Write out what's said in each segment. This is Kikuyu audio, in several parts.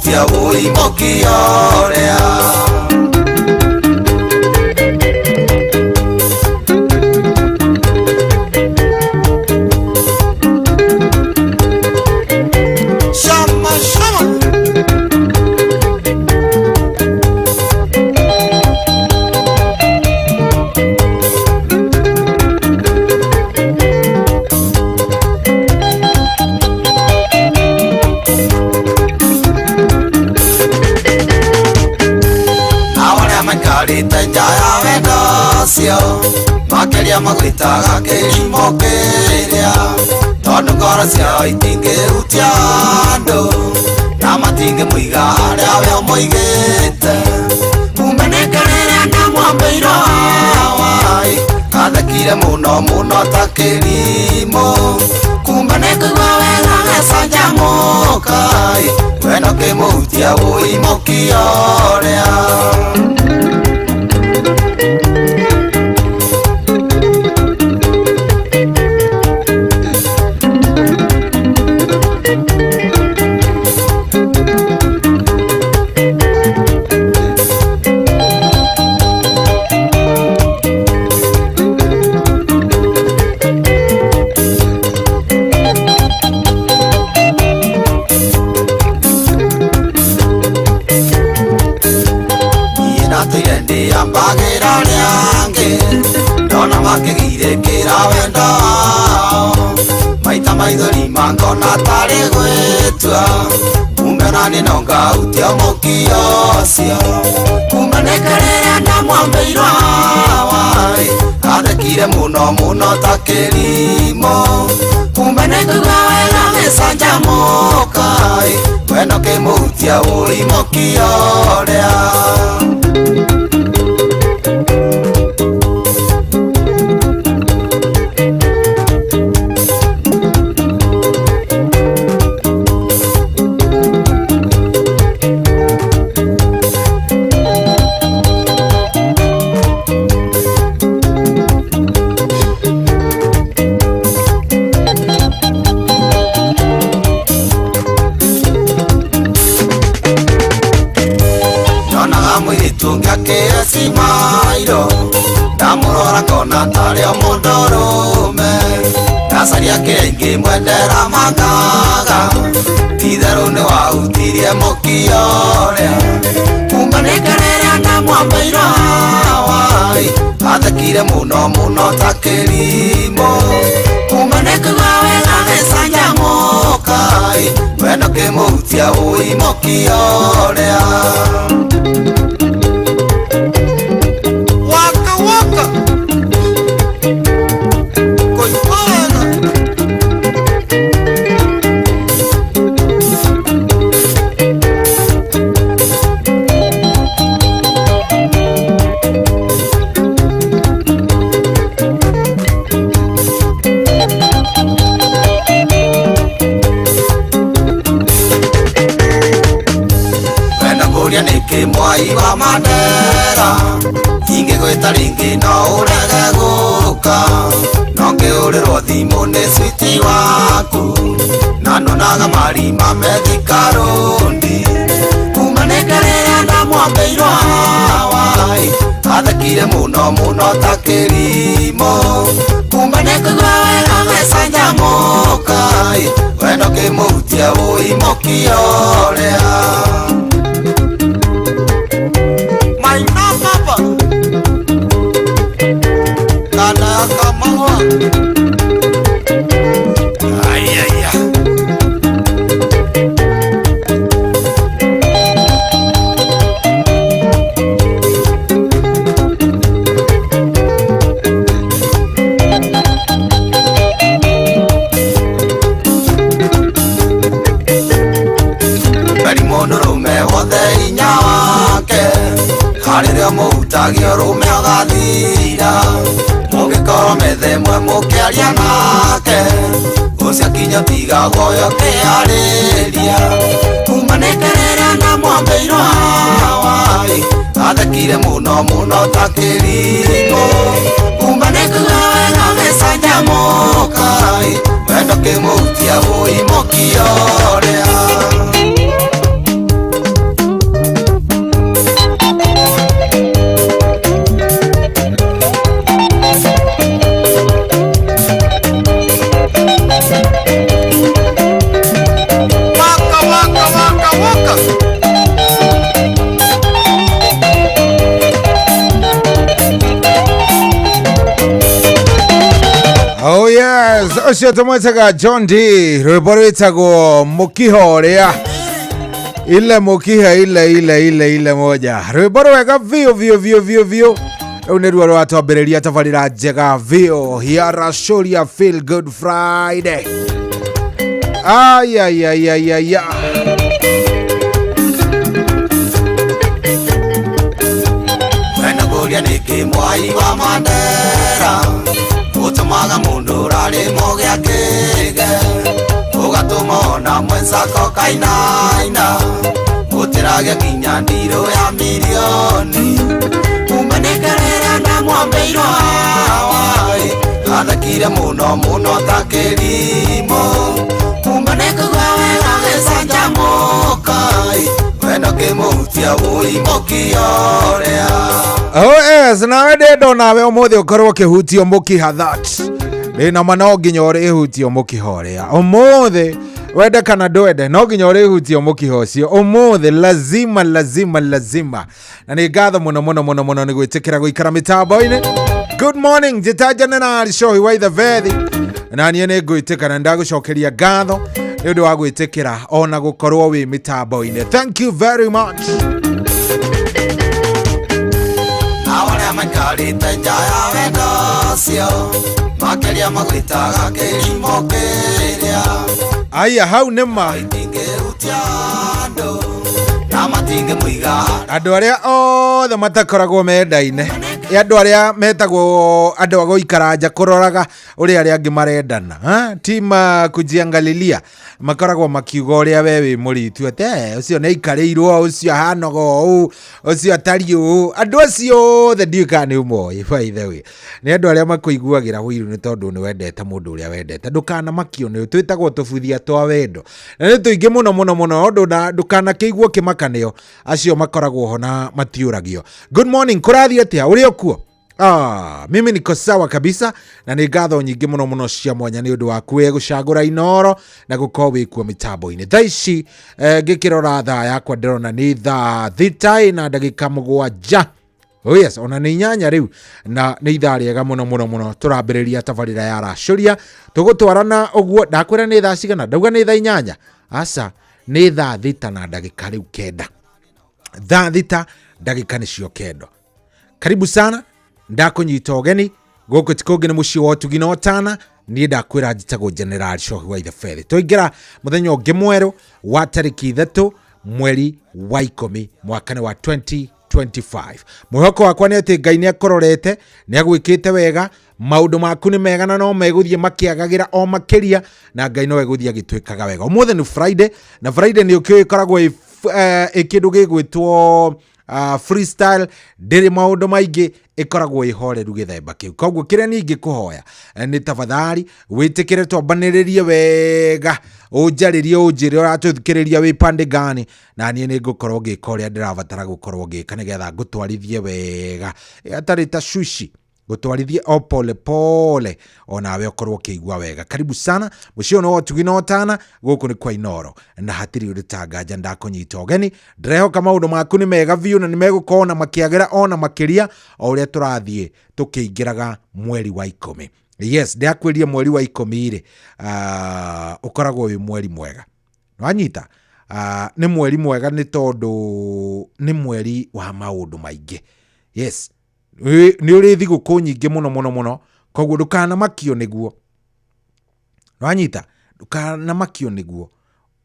Ũkĩmũhutia wũi mũkiorea. Shama shama. Nao arĩa maikarĩte nja ya wendo ũcio makĩria magwĩtaga kĩrimũ kĩrĩa, tondũ ngoro ciao itingĩhutia andũ na matingĩmũiga harĩa we ũmũigĩte. Kumbe nĩ rĩrĩa ndamwambĩirwo wai athekire mũno mũno ta kĩrimũ. Kumbe nĩ kũigua wega gĩcanjamũka, wendo kĩmũhutia wũi mũkiorea. Niĩ ndatũire ndĩambagĩra arĩa angĩ, ndona makĩgirĩkĩra wendo wao, maita maithori mangona tarĩ gwĩtua. Kumbe nani no ngahutia mũkio ũcio. Kumbe nĩ rĩrĩa ndamwambĩirwo wai athekire mũno mũno ta kĩrimũ. Kumbe nĩ kũigua wega gĩcanjamũka, wendo kĩmũhutia wũi mũkiorea. Nyonaga mũirĩtu ũngĩ akĩecimairwo, ndamũrora ngona tarĩ o mũndũrũme. Ndacaria kĩrĩa ingĩmwendera mangaga, ti-itherũ nĩwahutirie mũkioria. Kumbe nĩ rĩrĩa ndamwambĩirwo wai athekire mũno mũno ta kĩrimũ. Kumbe nĩ kũigua wega gĩcanjamũka, wendo kĩmũhutia wũi mũkioria. Waka waka. Kũigua wega. Wenda kũria nĩkĩ mwai wa Mandera, ingĩgwĩta rĩngĩ no ũrege gũka, no ngĩhũrĩrwo thimũ nĩ switi waku, na nyonaga marima me Thika Road. Kuma nĩ rĩrĩa ndamwambĩirwo wai athekire mũno mũno ta kĩrimũ. Kumbe nĩ kũigua wega gĩcanjamũka, wendo kĩmũhutia wũi mũkioria. Maina baba kana kamagwa. Ayaya. Beri mũndũrũme wothe hinya wake, harĩrĩa mũhutagia ũrũme ũgathira. Mũngĩkorwo metha ĩmwe mũkĩaria nake, ũcio akinya tigagwo ũyũ ũkĩarĩria. Kuma nĩ rĩrĩa ndamwambĩirwo wai athekire mũno mũno ta kĩrimũ. Kumbe nĩ kũigua wega gĩcanjamũka, wendo kĩmũhutia wũi mũkioria. Waka waka waka waka. Oh yes, ũcio tũmwĩtaga John D, rwĩmbo rwĩtagwo mũkiho ũrĩa ile mũkiha ile ile ile ile moja, rwĩmbo rwega biũ biũ biũ biũ biũ. Rĩu nĩruo rwatwambĩrĩria tabarĩra njega biũ ya Racũria Feel Good Friday. Ayayayayaya. Wenagũria nĩkĩ mwai wa Mandera ũtũmaga mũndũ ũrarĩ mũgĩ akĩge, ũgatũma ona mwenzako kainaina, gũtĩrage nginya ndirũ ya mirioni. Umenekerera na mwambĩirwo hawaii, athekire mũno mũno ta kĩrimũ. Umenekugua wega gĩcanjamũka, wendo kĩmũhutia wũi mũkiorea. Oh yes, nawe ndĩrenda nawe ũmũthĩ ũkorwo ũkĩhutio mũkiha that ndĩna ma no nginya ũrĩhutio mũkiha ũrĩa ũmũthĩ, wende kana ndwende, no nginya ũrĩhutio mũkiha ũcio ũmũthĩ, lazima lazima lazima. Na nĩ ngatho mũno mũno mũno mũno nĩ gwĩtĩkĩra gũikara mĩtambo-inĩ. Good morning, njĩta General Shohi wa Ithebethi, na niĩ nĩ ngwĩtĩka na ndagũcokeria ngatho nĩ ũndũ wa gwĩtĩkĩra ona gũkorwo wĩ mĩtambo-inĩ. Thank you very much. Na arĩa maikarĩte nja ya wendo ũcio makĩria magwĩtaga kĩrimũ kĩrĩa. Aya, hau nĩ ma. Itingĩhutia andũ na matingĩmũiga. Andũ arĩa othe matakoragwo mendaine, andũ arĩa metagwo andũ a gũikara nja kũroraga ũrĩa arĩa angĩ marendana, ha? Ti ma kujiangalilia, makoragwo makiuga ũrĩa we wĩ mũritu atĩ ũcio nĩ aikarĩirwo, ũcio ahanaga ũũ, ũcio atariĩ ũũ. Andũ acio othe ndiũĩ kana nĩ ũmoĩ, by the way, nĩ andũ arĩa makũiguagĩra ũiru nĩ tondũ nĩ wendete mũndũ ũrĩa wendete. Ndũkanamakio nĩ twĩtagwo tũbuthia twa wendo, na nĩ tũingĩ mũno mũno mũno, ndũkanakĩiguo kĩmakanĩo, acio makoragwo ho na matiũragio. Good morning, kũrathiĩ atĩa ũrĩ okuo? Ah, mimi niko sawa kabisa, na nĩ ngatho nyingĩ mũno mũno cia mwanya nĩ ũndũ waku we gũcagũra Inoro na gũkorwo wĩ kuo mĩtambo-inĩ thaa ici. Ngĩkĩrora thaa yakwa ndĩrona nĩ thaa 6:07. Oh yes, ona nĩ 8 rĩu, na nĩ ithaa rĩega mũno mũno mũno. Tũrambĩrĩria tabarĩra ya Racũria, tũgũtwarana ũguo. Ndakwĩra nĩ thaa cigana? Ndauga nĩ thaa 8? Aca, nĩ thaa 6:09, thaa 6 ndagĩka nĩcio 9. Karibu sana, ndakũnyita ũgeni gũkũ ti kũngĩ nĩ mũciĩ wa ũtugi na ũtana. Niĩ ndakwĩra njĩtagwo General Shohi wa Ithebethi. Twaingĩra mũthenya ũngĩ mwerũ wa tarĩki 3 mweri wa 10, mwaka nĩ wa 2025. Mwĩhoko wakwa nĩ atĩ Ngai nĩ akũrorete, nĩ agwĩkĩte wega, maũndũ maku nĩ mega na no megũthiĩ makĩagagĩra o makĩria, na Ngai no egũthiĩ agĩtwĩkaga wega. Ũmũthĩ nĩ Friday, na Friday nĩ ũkĩũĩ ĩkoragwo ĩ kĩndũ gĩgwĩtwo freestyle, ndĩrĩ maũndũ maingĩ, ĩkoragwo ĩhoreru gĩthemba kĩu. Koguo kĩrĩa niĩ ingĩkũhoya nĩ tafadhali wĩtĩkĩre twambanĩrĩrie wega, ũnjarĩrie, ũnjĩre ũratũthikĩrĩria wĩ pande gani, na niĩ nĩ ngũkorwo ngĩka ũrĩa ndĩrabatara gũkorwo ngĩka nĩgetha ngũtwarithie wega atarĩ ta shushi, gũtwarithie o pole pole, onawe ũkorwo ũkĩigua wega. Karibu sana mũciĩ ũyũ nĩ wa ũtugi na ũtana, gũkũ nĩ kwa Inoro na hatirĩ ũndũ ta nganja. Ndakũnyita ũgeni, ndĩrehoka maũndũ maku nĩ mega biũ na nĩ megũkorwo na makĩagĩra ona makĩria o ũrĩa tũrathiĩ tũkĩingĩraga mweri wa 10. Yes, ndĩrakwĩria mweri wa 10 rĩ, ũkoragwo wĩ mweri mwega. Wanyita, nĩ mweri mwega nĩ tondũ nĩ mweri wa maũndũ maingĩ. Yes, nĩ ũrĩ thigũkũ nyingĩ mũno mũno mũno, koguo ndũkanamakio nĩguo. Wanyita, ndũkanamakio nĩguo.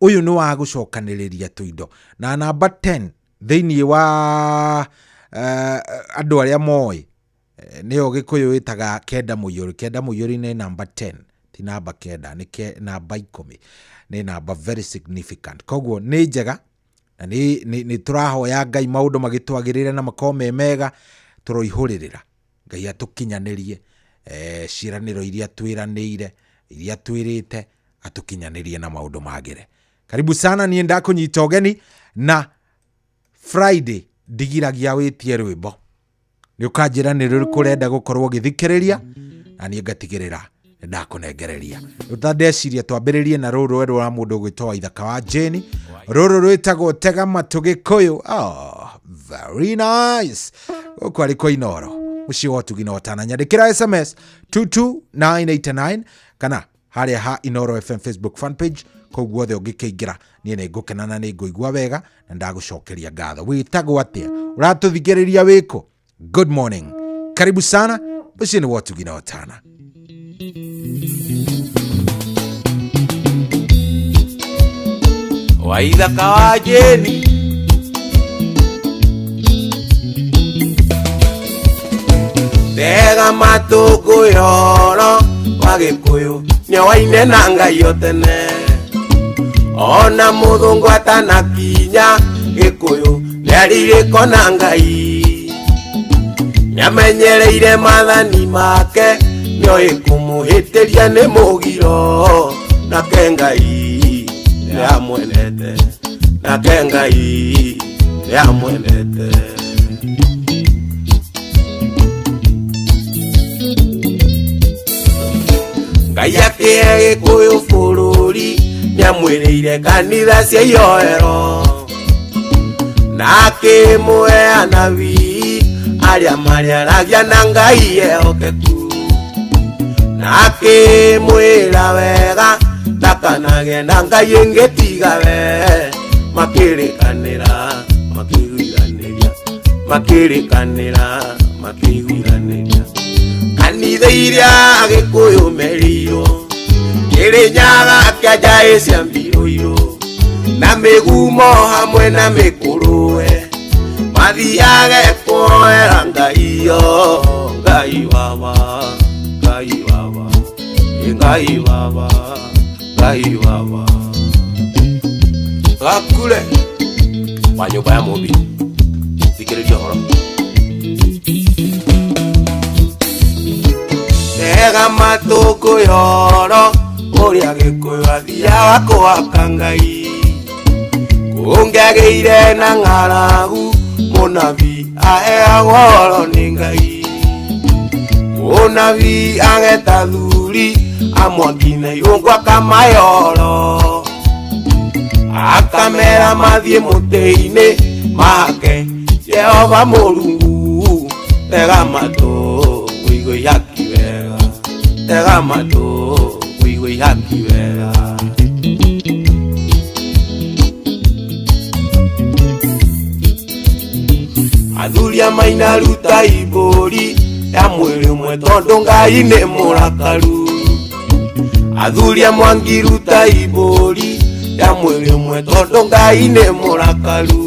Ũyũ nĩ wa gũcokanĩrĩria tũindo na namba 10 thĩinĩ wa andũ arĩa moĩ, nĩyo Gĩkũyũ ĩtaga kenda mũiyũru. Kenda mũiyũru nĩ namba 10, ti namba 9, nĩ namba 10, nĩ namba very significant. Koguo nĩ njega na nĩ tũrahoya Ngai maũndũ magĩtwagĩrĩre na makorwo me mega. Tũroihũrĩrĩra Ngai atũkinyanĩrie ciĩranĩro iria twĩranĩire, iria twĩrĩte, atũkinyanĩrie na maũndũ magĩre. Karibu sana, niĩ ndakũnyita ũgeni, na Friday ndigiragia wĩtie rwĩmbo, nĩ ũkanjĩra nĩ rũrĩkũ ũrenda gũkorwo ũgĩthikĩrĩria, na niĩ ngatigĩrĩra Ndakũnengereria rĩu ta ndeciria twambĩrĩrie na rũrũ rwerũ rwa mũndũ ũgwĩtwo Waithaka wa Jane. Rũrũ rwĩtagwo Tega Matũ Gĩkũyũ. Oh, very nice. Gũkũ arĩ kwa Inooro, mũciĩ wa ũtugi na ũtana. Nyandĩkĩra SMS 22989 kana harĩa ha Inooro FM Facebook fan page. Kũu guothe ũngĩkĩingĩra niĩ nĩ ngũkena na nĩ ngũigua wega na ndagũcokeria ngatho. Wĩtagwo atĩa? Ũratũthikĩrĩria wĩkũ? Good morning, karibu sana mũciĩ nĩ wa ũtugi na ũtana. Waithaka wa Jeni tega matũ ngũyoro wa Gĩkũyũ nĩowaine na Ngai o tene ona mũthũngũ atanakinya Gĩkũyũ nĩarirĩko na Ngai nĩamenyereire maathani make nĩoĩ kũmũhĩtĩria nĩ mũgiro nake Ngai nĩamwendete nake Ngai nĩamwendete. Ngai akĩhe Gĩkũyũ bũrũri nĩamwĩrĩire kanitha cia ihoero na akĩmũhe anabii arĩa marĩaragia na Ngai ehokeku na akĩmwĩra wega ndakanagĩe na Ngai ĩngĩ tiga we. Makĩrĩkanĩra makĩiguithanĩria makĩrĩkanĩra makĩiguithanĩria kanitha iria Gĩkũyũ merĩirwo Kĩrĩnyaga kĩa njaĩ cia mbirũirũ na mĩgumo hamwe na mĩkũrũwe mathiage kuoera Ngai yo Ngai baba Ngai baba Ngai baba Ngai baba. Gakure wa nyũmba ya Mũmbi thikĩrĩria ũhoro. Tega matũ ngũyoro ũrĩa Gĩkũyũ athiaga kũhaka Ngai kũngĩagĩire na ng'aragu mũnabii aheagwo ũhoro nĩ Ngai mũnabii ageta thuri amwaki na irũngũ akamayoro akamera mathiĩ mũtĩ-inĩ make Jehova Mũrungu. Tega matũ ũigue ihaki wega tega matũ ũigue ihaki wega. Athuri a maina ruta ibũri ya mwĩrĩ ũmwe tondũ Ngai nĩ mũrakaru. Athuri a mwangi ruta ibũri ya mwĩrĩ ũmwe tondũ Ngai nĩ mũrakaru.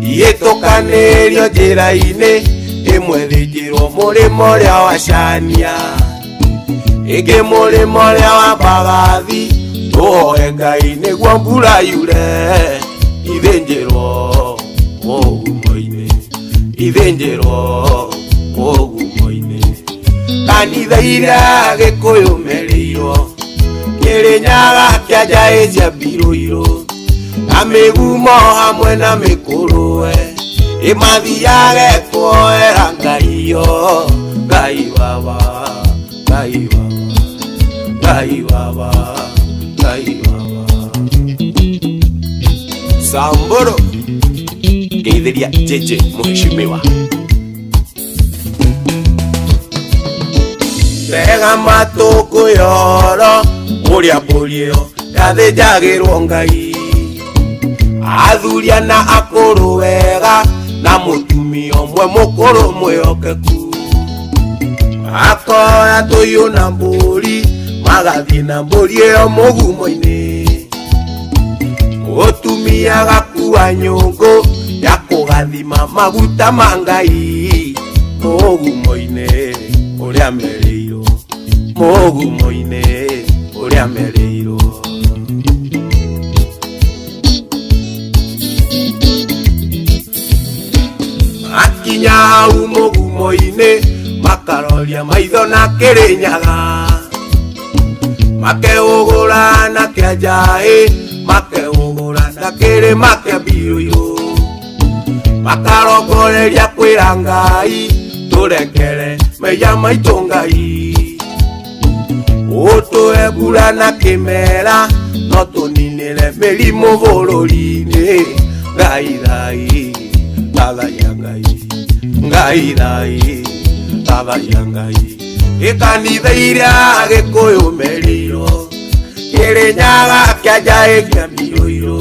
Ihĩtũkanĩrio njĩra-inĩ ĩmwe thĩnjĩrwo mũrĩmo ũrĩa wa Cania ĩngĩ mũrĩmo ũrĩa wa Mbagathi tũhoe Ngai nĩguo mbura yure ithĩnjĩrwo mũgumo-inĩ ithĩnjĩrwo mũgumo-inĩ. Kanitha iria Gĩkũyũ merĩirwo Kĩrĩnyaga kĩa njaĩ cia mbirũirũ na mĩgumo hamwe na mĩkũrũwe ĩmathiage kuoera Ngai yo Ngai baba Ngai baba Ngai baba Ngai baba. Samburu ngeithĩria JJ mũheshimiwa. Tega matũ ngũyoro ũrĩa mbũri ĩyo yathĩnjagĩrwo Ngai athuria na akũrũ wega na mũtumia ũmwe mũkũrũ mwĩhokeku makoya tũiyũ na mbũri magathiĩ na mbũri ĩyo mũgumo-inĩ mũtumia agakua nyũngũ ya kũgathima maguta ma Ngai mũgumo-inĩ ũrĩa merĩirwo mũgumo-inĩ ũrĩa merĩirwo. Makinya hau mũgumo-inĩ makaroria maitho na Kĩrĩnyaga makeũgũra na kĩa njaĩ makeũgũra na kĩrĩma kĩa mbirũirũ makarongoreria kwĩra Ngai tũrekere mehia maitũ Ngai. Ũtũhe mbura na kĩmera no tũninĩre mĩrimũ bũrũri-inĩ. Ngai thai thathaiya Ngai, Ngai thai thathaiya Ngai. Ĩkanitha iria Gĩkũyũ merĩirwo Kĩrĩnyaga kĩanja ĩkĩa mbiũirũ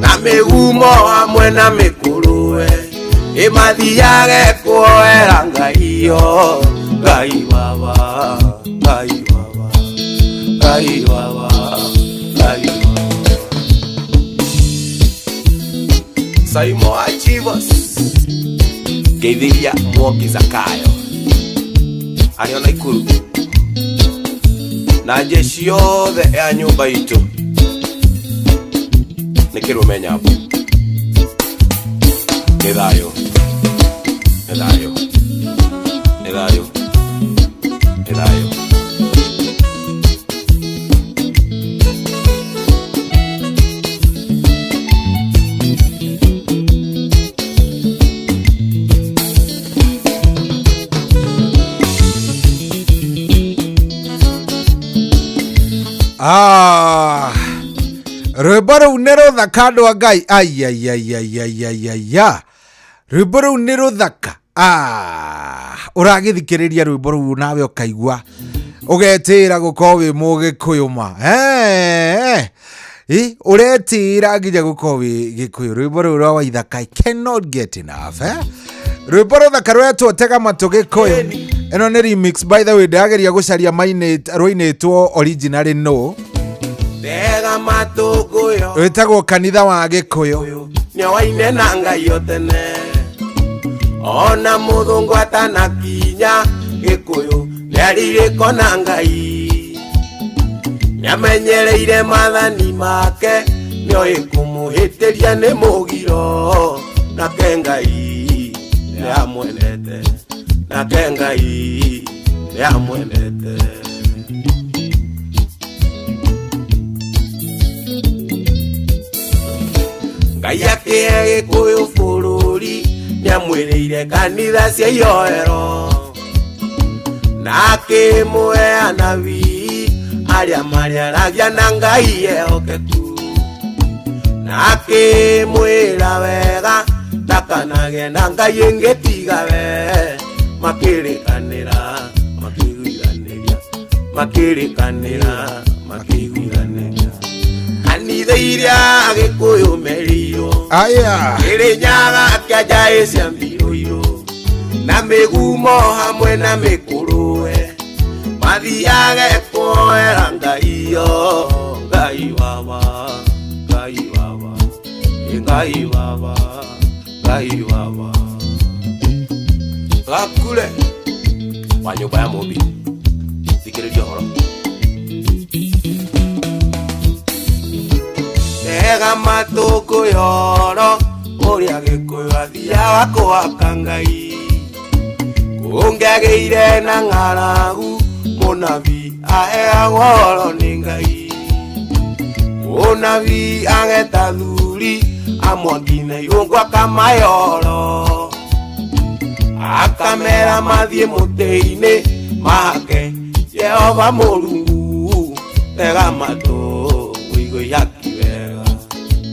na mĩgumo hamwe na mĩkũrũwe ĩmathiage kuoera Ngai yo. Ngai baba, Ngai baba, Ngai baba, Ngai baba. Saimo Achivos ngeithiria Mwoki Zakayo arĩ o Naikuru na jeshi yothe ya nyũmba itũ nĩ kĩrũme nyambo. Nĩ thayũ, nĩ thayũ, nĩ thayũ, nĩ thayũ. Ah, rwĩmbo rũu nĩ rũthaka andũ a Ngai. Aiaiaiaiaiaiya, rwĩmbo rũu nĩ rũthaka. Ah, ũragĩthikĩrĩria rwĩmbo rũu nawe ũkaigua ũgetĩĩra gũkorwo wĩ mũgĩkũyũ ma. Eh, eh, ũretĩĩra nginya gũkorwo wĩ gĩkũyũ. Rwĩmbo rũu rwa Waithaka, I cannot get enough, eh? Rwĩmbo rũthaka rwetwo Tega Matũ Gĩkũyũ. Ĩno nĩ remix, by the way. Ndĩrageria gũcaria rũinĩtwo originally no Tega matũ ngũyo rwĩtagwo Kanitha wa Gĩkũyũ. Nĩowaine na Ngai o tene ona mũthũngũ atanakinya Gĩkũyũ nĩarirĩko na Ngai nĩamenyereire maathani make nĩoĩ kũmũhĩtĩria nĩ mũgiro nake Ngai nĩamwendete, nake Ngai nĩamwendete. Ngai akĩhe Gĩkũyũ bũrũri nĩamwĩrĩire kanitha cia ihoero na akĩmũhe anabii arĩa marĩaragia na Ngai ehokeku na akĩmwĩra wega ndakanagĩe na Ngai ĩngĩ tiga we. Makĩrĩkanĩra makĩiguithanĩria, makĩrĩkanĩra makĩiguithanĩria kanitha iria Gĩkũyũ merĩirwo Aya. Kĩrĩnyaga kĩanja cia mbirũirũ na mĩgumo hamwe na mĩkũrũwe mathiage kuoera Ngai yo. Ngai baba, Ngai baba, Ngai baba, Ngai baba. Gakure wa nyũmba ya mũmbi, thikĩrĩria ũhoro. Tega matũ ngũyoro ũrĩa Gĩkũyũ athiaga kũhaka Ngai. Kũngĩagĩire na ng'aragu mũnabii aheagwo ũhoro nĩ Ngai. Mũnabii ageta thuri amwangi na irũngũ akamayoro akamera mathiĩ mũtĩ-inĩ mahake Jehova Mũrungu. Tega matũ ũigue ihaki wega,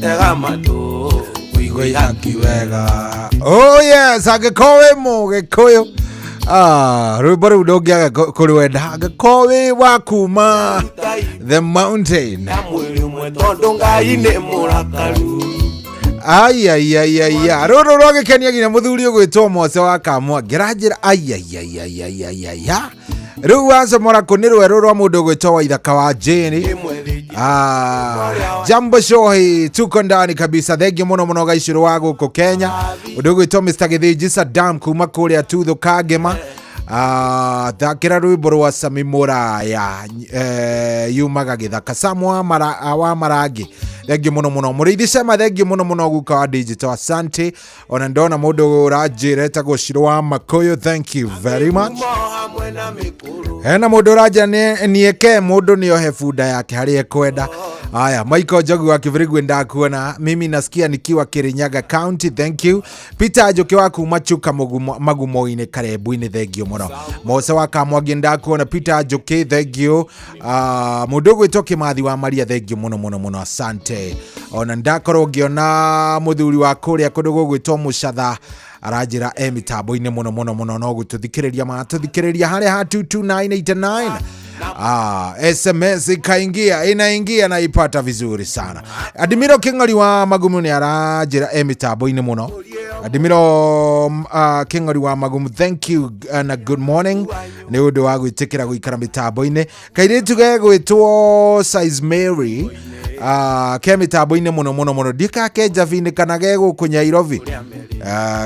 tega matũ ũigue ihaki wega. Oh yes, angĩkorwo wĩ mũgĩkũyũ, ah, rwĩmbo rũu ndũngĩaga kũrwenda angĩkorwo wĩ wa kuma the mountain. Ya mwĩrĩ ũmwe tondũ Ngai nĩ mũrakaru. Aiaiaiaia, rũrũ rwagĩkenia nginya mũthuri ũgwĩtwo Mose wa Kamwa ngĩranjĩra aiaiaiaiaiaia. Rĩu wacomora kũ nĩ rwerũ rwa mũndũ ũgwĩtwo Waithaka wa Jane. Ĩmwe thĩinĩ. Ah, jambo shohi, tuko ndani kabisa. Thengiũ mũno mũno gaicũrũ wa gũkũ Kenya, ũndũ ũgwĩtwo Mr Gĩthĩnji Saddam kuma kũrĩa Tuthu Kangema. Ah, thakĩra rwĩmbo rwa Sami Mũraya, eh, yumaga gĩthaka Sam wa, mara, wa Marangi. Thengiũ mũno mũno mũrĩithi Cema, thengiũ mũno mũno guka wa digital, asante. Ona ndona mũndũ ũranjĩra etagwo Shiro wa Makũyũ, thank you very much. Mĩgumo hamwe na mĩkũrũ Hena mũndũ ũranjĩra nieke mũndũ nĩohe bunda yake harĩa ekwenda. Haya, Michael Njogu wa Kibirigwi ndakuona, mimi nasikia nikiwa Kirinyaga County, thank you. Peter Njoki wa kuma Chuka Magumo-inĩ Karebu-inĩ, thank you mũno. Mose wa Kamwangi ndakuona, Peter Njoki, thank you. Mũndũ ũgwĩtwo Kĩmathi wa Maria, thank you mũno mũno mũno, asante. Ona ndakorwo ngĩona mũthuri wa kũrĩa kũndũ gũgwĩtwo Mũcatha aranjĩra e mĩtambo-inĩ mũno mũno mũno, no gũtũthikĩrĩria matũthikĩrĩria harĩa ha 22989. SMS ikaingia, inaingia naipata vizuri sana. Adimiro King'ori wa Magumu nĩ aranjĩra e mĩtambo-inĩ mũno. Adimiro King'ori wa Magumu, thank you na good morning nĩ ũndũ wa gwĩtĩkĩra gũikara mĩtambo-inĩ. Kairĩtu gegwĩtwo Size Mary ke mĩtambo-inĩ mũno mũno mũno, ndikake Njabinĩ kana ge gũkũ Nyairobi,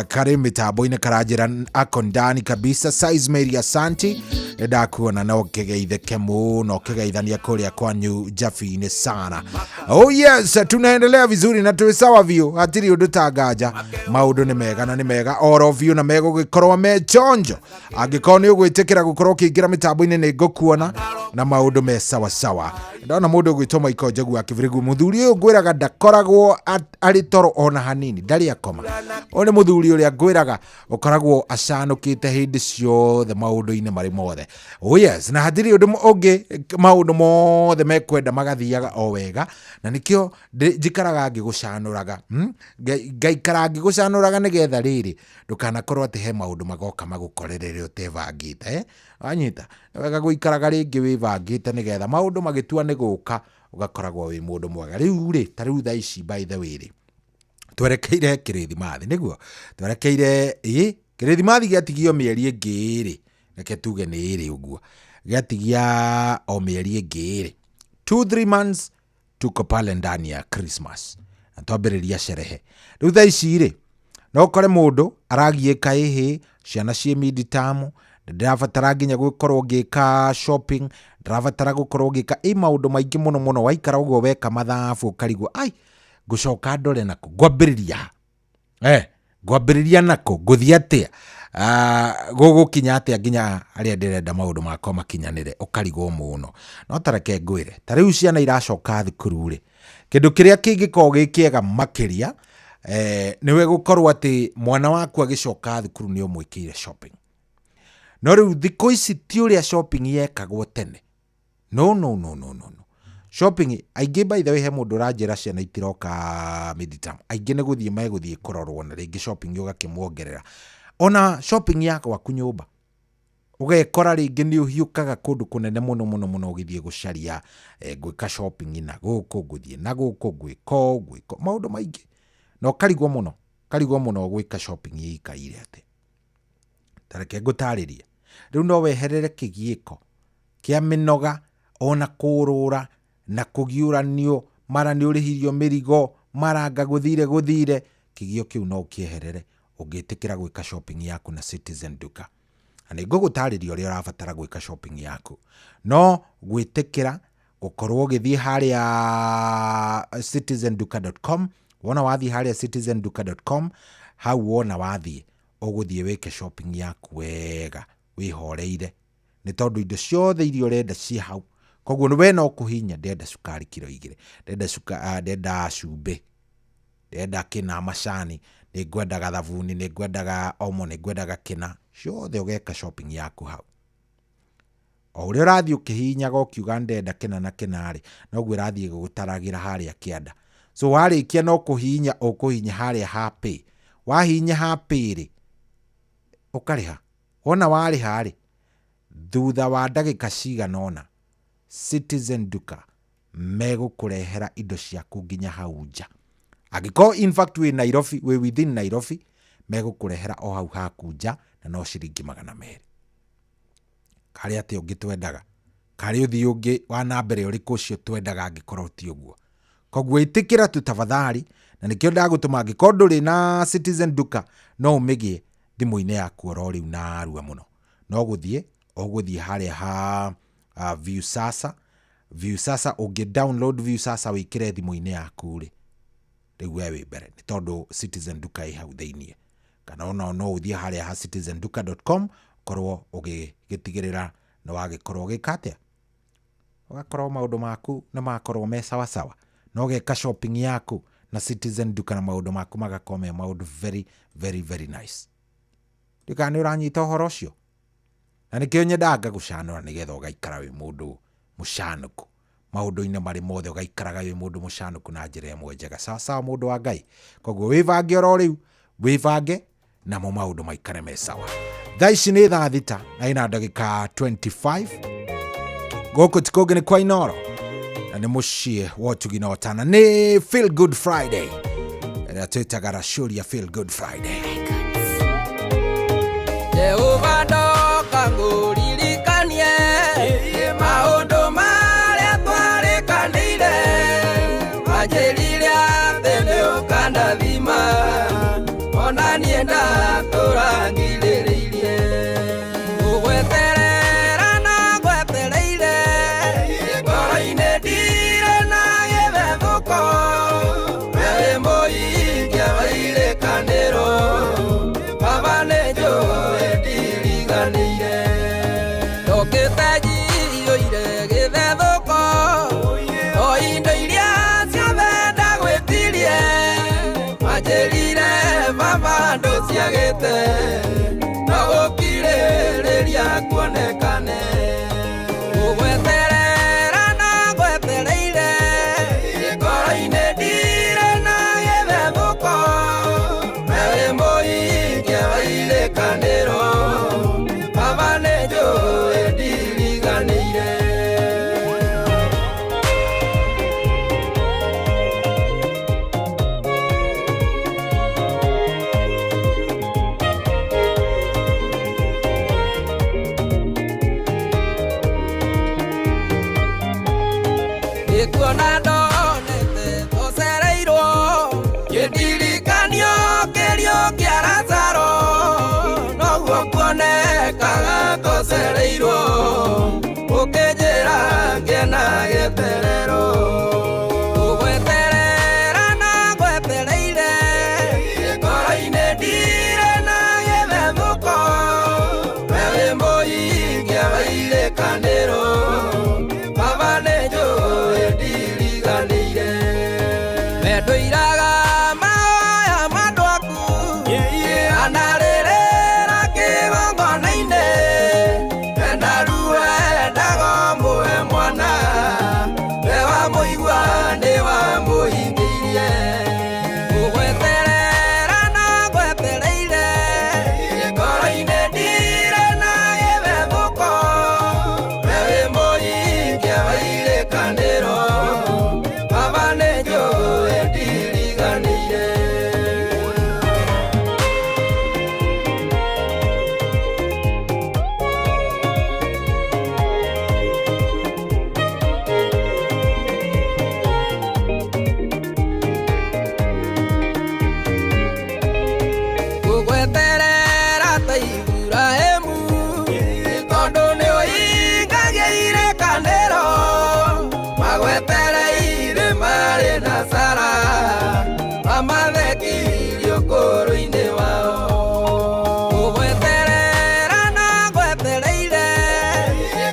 karĩ mĩtambo-inĩ karanjĩra ako ndani kabisa. Size Mary, asanti, ndakuona no kĩgeithĩke mũno, kĩgeithania kũrĩa kwanyu Njabinĩ sana. Oh yes, tunaendelea vizuri na twĩ sawa biũ, hatirĩ ũndũ tanganja, maũndũ nĩ mega na nĩ mega oro biũ na megũgĩkorwo me chonjo. Angĩkorwo nĩ ũgwĩtĩkĩra gũkorwo ũkĩingĩra mĩtambo-inĩ nĩ ngũkuona na maũndũ me sawa sawa. Ndona mũndũ ũgwĩtwo Michael Njogu wa Kĩbĩrĩgu, mũthuri ũyũ ngwĩraga ndakoragwo arĩ toro ona hanini, ndarĩ akoma. Ũyũ nĩ mũthuri ũrĩa ngwĩraga ũkoragwo acanũkĩte hĩndĩ ciothe maũndũ-inĩ marĩ mothe. Oh yes, na hatirĩ ũndũ ũngĩ, maũndũ mothe mekwenda magathiaga o wega, na nĩkĩo njikaraga ngĩgũcanũraga, Ngaikara ngĩgũcanũraga nĩgetha rĩrĩ ndũkanakorwo atĩ he maũndũ magoka magũkorerere ũtebangĩte, eh? Wanyita? Nĩ wega gũikaraga rĩngĩ wĩbangĩte nĩgetha maũndũ magĩtua nĩ gũka ũgakoragwo wĩ mũndũ mwega. Rĩu rĩ, ta rĩu thaa ici by the way rĩ, twerekeire kĩrĩthimathi, nĩguo twerekeire ĩ kĩrĩthimathi gĩatigio mĩeri ĩngĩ ĩrĩ, reke tuge nĩ ĩrĩ ũguo, gĩatigia o mĩeri ĩngĩ ĩrĩ, 2-3 months tuko pale ndani ya Christmas na twambĩrĩria sherehe. Rĩu thaa ici rĩ, no ũkore mũndũ aragiĩka ĩhĩ, ciana ciĩ midterm, ndĩrabatara nginya gũkorwo ngĩka shopping, ndĩrabatara gũkorwo ngĩka ĩ maũndũ maingĩ mũno mũno. Waikara ũguo weka mathabu ũkarigwo, ai ngũcoka ndore nakũ, ngwambĩrĩria ha, ngwambĩrĩria nakũ, ngũthiĩ atĩa, gũgũkinya atĩa nginya harĩa ndĩrenda maũndũ makwa makinyanĩre, ũkarigwo mũno. No tareke ngwĩre, ta rĩu ciana iracoka thukuru rĩ, kĩndũ kĩrĩa kĩngĩkorwo gĩ kĩega makĩria nĩwe gũkorwo atĩ mwana waku agĩcoka thukuru nĩ ũmwĩkĩire shopping. No rĩu thikũ ici ti ũrĩa shopping yekagwo tene. No, no, no, no, no, no. Shopping aingĩ, by the way, he mũndũ ũranjĩra ciana itiroka midterm, aingĩ nĩ gũthiĩ megũthiĩ kũrorwo na rĩngĩ shopping ũgakĩmuongerera. Ona shopping ya gwaku nyũmba ũgekora rĩngĩ nĩ ũhiũkaga kũndũ kũnene mũno mũno mũno ũgĩthiĩ gũcaria, ngwĩka shopping na gũkũ, ngũthiĩ na gũkũ, ngwĩka ũũ, ngwĩka maũndũ maingĩ, na ũkarigwo mũno, ũkarigwo mũno gwĩka shopping ĩikaire atĩa. Ta reke ngũtarĩrie, rĩu no weherere kĩgiĩko kĩa mĩnoga ona kũrũra na kũgiũranio, mara nĩ ũrĩhirio mĩrigo, mara anga gũthire gũthire, kĩgio kĩu no ũkĩeherere ũngĩtĩkĩra gwĩka shopping yaku na Citizen Duka. Na nĩ ngũgũtarĩria ũrĩa ũrabatara gwĩka shopping yaku. No gwĩtĩkĩra gũkorwo ũgĩthiĩ harĩa citizenduka.com, wona wathiĩ harĩa citizenduka.com, hau wona wathiĩ ũgũthiĩ wĩke shopping yaku wega wĩhoreire, nĩ tondũ indo ciothe iria ũrenda ciĩ hau. Koguo we no kũhihinya, ndĩrenda cukari kiro 2, ndĩrenda ndĩrenda cumbĩ, ndĩrenda kĩna macani, nĩ ngwendaga thabuni, nĩ ngwendaga omo, nĩ ngwendaga kĩna, ciothe ũgeka shopping yaku hau. O ũrĩa ũrathiĩ ũkĩhihinyaga ũkiuga ndĩrenda kĩna na kĩna rĩ, noguo ĩrathiĩ ĩgĩgũtaragĩra harĩa kĩanda. So warĩkia no kũhihinya ũkũhihinya harĩa ha pay. Wahihinya ha pay rĩ, ũkarĩha. Wona warĩha rĩ, thutha wa ndagĩka cigana ũna, Citizen Duka megũkũrehera indo ciaku nginya hau nja. Angĩkorwo in fact wĩ Nairobi, wĩ within Nairobi, megũkũrehera o hau haku nja na no ciringi 200. Karĩ atĩa ũngĩ twendaga? Karĩ ũthii ũngĩ wa na mbere ũrĩkũ ũcio twendaga angĩkorwo ti ũguo? Koguo ĩtĩkĩra tu tafadhali, na nĩkĩo ndagũtũma angĩkorwo ndũrĩ na Citizen Duka no ũmĩgĩe thimũ-inĩ yaku oro rĩu narua mũno. No gũthiĩ ũgũthiĩ harĩa ha Viusasa. Viusasa, ũngĩ download Viusasa wĩkĩre thimũ-inĩ yaku rĩ, rĩu we wĩ mbere, nĩ tondũ Citizen Duka ĩ hau thĩiniĩ. Kana ona no ũthiĩ harĩa ha citizenduka.com ũkorwo ũgĩgĩtigĩrĩra nĩ wagĩkorwo ũgĩka atĩa, Ũgakorwo maũndũ maku nĩ makorwo me sawasawa, na ũgeka shopping yaku na Citizen Duka, na maũndũ maku magakorwo me maũndũ very very very nice. Ndikana nĩ ũranyita ũhoro ũcio, na nĩkĩo nyendaga ngagũcanũra nĩgetha ũgaikara wĩ mũndũ mũcanũku maũndũ-inĩ marĩ mothe, ũgaikaraga wĩ mũndũ mũcanũku na njĩra ĩmwe njega. Sawa sawa, mũndũ wa Ngai. Koguo wĩbange oro rĩu, wĩbange namo maũndũ maikare me sawa. Thaa ici nĩ thaa 6 na ina ndagĩka 25. Gũkũ ti kũngĩ nĩ kwa Inoro, na nĩ mũciĩ wa ũtugi na ũtana. Nĩ Feel Good Friday ĩrĩa twĩtaga Rashuria Feel Good Friday. Jehova ndoka ngũririkanie maũndũ marĩa twarĩkanĩire, wanjĩrire atĩ nĩ ũkandathima, ona niĩ ndatũra ngirĩrĩirie. Ngũgweterera na ngwetereire, ngoro-inĩ ndirĩ na gĩthethũko, we wĩ mũhingia wa irĩkanĩro, Baba nĩ njũĩ ndiriganĩire. Ndokĩte njiyũire gĩthethũko, o indo iria ciothe ndagwĩtirie, wanjĩrire Baba ndũciagĩte, no gũkirĩrĩria kuonekane. Ngũgweterera na ngwetereire, ngoro-inĩ ndirĩ na gĩthethũko, we wĩ mũhingia wa irĩkanĩro, Baba nĩ njũĩ ndiriganĩire. Nĩkuona ndonete tũcereirwo, kĩndirikanio kĩrio kĩa Lazaro, noguo kuonekaga tũcereirwo, ũkĩnjĩra ngĩe na gĩeterero. Ngũgweterera na ngwetereire, ngoro-inĩ ndirĩ na gĩthethũko, we wĩ mũhingia wa irĩkanĩro, Baba nĩ njũĩ ndiriganĩire. Wendũiraga mahoya ma andũ aku, anarĩrĩra kĩgongona-inĩ, enda ruo endaga ũmũhe mwana, we wamũigua nĩ wamũhingĩirie. Ngũgweterera na ngwetereire, ngoro-inĩ ndirĩ na gĩthethũko, we wĩ mũhingia wa irĩkanĩro, Baba nĩ njũĩ ndiriganĩire. Ngũgweterera ta Iburahĩmu, tondũ nĩ ũhingagia irĩkanĩro, magwetereire marĩ na Sara, mamathekirie ũkũrũ-inĩ wao. Ngũgweterera na ngwetereire,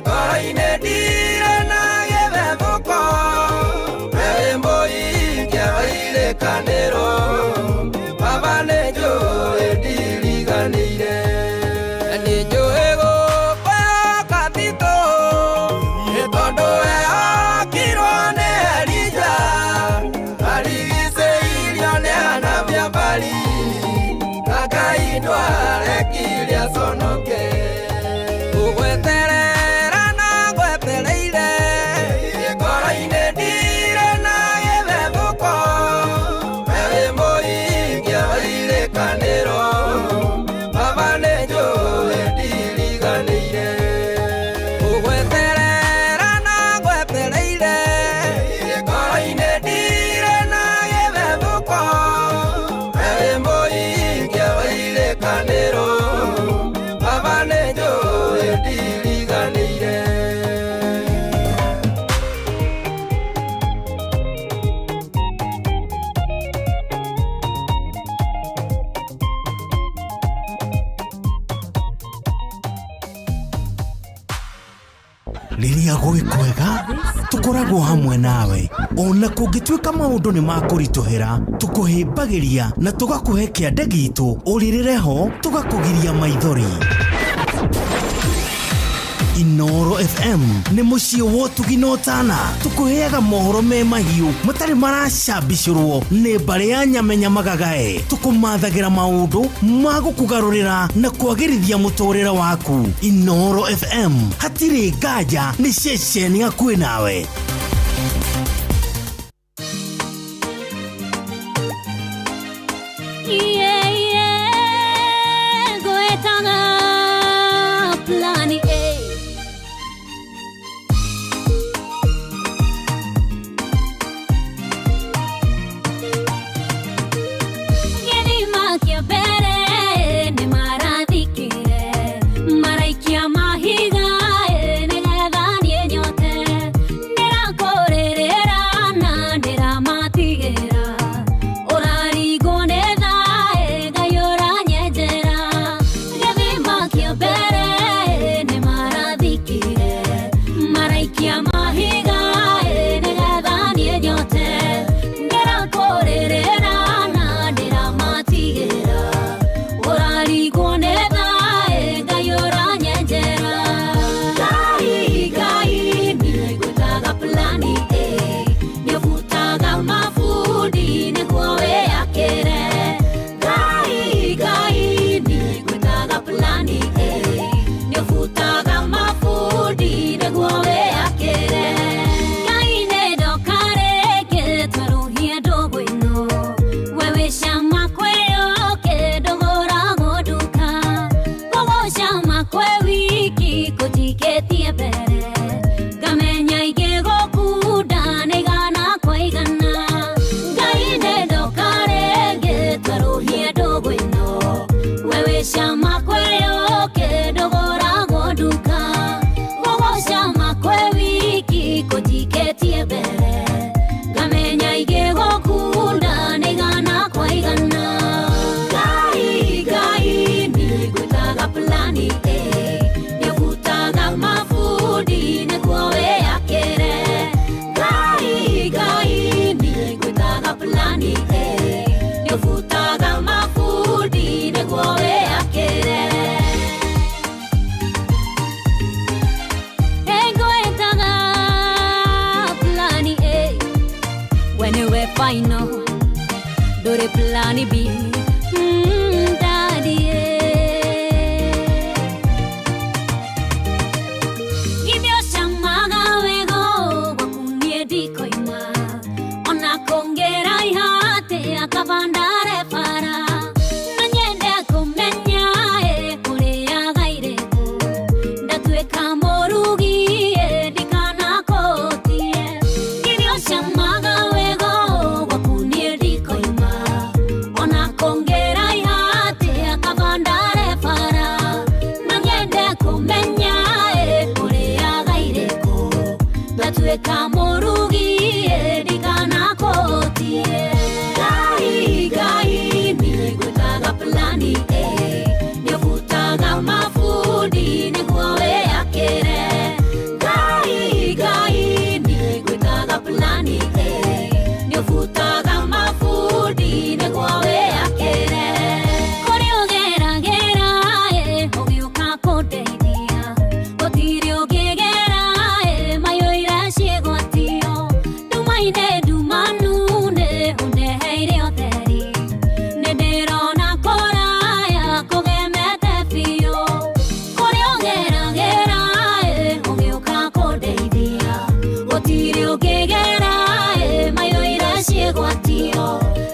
ngoro-inĩ ndirĩ na gĩthethũko, we wĩ mũhingia wa irĩkanĩro, Baba nĩ njũĩ ndiriganĩire. Nĩ njũĩ gũkwĩhoka Tito, tondũ wehokirwo nĩ Elija, arigicĩirio nĩ anabii a Baali, na Ngai ndwarekire aconoke. Ngũgweterera na ngwetereire, ngoro-inĩ ndirĩ na gĩthethũko, we wĩ mũhingia wa irĩkanĩro, Baba nĩ njũĩ ndiriganĩire. Ngũgweterera na ngwetereire, ngoro-inĩ ndirĩ na gĩthethũko, we wĩ mũhingia wa irĩkanĩro, Baba nĩ njũĩ ndiriganĩire. Rĩrĩa gwĩ kwega, Tũkoragwo hamwe nawe ona kũngĩtuĩka maũndũ nĩ makũritũhĩra, tũkũhĩmbagĩria na tũgakũhe kĩande gitũ ũrĩrĩre ho, tũgakũgiria maithori. Inoro FM nĩ mũciĩ wa ũtugi na ũtana, tũkũheaga mohoro me mahiũ matarĩ maracambicũrwo nĩ mbarĩ ya nyamenya magagae, tũkũmathagĩra maũndũ ma gũkũgarũrĩra na kwagĩrithia mũtũrĩre waku. Inoro FM hatirĩ nganja nĩ ceceni hakuhĩ nawe. Yeah, yeah, gwetaga plani A. Gĩthima kĩa mbere nĩ marathikire, maraikia mahiga nĩgetha niĩ nyote. Ndĩrakũrĩrĩra na ndĩramatigĩra, ũraringwo nĩ thaa Ngai ũranyenjera. Gĩthima kĩa mbere nĩ marathikire, maraikia mahiga nĩgetha niĩ nyote. Ndĩrakũrĩrĩra na ndĩramatigĩra, ũraringwo nĩ thaa Ngai ũranyenjera. Ngai, Ngai, niĩ ngwĩtaga plani A, nĩũbutaga mabundi nĩguo wĩyakĩre. Ngai, Ngai, niĩ ngwĩtaga plani A, nĩũbutaga mabundi nĩguo wĩyakĩre. Ngai nĩ ndoka rĩngĩ twerũhie ndũgũ ĩno, we wĩ cama kwĩyũkĩ ndũgũragwo nduka, gũgũcama kwĩ wiki kũnjikĩtie mbere, ngamenya ingĩgũkunda nĩ igana kwa igana. Ngai nĩ ndoka rĩngĩ twerũhie ndũgũ ĩno, we wĩ cama kwĩyũkĩ ndũgũragwo nduka, gũgũcama kwĩ wiki kũnjikĩtie mbere, ngamenya ingĩgũkunda nĩ igana kwa igana. Ngai, Ngai, niĩ ngwĩtaga plani A, nĩũbutaga mabundi nĩguo wĩyakĩre. Ngai, Ngai, niĩ ngwĩtaga plani A, nĩũbutaga mabundi nĩguo wĩyakĩre. Ngwĩtaga plani A, we nĩwe final, ndũrĩ plani B. Daddy, eh. Githĩ ũcamaga wego gwaku niĩ ndikoima, ona kũngĩraiha atĩa kaba ndare bara. No nyende kũmenya ũrĩaga irĩkũ, ndatuĩka mũrugi ndikanakũtie. Githĩ ũcamaga wego gwaku niĩ ndikoima, ona kũngĩraiha atĩa kaba ndare bara. No nyende kũmenya ũrĩaga irĩkũ, ndatuĩka mũrugi ndikanakũtie. Ngai, Ngai, niĩ ngwĩtaga plani A, nĩũbutaga mabundi nĩguo wĩyakĩre. Ngai, Ngai, niĩ ngwĩtaga plani A, nĩũbutaga mabundi nĩguo wĩyakĩre. Kũrĩa ũgeragĩra ũgĩũka kũndeithia, gũtirĩ ũngĩgera mayũire ciĩgwatio. Nduma-inĩ ndumanu nĩ ũndeheire ũtheri, nĩ ndĩrona kũraya kũgemete biũ. Kũrĩa ũgeragĩra ũgĩũka kũndeithia, gũtirĩ ũngĩgera mayũire ciĩgwatio.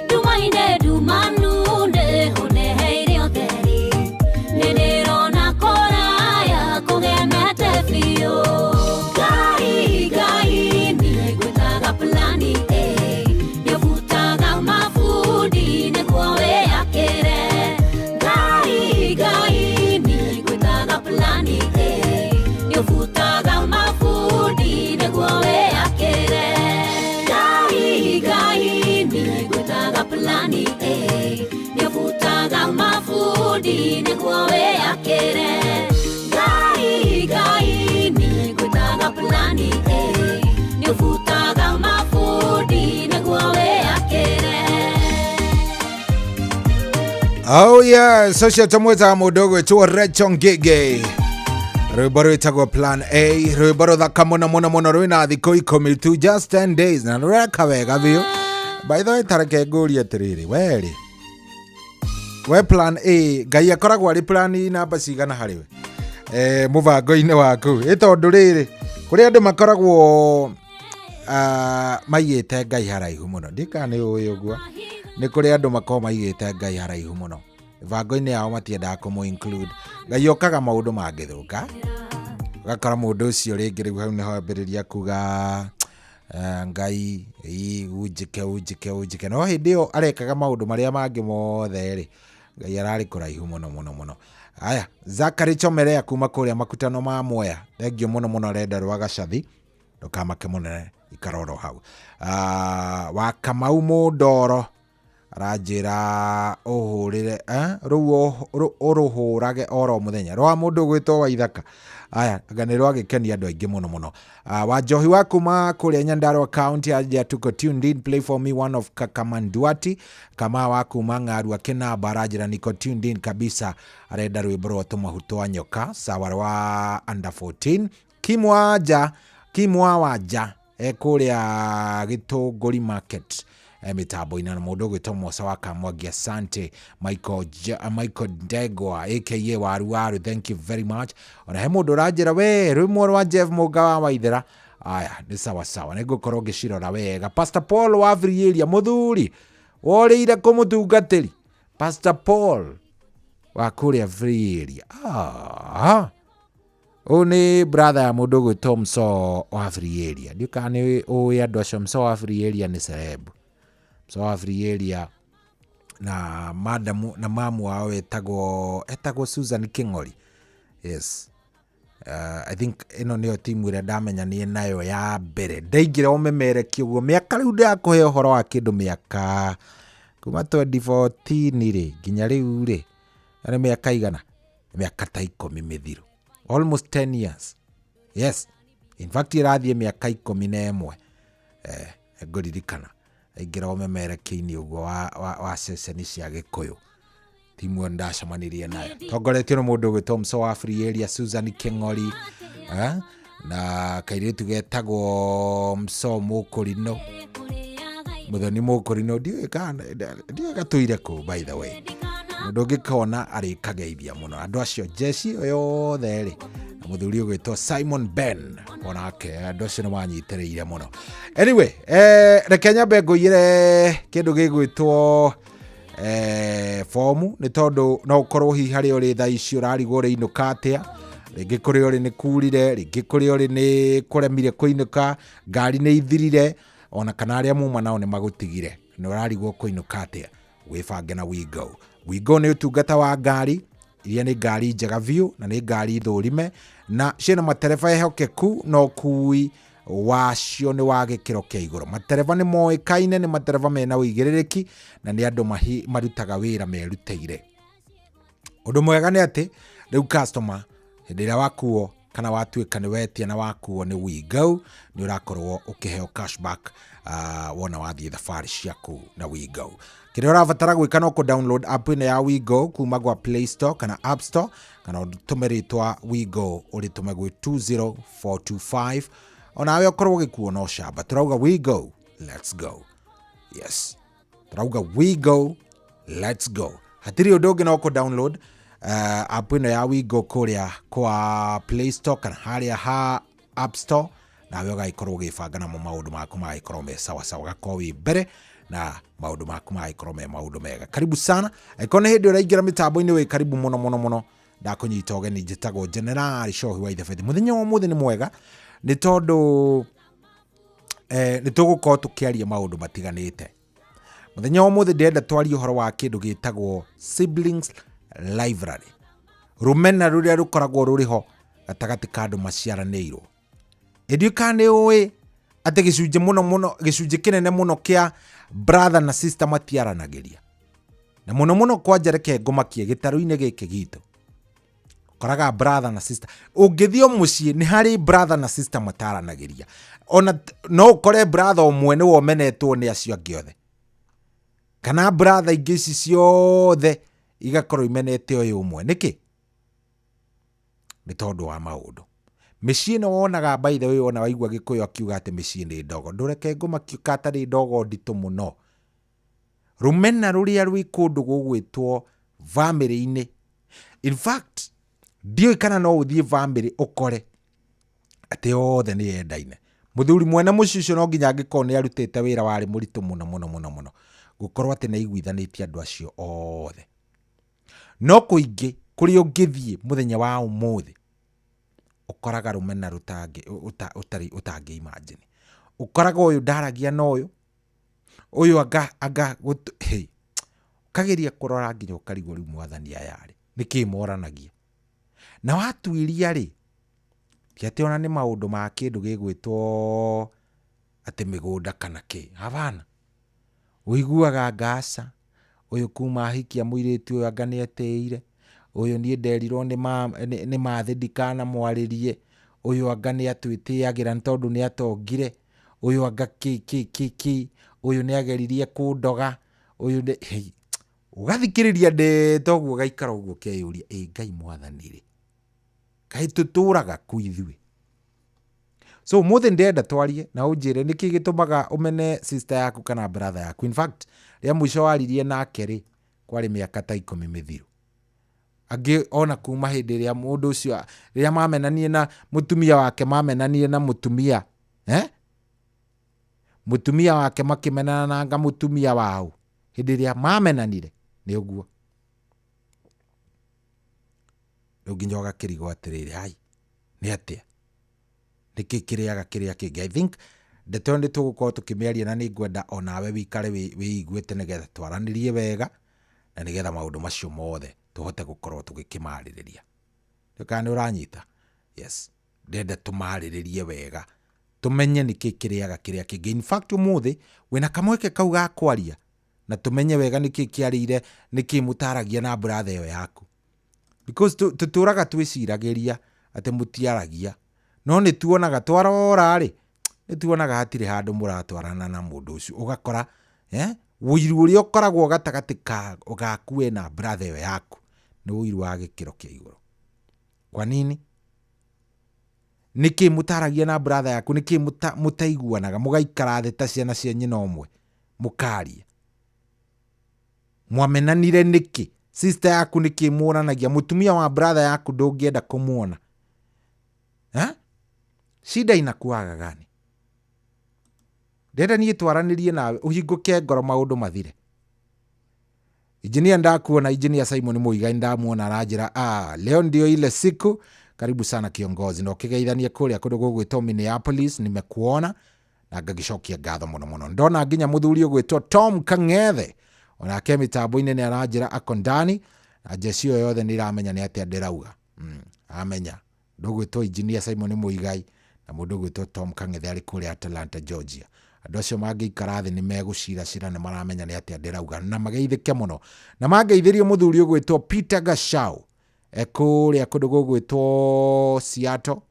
Nduma-inĩ ndumanu nĩ ũndeheire ũtheri, nĩ ndĩrona kũraya kũgemete biũ. Ngai, Ngai, niĩ ngwĩtaga plani A, nĩũbutaga mabundi nĩguo wĩyakĩre. Ngai, Ngai, niĩ ngwĩtaga plani A, nĩũbutaga mabundi nĩguo wĩyakĩre. Ngai, Ngai, niĩ ngwĩtaga plani A, nĩũbutaga mabundi nĩguo wĩyakĩre. Ngai, Ngai, niĩ ngwĩtaga plani A, nĩũbutaga Oh yeah, social tumwĩtaga mũndũ ũgwĩtwo Rachel Ngige, rwĩmbo rwĩtagwo Plan A, rwĩmbo rũthaka mũno mũno mũno, rwĩna thikũ 10 tu, just 10 days, na rũreka wega biũ. By the way, tareke ngũrie atĩrĩrĩ, werĩ we Plan A, Ngai akoragwo arĩ plan namba cigana harĩ we mũbango-inĩ waku? Ĩ tondũ rĩrĩ, kũrĩ andũ makoragwo maigĩte Ngai haraihu mũno, ndikana nĩ ũĩ ũguo, nĩ kũrĩ andũ makoragwo maigĩte Ngai haraihu mũno mĩbango-inĩ yao, matiendaga kũmũ include. Ngai okaga maũndũ mangĩthũka, ũgakora mũndũ ũcio rĩngĩ rĩu hau nĩho ambĩrĩria kuga, "Ngai ii, unjĩke unjĩke unjĩke." No hĩndĩ ĩyo arekaga maũndũ marĩa mangĩ mothe rĩ, Ngai ararĩ kũraihu mũno mũno mũno. Aya, Zakary Chomerea kuma kũrĩa makutano ma Mwea, thengio mũno mũno, arenda rwa Gacathi, ndũkamake mũnene, ikara oro hau. Wa Kamau Mũndoro aranjĩra ũhũrĩre rũu ũrũhũrage oro mũthenya rwa mũndũ ũgwĩtwo Waithaka. Aya, anga nĩ rwagĩkenia andũ aingĩ mũno mũno. Wa Njohi wa kuma kũrĩa Nyandarua County anjia, "Tuko tuned in, play for me one of Kakamanduati." Kama wa kuma Ng'arua Kĩnamba aranjĩra, "Niko tuned in kabisa," arenda rwĩmbo rwa Tũmahu twa Nyoka, sawa, rwa under 14. Kimwanja Kimwa Wanja kũrĩa Gĩtũngũri Market, mĩtambo-inĩ, na mũndũ ũgwĩtwo Mosa wa Kamwangi, asante. Michael, Michael Ndegwa aka Waru Waru, thank you very much. Ona he mũndũ ũranjĩra we rwĩmbo rwa Jeff Mũnga wa Waithera. Aya, nĩ sawa sawa, nĩ ngũkorwo ngĩcirora wega. Pastor Paul wa Free mũthuri worĩire kũmũtungatĩri, Pastor Paul wa kũrĩa Free Area. Ah, ũyũ nĩ brother ya mũndũ ũgwĩtwo Mso wa Free Area. Ndiũ kana nĩ ũĩ andũ acio. Mso wa Free Area nĩ celeb. Mso wa Free Area na madamu na mamu wao etagwo Susan King'ori. Yes. I think ĩno nĩyo timu ĩrĩa ndamenyanire nayo ya mbere ndaingĩra ũmemerekia ũguo mĩaka rĩu ndĩrakũhe ũhoro wa kĩndũ mĩaka kuma 2014 rĩ nginya rĩu rĩ, nĩ mĩaka igana, mĩaka ta 10 mĩthiru, almost 10 years. Yes, in fact ĩrathiĩ mĩaka 11. Ngũririkana aingĩra ũmemerekia-inĩ ũguo wa ceceni cia Gĩkũyũ, timu ĩyo ndacemanirie nayo tongoretio nĩ mũndũ ũgwĩtwo Mso wa Free Area, Susan King'ori, na kairĩtu getagwo Mso Mũkũrinũ, Mũthoni Mũkũrinũ. Ndiũĩ kana ndiũĩ gatũire kũ. By the way, mũndũ ũngĩkona arĩkageithia mũno andũ acio, jeshi ĩyo yothe rĩ, na mũthuri ũgwĩtwo Simon Ben onake, andũ acio nĩ manyitĩrĩire mũno. Anyway, reke nyambe ngũiyĩre kĩndũ gĩgwĩtwo fomu, nĩ tondũ no ũkorwo hihi harĩa ũrĩ thaa ici ũrarigwo ũrĩinũka atĩa. Rĩngĩ kũrĩa ũrĩ nĩ kurire, rĩngĩ kũrĩa ũrĩ nĩ kũremire kũinũka, ngari nĩ ithirire, ona kana arĩa muma nao nĩ magũtigire, nĩ ũrarigwo kũinũka atĩa. Wĩbange na Wigo. Wigo nĩ ũtungata wa ngari iria nĩ ngari njega biũ na nĩ ngari thũrime na ciĩna matereba ehokeku na ũkui wacio nĩ wa gĩkĩro kĩa igũrũ. Matereba nĩ moĩkaine nĩ matereba mena ũigĩrĩrĩki na nĩ andũ marutaga wĩra merutĩire. Ũndũ mwega nĩ atĩ rĩu customer, hĩndĩ ĩrĩa wakuo kana watuĩka nĩ wetia na wakuo nĩ Wigo, nĩ ũrakorwo ũkĩheo cashback wona wathiĩ thabarĩ ciaku na Wigo. Kĩrĩa ũrabatara gwĩka no kũ download app ĩno ya Wigo kuma gwa Play Store kana App Store, kana ũtũme rĩtwa Wigo ũrĩtũme gwĩ 20425, onawe ũkorwo ũgĩkuo no camba. Tũrauga Wigo, let's go. Yes, tũrauga Wigo, let's go. Hatirĩ ũndũ ũngĩ no kũ download app ĩno ya Wigo kũrĩa kwa Play Store kana harĩa ha App Store, nawe ũgagĩkorwo ũgĩbanga namo maũndũ maku magagĩkorwo me sawa sawa, ũgakorwo wĩ mbere na maũndũ maku magagĩkorwo me maũndũ mega. Karibu sana. Angĩkorwo nĩ hĩndĩ ũraingĩra mĩtambo-inĩ, wĩ karibu mũno mũno mũno, ndakũnyita ũgeni. Njĩtagwo General Cohi wa Ithebethi. Mũthenya wa ũmũthĩ nĩ mwega nĩ tondũ nĩ tũgũkorwo tũkĩaria maũndũ matiganĩte. Mũthenya wa ũmũthĩ ndĩrenda twarie ũhoro wa kĩndũ gĩtagwo siblings rivalry, rũmena rũrĩa rũkoragwo rũrĩ ho gatagatĩ ka andũ maciaranĩirwo. Ĩndĩ kana nĩ ũĩ atĩ gĩcunjĩ mũno mũno, gĩcunjĩ kĩnene mũno kĩa brother na sister matiaranagĩria, na mũno mũno kwanja reke ngũmakie gĩtarũ-inĩ gĩkĩ gitũ, ũkoraga brother na sister, ũngĩthiĩ o mũciĩ nĩ harĩ brother na sister mataranagĩria. Ona no ũkore brother ũmwe nĩwe ũmenetwo nĩ acio angĩ othe, kana brother ingĩ ici ciothe. Igakorwo imenete ũyũ ũmwe. Nĩkĩ? Nĩ tondũ wa maũndũ. Mĩciĩ ĩno wonaga, by the way, wona waigua Gĩkũyũ akiuga atĩ mĩciĩ nĩ ndogo, ndũreke ngũmakio katarĩ ndogo nditũ mũno. Rũmena rũrĩa rwĩ kũndũ gũgwĩtwo bamĩrĩ-inĩ. In fact, ndiũĩ kana no ũthiĩ bamĩrĩ ũkore atĩ othe nĩ endaine. Mũthuri mwene mũciĩ ũcio no nginya angĩkorwo nĩ arutĩte wĩra warĩ mũritũ mũno mũno mũno mũno gũkorwo atĩ nĩ aiguithanĩtie andũ acio othe. No kũingĩ kũrĩa ũngĩthiĩ mũthenya wa ũmũthĩ ũkoraga rũmena rũtangĩ ũtarĩ ũtangĩ imagine. Ũkoraga ũyũ ndaragia na ũyũ, ũyũ anga anga hey. Ũkageria kũrora nginya ũkarigwo rĩu mwathani aya rĩ nĩkĩ moranagia. Na watuĩria rĩ, ti atĩ ona nĩ maũndũ ma kĩndũ gĩgwĩtwo atĩ mĩgũnda kana kĩ, hapana. Ũiguaga anga aca, ũyũ kuma ahikia mũirĩtu ũyũ anga nĩ etĩire, ũyũ niĩ nderirwo nĩ mathĩ ndikanamwarĩrie, ũyũ anga nĩ atwĩtĩagĩra nĩ tondũ nĩ atongire, ũyũ anga kĩ kĩ kĩ kĩ, ũyũ nĩ ageririe kũndoga, ũyũ nĩ hey. Ũgathikĩrĩria ndeto ũguo ũgaikara ũguo ũkeyũria, ĩ Ngai mwathani rĩ, kaĩ tũtũraga kũ ithuĩ? So ũmũthĩ ndĩrenda twarie na ũnjĩre nĩkĩ gĩtũmaga ũmene sister yaku kana brother yaku. In fact, rĩa mũico waririe nake rĩ, kwarĩ mĩaka ta 10 mĩthiru. Angĩ ona kuma hĩndĩ ĩrĩa mũndũ ũcio, rĩrĩa mamenanie na mũtumia wake, mamenanie na mũtumia, eh? Mũtumia wake makĩmenana na anga mũtumia wao. Hĩndĩ ĩrĩa mamenanire, nĩ ũguo. Rĩu nginya ũgakĩrigwo atĩrĩrĩ, ai, nĩ atĩa? Nĩkĩ kĩrĩaga kĩrĩa kĩngĩ? I think ndeto ĩyo nĩ tũgũkorwo tũkĩmĩaria na nĩ ngwenda onawe wĩikare wĩiguĩte nĩgetha twaranĩrie wega na nĩgetha maũndũ macio mothe tũhote gũkorwo tũgĩkĩmarĩrĩria. Kana nĩ ũranyita? Yes. Ndĩrenda tũmarĩrĩrie wega tũmenye nĩkĩ kĩrĩaga kĩrĩa kĩngĩ. In fact, ũmũthĩ wĩna kamweke kau ga kwaria na tũmenye wega nĩkĩ kĩarĩire, nĩkĩ mũtaragia na brother ĩyo yaku. Because tũtũraga twĩciragĩria atĩ mũtiaragia, no nĩ tuonaga twarora rĩ, nĩ tuonaga hatirĩ handũ mũratwarana na mũndũ ũcio. Ũgakora ũiru ũrĩa ũkoragwo gatagatĩ gaku we na brother ĩyo yaku nĩ ũiru wa gĩkĩro kĩa igũrũ. Kwa nini? Nĩkĩ mũtaragia na brother yaku? Nĩkĩ mũtaiguanaga mũgaikara thĩ ta ciana cia nyina ũmwe mũkaria? Mwamenanire nĩkĩ? Sister yaku nĩkĩ mũranagia? Mũtumia wa brother yaku ndũngĩenda kũmuona? Eh? Shida inakuaga gani? Ndĩrenda niĩ twaranĩrie nawe ũhingũke ngoro maũndũ mathire. Engineer ndakuona, Engineer Simon Muigai ndamuona aranjĩra, leo ndio ile siku. Karibu sana kiongozi, na ũkĩgeithanie kũrĩa kũndũ gũgwĩtwo Minneapolis, nimekuona na ngagĩcokia ngatho mũno mũno. Ndona nginya mũthuri ũgwĩtwo Tom Kang'ethe onake mĩtambo-inĩ nĩ aranjĩra ako ndani na njeci ĩyo yothe nĩ iramenya nĩ atĩa ndĩrauga. Amenya ndũgwĩtwo Engineer Simon Muigai na mũndũ ũgwĩtwo Tom Kang'ethe arĩ kũrĩa Atlanta, Georgia. Andũ acio mangĩikara thĩ nĩ megũciracira, nĩ maramenya nĩ atĩa ndĩrauga na mageithĩke mũno. Na mangeithĩrie mũthuri ũgwĩtwo Peter Gachau kũrĩa kũndũ gũgwĩtwo Seattle.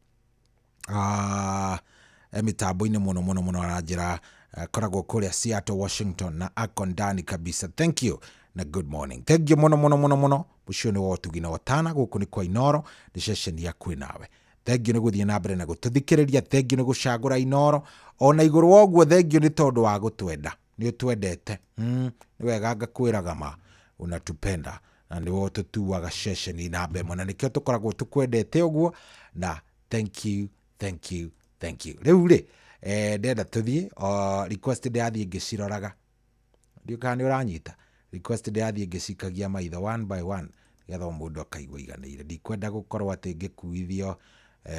Mĩtambo-inĩ mũno mũno mũno aranjĩra akoragwo kũrĩa Seattle, Washington na ako ndani kabisa. Thank you na good morning. Thank you mũno mũno mũno mũno. Mũciĩ nĩ wa ũtugi na ũtana, gũkũ nĩ kwa Inooro, nĩ ceceni ya kwĩ nawe. Thank you nĩ gũthiĩ na mbere na gũtũthikĩrĩria, thank you nĩ gũcagũra Inooro. Ona igũrũ wa ũguo thank you nĩ tondũ wa gũtwenda. Nĩ ũtwendete. Nĩ wega ngakwĩraga ma unatupenda na nĩwe ũtũtuaga ceceni namba ĩmwe na nĩkĩo tũkoragwo tũkwendete ũguo na thank you, thank you, thank you. Rĩu rĩ, ndĩrenda tũthiĩ, request ndĩrathiĩ ngĩciroraga. Ndiũĩ kana nĩ ũranyita. Request ndĩrathiĩ ngĩcikagia maitho one by one nĩgetha o mũndũ akaigua aiganĩire. Ndikwenda gũkorwo atĩ ngĩkuithio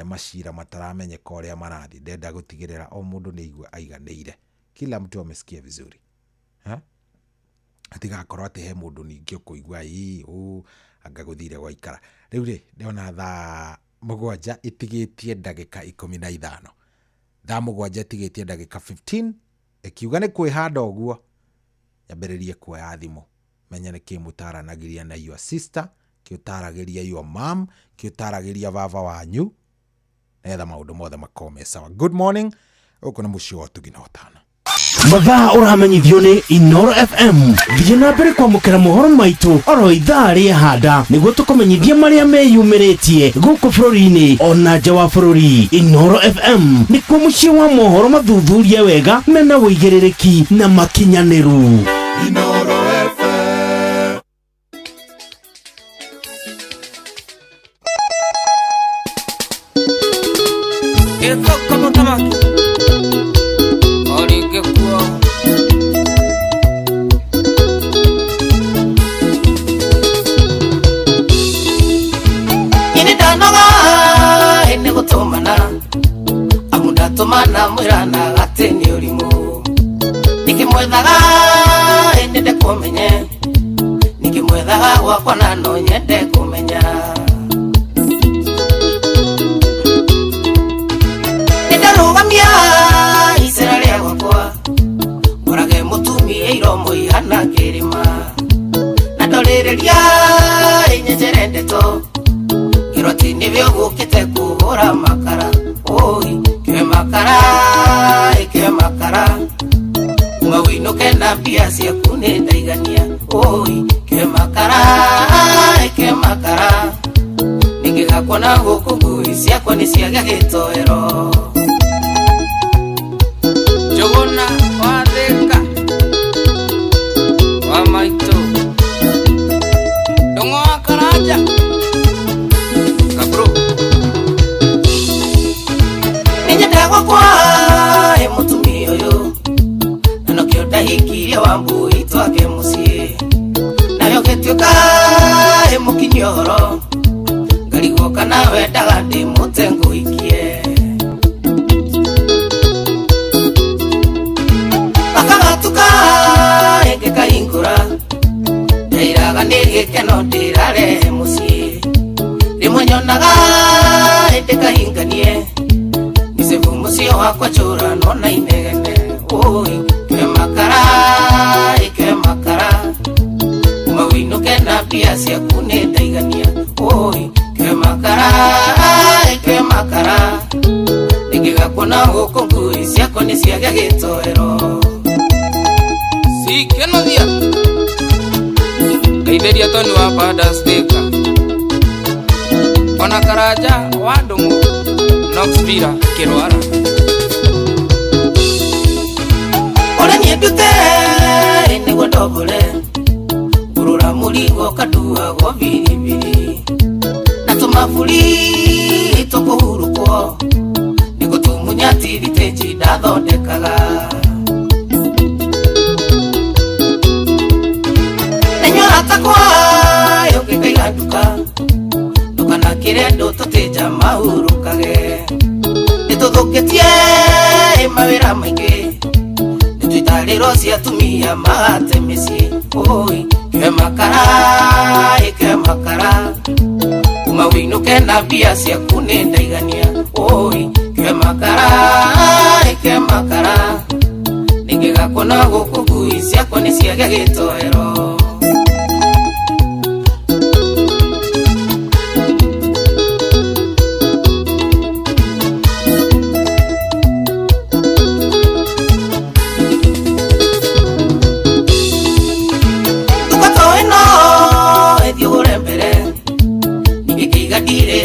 macira mataramenyeka ũrĩa marathiĩ. Ndĩrenda gũtigĩrĩra o mũndũ nĩ aigua aiganĩire. Kila mtu amesikia vizuri. Ha? Hatigakorwo atĩ he mũndũ ningĩ ũkũigua ĩ ũ anga gũthire gwaikara. Rĩu rĩ, ndĩrona thaa 7 ĩtigĩtie ndagĩka 15. Thaa 7 ĩtigĩtie ndagĩka 15 ĩkiuga nĩ kwĩhanda ũguo nyambĩrĩrie kuoya thimũ menye nĩkĩ mũtaranagĩria na your sister, kĩ ũtaragĩria your mom, kĩ ũtaragĩria baba wanyu, nĩgetha maũndũ mothe makorwo me sawa. Good morning, gũkũ nĩ mũciĩ wa ũtugi na ũtana. Mathaa ũramenyithio nĩ Inoro FM. Thiĩ na mbere kwamũkĩra mohoro maitũ oro ithaa rĩa handa nĩguo tũkũmenyithie marĩa meyumĩrĩtie gũkũ bũrũri-inĩ ona nja wa bũrũri. Inoro FM nĩkuo mũciĩ wa mohoro mathuthurie wega mena ũigĩrĩrĩki na makinyanĩru. Inoro FM. Gĩthũkũ mũthamaki o rĩngĩ kuo. Ini ndanoga nĩ gũtũmana amu ndatũmana mwĩranaga atĩ nĩ ũrimũ nĩkĩmwethaga nyende kũmenye nĩkĩmwethaga gwakwa na no nyende kũmenya. Nĩndarũgamia icera rĩa gwakwa ngorage mũtumia iromo ihana kĩrĩma na ndorĩrĩria ĩnyenjere ndeto ngĩrwo atĩ nĩwe ũgũkĩte kũhũra makara oi kĩwe makara ĩkĩwe makara kuma wĩinũke na mbia ciaku nĩ ndaigania oi kĩwe makara ĩkĩwe makara ningĩgakuona gũkũ ngui ciakwa nĩ ciagĩa gĩtoero. Njũgũna wa Thĩka wa maitũ Ndũng'ũ wa Karanja Kabro. Nĩnyendaga gwakwa ĩ mũtumia ũyũ na nokĩo ndahikirie Wambui twake mũciĩ nayo gĩtuĩka ĩ mũkinyia ũhoro ngarigwo kana wendaga ndĩmũte ngũhikie. Gakagatuka ĩngĩkahingũra ndairaga nĩ gĩkeno ndĩrarehe mũciĩ rĩmwe nyonaga ĩndĩkahinganie mĩcebu mũciĩ wakwa njũrano na inegene oi kĩwe makara ĩkĩwe makara kuma wĩinũke na mbia ciaku nĩ ndaigania oi kĩwe makara ĩkĩwe makara nĩngĩgakuona gũkũ ngui ciakwa nĩ ciagĩa gĩtoero. Sikenothia ngeithĩria Toni wa Padastĩka ona Karanja wa Ndũng'ũ Knox Villa kĩrwara. Ũrĩa niĩ ndute nĩguo ndombore ngũrũra mũrigo kanduagwo biribiri na tũmaburi tũkũhurũkwo nĩguo tũmunya tiritĩnji ndathondekaga. Takwa yũkĩkaiga nduka ndũkanakĩre andũ tũtĩnja mahurũkage nĩtũthũkĩtie mawĩra maingĩ nĩtwĩtarĩrwo cia atumia mahate mĩciĩ oi kĩwe makara ĩkĩwe makara kuma wĩinũke na mbia ciaku nĩ ndaigania oi kĩwe makara ĩkĩwe makara nĩngĩgakuona gũkũ ngui ciakwa nĩ ciagĩa gĩtoero.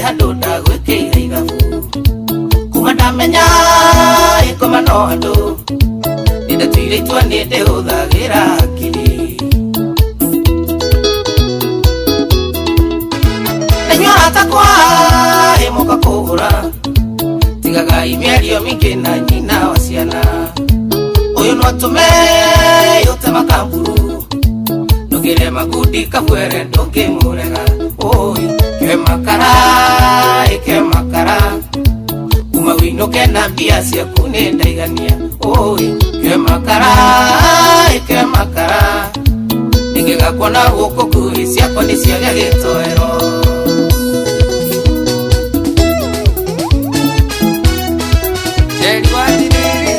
Handũ ndagwĩkĩire ithabu kuma ndamenya ĩkoma no andũ nĩndatuire itua nĩndĩhũthagĩra hakiri na inyuĩ arata akwa ĩmũka kũgũra tigagai mĩario mĩingĩ na nyina wa ciana ũyũ no atũme ũte makamburu ndũngĩre makundi kabwere ndũngĩmũrega oi kĩwe makara ĩkĩwe makara kuma wĩinũke na mbia ciaku nĩ ndaigania oi kĩwe makara ĩkĩwe makara nĩngĩgakuona gũkũ ngui ciakwa nĩ ciagĩa gĩtoero. Njeri wa Ndiriri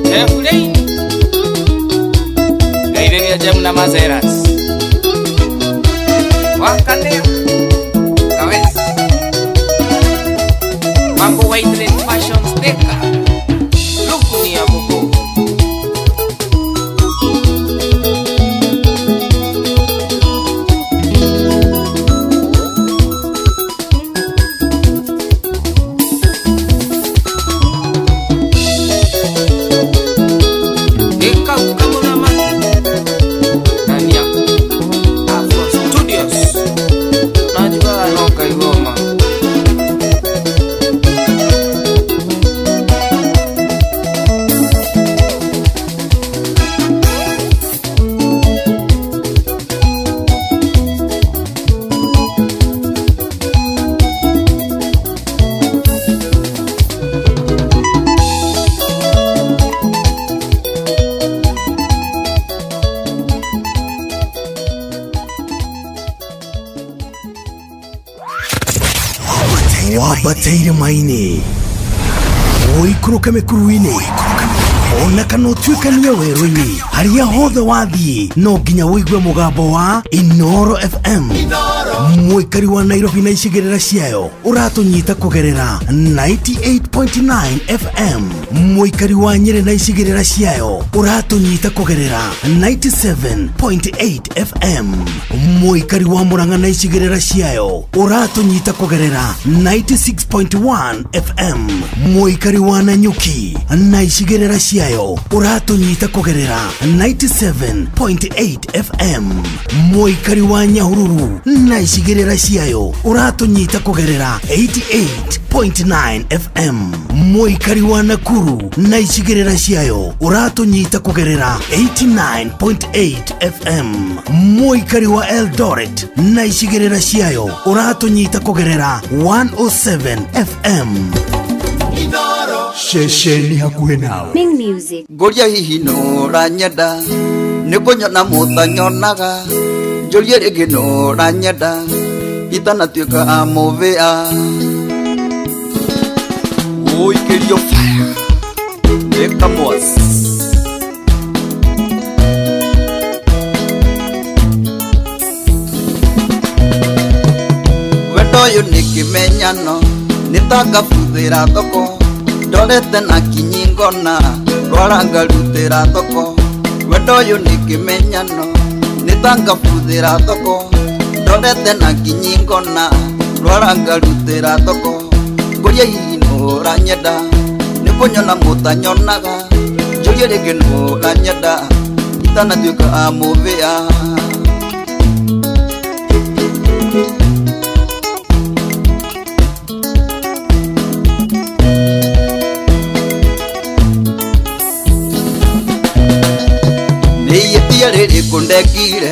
Jefulei Ngeithĩria Jemu na Mazeras Wakanea Kawes Mambo White Fashion. Wambate irĩma-inĩ, ũikũrũke mĩkuru-inĩ, ona kana ũtuĩkanie werũ-inĩ, harĩa hothe wathiĩ no nginya ũigue mũgambo wa Inoro FM. Mũikari wa Nairobi na icigĩrĩra ciayo ũratũnyita kũgerera 98.9 FM. Mũikari wa Nyĩrĩ na icigĩrĩra ciayo ũratũnyita kũgerera 97.8 FM. Mũikari wa Murang'a na icigĩrĩra ciayo ũratũnyita kũgerera 96.1 FM. Mũikari wa Nanyuki na icigĩrĩra ciayo ũratũnyita kũgerera 97.8 FM. Mũikari wa Nyahururu na icigĩrĩra ciayo ũratũnyita kũgerera 88.9 FM. Mũikari wa Nakuru na icigĩrĩra ciayo ũratũnyita kũgerera 89.8 FM. Mũikari wa Eldoret na icigĩrĩra ciayo ũratũnyita kũgerera 107 FM. Ceceni hakuhĩ nawe. Ming Music. Ngũria hihi nũranyenda nĩ kũnyona mũtanyonaga njũrie rĩngĩ nũranyenda itanatuĩka mũbĩa ũikĩrio fire nĩ kamwas. Wendo ũyũ nĩ kĩmenyano nĩ ta ngabuthĩra thoko ndorete na kinyi ngona rwara ngarutĩra thoko. Wendo ũyũ nĩ kĩmenyano nĩ ta ngabuthĩra thoko ndorete na kinyi ngona rwara ngarutĩra thoko. Ngũria hihi nũranyenda nĩ kũnyona mũtanyonaga njũrie rĩngĩ nũranyenda itanatuĩka mũbĩa. Nĩihĩtia rĩrĩkũ ndekire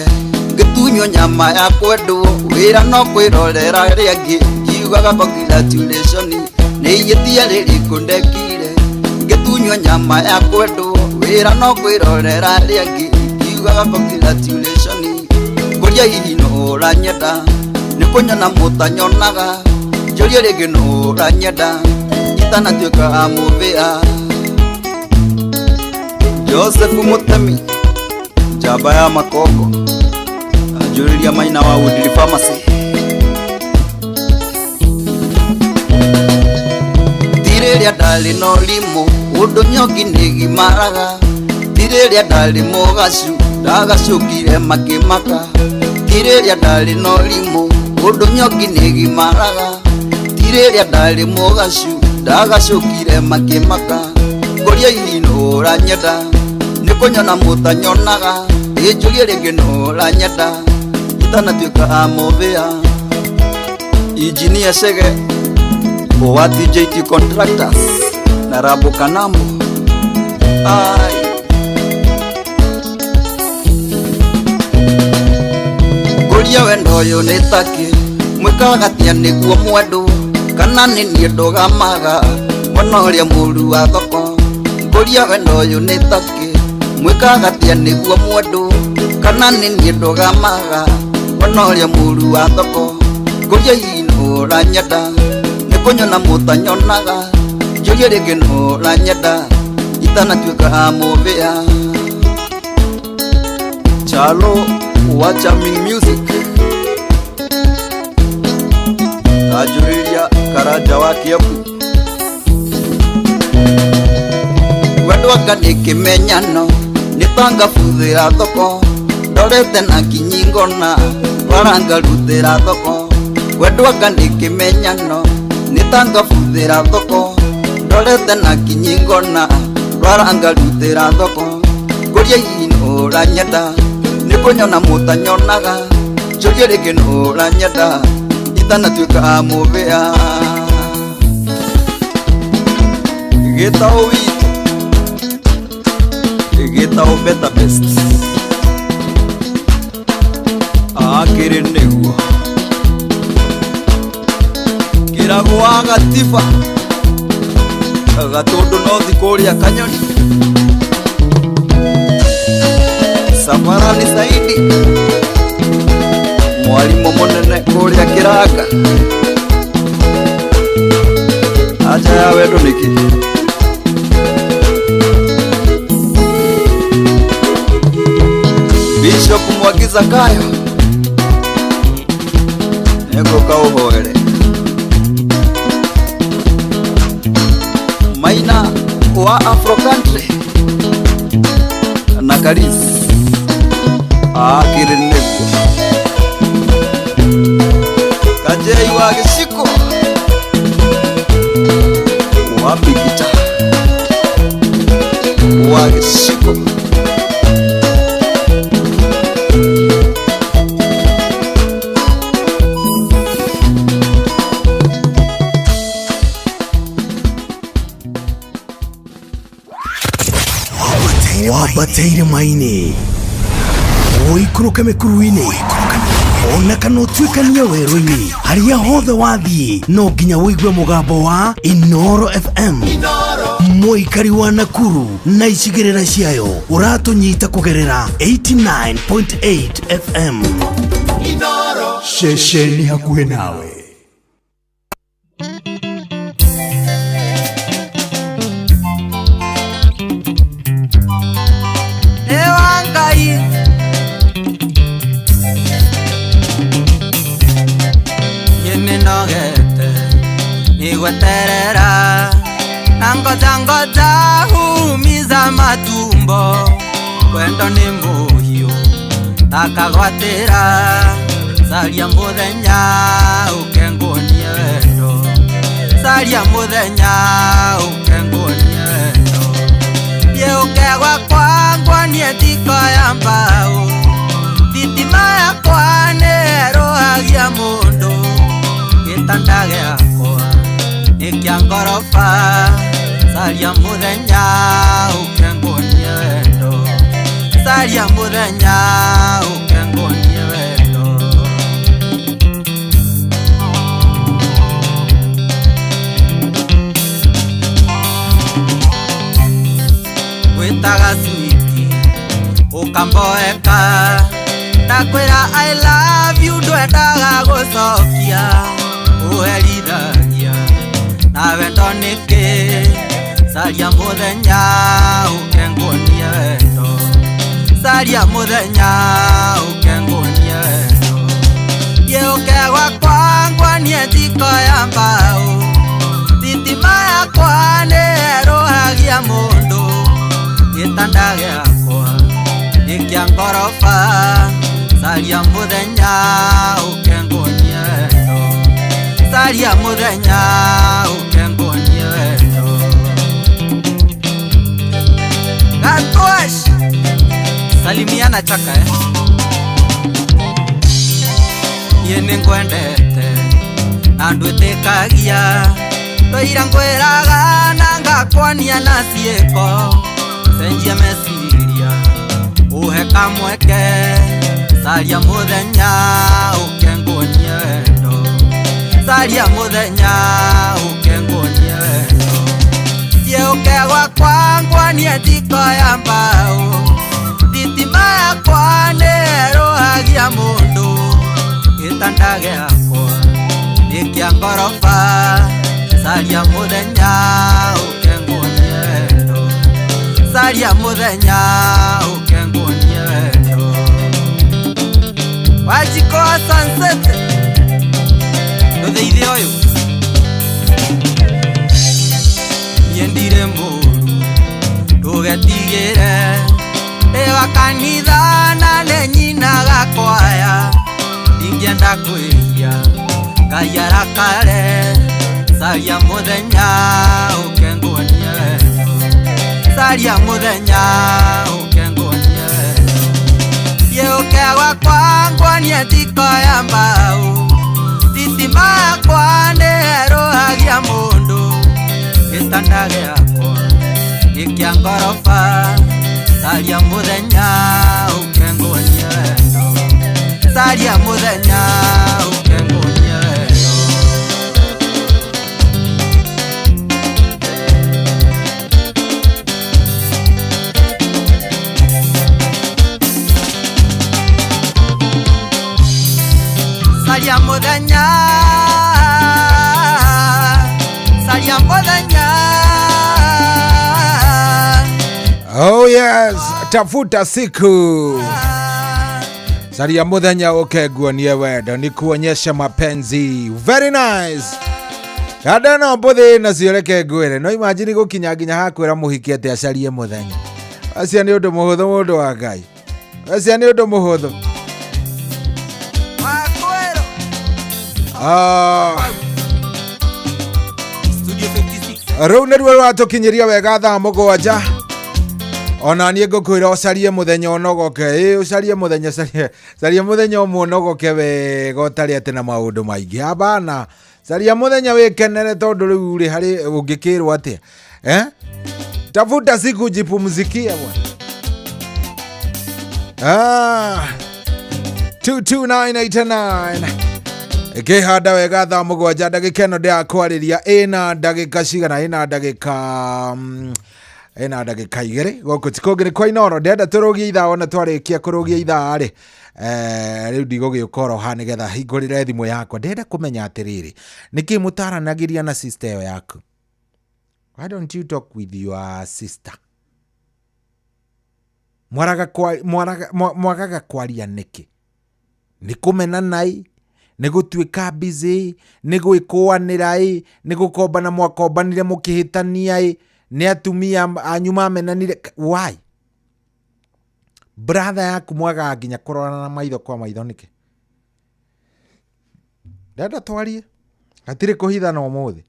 ngĩtunywo nyama ya kwendwo wĩra no kwĩrorera rĩangĩ ngiugaga congratulation. Nĩihĩtia rĩrĩkũ ndekire ngĩtunywo nyama ya kwendwo wĩra no kwĩrorera rĩangĩ ngiugaga congratulation. Ngũria hihi nũranyenda nĩ kũnyona mũtanyonaga njũrie rĩngĩ nũranyenda itanatuĩka mũbĩa. Joseph Mutemi njamba ya makongo anjũrĩria maina wa Woodley Pharmacy. Ti rĩrĩa ndarĩ na ũrimũ ũndũ nyongi nĩgimaraga, ti rĩrĩa ndarĩ mũgacu ndagacũkire makĩmaka, ti rĩrĩa ndarĩ na ũrimũ ũndũ nyongi nĩgimaraga, ti rĩrĩa ndarĩ mũgacu ndagacũkire makĩmaka. Ngũria hihi nũranyenda nĩ kũnyona mũtanyonaga ĩnjũrie rĩngĩ nũranyenda itanatuĩka mũbĩa. Injinia Chege wa TJT Contractors na Rabo Kanambo. Ai ngũria wendo ũyũ nĩ takĩ mwĩkaga atĩa nĩguo mwendwo kana nĩ niĩ ndũgamaga mwena ũrĩa mũru wa thoko. Ngũria wendo ũyũ nĩ takĩ mwĩkaga atĩa nĩguo mwendwo kana nĩ niĩ ndũgamaga mwena ũrĩa mũru wa thoko. Ngũria hihi nũranyenda nĩ kũnyona mũtanyonaga njũrie rĩngĩ nũranyenda itanatuĩka mũbĩa. Chalo wa Charming Music anjũrĩria Karanja wa Kiambu. Wendo anga nĩ kĩmenyano nĩ ta ngabuthĩra thoko ndorete na kinyi ngona rwara ngarutĩra thoko. Wendo anga nĩ kĩmenyano nĩ ta ngabuthĩra thoko ndorete na kinyi ngona rwara ngarutĩra thoko. Ngũria hihi nũranyenda nĩ kũnyona mũtanyonaga njũrie rĩngĩ nũranyenda itanatuĩka mũbĩa. Gĩtaũ witũ gĩtaũ better best akĩrĩ nĩguo kĩragwo wa gatiba gatũndũ nothi kũrĩa kanyoni. Safarani Saidi mwarimũ mũnene kũrĩa kĩranga. Anja ya wendo nĩkĩ? Bishop Mwangi Zakayo nĩngũka ũhoere. Maina wa Afro Country na Karis akĩrĩ nĩguo. Kajei wa Gĩciko wa Bigita wa Gĩciko. Wambateire maini ũikũrũke mĩkuru-inĩ ona kana ũtuĩkanie werũ-inĩ harĩa hothe wathiĩ no nginya ũigue mũgambo wa Inoro FM. Mũikari wa Nakuru na icigĩrĩra ciayo ũratũnyita kũgerera 89.8 FM. Ceceni hakuhĩ nawe. Ewa Ngai Nĩnogete nĩgweterera na ngoja ngoja humiza matumbo wendo nĩ mũhiũ takagwatĩra caria mũthenya ũke nguonie wendo caria mũthenya ũke nguonie wendo thiĩ ũke gwakwa nguonie thiko ya mbaũ thitima yakwa nĩerũhagia mũndũ gĩtanda gĩakwa nĩ kĩa ngoroba caria mũthenya ũke nguonie wendo caria mũthenya ũke nguonie wendo. Gwĩtaga switi ũkamboeka ndakwĩra I love you ndwendaga gũcokia ũherithagia na wendo nĩkĩ caria mũthenya ũke nguonie wendo caria mũthenya ũke nguonie wendo thiĩ ũke gwakwa nguonie thiko ya mbaũ thitima yakwa nĩerũhagia mũndũ gĩtanda gĩakwa nĩ kĩa ngoroba caria mũthenya ũke nguonie wendo caria mũthenya ũke nguonie wendo. Gatwash salimiana chaka niĩ nĩngwendete na ndwĩtĩkagia twaira ngwĩraga na ngakwonia na ciĩko cenjia meciria ũhe kamweke caria mũthenya ũke nguonie wendo caria mũthenya ũke nguonie wendo thiĩ ũke gwakwa nguonie thiko ya mbaũ thitima yakwa nĩerũhagia mũndũ gĩtanda gĩakwa nĩ kĩa ngoroba caria mũthenya ũke nguonie wendo caria mũthenya ũke nguonie wendo. Wajiko wa Sunset ndũthĩithie ũyũ niĩ ndirĩ mũru ndũgetigĩre ndĩ wa kanitha na nĩ nyinaga kwaya ndingĩenda kwĩhia Ngai arakare caria mũthenya ũke nguonie wendo caria mũthenya ũke nguonie wendo thiĩ ũke gwakwa nguonie thiko ya mbaũ thitima yakwa nĩerũhagia mũndũ gĩtanda gĩakwa nĩ kĩa ngoroba caria mũthenya ũke nguonie wendo caria mũthenya ũke nguonie wendo. Caria mũthenya caria mũthenya. Oh yes, tafuta siku caria muthenya uke nguonie wendo nikuonyeshe mapenzi. Very nice. Kanda no mbuthi nacio reke ngwĩre, no imagine gũkinya nginya hakwĩra mũhiki atĩ acarie mũthenya. Acia nĩ ũndũ mũhũthũ, mũndũ wa Ngai, acia nĩ ũndũ mũhũthũ. Ah. Rũu nĩruo rũratũkinyĩria wega thaa 7. Ona niĩ ngũkwĩra ũcarie mũthenya ũnogoke. Ĩ, ũcarie mũthenya, carie, caria mũthenya ũmwe ũnogoke wega ũtarĩ atĩ na maũndũ maingĩ. Hapana, caria mũthenya wĩkenere, tondũ rĩu rĩ harĩ ũngĩkĩrwo atĩa? Eh? Tafuta siku jipumzikie bwana. Ah. 22989 ĩkĩhanda wega thaa 7 ndagĩka ĩno ndĩrakwarĩria ĩna ndagĩka cigana? Ĩna ndagĩka ĩna ndagĩka 2. Gũkũ ti kũngĩ nĩ kwa Inooro. Ndĩrenda tũrũgie ithaa, ona twarĩkia kũrũgia ithaa rĩ, rĩu ndigũgĩũka oro haha nĩgetha hingũrĩre thimũ yakwa. Ndĩrenda kũmenya atĩrĩrĩ, nĩkĩ mũtaranagĩria na sister ĩyo yaku? Why don't you talk with your sister? Mwaraga kwa, mwaraga, mwagaga kwaria nĩkĩ? Nĩ kũmenana-ĩ, nĩ gũtuĩka busy, nĩ gwĩkũanĩra-ĩ, nĩ gũkombana mwakombanire mũkĩhĩtania-ĩ, nĩ atumia anyu mamenanire? Why? Brother yaku mwagaga nginya kũrorana na maitho kwa maitho nĩkĩ? Ndenda twarie, hatirĩ kũhithana ũmũthĩ.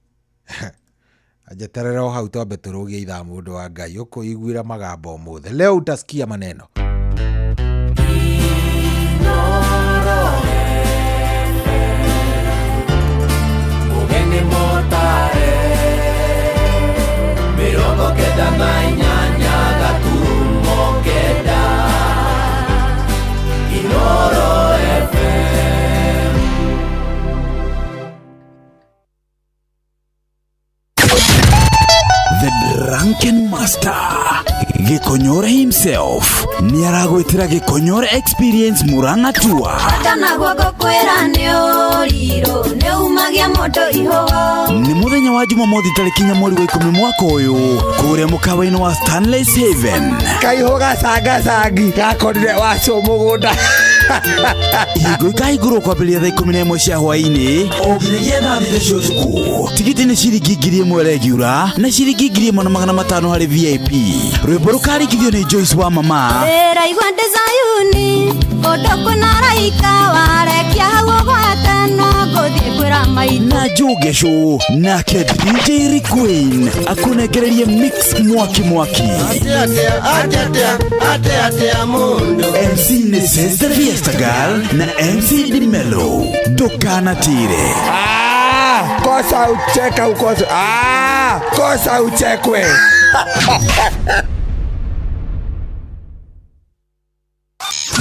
Njeterere o hau twambe tũrũgie ithaa, mũndũ wa Ngai, ũkũiguĩra magambo ũmũthĩ. Leo utasikia maneno. Ũgeni mũtare 98.9 Inooro FM. The Drunken Master Gĩkonyore himself nĩ aragwĩtĩra Gĩkonyore Experience Murang'a Tour. Kana guoko kwĩra nĩ ũrirũ nĩ umagia mũndũ ihũgo. Nĩ mũthenya wa Jumamothi tarĩki 4 mweri wa 10 mwaka ũyũ kũrĩa mũkawa-inĩ wa Stanley's Haven. Kaihũ gacangacangi gakorire wacũ mũgũnda. Ihingo ikahingũrwo kwambĩrĩria thaa 11 cia hwaĩ-inĩ o nginyagia thaa 6 cia ũtukũ. Tigiti nĩ ciringi 1000 regular na ciringi 1500 harĩ VIP. Rwĩmbo rũkarĩkithio nĩ Joyce wa Mama. Ndĩraigua ndĩ Zayuni kũndũ kwĩna araika, warekia hau ũgwate no ngũthiĩ kwĩra maitũ. Na Njogesho nake DJ Rick Queen akũnengererie mix mwaki mwaki. MC nĩ Sister Fiesta Girl na MC Dimelo. Ndũkanatire. Ah, kosa ucheka ukose. Ah, kosa uchekwe.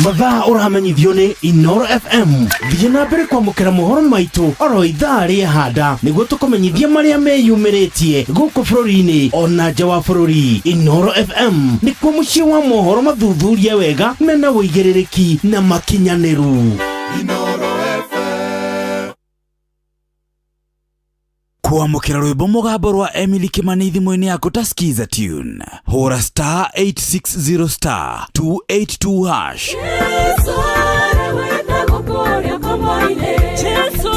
Mathaa ũramenyithio nĩ Inooro FM. Thiĩ na mbere kwamũkĩra mohoro maitũ oro ithaa rĩehanda nĩguo tũkũmenyithie marĩa meyumĩrĩtie gũkũ bũrũri-inĩ ona nja wa bũrũri. Inooro FM nĩkuo mũciĩ wa mohoro mathuthurie wega mena ũigĩrĩrĩki na makinyanĩru. Kwamũkĩra rwĩmbo mũgambo rwa Emily Kimani thimũ-inĩ yaku ta Skiza Tune. Hũra star 860 star 282 hash. Jesu arewetagwo kũrĩa komoine. Jesu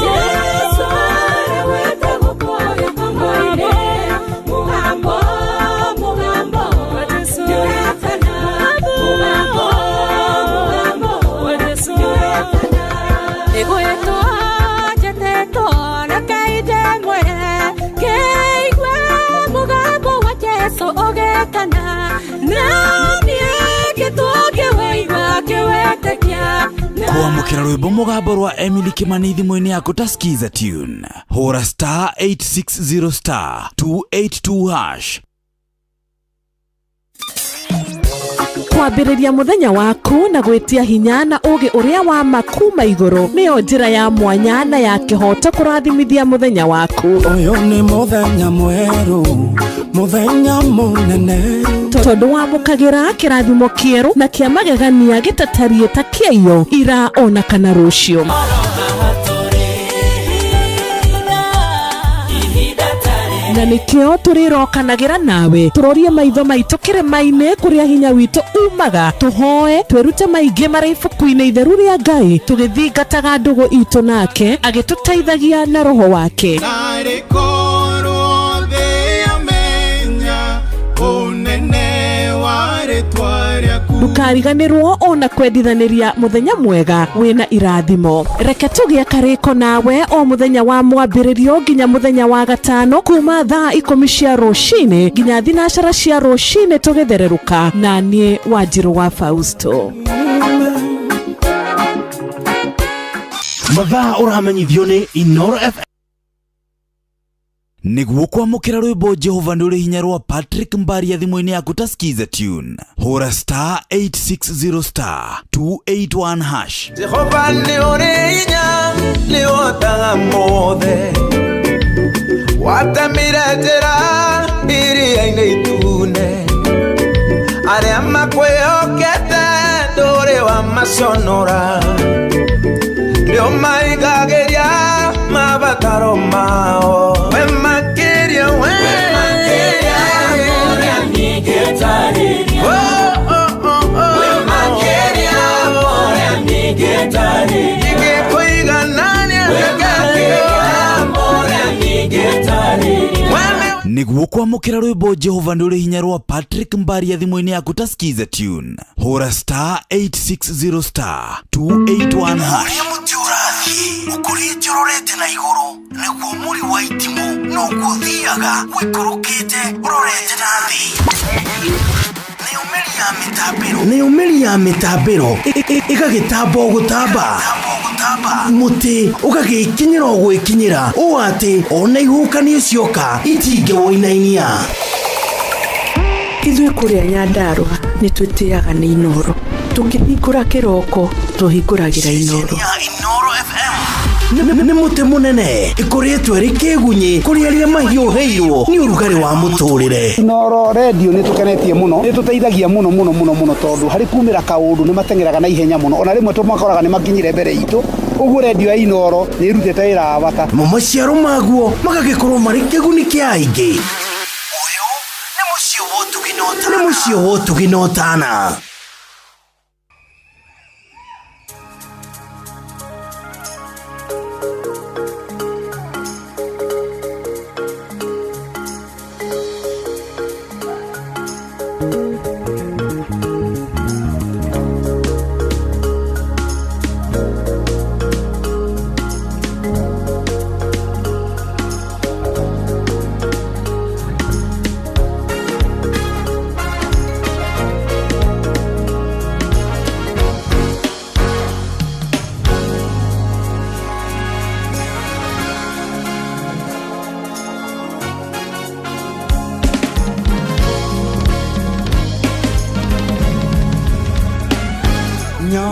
arewetagwo kũrĩa komoine. Mũgambo, mũgambo, nĩũretana. Mũgambo, mũgambo, nĩũretana. Ĩgwĩtwo njetĩtwo na kainde mwene, kĩigue mũgambo wa Jesu ũgĩtana. Na niĩ ngĩtwo ngĩwĩigua ngĩwĩtĩkia. Kwamũkĩra rwĩmbo mũgambo rwa Emily Kimani thimũ-inĩ yaku ta Skiza Tune. Hũra star 860 star 282 hash. Kwambĩrĩria mũthenya waku na gwĩtia hinya na ũũgĩ ũrĩa wa ma kuma igũrũ nĩyo njĩra ya mwanya na ya kĩhooto kũrathimithia mũthenya waku. Ũyũ nĩ mũthenya mwerũ, mũthenya mũnene. Tondũ wamũkagĩra kĩrathimo kĩerũ na kĩa magegania gĩtatariĩ ta kĩaiyo ira ona kana rũciũ. Na nĩkĩo tũrĩrokanagĩra nawe tũrorie maitho maitũ kĩrĩma-inĩ kũrĩa hinya witũ umaga, tũhoe twĩrute maingĩ marĩ ibuku-inĩ itheru rĩa Ngai, tũgĩthingataga ndũgũ itũ nake agĩtũteithagia na roho wake. Narĩ korwo thĩ yamenya ũnene wa rĩtwa rĩaku. Ndũkariganĩrwo ona kwendithanĩria mũthenya mwega wĩna irathimo. Reke tũgĩe karĩko nawe o mũthenya wa mwambĩrĩrio nginya mũthenya wa gatano kuma thaa 10 cia rũcinĩ nginya 9 cia rũcinĩ tũgĩthererũka na niĩ Wanjirũ wa Fausto. Mathaa ũramenyithio nĩ Inoro FM. Nĩguo kwamũkĩra rwĩmbo Jehova nĩ ũrĩ hinya rwa Patrick Mbaria thimũ-inĩ yaku ta Skiza tune, hũra star 860 star 281 hash. Jehova nĩ ũrĩ hinya, nĩ ũhotaga mothe, watemire njĩra iria-inĩ itune, arĩa makwĩhokete ndũrĩ wamaconora, nĩ ũmaigagĩria mabataro mao. We makĩria, we Nĩguo kwamũkĩra rwĩmbo Jehova nĩ ũrĩ hinya rwa Patrick Mbaria thimũ-inĩ yaku ta Skiza tune, hũra star 860 star 281 hash. Ũrĩa mũtĩ ũrathiĩ ũkũrĩte ũrorete na igũrũ nĩguo mũri wa itimũ noguo ũthiaga ũikũrũkĩte ũrorete na thĩ. Nayo mĩri ya mĩtambĩro ĩgagĩtamba o gũtamba, mũtĩ ũgagĩkinyĩra o gwĩkinyĩra ũũ atĩ ona ihuhũkanio cioka itingĩwũinainia. Ithuĩ kũrĩa Nyandarũa nĩ twĩtĩaga nĩ Inoro, tũkĩhingũra kĩroko tũhingũragĩra Inoro. Nĩ mũtĩ mũnene ĩkũrĩtwo ĩrĩ kĩgunyĩ kũrĩ arĩa mahiũhĩirwo nĩ ũrugarĩ wa mũtũrĩre. Inoro redio nĩ tũkenetie mũno, nĩ tũteithagia mũno mũno mũno mũno, tondũ harĩ kumĩra kaũndũ nĩ mateng'eraga na ihenya mũno, ona rĩmwe tũmakoraga nĩ makinyire mbere itũ. Ũguo redio ya Inoro nĩ ĩrutĩte wĩra wa bata. Namo maciaro maguo magagĩkorwo marĩ kĩguni kĩa aingĩ. Ũyũ nĩ mũciĩ wa ũtugi na ũtana.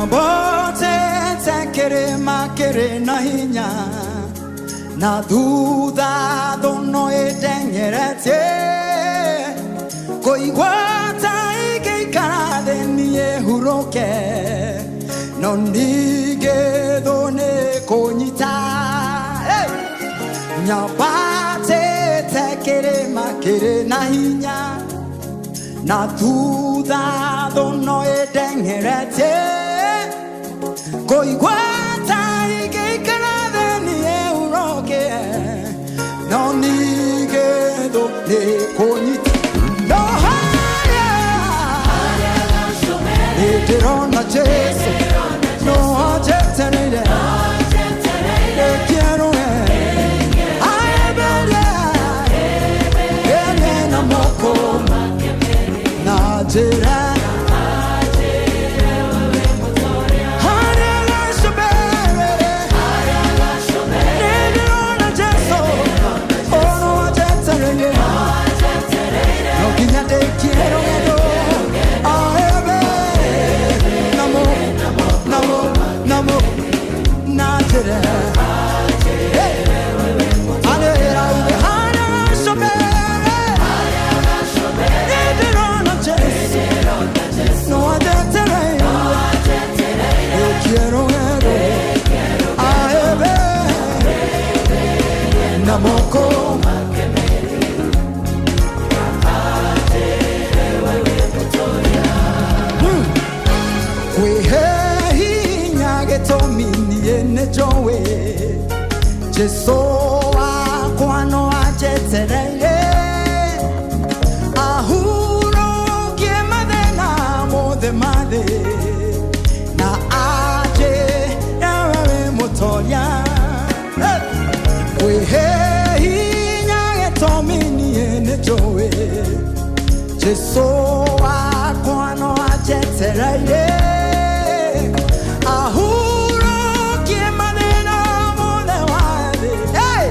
Nyambate kĩrĩma kĩrĩ na hinya, na thutha thũ no ĩteng'eretie, kũigua ta ingĩikara thĩ niĩ hurũke, no ningĩ thũ nĩ kũnyita. Nyambatĩte kĩrĩma kĩrĩ na hinya, na thutha thũ no ĩteng'eretie, kũigua ta ingĩikara thĩ niĩ hurũke, no ningĩ thũ nĩ kũnyita. No harĩa nĩ ndĩrona Jesũ, no anjetereire, nĩkĩerũe aemberie ĩrĩ na moko na njĩra. Jesu wakwa no anjetereire ahurũkie mathĩna mothe ma thĩ na anjĩre we wĩ mũtoria. Kwĩhe hinya gĩtũmi niĩ nĩnjũĩ Jesu wakwa no anjetereire ahurũkie mathĩna mothe ma thĩ. Hey!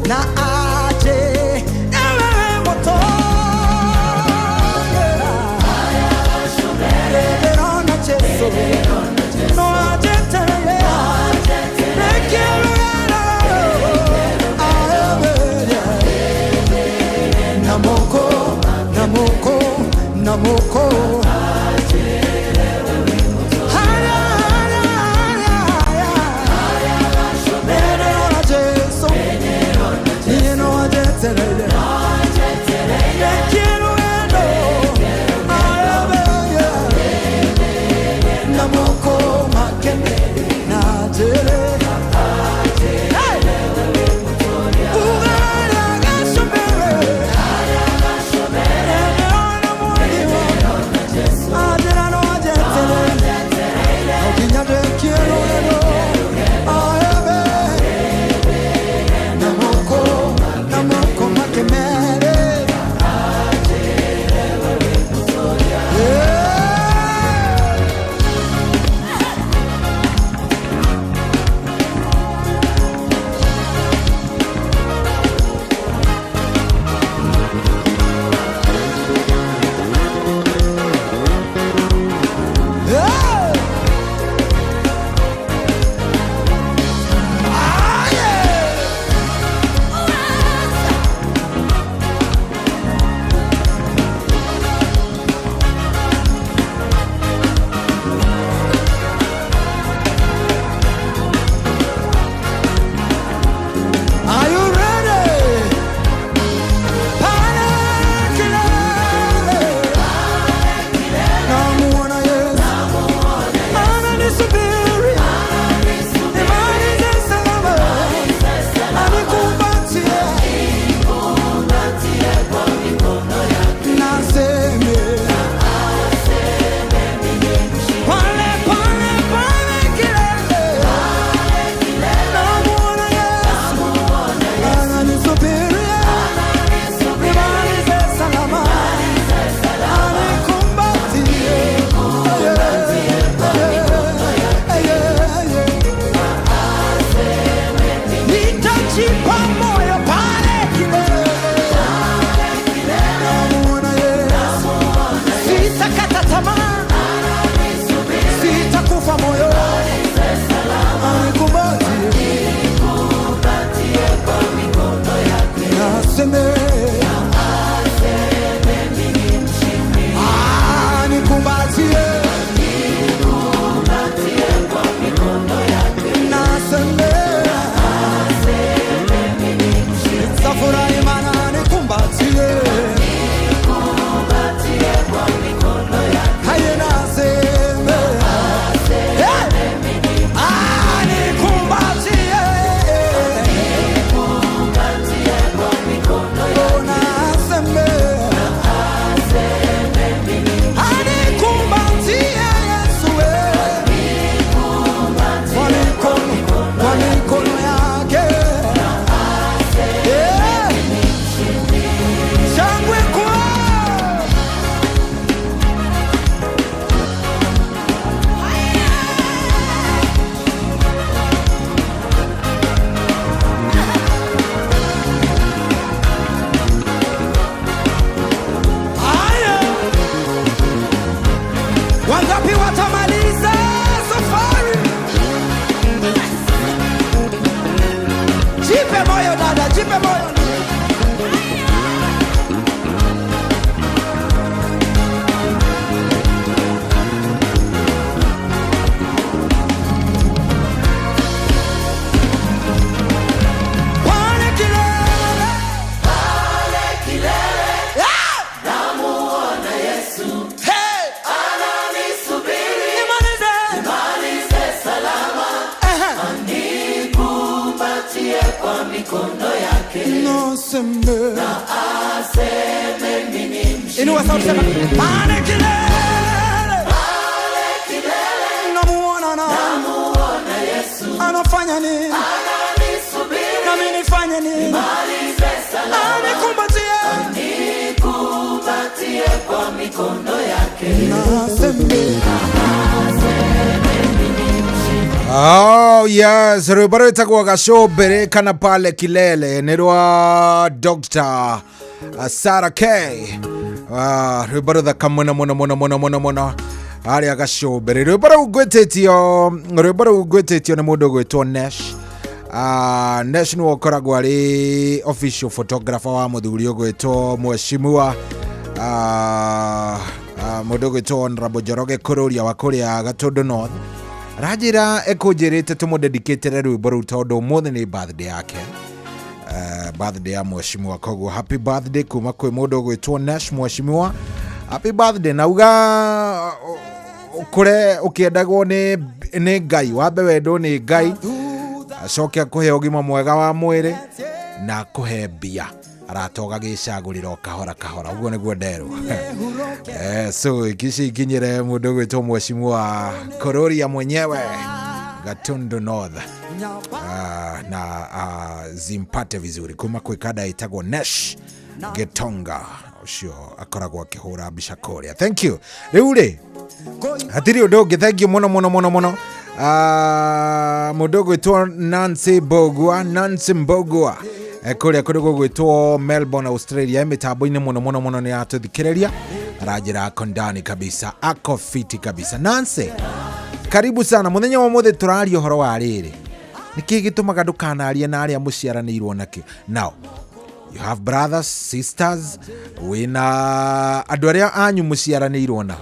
Na anjĩre we wĩ mũtoria. Ndĩrona Jesu no anjetereire Namoko, namoko, namoko. Haya, haya, haya, haya. Ndĩrona Jesu, niĩ no anjetereire. Ndekĩrũgendo, ayabeye. Namoko makene na njĩre. Hey! Ugarĩa gacũmbĩrĩ. Are you ready? Pale kilele. Namuona Yesu. Ananisubiri. Nimalize salama. Anikumbatie. Naseme. Pale, pale, pale kilele. Namuona Yesu. Ananisubiri. Nimalize salama. Anikumbatie. Nitajipa moyo pale kilele. Namuona Yesu. Sitakata tamaa. Sitakufa moyo. Anikumbatie. Naseme. Anikumbatie. Naseme. Nitafurahi maana anikumbatie. Haye Naseme na aseme mimi mshindi. Inua sauti sema pale kilele, pale kilele, namuona na namuona Yesu anafanya nini, ananisubiri nami nifanye nini, nimalize salama, anikumbatie, anikumbatie kwa mikono yake, naseme Oh yes, rwimbo rwĩtagwo gacũmbĩrĩ kana pale kilele nĩ rwa Dr. Sarah K. Ah, rwimbo rũthaka mũno mũno mũno mũno mũno mũno harĩa gacũmbĩrĩ. Rwimbo rũu ngwĩtĩtio, rwimbo rũu ngwĩtĩtio nĩ mũndũ ũgwĩtwo Nesh. Ah, Nesh nĩwe ũkoragwo arĩ official photographer wa mũthuri ũgwĩtwo Mheshimiwa mũndũ ũgwĩtwo Honorable Njoroge Kũrũria wa kũrĩa Gatũndũ North. Ranjĩra ekũnjĩrĩte tũmũdedicatĩre rwĩmbo rũu tondũ ũmũthĩ nĩ birthday yake. Birthday ya mheshimiwa, koguo happy birthday kuma kwĩ mũndũ ũgwĩtwo Nash mheshimiwa, happy birthday. Nauga ũkũre ũkĩendagwo nĩ Ngai, wambe wendwo nĩ Ngai, acoke akũhe ũgima mwega wa mwĩrĩ na akũhe mbia aratoga gĩcagũrĩra o kahora kahora, ũguo nĩguo nderwo. So ikici ikinyĩre mũndũ ũgwĩtwo mheshimiwa Kũrũria mwenyewe Gatundu North, na zimpate vizuri kuma kwĩ kada ĩtagwo Nesh Getonga, ũcio akoragwo akĩhũra mbica kũrĩa. Thank you. Rĩu rĩ hatirĩ ũndũ ũngĩ, thank you mũno mũno mũno mũno. Mũndũ ũgwĩtwo Nancy Mbogua, Nancy Mbogua kũrĩa kũndũ gũgwĩtwo Melbourne Australia, mĩtambo-inĩ mũno mũno mũno nĩ yatũthikĩrĩria, aranjĩra ako ndani kabisa, ako fiti kabisa. Nancy, karibu sana. Mũthenya wa ũmũthĩ tũraria ũhoro wa rĩrĩ, nĩkĩ gĩtũmaga ndũkanarie na arĩa mũciaranĩirwo nakĩo? Now you have brothers, sisters, wĩna andũ arĩa anyu mũciaranĩirwo nao,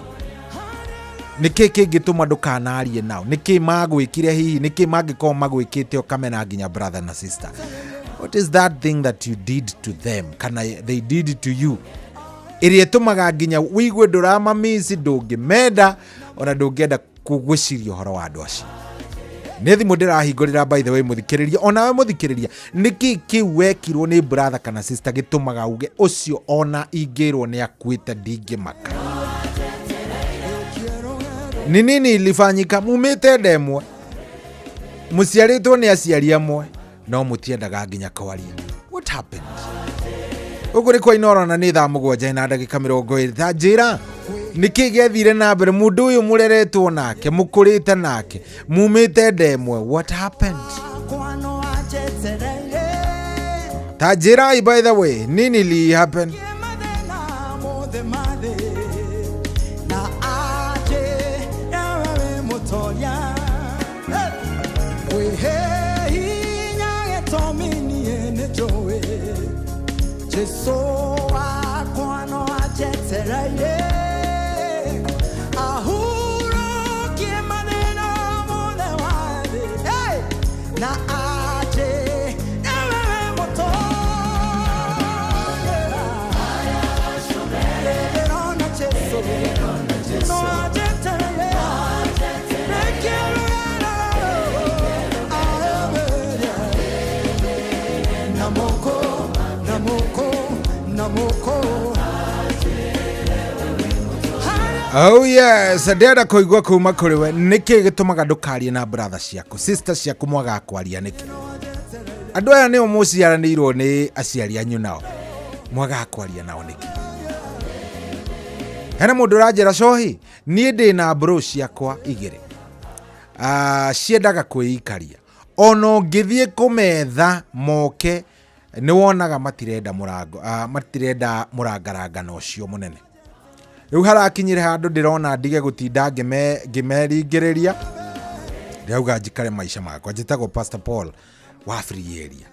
nĩkĩ kĩngĩtũma ndũkanarie nao? Nĩkĩ magwĩkire hihi? Nĩkĩ mangĩkorwo magwĩkĩte ũkamena nginya brother na sister? What is that thing that you did to them, kana they did to you, ĩrĩa ĩtũmaga nginya wĩigue ndũramamisi, ndũngĩmenda, ona ndũngĩenda gwĩciria ũhoro wa andũ acio? Nĩ thimũ ndĩrahingũrĩra by the way mũthikĩrĩria, onawe mũthikĩrĩria, nĩkĩ kĩu wekirwo nĩ brother kana sister gĩtũmaga uge ũcio ona ingĩrwo nĩ akuĩte ndingĩmaka? Ni nini ilifanyika? Mumĩte nda ĩmwe, mũciarĩtwo nĩ aciari amwe, no mũtiendaga nginya kwaria. What happened? Ũguo nĩ kwa Inooro na nĩ thaa 7 na ndagĩka 20. Ta njĩra nĩkĩ gĩathire na mbere? Mũndũ ũyũ mũreretwo nake, mũkũrĩte nake, mumĩte nda ĩmwe, what happened? Ta njĩrai by the way, nini li happen? Jesu wakwa no anjetereire, ahurũkie mathĩna mothe wa thĩ. Hey! Na anjĩre wewe mũtongoria. Ndĩrona Jesu, no anjetereire, rekĩrũgano, aemerie. Namoko, namoko, namoko. Oh yes, ndĩrenda kũigua kuma kũrĩ we, nĩkĩ gĩtũmaga ndũkarie na brother ciaku, sister ciaku, mwagaga kwaria nĩkĩ? Andũ aya nĩo mũciaranĩirwo nĩ aciari anyu, nao mwagaga kwaria nao nĩkĩ? Hena mũndũ ũranjĩra cohi, niĩ ndĩ na bro ciakwa igĩrĩ, ciendaga kwĩikaria, ona ũngĩthiĩ kũmetha moke nĩ wonaga matirenda mũrango, matirenda mũrangarangano ũcio mũnene. Rĩu harakinyire handũ ndĩrona ndige gũtinda ngĩmeringĩrĩria, ndĩrauga njikare maica makwa. Njĩtagwo Pastor Paul wa Free Area.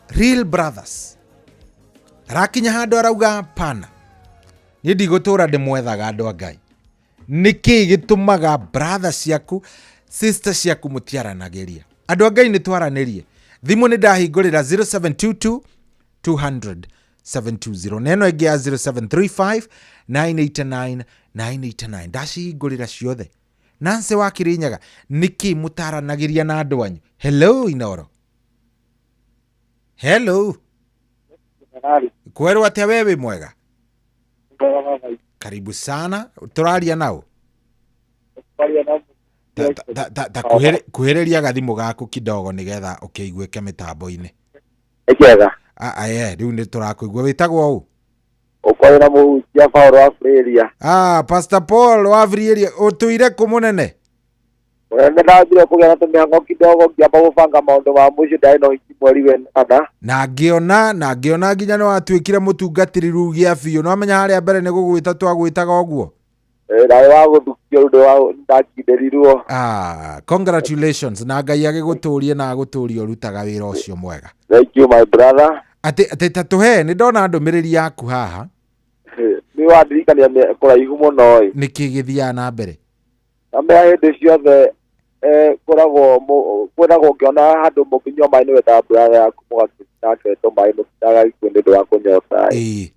Real brothers arakinya handũ arauga pana, niĩ ndigũtũra ndĩmwethaga andũ a Ngai. Nĩkĩ gĩtũmaga brother ciaku, sister ciaku mũtiaranagĩria? Andũ a Ngai nĩ twaranĩrie. Thimũ nĩ ndahingũrĩra 0722 200 720 na ĩno ĩngĩ ya 0735 989 989, ndacihingũrĩra ciothe. Nancy wa Kirinyaga, nĩkĩ mũtaranagĩria na andũ anyu? Hello Inooro. Hello. Kwerwo atia, we wĩ mwega? Karibu sana. Tũraria nao ta kuhĩrĩria gathimũ gaku kidogo nĩgetha ũkĩiguĩke mĩtambo-inĩ. Nĩ kĩega. Aye, rĩu nĩ tũrakũigua. Wĩtagwo ũ? Ũkorwo na mũhunjia Paul wa Freria. Ah, Pastor Paul wa Frieria, ũtũire kũ, mũnene? Mũnene, ndambire kũgĩa na tũmĩhang'o kidogo ngĩamba gũbanga maũndũ ma mũciĩ, ndarĩ na ũhiki mweri wenana. Na ngĩona nginya nĩ watuĩkire mũtungatĩri rĩu gĩa biũ. Nĩ wamenya harĩa mbere nĩ gũgwĩta twagwĩtaga ũguo. Ndarĩ wa gũthukio, rĩu ndakindĩrirwo. Ah, congratulations, na Ngai agĩgũtũrie na agũtũrie ũrutaga wĩra ũcio mwega. Thank you, my brother. Atĩ ta tũhe, nĩ ndona ndũmĩrĩri yaku haha. Nĩ wandirikania kũraihu mũno ĩ. Nĩkĩ gĩthiaga na mbere? Namenya hĩndĩ ciothe kũragwo kwĩragwo ũngĩona handũ mũkĩnyua maĩ nĩ wetaga brother yaku mũgakĩ tũmaĩ mũtindagagĩkue nĩ ũndũ wa kũnyota ĩ.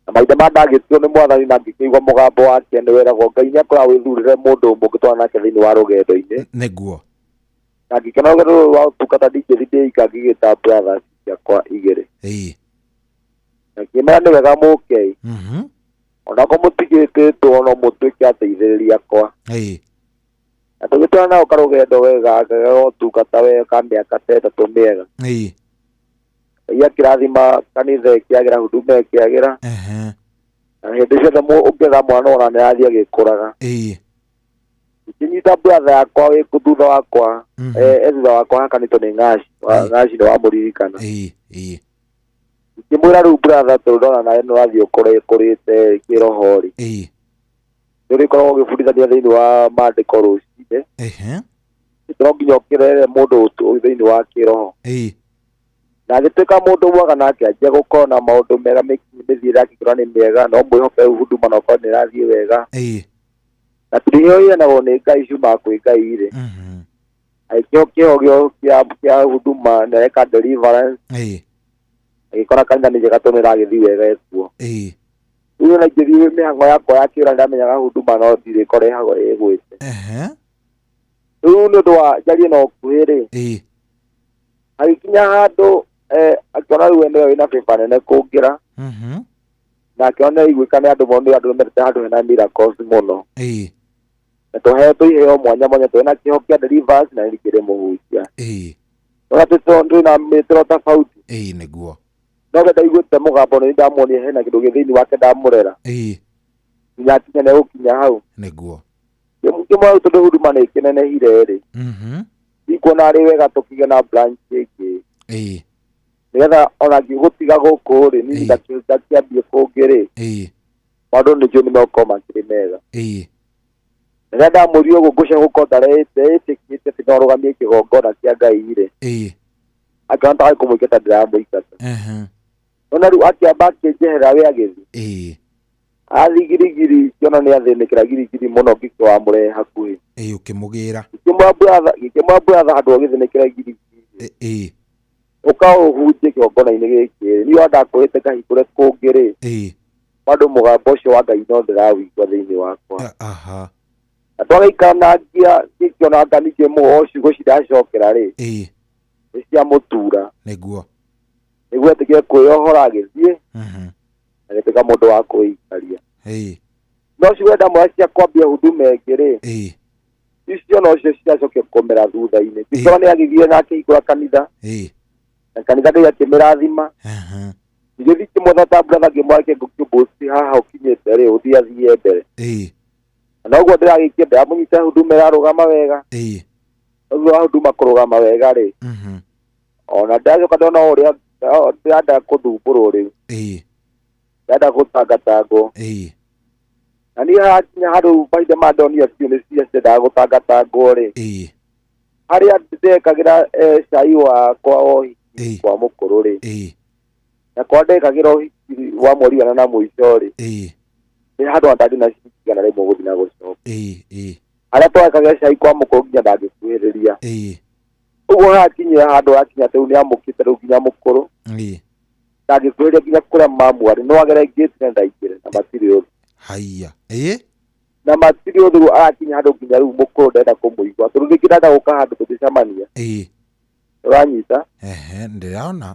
Na maithe ma ndagĩtio nĩ Mwathani na ngĩkĩigua mũgambo wake, nĩ weragwo Ngai nĩ akoragwo wĩthurĩre mũndũ mũngĩtwarana nake thĩinĩ wa rũgendo-inĩ. Na ngĩkĩona rũgendo rũrũ rwa ũtungata ndingĩthiĩ ndĩika, ngĩgĩta brothers ciakwa igĩrĩ. Na ngĩmera nĩ wega mũke, onakorwo mũtigĩtĩtwo no mũtuĩke ateithĩrĩria akwa. Na tũgĩtwara nao karũgendo wega, ngagega ũtungata wega ka mĩaka ta 3 mĩega. Ngai akĩrathima kanitha ĩkĩagĩra, huduma ĩkĩagĩra. Na hĩndĩ ciothe ũngĩetha mwana ona nĩ arathiĩ agĩkũraga. Ngĩnyita brother yakwa wĩ thutha wakwa, e thutha wakwa hakanĩtwo nĩ Ngaci. Ngaci nĩ wamũririkana. Ĩĩ ĩĩ Ngĩmwĩra, rĩu brother, tondũ ndona nawe nĩ ũrathiĩ ũkũrĩte kĩroho rĩ, nĩ ũrĩkoragwo ũgĩbundithania thĩinĩ wa maandĩko rũcinĩ. No nginya ũkĩrere mũndũ thĩinĩ wa kĩroho. Na agĩtuĩka mũndũ mwega nake anjia gũkorwo na maũndũ mega, mĩthiĩre yake ĩkĩrora nĩ mĩega, no mwĩhoke rĩu huduma no korwo nĩ ĩrathiĩ wega. Na tondũ iheo iheanagwo nĩ Ngai, ciumaga kwĩ Ngai rĩ, agĩkĩo kĩho kĩa huduma na eka deliverance. Agĩkora kanitha nĩ njega tondũ nĩ ĩragĩthiĩ wega ĩkuo. Rĩu ona ingĩthiĩ mĩhang'o yakwa ya kĩũra, ndamenyaga huduma no ndirĩkorehagwo ĩgwĩte. Rĩu nĩ ũndũ wa njarie na ũkuhĩ rĩ, agĩkinya handũ akĩona rĩu we nĩwe wĩna bĩba nene kũngĩra, na akĩona nĩ aiguĩka nĩ andũ mũno, nĩ andũ mendete handũ hena miracles mũno. Na tũheetwo iheo mwanya mwanya, twĩna kĩho kĩa deliverance na ningĩ ndĩ mũhunjia. Ona twĩna mĩtĩro tofauti. Ĩĩ, nĩguo. No we ndaiguĩte mũgambo, nĩ ndamuonia hena kĩndũ gĩ thĩinĩ wake, ndamũrera nginya akinya nĩ gũkinya hau. Kĩmwe, tondũ huduma nĩ ĩkĩnenehire rĩ, ndikuona arĩ wega tũkĩgĩa na branch ĩngĩ, nĩgetha ona ngĩgũtiga gũkũ rĩ, niĩ ndakĩambie kũngĩ rĩ, maũndũ nĩnjũĩ nĩ megũkorwo makĩrĩ mega. Rĩrĩa ndamũria ũguo, ngũcia gũkorwo ndarĩtĩkĩte atĩ no arũgamie kĩgongona kĩa Ngai rĩ, akĩona tarĩ kũmũingata ndĩramũingata. Nona rĩu akĩamba akĩnjeherera we agĩthiĩ athiĩ Girigiri, ngĩona nĩ athĩnĩkĩra Girigiri mũno, ngĩkĩwamũrehe hakuhĩ. Ĩĩ, ũkĩmũgĩra. Ngĩkĩmwĩra, brother, handũ ũgĩthĩnĩkĩra Girigiri, ũka ũhunjie kĩgongona-inĩ gĩkĩ, niĩ wa ndakwĩrĩte ngahingũre kũngĩ rĩ, bado mũgambo ũcio wa Ngai no ndĩrawĩigua thĩinĩ wakwa. Na twagĩikaranagia, ngĩkĩona nga ningĩ o ciugo ciracokera rĩ, nĩ cia mũtura. Nĩguo etĩkĩre kwĩyohora, agĩthiĩ agĩtuĩka mũndũ wa kwĩikaria. No ciugo ndamwĩra cia kwambia huduma ĩngĩ rĩ, icio nocio ciracokia kũmera thutha-inĩ. Ngĩkora nĩ agĩthiĩ na akĩhingũra kanitha, na kanitha Ngai akĩmĩrathima. Ngĩgĩthiĩ kĩmwetha ta brother, ngĩmwake ngũkĩmbũci haha ũkinyĩte rĩ, ũthiĩ athiĩ mbere. Na noguo ndĩragĩkia ndĩramũnyita, huduma ĩrarũgama wega. No thutha wa huduma kũrũgama wega rĩ, ona ndacoka ndona ũrĩa ndĩrenda kũthumbũrwo rĩu, ndĩrenda gũtangatangwo. Na niĩ hakinya handũ mahinda ma ndonire biũ nĩ cia ciendaga gũtangatangwo rĩ, harĩa ndekagĩra cai wakwa wa ũhiki kwa mũkũrũ rĩ, na kwa ndekagĩra ũhiki wa mweri wa na mũico rĩ, nĩ handũ andarĩ na ciringi 100 gũthiĩ na gũcoka. Harĩa twekagĩra cai kwa mũkũrũ nginya ndangĩkuhĩrĩria. Ũguo hakinyire handũ hakinya rĩu nĩ amũkĩte rĩu nginya mũkũrũ ndangĩkuhĩrĩria nginya kũrĩa mamu arĩ, no agere ngĩti na ndaingĩre na matirĩ ũthũ. Haiya. Na matirĩ ũthũ, rĩu arakinya handũ nginya rĩu mũkũrũ ndenda kũmũigua, tondũ rĩngĩ ndenda gũka handũ tũngĩcemania. Ũranyita? Ehe, ndĩrona.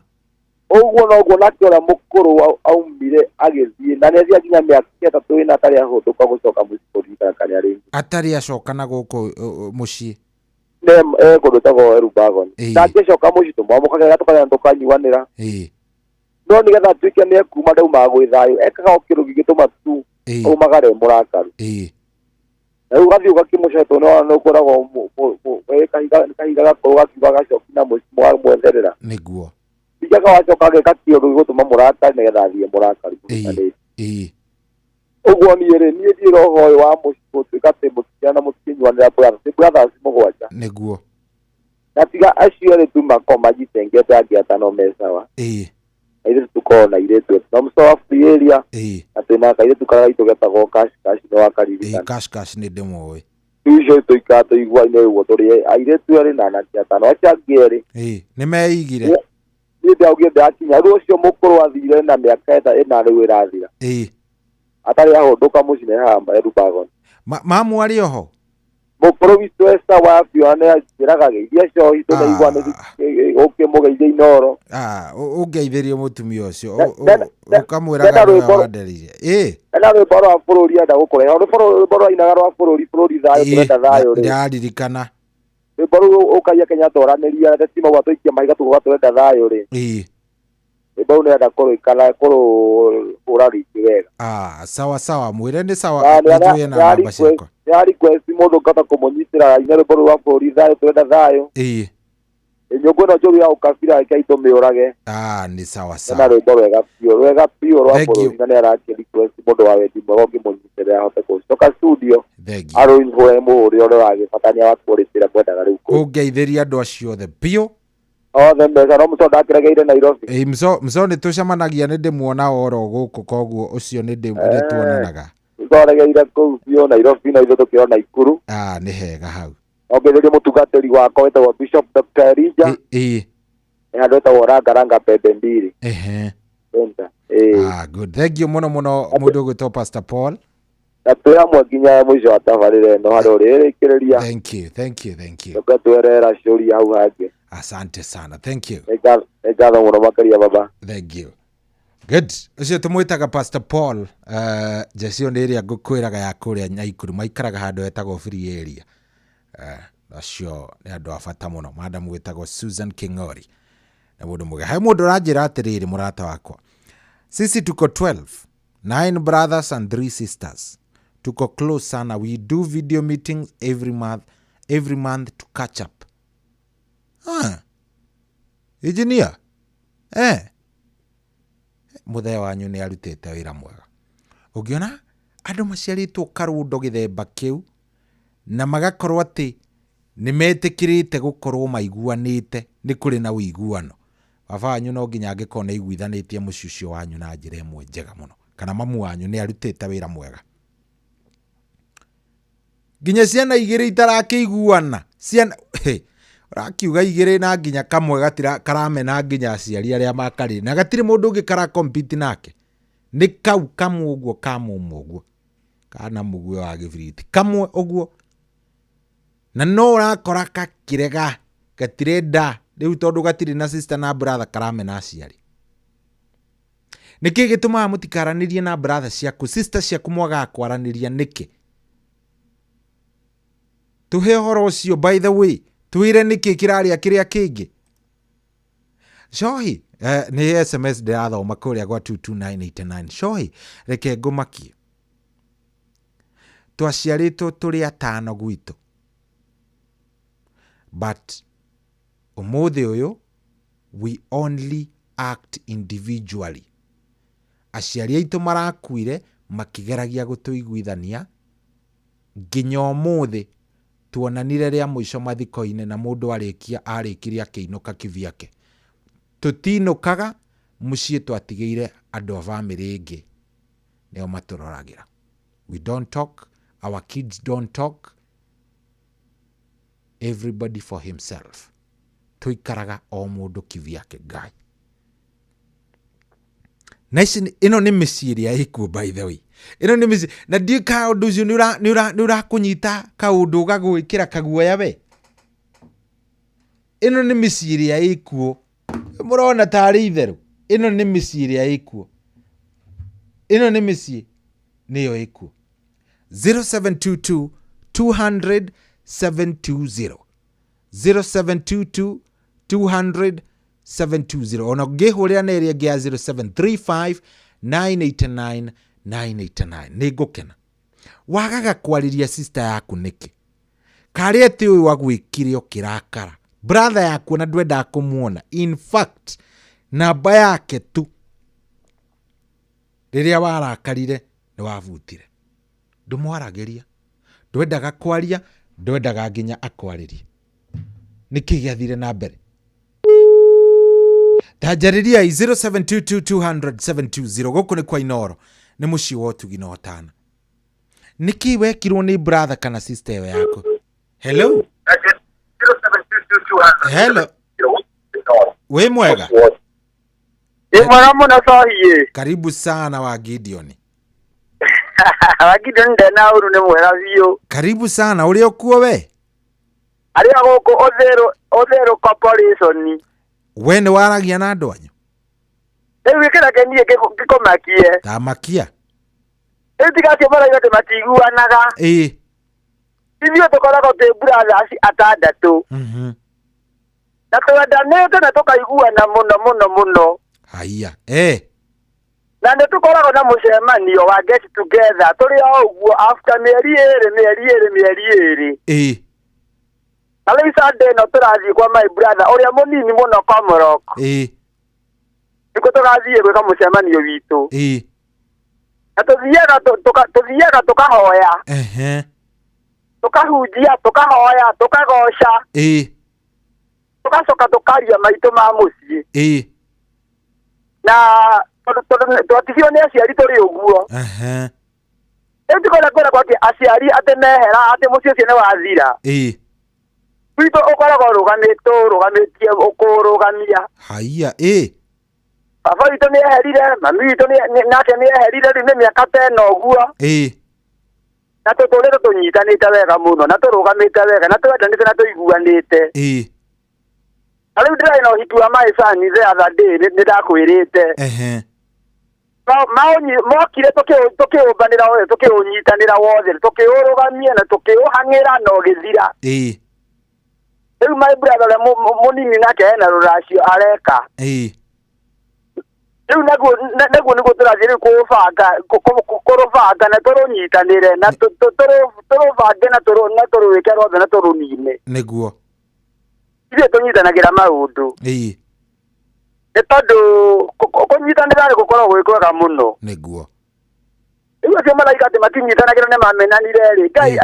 Ũguo noguo nake ũrĩa mũkũrũ aumire agĩthiĩ, na nĩathiĩ nginya mĩaka ĩtatũ ĩna atarĩ ahũndũka gũcoka mũciĩ kũririkana kana arĩ. Atarĩ acoka na gũkũ mũciĩ. Ne e kũndũ gwĩtagwo Elburgon. Na angĩcoka mũciĩ tũmwamũkagĩra tũkarĩa na tũkanyuanĩra. No nĩgetha atuĩke nĩ ekuma ndaumaga gwĩ thayũ, ekaga o kĩndũ kĩngĩtũma tu aumagare e mũrakaru. Na rĩu ũgathiĩ ũgakĩmũcokia tondũ nĩwona nĩũkoragwo kahiga gakũrũ gakiuga gacoki na mũciĩ mũgamwetherera. Nĩguo. Ningĩ wacoka ageka kĩũndũ gĩgũtũma mũrakare nĩgetha athiĩ mũrakaru. Ũguo niĩ rĩ, niĩ ndiĩ roho ũyũ wa mũciĩ gũtuĩka atĩ mũtikĩana na mũtikĩnyuanĩra brothers, nĩ brothers mũgwanja. Nĩguo. Na tiga acio erĩ tu makorwo majitengete angĩ atano me sawa. Na ithuĩ tũkorwo na airĩtu etu. Na mũco wa free area, na twĩna kairĩtu karĩa gaitũ getagwo Cash Cash nĩ wakaririkana. Ĩĩ, Cash Cash nĩ ndĩmũĩ. Rĩu icio tũikaraga tũiguaine ũguo tũrĩ airĩtu erĩ na anake atano. Acio angĩ erĩ. Nĩ meigire. Niĩ ndaugire ndakinya. Rĩu ũcio mũkũrũ athire na mĩaka ĩna rĩu ĩrathira. Atarĩ ahũndũka mũciĩ na haha Elburgon. Mamu arĩ oho? Mũkũrũ witũ e sawa biũ na nĩanjĩraga geithia cohi tũnaigua nĩ ũkĩmũgeithia Inooro. Ũngeithĩrie mũtumia ũcio, ũkamwĩraga nĩwe wandereire. Ena rwĩmbo rwa bũrũri enda gũkũrehe. Rwĩmbo rwainaga rwa bũrũri, bũrũri thayũ, tũrenda thayũ rĩ. Ndĩraririkana. Rwĩmbo rũu ũkagia Kenyatta oranĩria, ateti mauga tũikie mahiga tũkauga tũrenda thayũ rĩ. Rwĩmbo rũu nĩrenda kũrũikara kũrũhũra rĩngĩ wega. Ah, sawa sawa, mwĩre nĩ sawa, nĩnjũĩ ena namba ciakwa. Nĩ request mũndũ ngahota kũmũnyitĩra aine rwĩmbo rũu rwa bũrũri thayũ tũrenda thayũ. Nyũngũ ĩno njũru ya ũkabira reke tũmĩũrage. Ah, nĩ sawa sawa. Ena rwĩmbo rwega biũ, rwega biũ rwa bũrũri na nĩ arakĩ request mũndũ wa wendi mwega ũngĩmũnyitĩrĩra ahote gũcoka studio. Thank you. Arũihũre mũhũrĩre ũrĩa ũragĩbatania wa quality ĩrĩa mwendaga rĩu. Ũngeithĩria andũ acio othe biũ. Othe mbeca no mũco ndakĩregeire Nairobi. Ĩĩ mco mco nĩ tũcemanagia nĩ ndĩmuona oro gũkũ koguo ũcio nĩ ndĩ nĩ tuonanaga. Twaregeire kũu biũ Nairobi na ithuĩ tũkĩona Naikuru. Ah, nĩ hega hau. Ongererie mũtungatĩri wakwa wĩtagwo Bishop Dr. Elijah. Ĩĩ. Nĩ handũ hetagwo Ranga Ranga Pembe Mbili. Ehe. Center. Ĩĩ. Ah, good. Thank you mũno mũno mũndũ ũgwĩtwo Pastor Paul. Na twĩ hamwe nginya mũico wa tabarĩra ĩno harĩa ũrĩrĩkĩrĩria. Thank you, thank you, thank you. Tũke twerera ciũria hau hangĩ. Asante sana. Thank you. Nĩ ngatho mũno makĩria baba. Thank you. Good. Ũcio tũmwĩtaga Pastor Paul. Njeci ĩyo nĩ ĩrĩa ngũkwĩraga ya kũrĩa Nyaikuru. Maikaraga handũ hetagwo Free Area. Acio nĩ andũ a bata mũno. Madam wĩtagwo Susan King'ori. Nĩ mũndũ mwega. He mũndũ ũranjĩra atĩrĩrĩ mũrata wakwa. Sisi tuko 12. 9 brothers and 3 sisters. Tuko close sana. We do video meetings every month, every month to catch up. Ah. Engineer. Eh. Mũthee wanyu nĩ arutĩte wĩra mwega. Ũngĩona andũ maciarĩtwo karũndo gĩthemba kĩu na magakorwo atĩ nĩ metĩkĩrĩte gũkorwo maiguanĩte, nĩ kũrĩ na ũiguano. Baba wanyu no nginya angĩkorwo nĩ aiguithanĩtie mũciĩ ũcio wanyu na njĩra ĩmwe njega mũno, kana mamu wanyu nĩ arutĩte wĩra mwega. Nginya ciana igĩrĩ itarakĩiguana, ciana, he, ũrakiuga igĩrĩ na nginya kamwe gatira, karamena nginya aciari arĩa makarĩ, na gatirĩ mũndũ ũngĩ kara compete nake. Nĩ kau kamwe ũguo ka mũmwe ũguo, kana mũguĩ wa gĩbiriti, kamwe ũguo. Na no ũrakora gakĩrega, gatirenda, rĩu tondũ gatirĩ na sister na brother karamena aciari. Nĩkĩ gĩtũmaga mũtikaranĩrie na brother ciaku, sister ciaku mwagaga kwaranĩria nĩkĩ? Tũhe ũhoro ũcio by the way, twĩre nĩkĩ kĩrarĩa kĩrĩa kĩngĩ. Shohi, nĩ SMS ndĩrathoma kũrĩa gwa 22989. Shohi, reke ngũmakie. Twaciarĩtwo tũrĩ atano gwitũ. But ũmũthĩ ũyũ we only act individually. Aciari aitũ marakuire makĩgeragia gũtũiguithania nginya ũmũthĩ tuonanire rĩa mũico mathiko-inĩ na mũndũ arĩkia arĩkirie akĩinũka kivyake. Tũtinũkaga mũciĩ twatigĩire andũ a bamĩrĩ ĩngĩ nĩo matũroragĩra. We don't talk, our kids don't talk, everybody for himself. Tũikaraga o mũndũ kivyake Ngai. Na ici ĩno nĩ mĩciĩ ĩrĩa ĩkuo by the way. Ĩno nĩ mĩciĩ, na ndiũĩ kana ũndũ ũcio nĩ ũrakũnyita kaũndũ ũgagwĩkĩra kaguoya we. Ĩno nĩ mĩciĩ ĩrĩa ĩkuo. Mũrona tarĩ itherũ. Ĩno nĩ mĩciĩ ĩrĩa ĩkuo. Ĩno nĩ mĩciĩ nĩyo ĩkuo. 0722 200 720. 0722 200 720. Ona ũngĩhũrĩra na ĩrĩa ĩngĩ ya 0735 989 989. Nĩ ngũkena. Wagaga kwarĩria sister yaku nĩkĩ? Karĩ atĩ ũyũ agwĩkire ũkĩrakara. Brother yaku ona ndwendaga kũmuona. In fact, namba yake tu rĩrĩa warakarire nĩ wabutire. Ndũmwaragĩria. Ndwendaga kwaria, ndwendaga nginya akwarĩrie. Nĩkĩ gĩathire na mbere? Tanjarĩriai 0722 200 720. Gũkũ nĩ kwa Inooro, nĩ mũciĩ wa ũtugi na ũtana. Nĩkĩ wekirwo nĩ brother kana sister ĩyo yaku? Hello? Hello? Wĩ mwega? Ĩ mwega mũno Sohiĩ. Karibu sana wa Gideon. Wa Gideon ndena ũru nĩ mwega biũ. Karibu sana, ũrĩ okuo we? Arĩa gũkũ Ũthĩrũ Ũthĩrũ Corporation. We nĩ waragia na andũ anyu? Rĩu gĩkĩra kĩniĩ gĩkũmakie. Tamakia. Rĩu tiga acio marauga atĩ matiguanaga. Ĩĩ. Ithuĩ tũkoragwo twĩ brothers atandatũ. Na twendanĩte na tũkaiguana mũno mũno mũno. Haiya. Eh. Na nĩ tũkoragwo na mũcemanio wa get together tũrĩ o ũguo after mĩeri ĩrĩ mĩeri ĩrĩ mĩeri ĩrĩ. Ĩĩ. Na rĩu Sunday ĩno tũrathiĩ kwa my brother ũrĩa mũnini mũno Komorok. Ĩĩ. Nĩkuo tũgathiĩ gwĩka mũcemanio witũ. Ĩĩ. Na tũthiaga tũthiaga tũkahoya. Ehe. Tũkahunjia, tũkahoya, tũkagoca. Ĩĩ. Tũgacoka tũkaria maitũ ma mũciĩ. Ĩĩ. Na tondũ twatigirwo nĩ aciari tũrĩ ũguo. Ehe. Rĩu ti kwenda kwĩra atĩ aciari atĩ mehera atĩ mũciĩ ũcio nĩ wathira. Ĩĩ. Witũ ũkoragwo ũrũgamĩte ũrũgamĩtie ũkũrũgamia. Haiya. Ĩĩ. Baba witũ nĩ eherire, mami witũ nake nĩ eherire rĩu nĩ mĩaka ta ĩno ũguo. Ĩĩ. Na tũtũrĩte tũnyitanĩte wega mũno na tũrũgamĩte wega na twendanĩte na tũiguanĩte. Ĩĩ. Na rĩu ndĩrarĩ na ũhiki wa my son the other day nĩ ndakwĩrĩte. Ehe. Mokire tũkĩũmbanĩra wothe tũkĩũnyitanĩra wothe tũkĩũrũgamia na tũkĩũhang'ĩra na ũgĩthira. Ĩĩ. Rĩu my brother ũrĩa mũnini nake ena rũracio areka. Ĩĩ. Rĩu naguo nĩguo tũrathiĩ rĩu kũũbanga kũrũbanga na tũrũnyitanĩre na tũrũbange na tũrwĩke rwothe na tũrũnine. Nĩguo. Ithuĩ tũnyitanagĩra maũndũ. Ĩĩ. Nĩ tondũ kũnyitanĩra nĩ gũkoragwo gwĩ kwega mũno. Nĩguo. Rĩu acio marauga atĩ matinyitanagĩra nĩ mamenanire rĩ, Ngai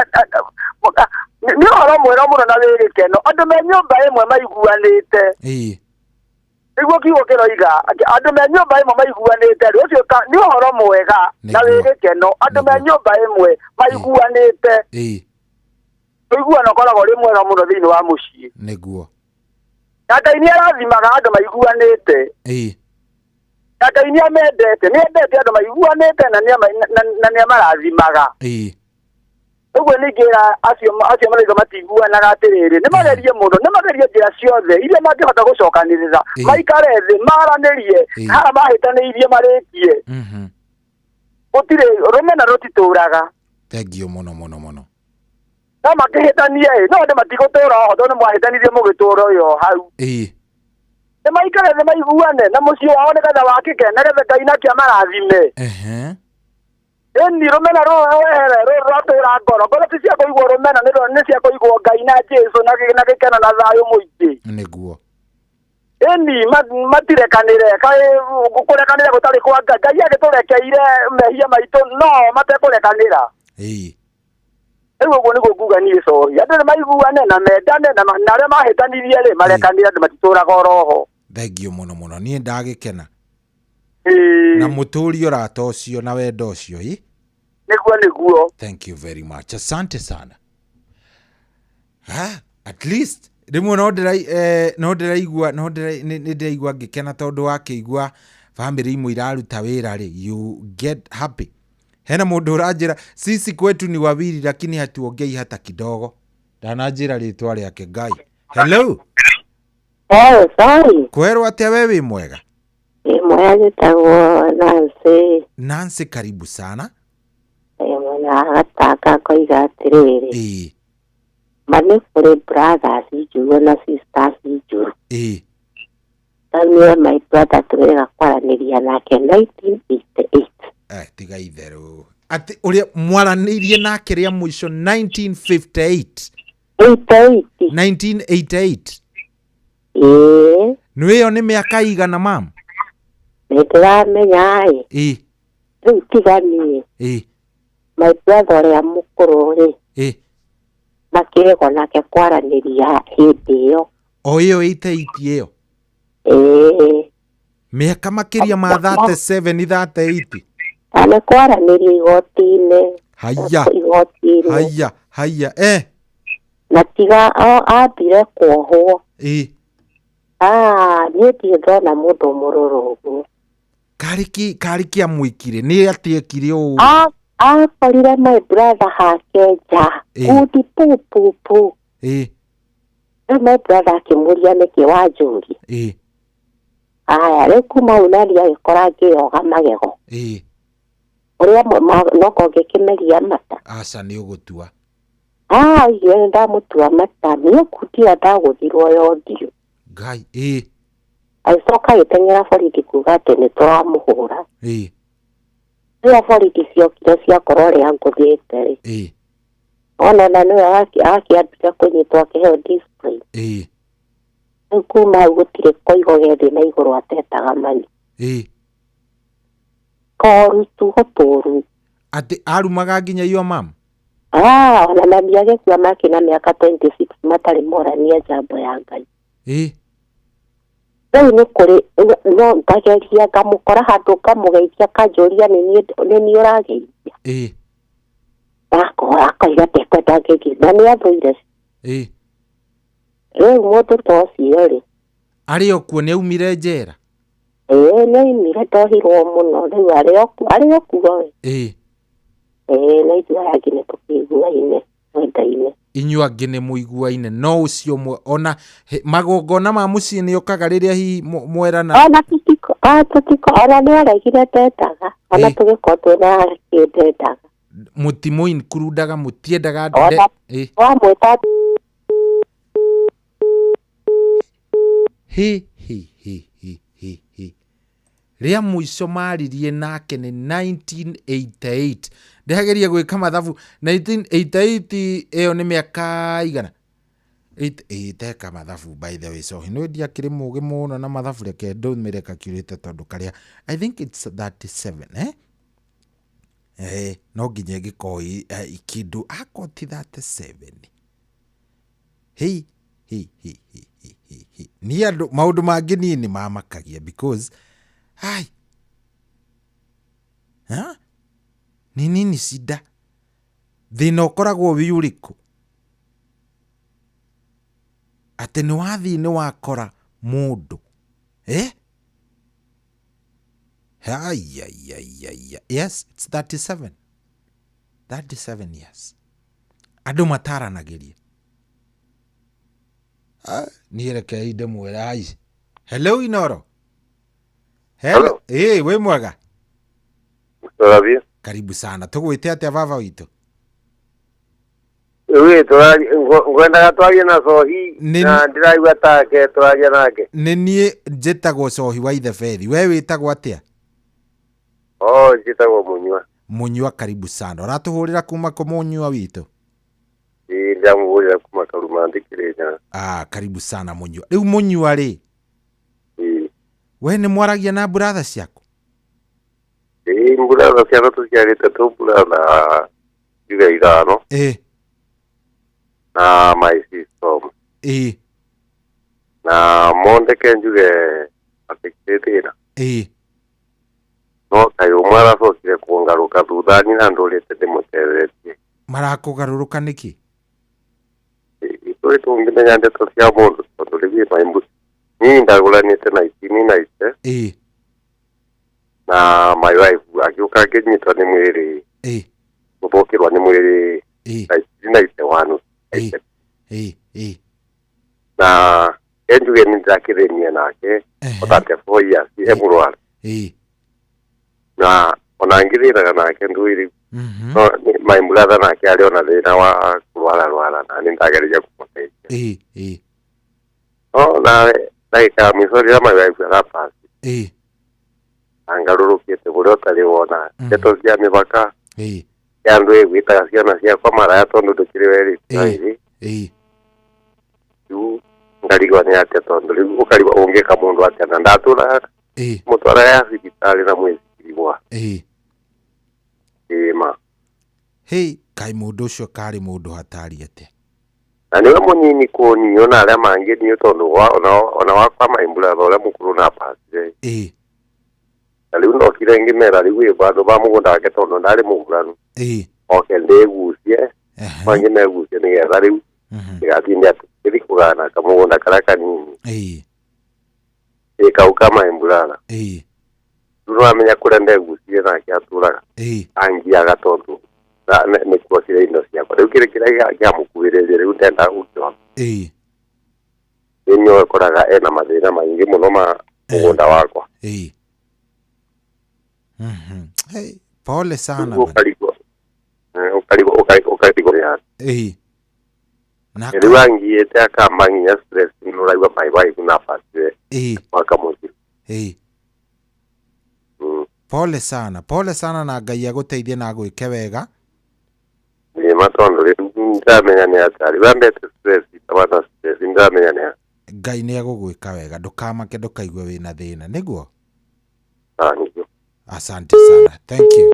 nĩ ũhoro mwega mũno na wĩ gĩkeno. Andũ me nyũmba ĩmwe maiguanĩte. Ĩĩ. Nĩguo kiugo kĩroiga atĩ andũ me nyũmba ĩmwe maiguanĩte rĩ, ũcio nĩ ũhoro mwega na wĩ gĩkeno. Andũ me nyũmba ĩmwe maiguanĩte. Ĩĩ. Ũiguano ũkoragwo ũrĩ mwega mũno thĩinĩ wa mũciĩ. Nĩguo. Na Ngai nĩ arathimaga andũ maiguanĩte. Ĩĩ. Na Ngai nĩ amendete, nĩ endete andũ maiguanĩte na nĩ amarathimaga. Ĩĩ. Ũguo ningĩra acio acio marauga matiguanaga atĩrĩrĩ, nĩ magerie mũno, nĩ magerie njĩra ciothe iria mangĩhota gũcokanĩrĩra, maikare thĩ, maranĩrie, haha mahĩtanĩirie marĩkie. Gũtirĩ rũmena rũtitũraga. Thengiũ mũno mũno mũno. No makĩhĩtanie ĩ, no andũ matigũtũra oho tondũ nĩ mwahĩtanirie mũgĩtũra ũyũ o hau. Ĩĩ. Nĩ maikare thĩ maiguane na mũciĩ wao nĩgetha wakĩke nĩgetha Ngai nake amarathime. Ehe. Ĩni rũmena rũrũ rwehere rũrũ rwatũra ngoro. Ngoro ti cia kũigwo rũmena nĩ nĩ cia kũigwo Ngai na Jesu na gĩkeno na thayũ mũingĩ. Nĩguo. Ĩni matirekanĩre kaĩ kũrekanĩra gũtarĩ kwa Ngai. Ngai agĩtũrekeire mehia maitũ no matekũrekanĩra. Ĩĩ. Rĩu ũguo nĩguo nguga niĩ cohi. Andũ nĩ maiguane na mendane na arĩa mahĩtanirie rĩ marekanĩre andũ matitũraga oroho. Thengiũ mũno mũno. Niĩ ndagĩkena. Na mũtũrie ũrata ũcio na wendo ũcio ĩ. Nĩguo nĩguo. Thank you very much. Asante sana. Ha, at least rĩmwe no ndĩra no ndĩraigua no ndĩra nĩ ndĩraigua ngĩkena tondũ wakĩigua bamĩrĩ imwe iraruta wĩra rĩ, you get happy. Hena mũndũ ũranjĩra sisi kwetu ni wawili lakini hatuongei hata kidogo. Ndananjĩra rĩtwa rĩake Ngai. Hello. Eh, sorry. Kwerwo atĩa we wĩ mwega? Ĩ mwega njĩtagwo Nancy. Nancy karibu sana. Ĩ mwena wa Gatanga ngoiga atĩrĩrĩ. Ĩĩ. Ma nĩ kũrĩ brothers njũru na sisters njũru. Ĩĩ. Rĩu niĩ my brother tũrega kwaranĩria nake 1988. Eh, tiga itherũ. Atĩ ũrĩa mwaranĩirie nake rĩa mũico 1958. 88. 1988. Ĩĩ. Nĩ ĩyo nĩ mĩaka igana mam? Nĩ ndĩramenya ĩ. Ĩĩ. Rĩu tiga niĩ. Ĩĩ. My brother ũrĩa mũkũrũ rĩ. Ĩĩ. Makĩrĩgwo nake kwaranĩria hĩndĩ ĩyo. O ĩyo 88 ĩyo? Ĩĩ. Mĩaka makĩria ma 37 38. Na nĩ kwaranĩria igoti-inĩ. Haya. Igoti-inĩ. Haya, haya. Eh. Na tiga ambire kuohwo. Ĩĩ. Ah, niĩ ndirĩ ndona mũndũ mũrũrũ ũguo. Karĩ kĩ karĩ kĩa mwĩkire nĩ atĩ ekire ũũ. Akorire my brother hake nja. Ĩĩ. Ngundi pu pu pu. Ĩĩ. Rĩu my brother akĩmũria nĩkĩ wanjũria. Ĩĩ. Aya, rĩu kuma hau nani agĩkora ngĩyoga magego. Ĩĩ. Ũrĩa noko ngĩkĩmeria mata. Aca nĩ ũgũtua. Ah, oigire nĩ ndamũtua mata. Niĩ ngundi ĩyo ndagũthirwo ya ũthiũ. Ngai. Ĩĩ. Agĩcoka agĩteng'era borithi kuga atĩ nĩ tũramũhũra. Ĩĩ. Rĩrĩa borithi ciokire ciakora ũrĩa ngũthĩte rĩ. Ĩĩ. Ona na nĩwe akĩambire kũnyitwo akĩheo discipline. Ĩĩ. Rĩu kuma hau gũtirĩ koigo ge thĩ na igũrũ atetaga mami. Ĩĩ. Koru tugo tũru. Atĩ arumaga nginya your mum? Ah, ona mami agĩkua make na mĩaka 26 matarĩ morania njambo ya Ngai. Ĩĩ. Rĩu nĩ kũrĩ no ngageria ngamũkora handũ ngamũgeithia akanjũria nĩ niĩ ũrageithia. Ĩĩ. Akora akoiga ndekwenda ngeithie na nĩ athũire. Ĩĩ. Rĩu mũndũ ta ũcio rĩ. Arĩ o kuo nĩ aumire njera? Ĩĩ nĩ aumire ndohirwo mũno rĩu arĩ o kuo. Ĩĩ. Ĩĩ na ithuĩ aya angĩ nĩ tũkĩiguaine mwendaine. Inyuĩ angĩ nĩ mũiguaine no ũcio ũmwe ona magongona ma mũciĩ nĩ okaga rĩrĩa hihi mwerana. Ona tũtiko ona nĩ aregire ndendaga ona tũgĩkorwo twĩna kĩ ndendaga. Mũtimũ includaga mũtiendaga Ona wamwĩta Hi hi hi hi hi hi. Rĩa mũico maririe nake nĩ 1988. Ndĩrageria gwĩka mathabu 1988 ĩyo nĩ mĩaka igana. Ĩĩ teka mathabu by the way so nĩ ndiakĩrĩ mũgĩ mũno na mathabu reke ndũmĩre calculator tondũ karĩa I think it's 37 eh? Eh, no nginya ĩngĩkorwo kĩndũ akorwo ti 37. Hei, hei, hei, hei, hei, hei, hei. Niĩ andũ maũndũ mangĩ niĩ nĩ mamakagia because ai ha? Ni nini shida? Thĩna ũkoragwo wĩ ũrĩkũ? Atĩ nĩ wathiĩ nĩ wakora mũndũ eh? Ai. Yes, it's 37. 37 years. Andũ mataranagĩria. Niĩ rekei ndĩmwĩre ai. Hello Inoro. Hello. Eh, wĩ mwega? Tũrathiĩ. Karibu sana. Tũgwĩte atĩa baba witũ? Rĩu ngwendaga twarie na Cohi na ndĩraigua take tũraria nake. Nĩ niĩ njĩtagwo Cohi wa Ithebethi. We wĩtagwo atĩa? Oh, njĩtagwo Mũnyua. Mũnyua karibu sana. Ũratũhũrĩra kuma kũ Mũnyua witũ? Ĩĩ ndĩramũhũrĩra kuma Karuma Kĩrĩnyaga. Ah, karibu sana Mũnyua. Rĩu Mũnyua rĩ? Ĩĩ. We nĩ mwaragia na brother ciaku? Ĩĩ brother ciakwa tũciarĩte tũ brother njuge ithano. Ĩĩ. Na my sister. Ĩĩ. Na mondeke njuge matikĩrĩ thĩna. Ĩĩ. No kaĩ ũmwe aracokire kũngarũka thutha niĩ na ndũrĩte ndĩmũtethetie. Marakũgarũrũka nĩkĩ? Itũĩ tũngĩmenya ndeto cia mũndũ tondũ rĩu maimbu niĩ ndagũranĩte 1990. Ĩĩ. Na my wife agĩũka ngĩnyitwo nĩ mwĩrĩ. Ĩĩ. Gũthũkĩrwo nĩ mwĩrĩ. Ĩĩ. 1991. Ĩĩ. Ĩĩ. Na enjuge Njuge nĩ ndĩrakĩthĩnia nake Ehe. o 34 years e mũrwaru. Ĩĩ. Na ona ngĩthĩnaga nake ndũĩ rĩu. Mhm. No my brother nake arĩ ona thĩna wa kũrwara rwara na nĩ ndageragia kũmũteithia. Ĩĩ. Ĩĩ. No nawe ndagĩka ya mũico rĩrĩa my wife arapasi Ĩĩ. angarũrũkĩte kũrĩa ũtarĩ wona ndeto cia mĩbaka Ĩĩ. ya andũ ĩgwĩtaga ciana ciakwa maraya tondũ ndũkĩrĩ werĩ Ĩĩ. Ĩĩ. Rĩu ngarigwo nĩ atĩa tondũ rĩu ũkarigwo ũngĩka mũndũ atĩa na ndatũra Ĩĩ. mũtwara ya thibitarĩ na mwĩcirigwa Ĩĩ. ĩma. Hei, kaĩ mũndũ ũcio karĩ mũndũ hatari atĩa? Na nĩwe mũnini kũniũ na arĩa mangĩ niũ tondũ ona wakwa my brother ũrĩa mũkũrũ na pasire. Ĩĩ. Na rĩu ndokire ngĩmera rĩu ĩ bandũ ba mũgũnda wake tondũ ndarĩ mũguranu. Ĩĩ. Oke ndĩgucie mangĩ megucie nĩgetha rĩu ndĩgatinde atĩ ngĩthiĩ kũgana kamũgũnda karĩa kanini. Ĩĩ. Ĩ kau ka my brother. Ĩĩ. Rĩu nĩwamenya kũrĩa ndegucirie nake atũraga. Ĩĩ. Angiaga tondũ nĩkuokire indo ciakwa rĩu kĩrĩ kĩrĩa kĩamũkuhĩrĩria rĩu ndenda gũkĩona. Ĩĩ. Rĩu nĩwe ũkoraga ena mathĩna maingĩ mũno ma mũgũnda wakwa. Ĩĩ. Mhm. Hey, pole sana Rĩu bana. ũkarigwo ũkarigwo ũkarigwo nĩ atĩa. Ĩĩ. Na Rĩu angiĩte akamba nginya stress nĩũraigua my wife na pasire Ĩĩ. mwaka mũthiru. Ĩĩ. Pole sana, pole sana na Ngai agũteithie na agwĩke wega. Nĩma tondũ rĩu ndamenya nĩ atĩa rĩu ambete stress itabana stress ndamenya nĩ atĩa. Ngai nĩ egũgwĩka wega, ndũkamake ndũkaigue wĩna thĩna, nĩguo? Ah, nĩguo. Asante sana. Thank you.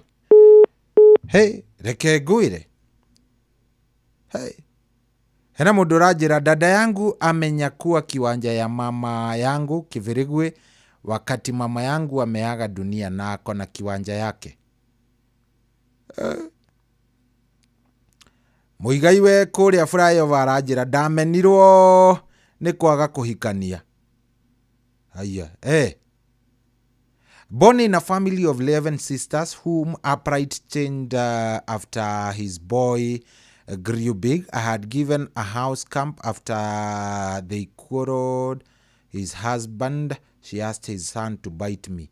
Hey, reke ngwĩre. Hey. Hena mũndũ ũranjĩra dada yangu amenyakua kiwanja ya mama yangu Kivirigwe wakati mama yangu ameaga dunia na ako na kiwanja yake. Mũigai we kũrĩa flyover aranjĩra ndamenirwo nĩ kwaga kũhikania. Haya, eh. Born in a family of 11 sisters whom upright changed after his boy grew big. I had given a house camp after they quarreled his husband. She asked his son to bite me.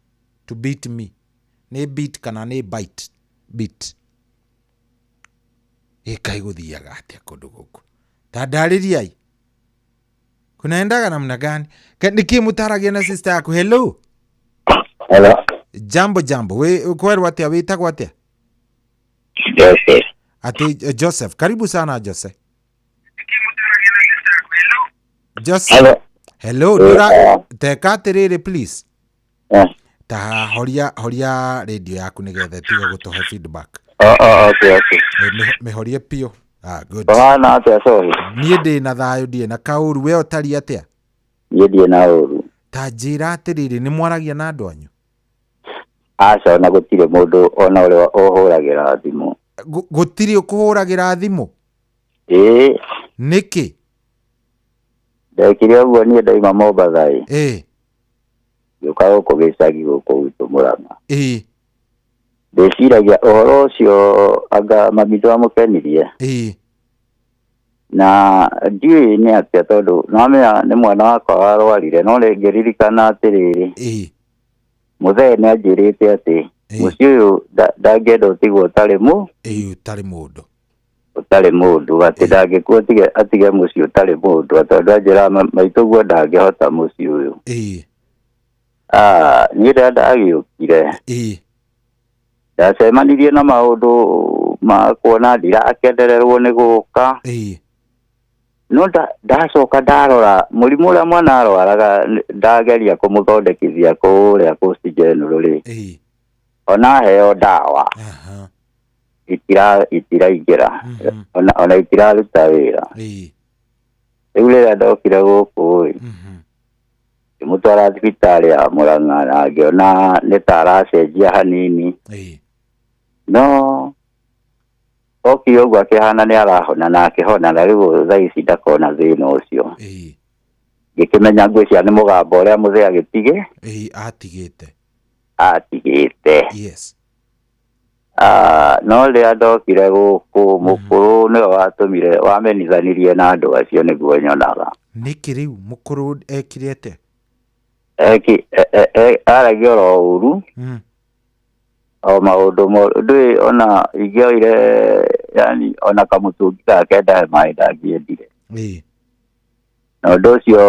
To beat me. Nĩ beat kana nĩ bite? Beat. Ĩ kaĩ gũthiaga atĩa kũndũ gũkũ? Ta ndarĩriai. Kunaendaga namna gani? Nĩkĩ mũtaragia na sister yaku? Hello. Hello. Jambo jambo. We kwerwo atĩa? Wĩtagwo atĩa? Joseph. Ati Joseph, karibu sana Jose. Joseph. Hello. Hello, ndura teka atĩrĩrĩ please. Ta horia horia radio yaku nĩgetha ĩtige gũtũhe feedback. Oh, okay, okay. Mĩhorie piũ. Ah, good. Ũhana atĩa Sohi? Niĩ ndĩ na thayũ ndirĩ na kaũru, we ũtariĩ atĩa? Niĩ ndirĩ na ũru. Ta njĩra atĩrĩrĩ, nĩ mwaragia na andũ anyu? Aca ona gũtirĩ mũndũ ona ũrĩa ũhũragĩra thimũ. Gũtirĩ ũkũhũragĩra thimũ? Ĩĩ. Nĩkĩ? Ndekire ũguo niĩ ndauma Mombatha ĩ. Ĩĩ. Ngĩũka gũkũ gĩcagi gũkũ gwitũ Mũrang'a. Ĩĩ. Ndĩciragia ũhoro ũcio anga mami ndwamũkenirie. Ĩĩ. Na ndiũĩ nĩ atĩa tondũ nĩwamenya nĩ mwana wakwa warwarire no ngĩririkana atĩrĩrĩ. Ĩĩ. Mũthee nĩ anjĩrĩte atĩ mũciĩ ũyũ ndangĩenda ũtigwo ũtarĩ mũ Ĩĩ, ũtarĩ mũndũ. Ũtarĩ mũndũ atĩ ndangĩkua atige mũciĩ ũtarĩ mũndũ tondũ anjĩraga maitũ guo ndangĩhota mũciĩ ũyũ. Ĩĩ. Ah, niĩ rĩrĩa ndagĩũkire. Ĩĩ. Ndacemanirie na maũndũ ma kuona ndirakenererwo nĩ gũka. Ĩĩ. No ndacoka ndarora mũrimũ ũrĩa mwana arwaraga ndageria kũmũthondekithia kũrĩa Coast General rĩ. Ĩĩ. Ona aheo ndawa. Itiraingĩra. Ona itiraruta wĩra. Ĩĩ. Rĩu rĩrĩa ndokire gũkũ ĩ, ngĩmũtwara thibitarĩ ya Mũrang'a na ngĩona nĩ ta aracenjia hanini. Ĩĩ. No okire ũguo akĩhana nĩ arahona na akĩhona na rĩu thaa ici ndakona thĩna ũcio. Ĩĩ. Ngĩkĩmenya ngwĩciria nĩ mũgambo ũrĩa mũthee agĩtige Ĩĩ, atigĩte. Atigĩte. Yes. No rĩrĩa ndokire gũkũ mũkũrũ nĩwe watũmire wamenithanirie na andũ acio nĩguo nyonaga. Nĩkĩ rĩu mũkũrũ ekire atĩa? Eki aragia oro ũru. O maũndũ moru ndũĩ ona ingĩoire yani ona kamũtũngi gake ndahe maĩ ndangĩendire. Na ũndũ ũcio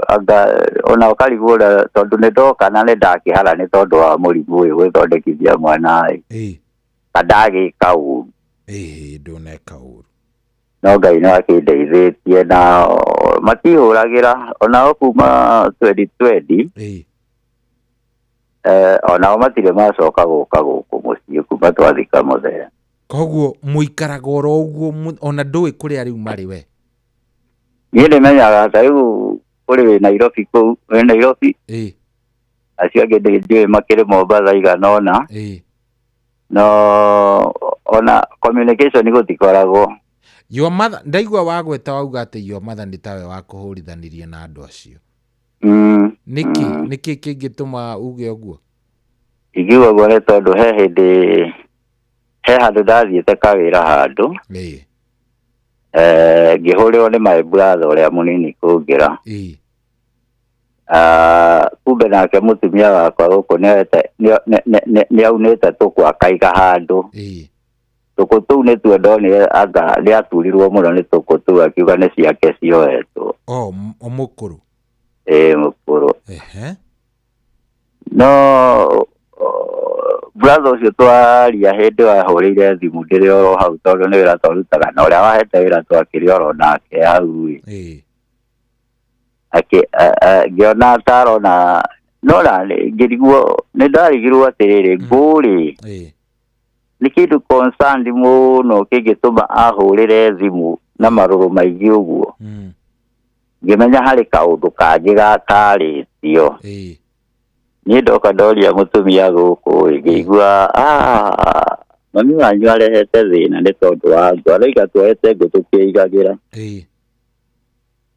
anga ona ũkarigwo ũrĩa tondũ nĩ ndoka na nĩ ndakĩhara nĩ tondũ wa mũrimũ ũyũ gwĩthondekithia mwana ĩ. Ka ndagĩka ũru. Ĩĩ ndũneka ũru. No Ngai nĩ akĩndeithĩtie na matihũragĩra onao kuma 2020. Onao matirĩ macoka gũka gũkũ mũciĩ kuma twathika mũthee. Koguo mũikaraga oro ũguo ona ndũĩ kũrĩa rĩu marĩ we? Niĩ nĩmenyaga ta rĩu kũrĩ wĩ Nairobi kũu, wĩ Nairobi. Acio angĩ ndiũĩ makĩrĩ Mombatha igana ũna. No ona communication gũtikoragwo. Your mother, ndaigua wagweta wauga atĩ your mother nĩ tawe wakũhũrithanirie na andũ acio. Nĩkĩ? Nĩkĩ kĩngĩtũma uge ũguo? Ingiuga ũguo nĩ tondũ he hĩndĩ he handũ ndathiĩte kawĩra handũ. Ngĩhũrĩrwo nĩ my brother ũrĩa mũnini kũngĩra. Kumbe nake mũtumia wakwa gũkũ nĩaunĩte tũkũ akaiga handũ. Tũkũ tũu nĩtuo ndonire anga nĩaturirwo mũno nĩ tũkũ tũu akiuga nĩ ciake cioetwo. O, mũkũrũ? Ĩĩ mũkũrũ. No brother ũcio twaria hĩndĩ wahũrĩire thimũ ndĩrĩ oro hau tondũ nĩ wĩra twarutaga na ũrĩa wahete wĩra twakĩrĩ oro nake hau ĩ. Ngĩona ta arona no na ngĩrigwo nĩ ndarigirwo atĩrĩrĩ ngũrĩ nĩ kĩndũ concerned mũno kĩngĩtũma ahũrĩre thimũ na marũrũ maingĩ ũguo. Ngĩmenya harĩ kaũndũ kangĩ gatarĩtio. Niĩ ndoka ndoria mũtumia gũkũ ĩ, ngĩigua mami wanyu arehete thĩna nĩ tondũ wa ngũ, arauga tuoete ngũ tũkĩigagĩra.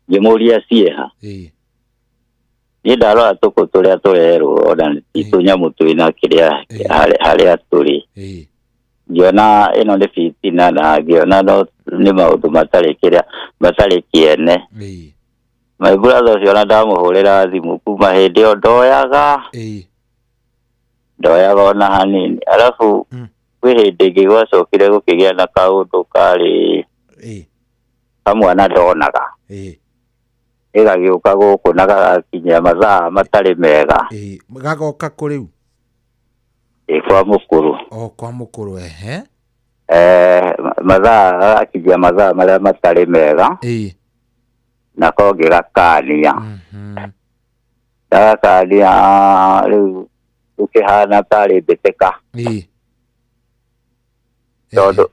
Ngĩmũria ciĩha. Niĩ ndarora tũkũ tũrĩa tũrerwo ona ti tũnyamũ twĩna kĩrĩa harĩa tũrĩ. Ngĩona ĩno nĩ bitina na ngĩona no nĩ maũndũ matarĩ kĩrĩa matarĩ kĩene. My brother ũcio ona ndamũhũrĩra thimũ kuma hĩndĩ ĩyo ndoyaga. Ndoyaga ona hanini. Alafu kwĩ hĩndĩ ĩngĩ gwacokire gũkĩgĩa na kaũndũ karĩ kamwana ndonaga. Ĩgagĩũka gũkũ na gagakinyia mathaa matarĩ mega. Gagoka kũ rĩu? Ĩ kwa mũkũrũ. O kwa mũkũrũ, ehe. Mathaa gagakinyia mathaa marĩa matarĩ mega. Nako ngĩgakania. Ndagakania rĩu ũkĩhana tarĩ mbĩtĩka. Tondũ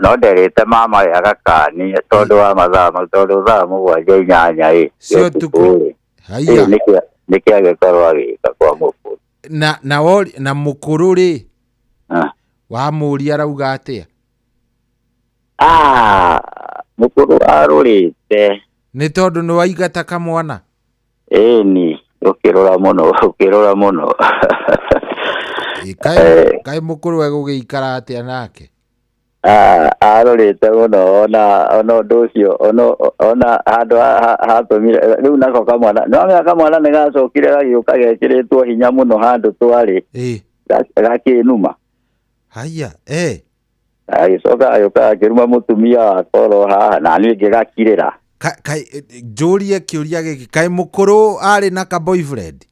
no nderĩte mama we agakania tondũ wa mathaa mau, tondũ thaa mũgwanja inyanya ĩ Cia ũtukũ. ĩ. Haiya. Nĩkĩ agĩkorwo agĩka kwa mũkũrũ. Na, na, wori, na mũkũrũ rĩ, wamũria arauga atĩa? Mũkũrũ arũrĩte. Nĩ tondũ nĩ waingata kamwana? Ĩni, ũkĩrora mũno, ũkĩrora mũno. Kaĩ mũkũrũ egũgĩikara atĩa nake? Arorete mũno ona ũndũ ũcio ona handũ hatũmire rĩu nako kamwana no amenya kamwana nĩ gacokire gagĩũka gekĩrĩtwo hinya mũno handũ twarĩ. Gakĩnuma. Haya, Agĩcoka agĩũka akĩruma mũtumia wakwa oro haha na niĩ ngĩgakirĩra. Njũrie kĩũria gĩkĩ, kaĩ mũkũrũ arĩ na ka boyfriend?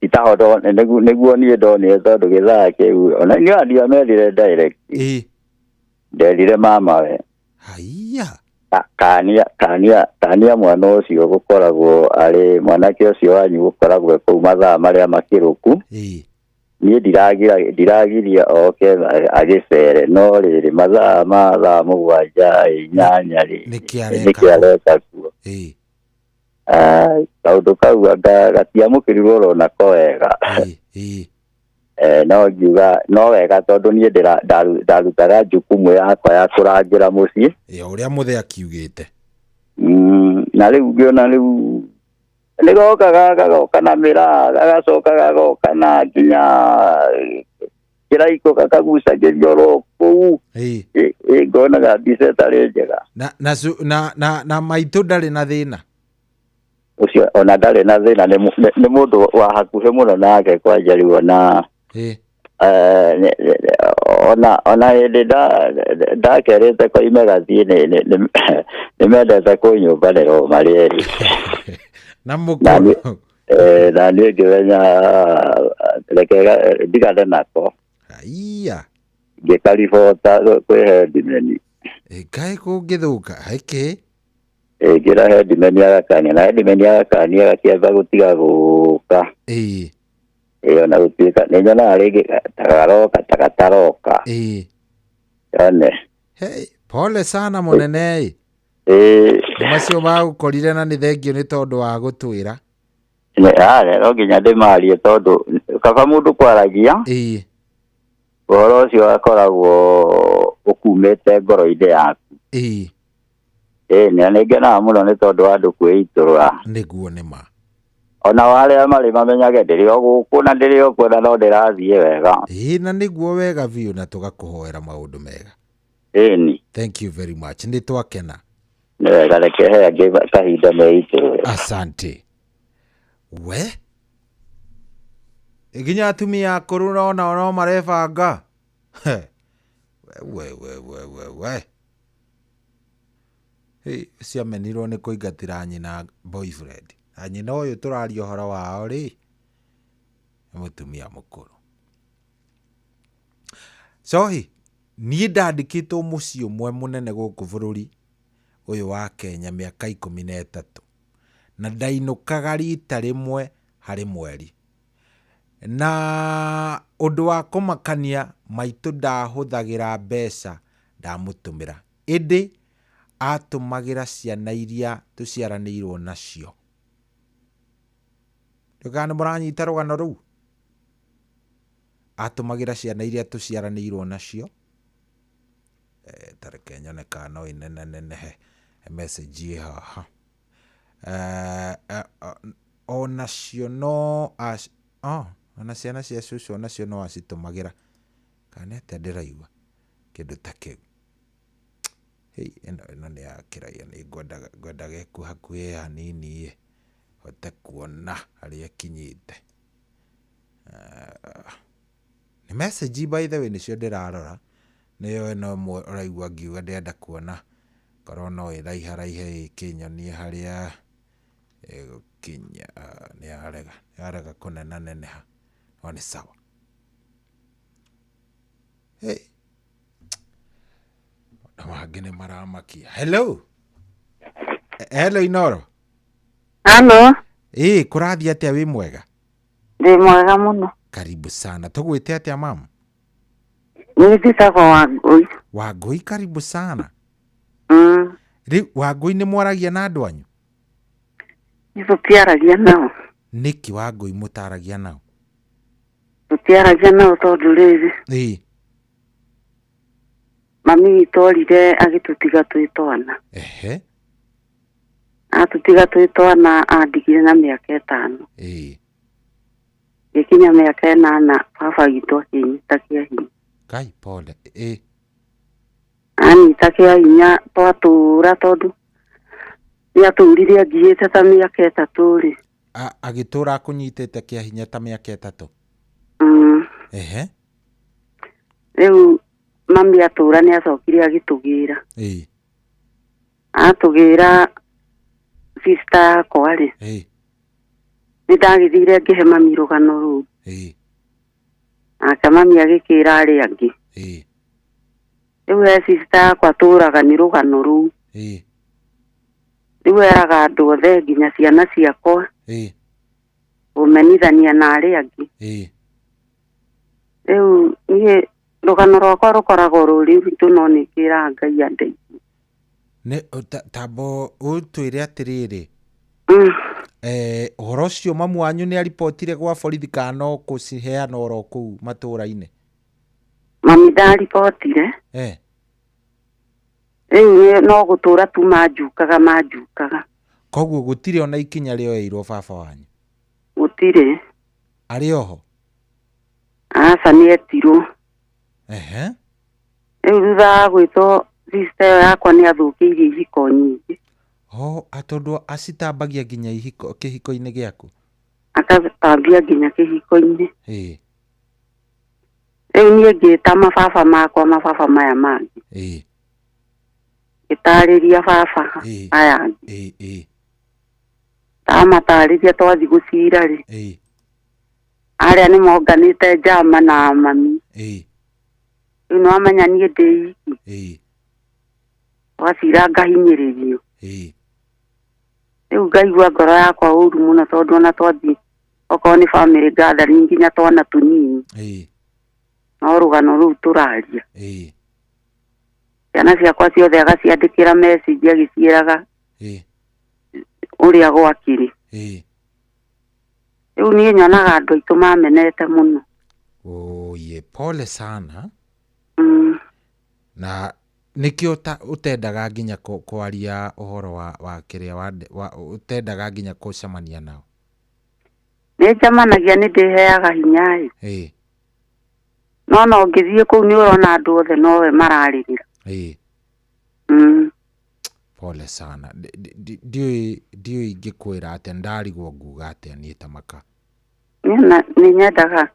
Itahoto nĩguo niĩ ndonire tondũ gĩthaa kĩu ona niĩ ndiamerire direct. Nderire mama we. Haiya. Kania mwana ũcio gũkoragwo arĩ mwanake ũcio wanyu gũkoragwo kũu mathaa marĩa makĩrũku. Niĩ ndiragiria oke agĩcere no rĩrĩ mathaa ma thaa mũgwanja inyanya rĩ nĩkĩ areka kuo. Kaũndũ kau anga gatiamũkĩrirwo oro nako wega. No ngiuga no wega tondũ niĩ ndarutaga jukumu yakwa ya kũrangĩra mũciĩ. Ũrĩa mũthee akiugĩte. Na rĩu ngĩona rĩu nĩgokaga gagoka na mĩraa gagacoka gagoka na nginya Kĩraikũ gakagucagĩria oro kũu. Ĩĩ. Ĩ ngonaga mbica ĩtarĩ njega. Na na su- na na, na maitũ ndarĩ na thĩna. Ũcio ona ndarĩ na thĩna nĩ mũ- nĩ nĩ mũndũ wa hakuhĩ mũno nake kwanja rĩu ona Ĩĩ. eh, nĩ- nĩ- ona ona hĩndĩ nda- ndakerĩte koime gathiĩ nĩ- nĩ- nĩ- nĩ mendete kũnyũmbanĩra o marĩ erĩ. Na Na mũkũrũ. niĩ- eh, na niĩ ngĩmenya reke ga- ndigane nako. Aiya. Ngĩkaribota kwĩ hendimeni. Ĩ, kaĩ kũngĩthũka hĩkĩ. Ngĩra hendimeni agakania na hendimeni agakania agakĩamba gũtiga gũka. Ĩĩ. Ĩ ona gũtuĩka nĩ nyonaga rĩngĩ ta garoka ta gataroka. Ĩĩ. Yone. Hey, pole sana mũnene ĩ. Ĩ. Nĩ macio magũkorire na nĩ thengio nĩ tondũ wa gũtwĩra. Nĩ- ah, no nginya ndĩmarie tondũ kaba mũndũ kwaragia. Ĩĩ. Ũhoro ũcio akoragwo ũkumĩte ngoro-inĩ yaku. Ĩĩ. Ĩ na nĩ ngenaga mũno nĩ tondũ wa andũ kwĩitũrũra. Nĩguo nĩ ma. Ona o arĩa marĩ mamenyage ndĩrĩ o gũkũ na ndĩrĩ o kuo na no ndĩrathiĩ wega. Ĩĩ na nĩguo wega biũ na tũgakũhoera maũndũ mega. Ĩni. Thank you very much. Nĩ twakena. Nĩ wega reke he angĩ kahinda meitũrũre. Asante. We nginya atumia akũrũ nonao no marebanga. He. We we we we we. Hey, ciamenirwo nĩ kũingatĩra nyina boyfriend. Na nyina ũyũ tũraria ũhoro wao rĩ, nĩ mũtumia mũkũrũ. Cohi, niĩ ndandĩkĩtwo mũciĩ ũmwe mũnene gũkũ bũrũri ũyũ wa Kenya mĩaka 13 na ndainũkaga rita rĩmwe harĩ mweri. Na ũndũ wa kũmakania maitũ ndahũthagĩra mbeca ndamũtũmĩra, ĩndĩ atũmagĩra ciana iria tũciaranĩirwo nacio. Ndũkaga nĩ mũranyita rũgano rũu? Atũmagĩra ciana iria tũciaranĩirwo nacio. Eh, ta reke nyone kana no ĩnenanenehe message ĩ haha. Eh, eh, onacio no ac- oh, ona ciana cia cũcũ onacio no acitũmagĩra. Kana nĩ atĩa ndĩraigua kĩndũ ta kĩu. Hei, ĩno ĩno nĩ ya kĩraia nĩ ngwendaga ngwendaga ĩkuhakuhĩ hanini ĩ hote kuona harĩa ĩkinyĩte. Nĩ message by the way nĩcio ndĩrarora nĩyo ĩno ĩmwe ũraigua ngiuga ndĩrenda kuona korwo no ĩraiharaihe ĩkĩnyonie harĩa ĩgũkinya. Nĩ yarega nĩ yarega kũnenaneneha no nĩ sawa. Hey. Maũndũ mangĩ nĩ maramakia. Hello. Hello Inoro. Halo, Ĩ, kũrathiĩ atĩa wĩ mwega? ndĩ mwega mũno. Karibu sana. Tũgwĩte atĩa mamu? Niĩ njĩtagwo Wangũi. Wangũi karibu sana. Mm. Rĩu Wangũi nĩ mwaragia na andũ anyu? Nĩ tũtiaragia nao. Nĩkĩ Wangũi mũtaragia nao? Tũtiaragia nao tondũ rĩrĩ, Ĩ. mami witũ orire agĩtũtiga twĩ twana. Ehe. Atũtiga twĩ twana andigire na mĩaka 5. Ĩ. Gĩkinya mĩaka 8 baba witũ akĩnyita kĩa hinya. Kai pole. Ĩ. Anyita kĩa hinya twatũra tondũ nĩ atũrire angiĩte ta mĩaka 3 rĩ. Agĩtũra akũnyitĩte kĩa hinya ta mĩaka 3. Mm. Ehe. Rĩu mami atũra nĩ acokire agĩtũgĩra. Ĩ. Atũgĩra sister yakwa rĩ. Ĩ. Nĩ ndagĩthire ngĩhe mami rũgano rũu. Ĩ. Nake mami agĩkĩra arĩa angĩ. Ĩ. Rĩu he sister yakwa tũraga nĩ rũgano rũu. Ĩ. Rĩu eraga andũ othe nginya ciana ciakwa Ĩ. kũmenithania na arĩa angĩ. Ĩ. Rĩu niĩ rũgano rwakwa rũkoragwo rũrĩ rũritũ no nĩ ngĩraga Ngai andeithie. Nĩ tambo ũtwĩre atĩrĩrĩ. Eh, ũhoro ũcio mamu wanyu nĩ aribotire gwa borithi kana no kũciheana oro kũu matũra-inĩ? Mami ndaribotire. Eh. Rĩu no gũtũra tu manjukaga manjukaga. Koguo gũtirĩ ona ikinya rĩoeirwo baba wanyu? Gũtirĩ. Arĩ oho? Aca nĩ etirwo. Ehe. Rĩu thutha wa gwĩtwo sister ĩyo yakwa nĩ athũkĩirie ihiko nyingĩ. Oh, tondũ acitambagia nginya ihiko kĩhiko-inĩ gĩaku. Akatambia nginya kĩhiko-inĩ. Ĩĩ. Rĩu niĩ ngĩta mababa makwa, mababa maya mangĩ. Ĩĩ. Ngĩtarĩria baba Ĩĩ. aya angĩ. Ĩĩ, ĩĩ. Ndamatarĩria twathiĩ gũcira rĩ. Ĩĩ. Arĩa nĩ monganĩte njama na mami. Ĩĩ. Rĩu nĩwamenya niĩ ndĩ iki. Ĩĩ. Twacira ngahinyĩrĩrio. Ĩĩ. Rĩu ngaigua ngoro yakwa ũru mũno tondũ ona twathiĩ okorwo nĩ family gathering nginya twana tũnini. Ĩĩ. No rũgano rũu tũraria. Ĩĩ. Ciana ciakwa ciothe agaciandĩkĩra message agĩciĩraga Ĩĩ. ũrĩa gwakĩrĩ. Ĩĩ. Rĩu niĩ nyonaga andũ aitũ mamenete mũno. Oye, pole sana. Na nĩkĩo ũtendaga nginya kwaria ũhoro wa kĩrĩa wa ũtendaga nginya gũcemania nao. Nĩ njemanagia, nĩ ndĩheaga hinya ĩ. Ĩĩ. No no ngĩthiĩ kũu nĩ ũrona andũ othe nowe mararĩrĩra. Ĩĩ. Pole sana. Ndiũĩ ingĩkwĩra atĩa, ndarigwo nguga atĩa niĩ ta maka. Niĩ nĩ nyendaga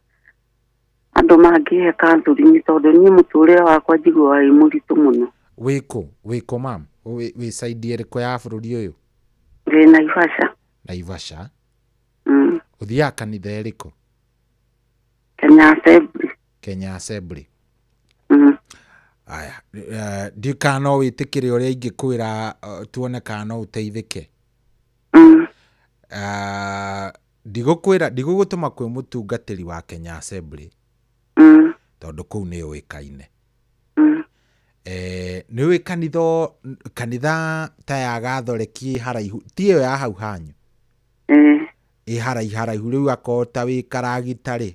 andũ mangĩhe counseling tondũ niĩ mũtũrĩre wakwa njiguaga wĩ mũritũ mũno. Wĩkũ? Wĩkũ mam? Wĩ side ĩrĩkũ ya bũrũri ũyũ? Ndĩ Naivasha. Naivasha? Ũthiaga kanitha ĩrĩkũ? Kenya Assembly. Kenya Assembly. Aya, ndiũĩ kana no wĩtĩkĩre ũrĩa ingĩkwĩra tuone kana no ũteithĩke. Ndigũkwĩra, ndigũgũtũma kwĩ mũtungatĩri wa Kenya Assembly. Tondũ kũu nĩ ũĩkaine. Nĩ ũĩ kanitha ta ya Gathoreki ĩ haraihu, ti ĩyo ya hau hanyu. Ĩ haraihu haraihu rĩu akorwo ta wĩ Karagita rĩ,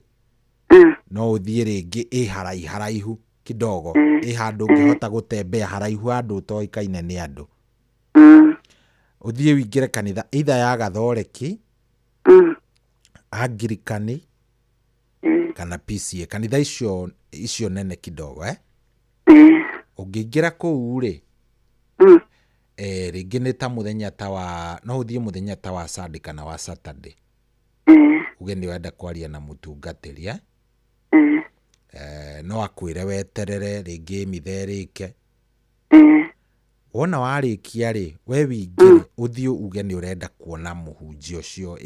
no ũthiĩ rĩngĩ ĩ haraihu haraihu kidogo, ĩ handũ ũngĩhota gũtembea haraihu handũ ũtoĩkaine nĩ andũ. Ũthiĩ ũingĩre kanitha either ya Gathoreki, Angirikani, kana PCA, kanitha icio nene kidogo, eh? Ũngĩingĩra kũu rĩ, rĩngĩ nĩ ta mũthenya ta wa, no ũthiĩ mũthenya ta wa Sunday kana wa Saturday. Uge nĩ ũrenda kwaria na mũtungatĩri, eh? No akwĩre weterere rĩngĩ mitha ĩrĩke. Wona warĩkia rĩ, we wĩingĩre, ũthiĩ uge nĩ ũrenda kuona mũhunjia ũcio.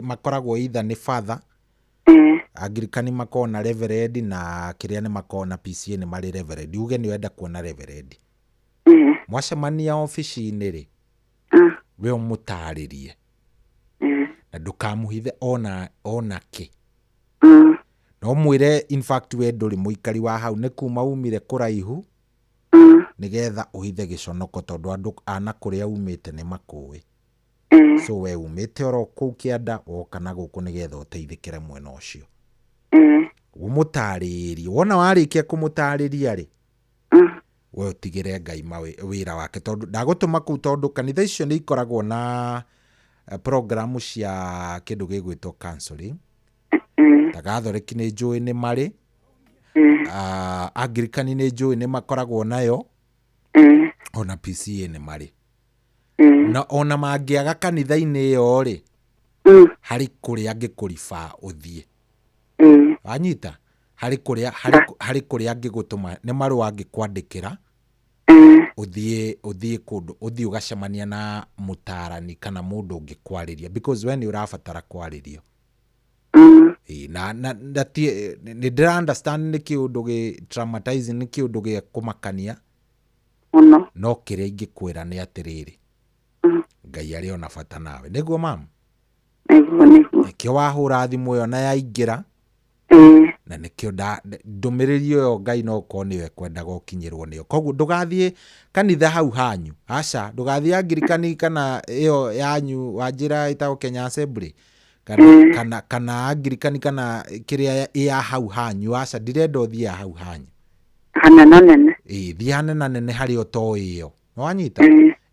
Makoragwo either nĩ father, Angirikani makoragwo na reverend, na kĩrĩa nĩ makoragwo na PCA nĩ marĩ reverend. Uge nĩ ũrenda kuona reverend. Mwacemania obici-inĩ rĩ, we ũmũtarĩrie. Na ndũkamũhithe ona kĩ. No mwĩre in fact we ndũrĩ mũikari wa hau, nĩ kuma umire kũraihu, nĩgetha ũhithe gĩconoko tondũ andũ a na kũrĩa umĩte nĩ makũĩ. So we umĩte oro kũu kĩanda woka na gũkũ nĩgetha ũteithĩkĩre mwena ũcio. Ũmũtarĩrie, wona warĩkia kũmũtarĩria rĩ, we ũtigĩre Ngai wĩra wake tondũ ndagũtũma kũu tondũ kanitha icio nĩ ikoragwo na programu cia kĩndũ gĩgwĩtwo counseling. Ta Gathoreki nĩ njũĩ nĩ marĩ, Angirikani nĩ njũĩ nĩ makoragwo nayo, ona PCA nĩ marĩ. Na ona mangĩaga kanitha-inĩ ĩyo rĩ, harĩ kũrĩa angĩkũriba ũthiĩ. Wanyita? Harĩ kũrĩa, harĩ kũrĩa angĩgũtũma, nĩ marũa angĩkwandĩkĩra, ũthiĩ kũndũ, ũthiĩ ũgacemania na mũtaarani kana mũndũ ũngĩkwarĩria, because we nĩ ũrabatara kwarĩrio. Ĩĩ, na ti, nĩ ndĩra understand nĩ kĩũndũ gĩ traumatizing, nĩ kĩũndũ gĩa kũmakania. Mũno. No kĩrĩa ingĩkwĩra nĩ atĩrĩrĩ, Ngai arĩ ona bata nawe. Nĩguo mam? Nĩguo, nĩguo. Nĩkĩo wahũra thimũ ĩyo na yaingĩra. Na nĩkĩo ndũmĩrĩri ĩyo Ngai no ũkorwo nĩyo ekwendaga ũkinyĩrwo nĩyo. Koguo ndũgathiĩ kanitha hau hanyu. Aca, ndũgathiĩ Angirikani kana ĩyo yanyu wanjĩra ĩtagwo Kenya Assembly. Kana Angirikani kana kĩrĩa ĩ ya hau hanyu. Aca, ndirenda ũthiĩ ya hau hanyu. Hanena nene. Ĩĩ, thiĩ hanena nene harĩa ũtoĩ ĩyo. Nĩwanyita?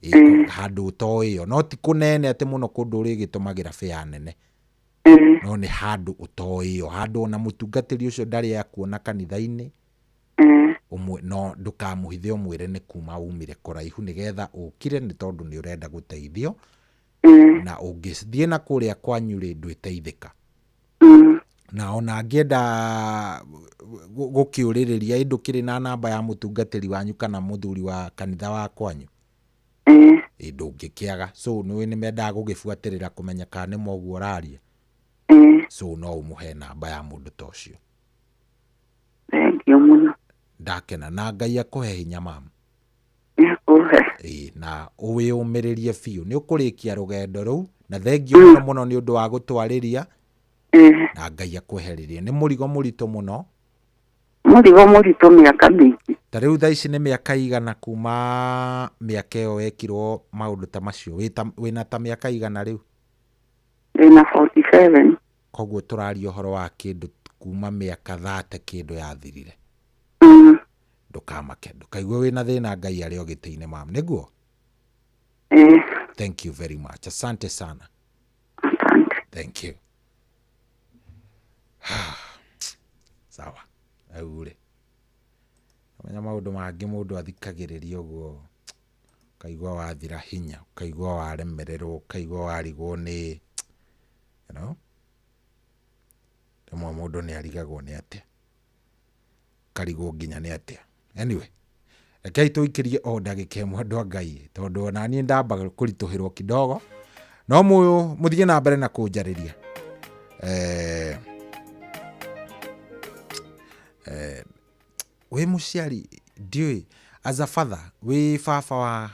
Ĩĩ, handũ ũtoĩ ĩyo. No ti kũnene atĩ mũno kũndũ ũrĩgĩtũmagĩra fare nene. No nĩ handũ ũtoĩ ĩyo. Handũ ona mũtungatĩri ũcio ndarĩ akuona kanitha-inĩ. Ũmwe no ndũkamũhithe, ũmwĩre nĩ kuma umire kũraihu nĩgetha ũkire, nĩ tondũ nĩ ũrenda gũteithio. Na ũngĩthiĩ na kũrĩa kwanyu rĩ, ndwĩteithĩka. Na ona angĩenda gũkĩũrĩrĩria, ĩ ndũkĩrĩ na namba ya mũtungatĩri wanyu kana mũthuri wa kanitha wa kwanyu? Ĩ ndũngĩkĩaga. So nĩũĩ nĩ mendaga gũgĩbuatĩrĩra kũmenya kana nĩ ma ũguo ũraria. So no ũmũhe namba ya mũndũ ta ũcio. Thengiũ mũno. Ndakena, na Ngai akũhe hinya, mamu. Nĩakũhe. Ĩĩ, na wĩyũmĩrĩrie biũ, nĩ ũkũrĩkia rũgendo rũu. Na thengiũ mũno mũno nĩ ũndũ wa gũtwarĩria. Na Ngai akwehererie, nĩ mũrigo mũritũ mũno. Mũrigo mũritũ mĩaka mĩingĩ. Ta rĩu thaa ici nĩ mĩaka igana kuma mĩaka ĩyo wekirwo maũndũ ta macio? Wĩna ta mĩaka igana rĩu? Ndĩna 47. Koguo tũraria ũhoro wa kĩndũ kuma mĩaka 30 kĩndũ yathirire. Ndũkamake, ndũkaigue wĩna thĩna, Ngai arĩ o gĩtĩ-inĩ, mam, nĩguo? Ĩĩ. Thank you very much, asante sana. Asante. Thank you. Sawa, rĩu rĩ, menya maũndũ mangĩ mũndũ athikagĩrĩria ũguo, ũkaigua wathira hinya, ũkaigua waremererwo, ũkaigua warigwo nĩ rĩmwe mũndũ nĩ arigagwo nĩ atĩa, karigwo nginya nĩ atĩa. Anyway, rekei tũikĩrie o ndagĩka ĩmwe, andũ a Ngai, tondũ ona niĩ ndamba kũritũhĩrwo kidogo, no mũthiĩ na mbere na kũnjarĩria. Wĩ mũciari, ndiũĩ, as a father, wĩ baba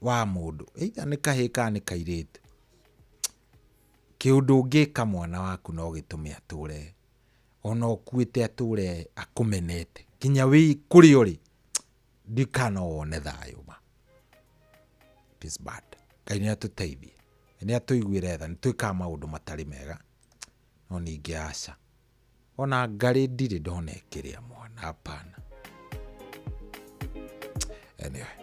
wa mũndũ, either nĩ kahĩĩ kana nĩ kairĩtu, kĩũndũ ũngĩka mwana waku no gĩtũme atũre ona ũkuĩte, atũre akũmenete nginya wĩ kũrĩa ũrĩ, ndikana no wone thayũ ma. It is bad. Ngai nĩ atũteithie, nĩ atũiguĩre tha, nĩ twĩkaga maũndũ matarĩ mega, no ningĩ aca, ona ngarĩ ndirĩ ndona ĩkĩrĩa mwana, hapana. Anyway.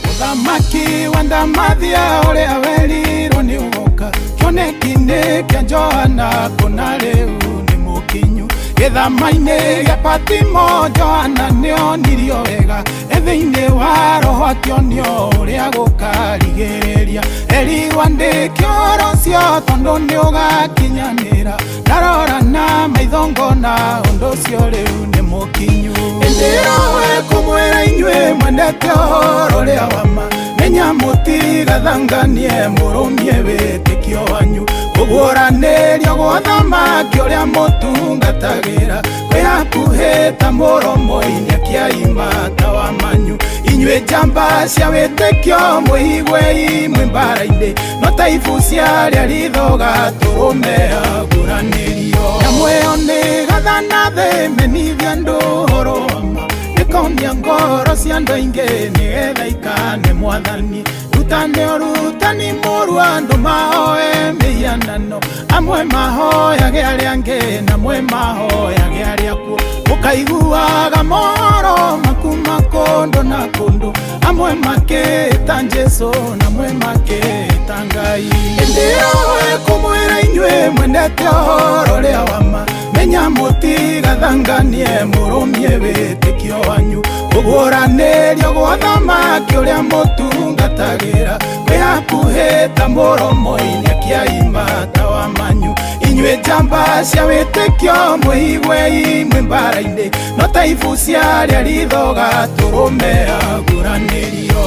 Mũthamaki wa ndamathia ũrĩa werirwo nĩ ũgoka kĩoneki-inĩ kĩa Johana, kũna rĩu nĩ mũkinyu. Gĩthama-inĩ gĩa Patimo Johana nĩonirio wega, e thĩinĩ wa roho akĩonio ũrĩa gũkarigĩrĩria. Erirwo andĩke ũhoro ũcio tondũ nĩ ũgakinyanĩra. Ndarora na maitho ngona ũndũ ũcio rĩu nĩ mũkinyu. Ĩndĩ roho ĩkũmwĩra inyuĩ mwendete ũhoro ũrĩa wa ma, menya mũtigathanganie, mũrũmie wĩtĩkio wanyu. Kũguũranĩrio gwa ũthamaki ũrĩa mũtungatagĩra kwĩ hakuhĩ ta mũromo-inĩ, akĩaima ta wa manyu. Inyuĩ njamba cia wĩtĩkio, mwĩiguei mwĩ mbara-inĩ, no ta ibu cia arĩa ritho gatũrũme aguranĩrio. Nyamũ ĩyo nĩ gathana thĩ, menithia andũ ũhoro wa ma, ĩkonia ngoro cia andũ aingĩ nĩgetha ikane Mwathani. Rutane ũrutani mũru, andũ mahoe mĩhianano, amwe mahoyage arĩa angĩ na amwe mahoyage arĩa akuũ. Ũkaiguaga mohoro makuma kũndũ na kũndũ, amwe makĩta Jesũ na amwe makĩta Ngai. Ĩndĩ roho ĩkũmwĩra inyuĩ mwendete ũhoro ũrĩa wa ma, menya mũtigathanganie, mũrũmie wĩtĩkio wanyu. Kũguũranĩrio gwa ũthamaki ũrĩa mũtungatagĩra kwĩ hakuhĩ ta mũromo-inĩ, akĩaima ta wa manyu. Inyuĩ njamba cia wĩtĩkio, mwĩiguei mwĩ mbara-inĩ, no ta ibu cia arĩa ritho gatũrũme aguranĩrio.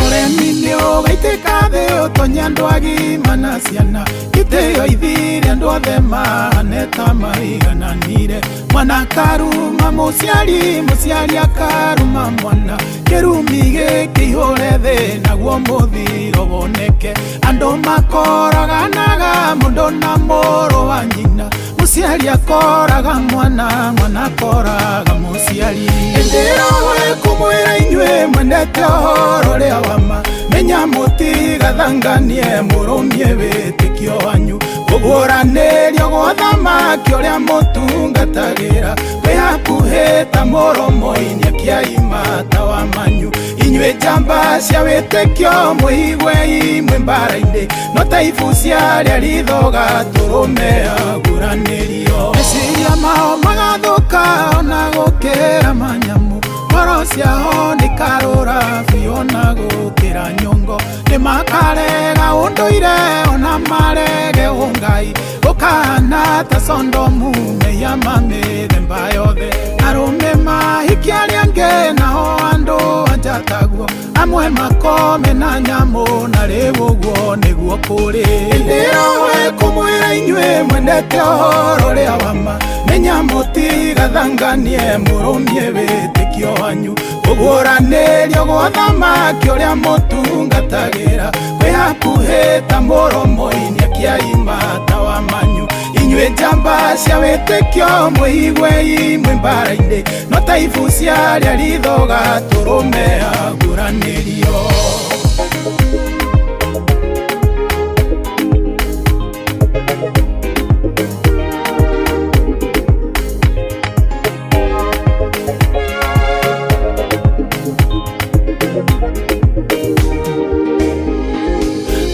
Ũremi nĩ ũgaitĩka thĩ, ũtonye andũ agima na ciana, itĩo ithire andũ othe mahane ta maigananire. Mwana akaruma mũciari, mũciari akaruma mwana, kĩrumi gĩkĩihũre thĩ naguo mũthiro woneke. Andũ makoraganaga mũndũ na mũrũ wa nyina, mũciari akoraga mwana, mwana akoraga mũciari. Ĩndĩ roho ĩkũmwĩra inyuĩ mwendete ũhoro ũrĩa wa ma, menya mũtigathanganie, mũrũmie wĩtĩkio wanyu. Kũguũranĩrio gwa thamaki ũrĩa mũtungatagĩra wĩ hakuhĩ ta mũromo-inĩ akĩaima ta wa manyu. Inyuĩ njamba cia wĩtĩkio mũigue imwe mbara-inĩ no ta ibu cia rĩa ritho gatũrũme aguranĩrio. Meciria mao magathũka ona gũkĩra manyamu, ngoro ciao nĩikarũra biũ ona gũkĩra nyongo. Nĩmakarega ũndũire ona marege ũngai, gũkahana ta Sondomu mehia ma mĩthemba yothe. Arũme mahikia arĩa angĩ nao andũ anja taguo, amwe makome na nyamũ na rĩu ũguo nĩguo kũrĩ. Ĩndĩ roho ĩkũmwĩra inyuĩ mwendete ũhoro ũrĩa wa ma, menya mũtigathanganie mũrũmie wĩtĩkio wanyu. Kũguũranĩrio gwa thamaki ũrĩa mũtungatagĩra wĩ hakuhĩ ta mũromo-inĩ akĩaima ta wa manyu. Inyuĩ njamba cia wĩtĩkio mũigue imwe mbara-inĩ no ta ibu cia rĩa ritho gatũrũme aguranĩrio.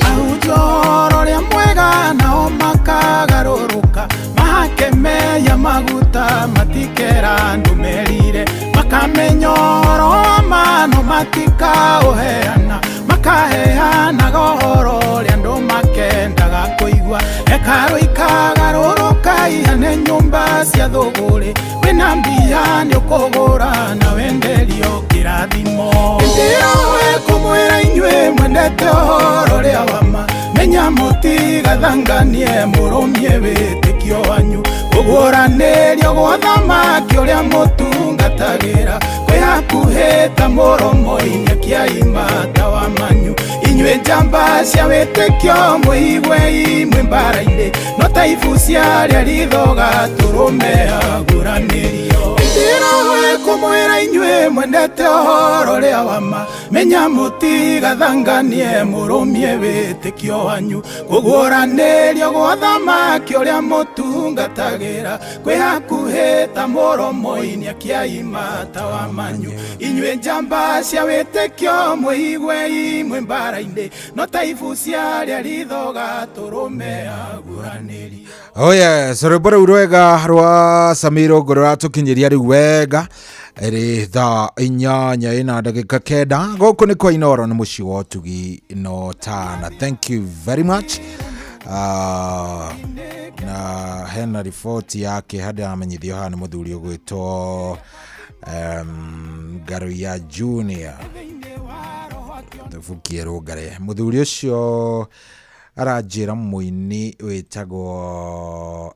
Ahunjia ũhoro ũrĩa mwega nao makagarũrũka, mahake mehia maguta matikera andũ merire, makamenya ũhoro wa ma no matikaũheana, makaheanaga ũhoro ũrĩa andũ makendaga kũigua. Hekarũ ikagarũrũka ihane nyũmba cia thũgũrĩ, wĩna mbia nĩũkũgũra na wenderio kĩrathimo. Ĩndĩ roho ĩkũmwĩra inyuĩ mwendete ũhoro ũrĩa wa ma, menya mũtigathanganie mũrũmie wĩtĩkio wanyu. Kũguũranĩrio gwa thamaki ũrĩa mũtungatagĩra kwĩ hakuhĩ ta mũromo-inĩ akĩaima ta wa manyu. Inyuĩ njamba cia wĩtĩkio mũigue imwe mbara-inĩ no ta ibu cia rĩa ritho gatũrũme aguranĩrio. Ĩndĩ roho ĩkũmwĩra inyuĩ mwendete ũhoro ũrĩa wa ma, menya mũtigathanganie mũrũmie wĩtĩkio wanyu. Kũguũranĩrio gwa thamaki ũrĩa mũtungatagĩra kwĩ hakuhĩ ta mũromo-inĩ akĩaima ta wa manyu. Inyuĩ njamba cia wĩtĩkio mũigue imwe mbara-inĩ no ta ibu cia rĩa ritho gatũrũme aguranĩrio. Oh yes, rwĩmbo rũu rwega rwa Samiro ngũrũ ratũkinyĩria rĩu wega ĩrĩ thaa 8:09 gũkũ nĩ kwa Inooro nĩ mũciĩ wa ũtugi no tana. Thank you very much. Na hena riboti yake hadi amenyithio haha nĩ mũthuri ũgwĩtwo Ngaruiya Junior Thubukie Rũngare. Mũthuri ũcio aranjĩra mũini wĩtagwo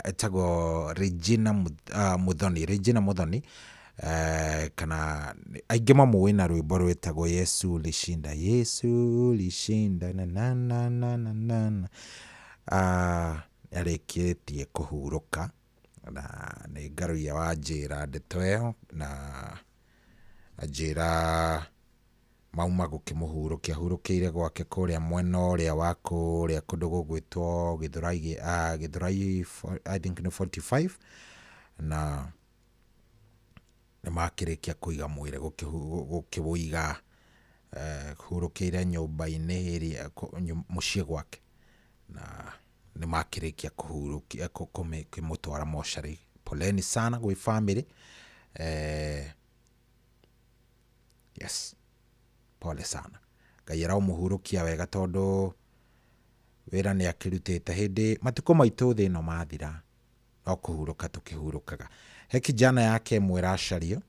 etagwo Regina Muthoni, Regina Muthoni kana aingĩ mamũĩ na rwĩmbo rwĩtagwo Yesu lishinda, Yesu lishinda na na na na na na na. Nĩarĩkĩtie kũhurũka na nĩ Ngaruiya wanjĩra ndeto ĩyo na anjĩra mauma gũkĩmũhurũkia, ahurũkĩire gwake kũrĩa mwena ũrĩa wa kũrĩa kũndũ gũgwĩtwo Gĩthũrai, Gĩthũrai I think nĩ 45 na nĩmakĩrĩkia kũiga mwĩrĩ gũkĩwũiga hurũkĩire nyũmba-inĩ ĩrĩa mũciĩ gwake na nĩmakĩrĩkia kũhurũkia kũmũtwara mocarĩ. Poleni sana gwĩ family. Yes, pole sana. Ngai aromũhurũkia wega tondũ wĩra nĩ akĩrutĩte hĩndĩ matukũ maitũ thĩ ĩno mathira no kũhurũka tũkĩhurũkaga. He kijana yake ĩmwe ĩracario,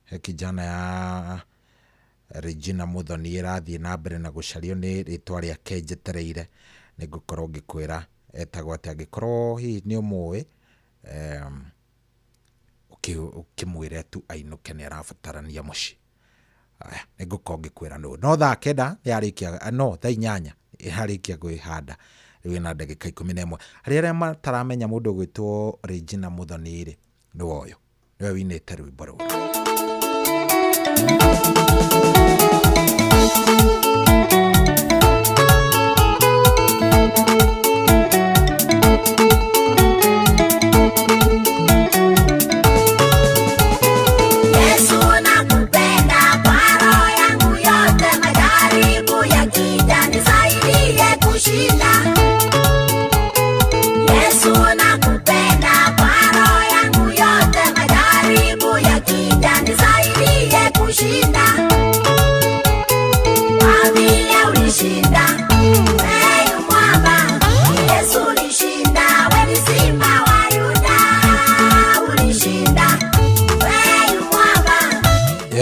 he kijana ya Regina Muthoni ĩrathiĩ na mbere na gũcario nĩ rĩtwa rĩake njetereire nĩ ngũkorwo ngĩkwĩra etagwo atĩa angĩkorwo hihi nĩ ũmũĩ ũkĩmwĩre tu ainũke nĩ arabatarania mũciĩ. Aya, nĩ ngũkorwo ngĩkwĩra nũ. No thaa 9 yarĩkia, no thaa 8 yarĩkia kwĩhanda rĩu ĩna ndagĩka 11. Harĩ arĩa mataramenya mũndũ ũgwĩtwo Regina Muthoni rĩ, nĩwe ũyũ, nĩwe winĩte rwĩmbo rũrũ.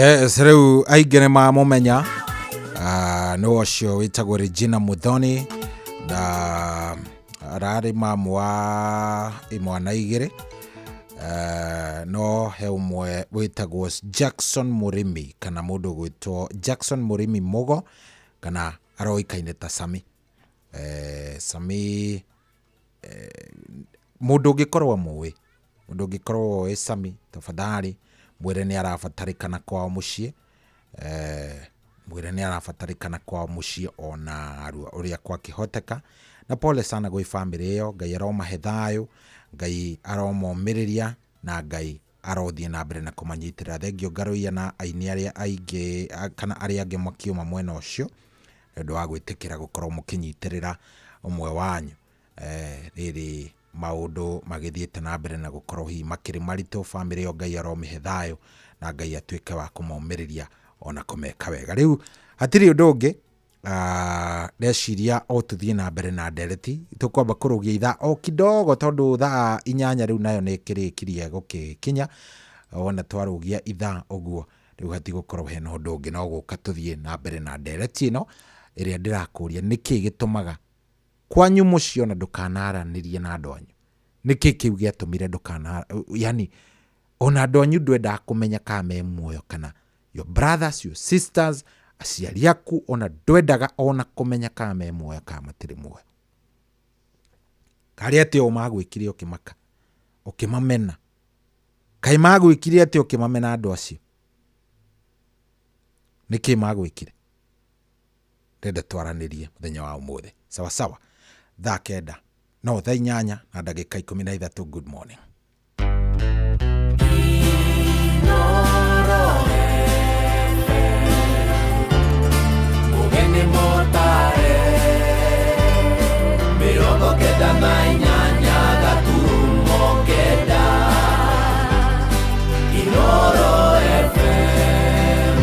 Yes, rĩu aingĩ nĩ mamũmenya. Nĩ ũcio wĩtagwo Regina Muthoni na ararĩ mamu wa imwana igĩrĩ. No he ũmwe wĩtagwo Jackson Mũrĩmi kana mũndũ ũgwĩtwo Jackson Mũrĩmi Mũgo kana aroĩkaine ta Sami. Sami mũndũ ũngĩkorwo mũĩ, mũndũ ũngĩkorwo ũĩ Sami tafadhali mwĩre nĩ arabatarĩkana kwao mũciĩ. Mwĩre nĩ arabatarĩkana kwao mũciĩ ona arua ũrĩa kwakĩhoteka. Na pole sana gwĩ bamĩrĩ ĩyo, Ngai aromahe thayũ, Ngai aromomĩrĩria na Ngai arothiĩ na mbere na kũmanyitĩrĩra. Thengio Ngaruiya na aini arĩa aingĩ kana arĩa angĩ makiuma mwena ũcio nĩ ũndũ wa gwĩtĩkĩra gũkorwo mũkĩnyitĩrĩra ũmwe wanyu. Rĩrĩ maũndũ magĩthiĩte na mbere na gũkorwo hihi makĩrĩ maritũ, bamĩrĩ ĩyo Ngai aromĩhe thayũ na Ngai atuĩke wa kũmomĩrĩria ona kũmeka wega. Rĩu hatirĩ ũndũ ũngĩ, ndeciria o tũthiĩ na mbere na ndereti. Tũkwamba kũrũgia ithaa o kidogo tondũ thaa 8 rĩu nayo nĩ ĩkĩrĩkirie gũgĩkinya. Wona twarũgia ithaa ũguo rĩu hatigũkorwo hena ũndũ ũngĩ no gũka tũthiĩ na mbere na ndereti ĩno ĩrĩa ndĩrakũria nĩkĩ gĩtũmaga kwanyu mũciĩ ona ndũkanaranĩrie na andũ anyu. Nĩkĩ kĩu gĩatũmire ndũkana, yani ona andũ anyu ndwendaga kũmenya kana me muoyo kana your brothers, your sisters, aciari aku ona ndwendaga ona kũmenya kana me muoyo kana matirĩ muoyo. Karĩ atĩ o magwĩkire ũkĩmaka, ũkĩmamena. Kaĩ magwĩkire atĩ ũkĩmamena andũ acio? Nĩkĩ magwĩkire? Ndĩrenda twaranĩrie mũthenya wa ũmũthĩ. Sawa sawa. Thaa 9 no thaa 8 na ndagĩka 13. Good morning. 98.9 Inoro FM.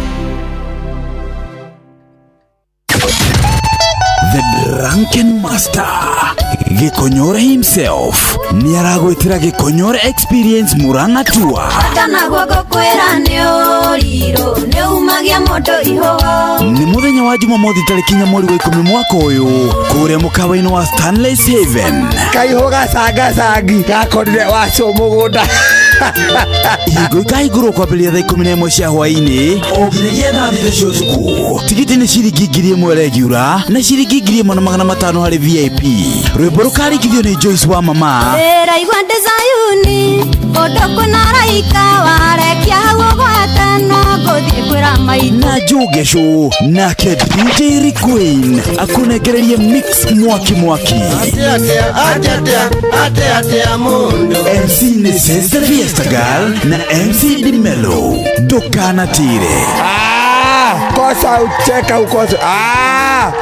The Drunken Master Gikonyore himself ni aragwitira Gikonyore Experience Murang'a Tour. Kana guoko kwira ni uriro ni umagia moto ihoho. Ni muthenya wa Jumamothi tariki 4 mweri wa 10 mwaka uyu kuria mukawa-ini wa Stanley's Haven. Kaiho gacangacangi gakorire wacu mugunda. Ihingo ikahingũrwo kwambĩrĩria thaa 11 cia hwaĩ-inĩ o nginyagia thaa 6 cia ũtukũ. Tigiti nĩ ciringi 1000 regular na ciringi 1500 harĩ VIP. Rwĩmbo rũkarĩkithio nĩ Joyce wa mama. Ndĩraigua ndĩ Zayuni kũndũ kwĩna araika warekia hau ũgwate no ngũthiĩ kwĩra maitũ. Na Njogesho nake DJ Queen akũnengererie mix mwaki mwaki. MC nĩ Sister Fiesta Girl na MC Dimelo. Ndũkanatire. Kosa ucheka ukosa.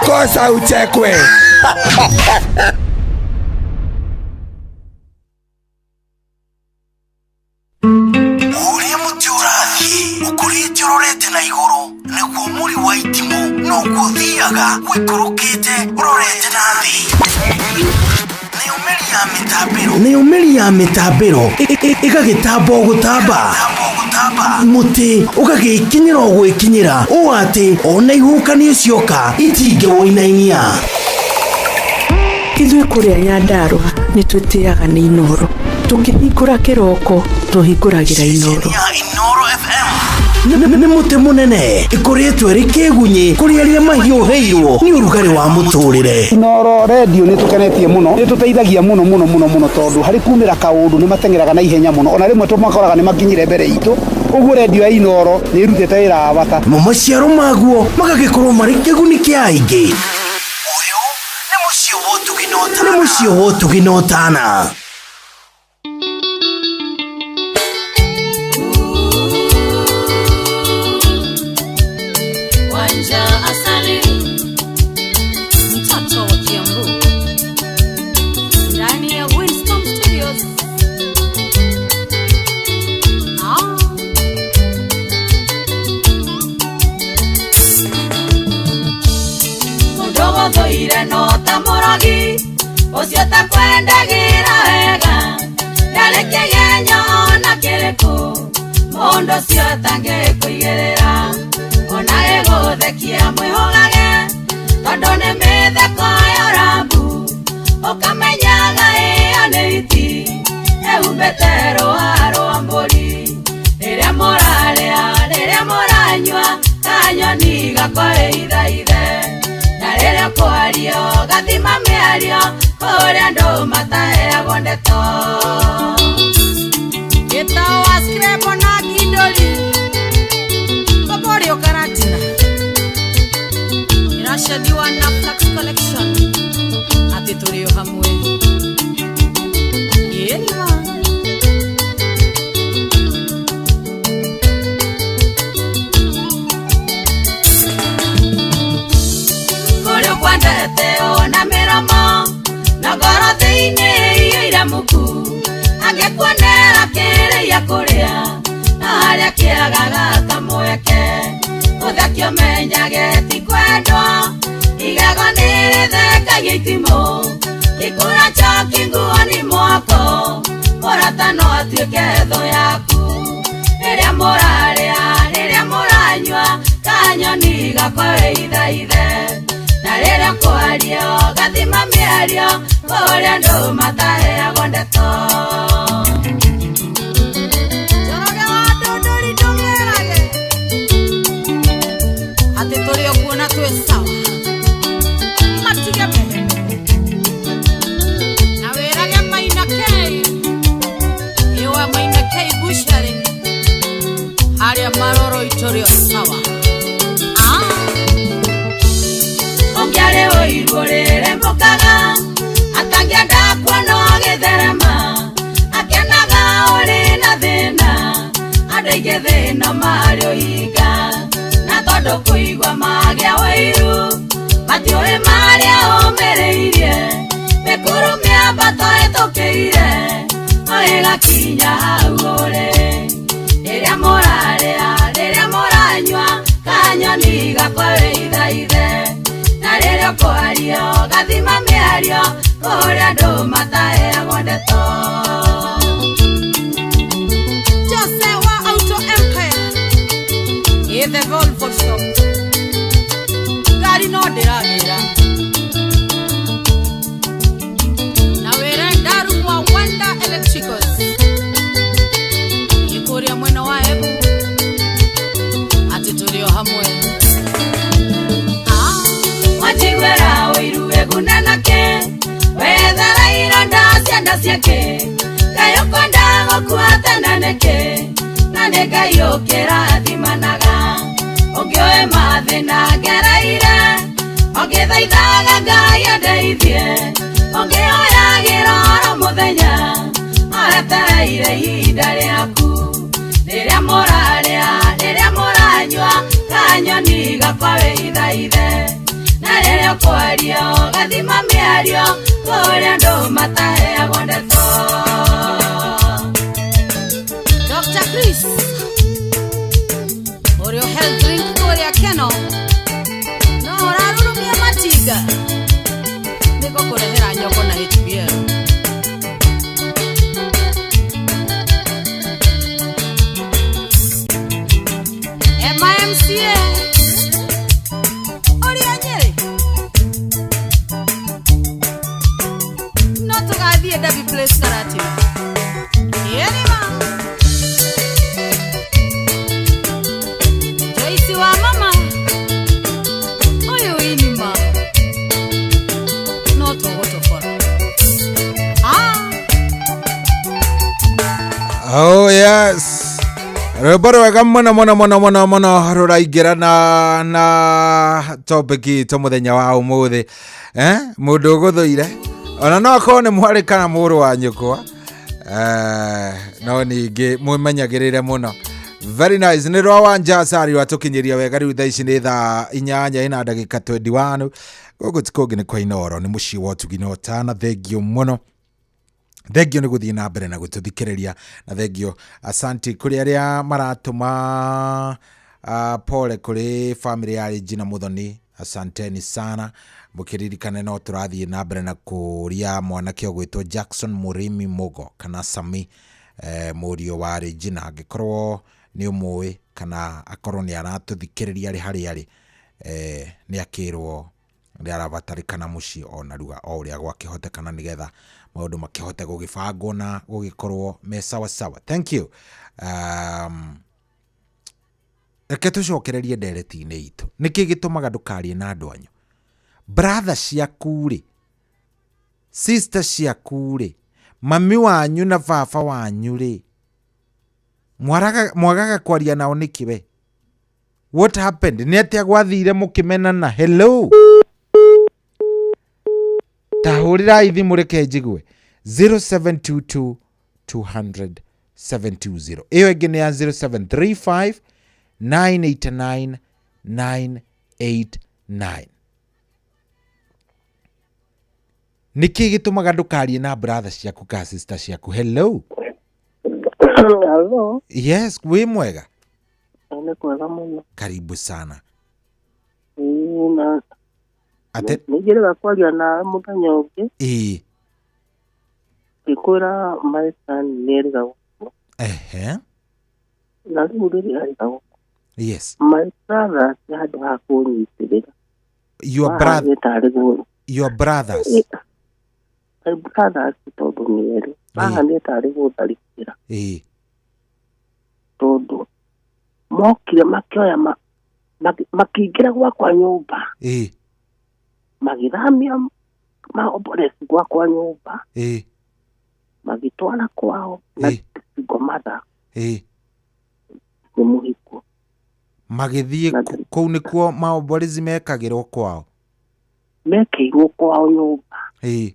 Kosa uchekwe. Ũrĩa mũtĩ ũrathiĩ ũkũrĩte ũrorete na igũrũ nĩguo mũri wa itimũ noguo ũthiaga ũikũrũkĩte ũrorete na thĩ. Nayo mĩri ya mĩtambĩro ĩgagĩtamba o gũtamba, mũtĩ ũgagĩkinyĩra o gwĩkinyĩra ũũ atĩ ona ihuhũkanio cioka itingĩwũinainia. Ithuĩ kũrĩa Nyandarũa nĩ twĩtĩaga nĩ Inoro. Tũkĩhingũra kĩroko tũhingũragĩra Inoro. Inoro FM nĩ mũtĩ mũnene ĩkũrĩtwo ĩrĩ kĩgunyĩ kũrĩ arĩa mahiũhĩirwo nĩ ũrugarĩ wa mũtũrĩre. Inoro radio nĩ tũkenetie mũno, nĩ tũteithagia mũno mũno mũno mũno tondũ harĩ kumĩra kaũndũ nĩ mateng'eraga na ihenya mũno, ona rĩmwe tũmakoraga nĩ makinyire mbere itũ. Ũguo radio ya Inoro nĩ ĩrutĩte wĩra wa bata. Mo maciaro maguo magagĩkorwo marĩ kĩguni kĩa aingĩ. Ũyũ nĩ mũciĩ wa ũtugi na ũtana. Nĩ mũciĩ wa ũtugi na ũtana. Wanja Asali, mtoto wa Kiambu, ndani ya Winston Studios. Mudogo thoire no ta mũrogi, ũcio takwendagĩra wega, ndarĩ kĩgenyo ona kĩrĩkũ, mũndũ ũcio atangĩkũigĩrĩra. gakwa wĩithaithe na rĩrĩa kwario gathima mĩario kũrĩa andũ mataheagwo ndeto Gĩtao wa Scrabble na Kindoli Boborio Karatina Iracediwa na Flax Collection Atĩ tũrĩ o hamwe Ĩni ma Kũrĩa ũkwendete ona mĩromo na ngoro thĩinĩ iyũire muku angĩkuonera kĩrĩia kũrĩa na harĩa kĩagaga kamweke ũthekio menyage ti kwendwo igego nĩrĩthekagia itimũ gĩkũra njoki nguo-nĩ mwako mũrata no atuĩke thũ yaku rĩrĩa mũrarĩa rĩrĩa mũranyua kanyoni gakwa wĩithaithe na rĩrĩa kwario gathima mĩario kũrĩa andũ mataheagwo ndeto Njoroge wa Ndũndũri ndũmĩrage atĩ tũrĩ o kuo na twĩ sawa matige mehe na wĩrage Maina K ĩwa Maina K bucharĩ harĩa maroro itũrĩ o sawa Ũngĩarĩ ũiru ũrĩrĩmbũkaga atangĩenda kuona ũgĩtherema akenaga ũrĩ na thĩna andũ aingĩ thĩna marĩ ũhinga na tondũ kũigua magĩa ũiru matiũĩ marĩa ũmĩrĩirie mĩkuru mĩambato ĩtũkĩire o ĩgakinya hau ũrĩ rĩrĩa mũrarĩa rĩrĩa mũranyua kanyoni gakwa wĩithaithe na rĩrĩa kwario gathima mĩario kũrĩa andũ mataheagwo ndeto Jose wa Auto Empire ĩ the Volvo shop ngari no ndĩragĩra na wĩre Ndaru wa Wanda Electricals ĩkũrĩa mwena wa Embu atĩ tũrĩ o hamwe Wajiguera ũiru wĩgune nake wethera ironda cianda ciake Ngai ũkwenda gũkua tene nĩkĩ na nĩ Ngai ũkĩrathimanaga ũngĩũĩ mathĩna ngereire ũngĩthaithaga Ngai andeithie ũngĩhoyagĩra oro mũthenya oetereire ihinda rĩaku rĩrĩa mũrarĩa rĩrĩa mũranyua kanyoni gakwa wĩithaithe na rĩrĩa kwario gathima mĩario kũrĩa andũ mataheagwo ndeto Dr. Chris ũrĩ o health drink kũrĩa Keno no ũrarurumia matinga nĩngũkũrehera nyongo na HBL Emma MCA ũrĩa Nyĩrĩ no tũgathiĩ Derby Place Karatina Ĩni ma Joyce wa mama ũyũ inima no tũgũtobora Oh yes. Rwĩmbo rwega mũno mũno mũno mũno mũno rũraingĩra na topic itũ mũthenya wa ũmũthĩ mũndũ ũgũthũire ona no akorwo nĩ mwarĩ kana mũrũ wa nyũkwa no ningĩ mwĩmenyagĩrĩre mũno. Very nice. Nĩ rwa Wanja Asari rwatũkinyĩria wega rĩu thaa ici nĩ thaa 8 ina ndagĩka 21 gũkũ ti kũngĩ nĩ kwa Inooro nĩ mũciĩ wa ũtugi na ũtana. Thengio mũno, thengio nĩ gũthiĩ na mbere na gũtũthikĩrĩria na thengio asanti kũrĩ arĩa maratũma pole kũrĩ family ya Regina Muthoni, asanteni sana mũkĩririkane no tũrathiĩ na mbere na kũria mwanake ũgwĩtwo Jackson Mũrĩmi Mugo kana Sami mũriũ wa Regina angĩkorwo nĩ ũmũĩ kana akorwo nĩ aratũthikĩrĩria arĩ harĩa arĩ nĩ akĩrwo nĩ arabatarĩkana mũciĩ ona rua o ũrĩa gwakĩhotekana nĩgetha maũndũ makĩhote gũgĩbangwo na gũgĩkorwo me sawa sawa. Thank you. Reke tũcokererie ndereti-inĩ itũ. Nĩkĩ gĩtũmaga ndũkarie na andũ anyu? Brother ciaku rĩ, sister ciaku rĩ, mami wanyu na baba wanyu rĩ, mwaraga mwagaga kwaria nao nĩkĩ we? What happened? Nĩ atĩa gwathire mũkĩmenana? Hello? Ta hũrĩrai thimũ reke njigue. 0722 200 720. Ĩyo ĩngĩ nĩ ya 0735 989 989. Nĩkĩ gĩtũmaga ndũkarie na brother ciaku ka sister ciaku? Hello? Hello. Yes, wĩ mwega? Nĩ kwega mũno. Karibu sana. Ĩĩ, na Ate nĩ njĩrĩga kwaria nawe mũthenya ũngĩ ĩĩ ngĩkwĩra my son nĩ erĩga gũkua. Ehe. Na rĩu rĩrĩa arĩga gũkua Yes. my brothers handũ ha kũnyitĩrĩra Your brother, mahanire tarĩ gũ your brothers. My brothers tondũ nĩ erĩ mahanire tarĩ gũtharĩkĩra Ĩĩ. tondũ mokire makĩoya makĩingĩra gwakwa nyũmba Ĩĩ. magĩthamia maomboresi gwakwa nyũmba Ĩĩ. magĩtwara kwao na Ĩĩ. single mother Ĩĩ. nĩ mũhiku Magĩthiĩ kũu nĩkuo maomborezi mekagĩrwo kwao. Mekĩirwo kwao nyũmba. Ĩĩ.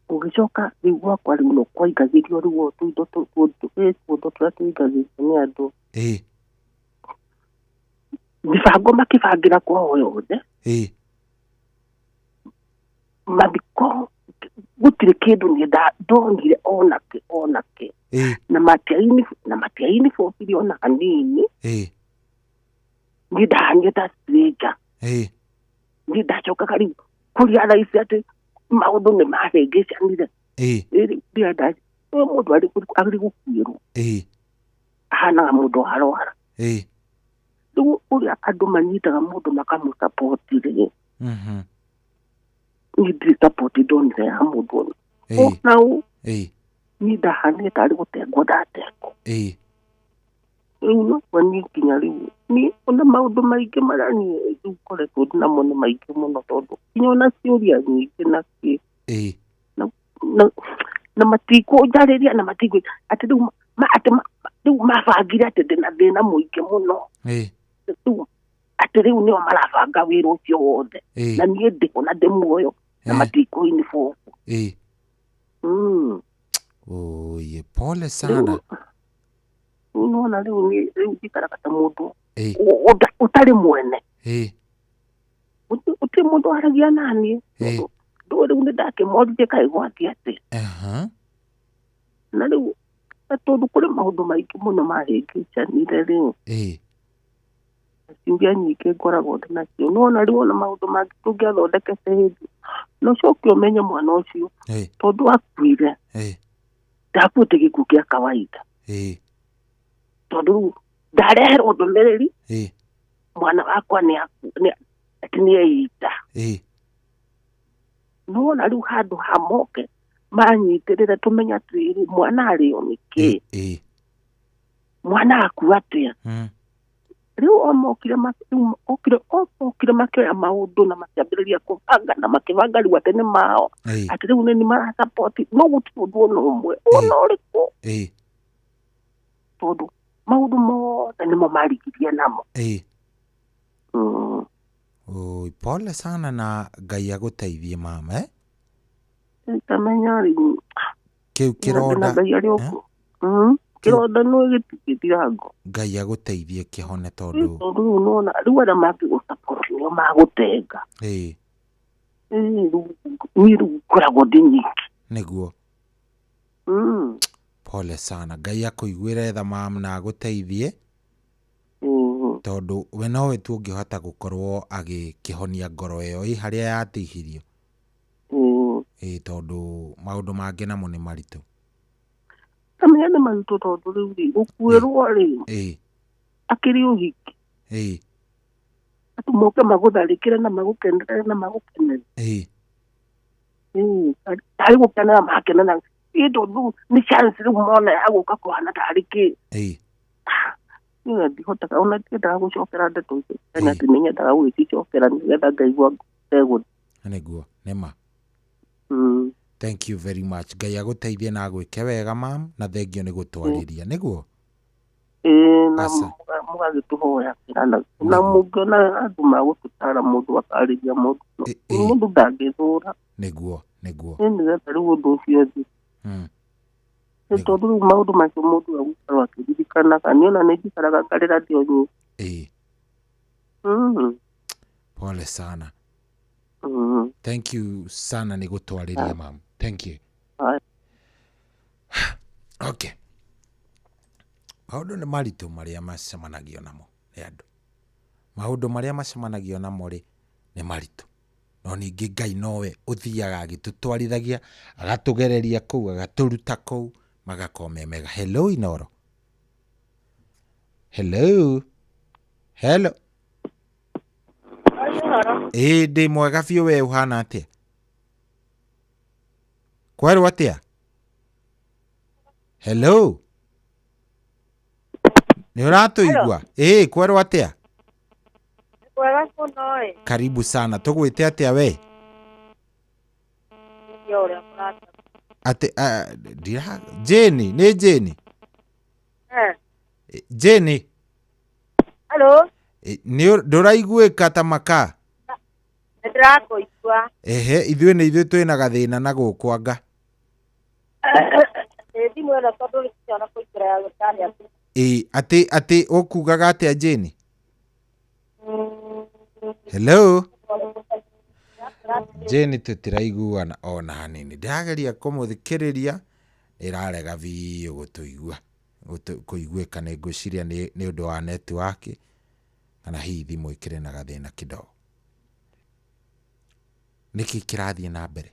Gũgĩcoka rĩu gwakwa rĩu no kwaingagĩrio rĩu o tũindo tũndũ tũrĩa tũingagĩrio nĩ andũ. Ĩĩ. Mĩbango makĩbangĩra kwao yothe. Ĩĩ. Mathiko gũtirĩ kĩndũ niĩ ndonire onakĩ onakĩ. Ĩĩ. Na matiainibobire ona hanini. Ĩĩ. Niĩ ndahanire ta stranger. Ĩĩ. Niĩ ndacokaga rĩu kũrĩa thaa ici atĩ maũndũ nĩ mahĩngĩcanire. Ĩĩ. Rĩu ndĩrenda ũyũ mũndũ arĩ gũkuĩrwo. Ĩĩ. Ahanaga mũndũ arwara. Ĩĩ. Rĩu ũrĩa andũ manyitaga mũndũ makamũsupport rĩ. Niĩ ndirĩ support ndonire ya mũndũ ona. Ĩĩ. Ona ũ Ĩĩ. niĩ ndahanire tarĩ gũtengwo ndatengwo. Ĩĩ. Rĩu no niĩ nginya rĩu niĩ ona maũndũ maingĩ marĩa niĩ rĩu ngoretwo namo nĩ maingĩ mũno tondũ nginya ona ciũria nyingĩ na kĩ. Ĩĩ. Na matikũnjarĩria na matikũ atĩ rĩu atĩ rĩu mabangire atĩ ndĩna thĩna mũingĩ mũno. Ĩĩ. Rĩu atĩ rĩu nĩo marabanga wĩra ũcio wothe. Ĩĩ. Na niĩ ndĩho na ndĩ muoyo na matikũinibũbu. Ĩĩ. Oye, pole sana. Rĩu nĩwona rĩu niĩ rĩu njikaraga ta mũndũ Ĩĩ. ũtarĩ mwene. Ĩĩ. Gũtirĩ mũndũ waragia naniĩ. Ĩĩ. Ndũĩ rĩu nĩndakĩmoririe kaĩ gwathiĩ atĩa. Aha. Na rĩu na tondũ kũrĩ maũndũ maingĩ mũno mahĩngĩcanire rĩ. Ĩĩ. Ciũria nyingĩ ngoragwo ndĩ nacio. Nĩwona rĩu ona maũndũ mangĩ tũngĩathondekete hĩndĩ. Na ũcoke ũmenye mwana ũcio. Ĩĩ. Tondũ akuire. Ĩĩ. Ndakuĩte gĩkuũ kĩa kawaida. Ĩĩ. Tondũ rĩu ndareherwo ndũmĩrĩri. Ĩĩ. Mwana wakwa nĩ atĩ nĩ eita. Ĩĩ. Nĩwona rĩu handũ ha moke manyitĩrĩre tũmenye atĩrĩrĩ mwana arĩo nĩkĩ. Ĩĩ. Mwana akua atĩa. Rĩu o mokire okire makĩoya maũndũ na makĩambĩrĩria kũbanga na makĩbanga rĩu atĩ nĩ mao. Ĩĩ. Atĩ rĩu nĩ marasupport no gũtirĩ ũndũ ona ũmwe ona ũrĩkũ. Ĩĩ. Tondũ maũndũ mothe nĩmo marigirie namo. Ĩĩ. Oi, pole sana na Ngai agũteithie mama, eh? Nĩtamenya rĩu. Kĩu kĩronda. Ngai arĩ okuo. Kĩronda no gĩtingĩthira ngo. Ngai agũteithie kĩhone tondũ. Tondũ rĩu nĩwona rĩu arĩa mangĩgũsupport nĩo magũtenga. Ĩĩ. Ĩĩ, rĩu niĩ rĩu ngoragwo ndĩ nyiki. Nĩguo. Pole sana. Ngai akũiguĩre tha mam na agũteithie. Tondũ we nowe tu ũngĩhota gũkorwo agĩkĩhonia ngoro ĩyo ĩ harĩa yatihirio. Ĩĩ, tondũ maũndũ mangĩ namo nĩ maritũ. Kamenya nĩ maritũ tondũ rĩu rĩ, gũkuĩrwo rĩ, Ĩĩ. akĩrĩ ũhiki. Ĩĩ. Andũ moke magũtharĩkĩre na magũkenerere na magũkenere. Ĩĩ. Ĩĩ, tarĩ gũkenera makenera. Ĩĩ, tondũ nĩ chance rĩu mona ya gũka kũhana tarĩ kĩ. Ĩĩ. Niĩ ndihotaga ona ndiendaga gũcokera ndeto icio kana atĩ nĩ nyendaga gũgĩcicokera nĩgetha ngaigua ndegũ. Nĩguo nĩma. Thank you very much. Ngai agũteithie na agwĩke wega mam, na thengio nĩ gũtwarĩria nĩguo. Ĩĩ, na Aca. Mũgagĩtũhoyagĩra na mũngĩona andũ magũtũtara mũndũ akarĩria mũndũ mũndũ ndangĩthũra. Nĩguo nĩguo. Ĩ nĩgetha rĩu ũndũ ũcio ũthiĩ. Nĩ tondũ rĩu maũndũ macio mũndũ agũikarwo akĩririkanaga, niĩ ona nĩ njikaraga ngarĩra ndĩ o nyiki. Pole sana. Thank you sana nĩ gũtwarĩria mam. Thank you. Okay, maũndũ nĩ maritũ marĩa macemanagio namo nĩ andũ, maũndũ marĩa macemanagio namo rĩ nĩ maritũ, no ningĩ Ngai nowe ũthiaga agĩtũtwarithagia, agatũgereria kũu, agatũruta kũu, magakorwo me mega. Hello Inoro. Hello, hello. Ĩĩ, ndĩ mwega biũ, we ũhana atĩa? Kwerwo atĩa? Hello, nĩ ũratũigua? Ĩĩ, kwerwo atĩa? Kwega mũno ĩ. Karibu sana, tũgwĩte atĩa we? Ndio ũrĩa mũrata. Atĩ ndira Jane, nĩ Jane? Eh. Jane. Hello. Nĩ ndũraiguĩka ta maka? Nĩ ndĩrakũigua. Ehe, ithuĩ nĩ ithuĩ twĩna gathĩna na gũkũ anga. Ĩ thimũ ĩno tondũ nĩciona kũingĩra ya gũtarĩ atĩ. Ĩ atĩ ũkugaga atĩa Jane? Hello Jane, tũtiraiguana ona hanini, ndĩrageria kũmũthikĩrĩria ĩrarega biũ gũtũigua, kũiguĩka, nĩ ngwĩciria nĩ ũndũ wa network kana hihi thimũ ĩkĩrĩ na gathĩna kidogo. Nĩkĩ kĩrathiĩ na mbere?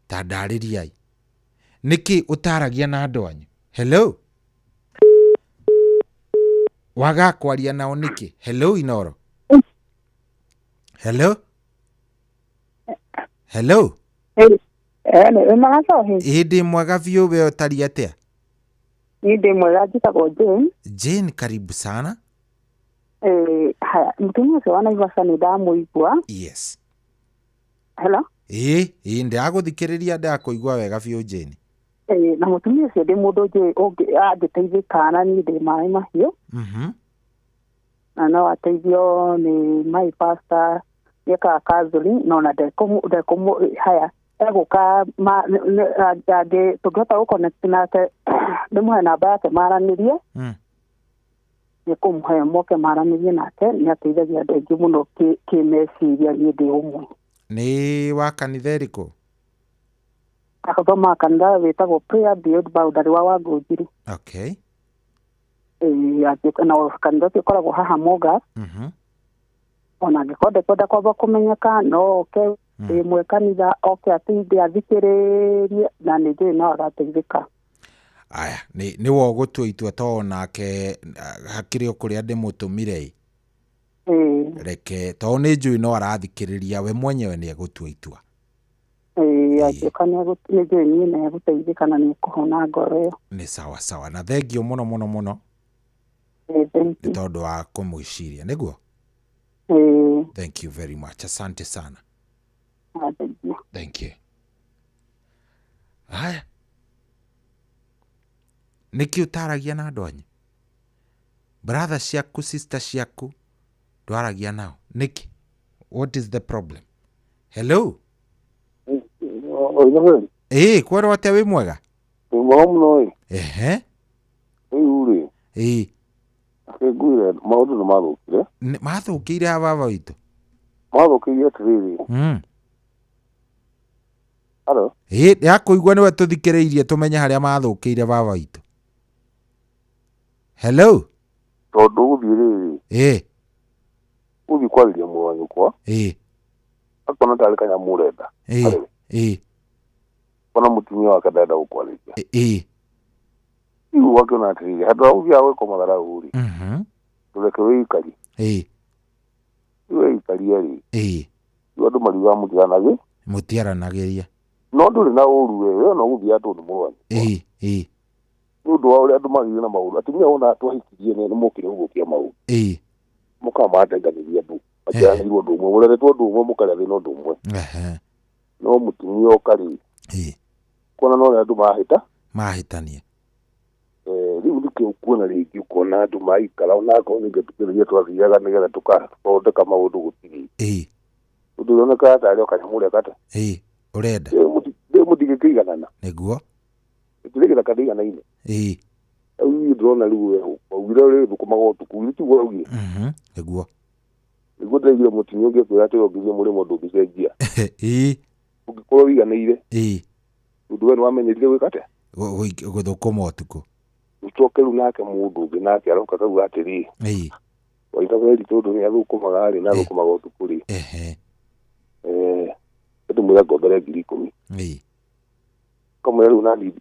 Ta ndarĩriai nĩkĩ ũtaragia na andũ anyu? Hello, waga kwaria nao nĩkĩ? Hello Inoro. Hello, hello. Nĩ magacohi. Ĩ, ndĩ mwega biũ, we ũtariĩ atĩa? Niĩ ndĩ mwega, njĩtagwo Jane. Jane, karibu sana. Haya, mũtumia ũcio wa Naivasha nĩ ndamũigua. Yes. Hello. Ĩ, ndĩragũthikĩrĩria, ndĩrakũigua wega biũ Jane. Na mũtumia ũcio ndĩ mũndũ njũĩ angĩteithĩka, na niĩ ndĩ maĩ mahiũ. Na no ateithio nĩ my pastor, nĩekaga counseling, no na ndekũmũ haya egũka tũngĩhota gũconnect nake, ndĩmũhe namba yake maranĩrie. Nĩ kũmũhe moke maranĩrie nake, nĩ ateithagia andũ aingĩ mũno kĩmeciria, niĩ ndĩ ũmwe. Nĩ wa kanitha ĩrĩkũ? Agathomaga kanitha wĩtagwo Prayer Beyond Boundary wa Wangũnjiru. Ĩĩ, na kanitha ũcio ũkoragwo haha Mogas. Ona angĩkorwo ndekwenda kwamba kũmenyeka, no oke ĩmwe kanitha, oke atinde athikĩrĩrie, na nĩ njũĩ no agateithĩka. Aya, nĩ we ũgũtua itua to nake hakĩrĩ o kũrĩa ndĩmũtũmire ĩ. Reke tondũ nĩ njũĩ no arathikĩrĩria, we mwenyewe nĩ egũtua itua. Ĩĩ, angĩũka nĩ njũĩ niĩ nĩ egũteithĩka na nĩ ekũhona ngoro ĩyo. Nĩ sawa sawa, na thengio mũno mũno mũno. Ĩĩ, thank nĩ you. Tondũ wa kũmwĩciria nĩguo. Ĩĩ. Thank you very much, asante sana. Ah, thank you. Thank you. Haya, nĩkĩ ũtaragia na andũ anyu? Brother ciaku, sister ciaku, ndwaragia nao nĩkĩ? What is the problem? Hello. Ĩĩ, kwerwo atĩa? Wĩ mwega? Wĩ mwega mũno ĩ. Ehe. Rĩu rĩ, ngwĩre maũndũ nĩ mathũkire. Mathũkĩire ha, baba witũ? Mathũkĩire atĩrĩrĩ. Halo. Ĩĩ, ndĩrakũigua, nĩwe tũthikĩrĩirie tũmenye harĩa mathũkĩire, baba witũ. Hello. Tondũ ũgũthiĩ rĩrĩ, ũthiĩ kwarĩria mũrũ wa nyũkwa, akona tarĩ kanyamũ ũrenda. Ĩĩ. Ona mũtumia wake ndarenda gũkwarĩria. Rĩu ũgakĩona atĩrĩrĩ, handũ ha gũthiaga gwĩka matharau rĩ, ndũreke wĩikarie. Rĩu weikaria rĩ, rĩu andũ mariugaga mũtiganagĩ. Mũtiaranagĩria. No ndũrĩ na ũru we, we ona ũgũthiaga tondũ nĩ mũrũ wa nyũkwa. Ĩĩ ĩĩ. Nĩ ũndũ wa ũrĩa andũ magĩire na maũndũ. Atumia wona twahikirie nĩ mokire gũthũkia maũndũ. Ĩĩ. Mũkaga matenganĩria andũ. Maciaranĩirwo ũndũ ũmwe. Mũreretwo ũndũ ũmwe mũkarĩa thĩna ũndũ ũmwe. Ehe. No mũtumia oka rĩ. Ĩĩ. Kuona no ũrĩa andũ mahĩta. Mahĩtania. Eh, rĩu nĩkĩo ũkuona rĩngĩ ũkona andũ maikara ona akorwo nĩ ngĩtukĩrĩria twathiaga nĩgetha tũkathondeka maũndũ gũtirĩ. Ĩĩ. Ũndũ ũronekaga tarĩ o kanyamũ ũrĩa kata. Ĩĩ. Ũrenda. Ndĩ mũtingĩkĩiganana. Nĩguo. Gĩtirĩ gĩthaka ndĩiganaine. Ĩĩ. Rĩu niĩ ndĩrona rĩu we waugire ũrĩthũkũmaga ũtukũ githĩ tiguo waugire? Mhm. Nĩguo. Nĩguo ndĩraiguire mũtumia ũngĩ akwĩra atĩ ũngĩthiĩ mũrĩmo ndũngĩcenjia. Ĩĩ. Ũngĩkorwo ũiganĩire. Ĩĩ. Tondũ we nĩwamenyerire gwĩka atĩa? Gũthũkũma ũtukũ. Ũcoke rĩu nake mũndũ ũngĩ nake aroka akauga atĩrĩ. Ĩĩ. Waithaberi tondũ nĩ athũkũmaga rĩ na athũkũmaga ũtukũ rĩ. Ehe. Eh, ndĩmwĩra ngombere 10,000. Ĩĩ. Kamwĩra rĩu nani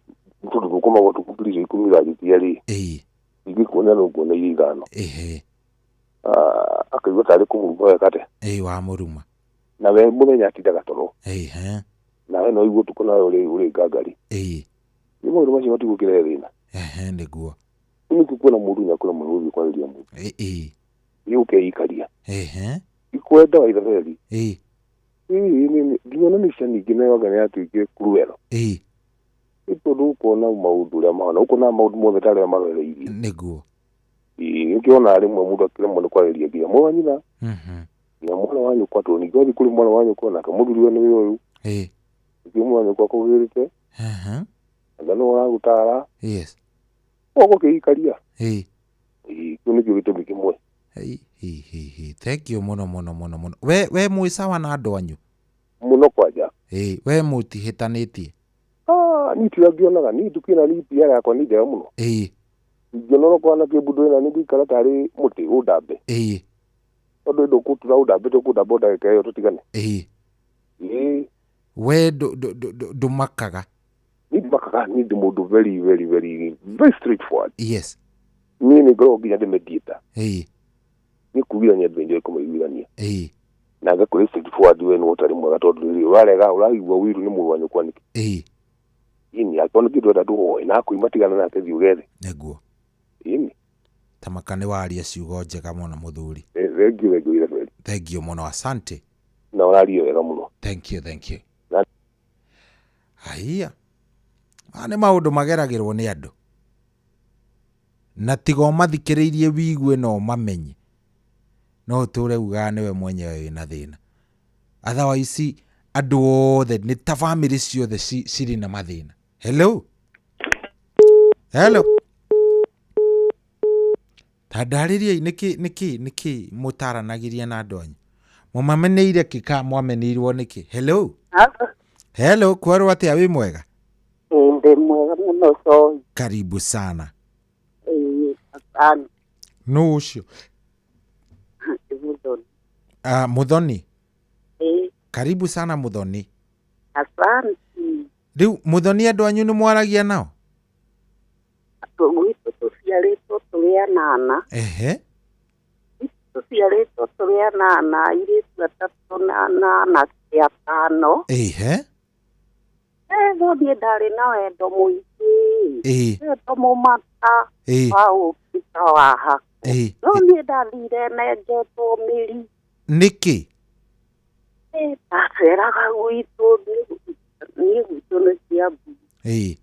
tondũ thũkũmaga ũtukũ 10,000 ũranjĩtia rĩ. Ĩĩ. Ingĩkuonia no nguoneire 5. Ehe. Ah, akaigua tarĩ kũmũruma weka atĩa? Ĩĩ wamũruma. Nawe mũthenya atindaga toro. Ehe. Nawe no ũigue ũtukũ nawe ũrĩ ũrĩ ngangari. Ĩĩ. Nĩ maũndũ macio matigũkĩrehe thĩna. Ehe nĩguo. Rĩu nĩkĩo kuona mũndũ nĩ akũremwo nĩ gũthiĩ kwarĩria mũndũ. Ĩĩ. Nĩ ũkeikaria. Ehe. Ikwenda waithaberi. Ĩĩ. Ĩĩ nginya ona mĩca ningĩ nayo anga nĩ yatuĩkire cruel. Ĩĩ. Nĩ tondũ ũkona maũndũ ũrĩa mahana ũkona maũndũ mothe ta arĩa marorereirie. Nĩguo. Ĩĩ nĩkĩo rĩmwe mũndũ akĩremwo nĩ kwarĩria nginya mwana wa nyina. Nginya mwana wa nyũkwa tondũ ningĩ wathiĩ kũrĩ mwana wa nyũkwa nake mũthuri we nĩwe ũyũ. Ĩĩ. Ningĩ mwana wa nyũkwa akũgĩrĩte. Ehe. Anga nĩwe ũragũtara. Yes. Koguo ũkĩikaria. Ĩĩ. Ĩĩ kĩu nĩkĩo gĩtũmi kĩmwe. Hei, hei, hei, hei. Thank you mũno mũno mũno mũno. We we mwĩ sawa na andũ anyu? Mũno kwanja. Ĩĩ, we mũtihĩtanĩtie? Ah, niĩ tiga ngĩonaga niĩ ndukĩna niĩ PR yakwa nĩ njega mũno. Ĩĩ. Ingĩona onokorwo na kĩmbu ndũrĩ na nĩ ngũikara tarĩ mũtĩ ũndambe. Ĩĩ. Tondũ ndũkũtura ũndambĩte ũkũndamba o ndagĩka ĩyo tũtigane. Ĩĩ. Ĩĩ. We ndũmakaga? Niĩ ndimakaga, niĩ ndĩ mũndũ very very very very straightforward. Yes. Niĩ nĩ ngoragwo nginya ndĩ mediator. Ĩĩ. Niĩ kugithania andũ nĩ njũĩ kũmaiguithania. Ĩĩ. Na ngakũhe straightforward we nĩwe ũtarĩ mwega tondũ rĩrĩ ũrarega ũraigua ũiru nĩ mũrũ wa nyũkwa nĩkĩ? Ĩĩ. Ĩni angĩkorwo nĩ kĩndũ ũrenda ndũhoe na akwĩma tigana nake thiĩ ũgethe. Nĩguo. Ĩni. Tamaka nĩ waria ciugo njega mũno mũthuri. Thank you, thank you, thank you. Thank you mũno, asante. Na ũraria wega mũno. Thank you, thank you. Na Haiya. Maya nĩ maũndũ mageragĩrwo nĩ andũ. Na tiga ũmathikĩrĩirie wigue na ũmamenye, no ũtũre ugaga nĩwe mwenyewe wĩna thĩna. Otherwise andũ othe nĩ ta bamĩrĩ ciothe cirĩ na mathĩna. Hello? Hello? Ta ndarĩriai nĩkĩ nĩkĩ nĩkĩ mũtaranagĩria na andũ anyu? Mũmameneire kĩ ka mwameneirwo nĩkĩ? Hello? Hello, kwerwo atĩa wĩ mwega? Ĩĩ, ndĩ mwega mũno Cohi. Karibu sana. Ĩĩ, asante. Nũ ũcio? Nĩ Mũthoni. Ah, Mũthoni. Ĩĩ, Karibu sana Mũthoni. asante. Rĩu Mũthoni andũ anyu nĩ mwaragia nao? Gwitũ tũciarĩtwo tũrĩ anana. Ehe. Tũciarĩtwo tũrĩ anana, airĩtu atatũ na anake atano. Ehe. No niĩ ndarĩ na wendo mũingĩ. Ĩĩ. Wendo mũmata. Ĩĩ. Wa ũkĩta wa hako. Ĩĩ. No niĩ ndathire nenjetwo mĩri. Nĩkĩ? Ndaceraga gwitũ, niĩ gwitũ nĩ Kiambu. Ĩĩ.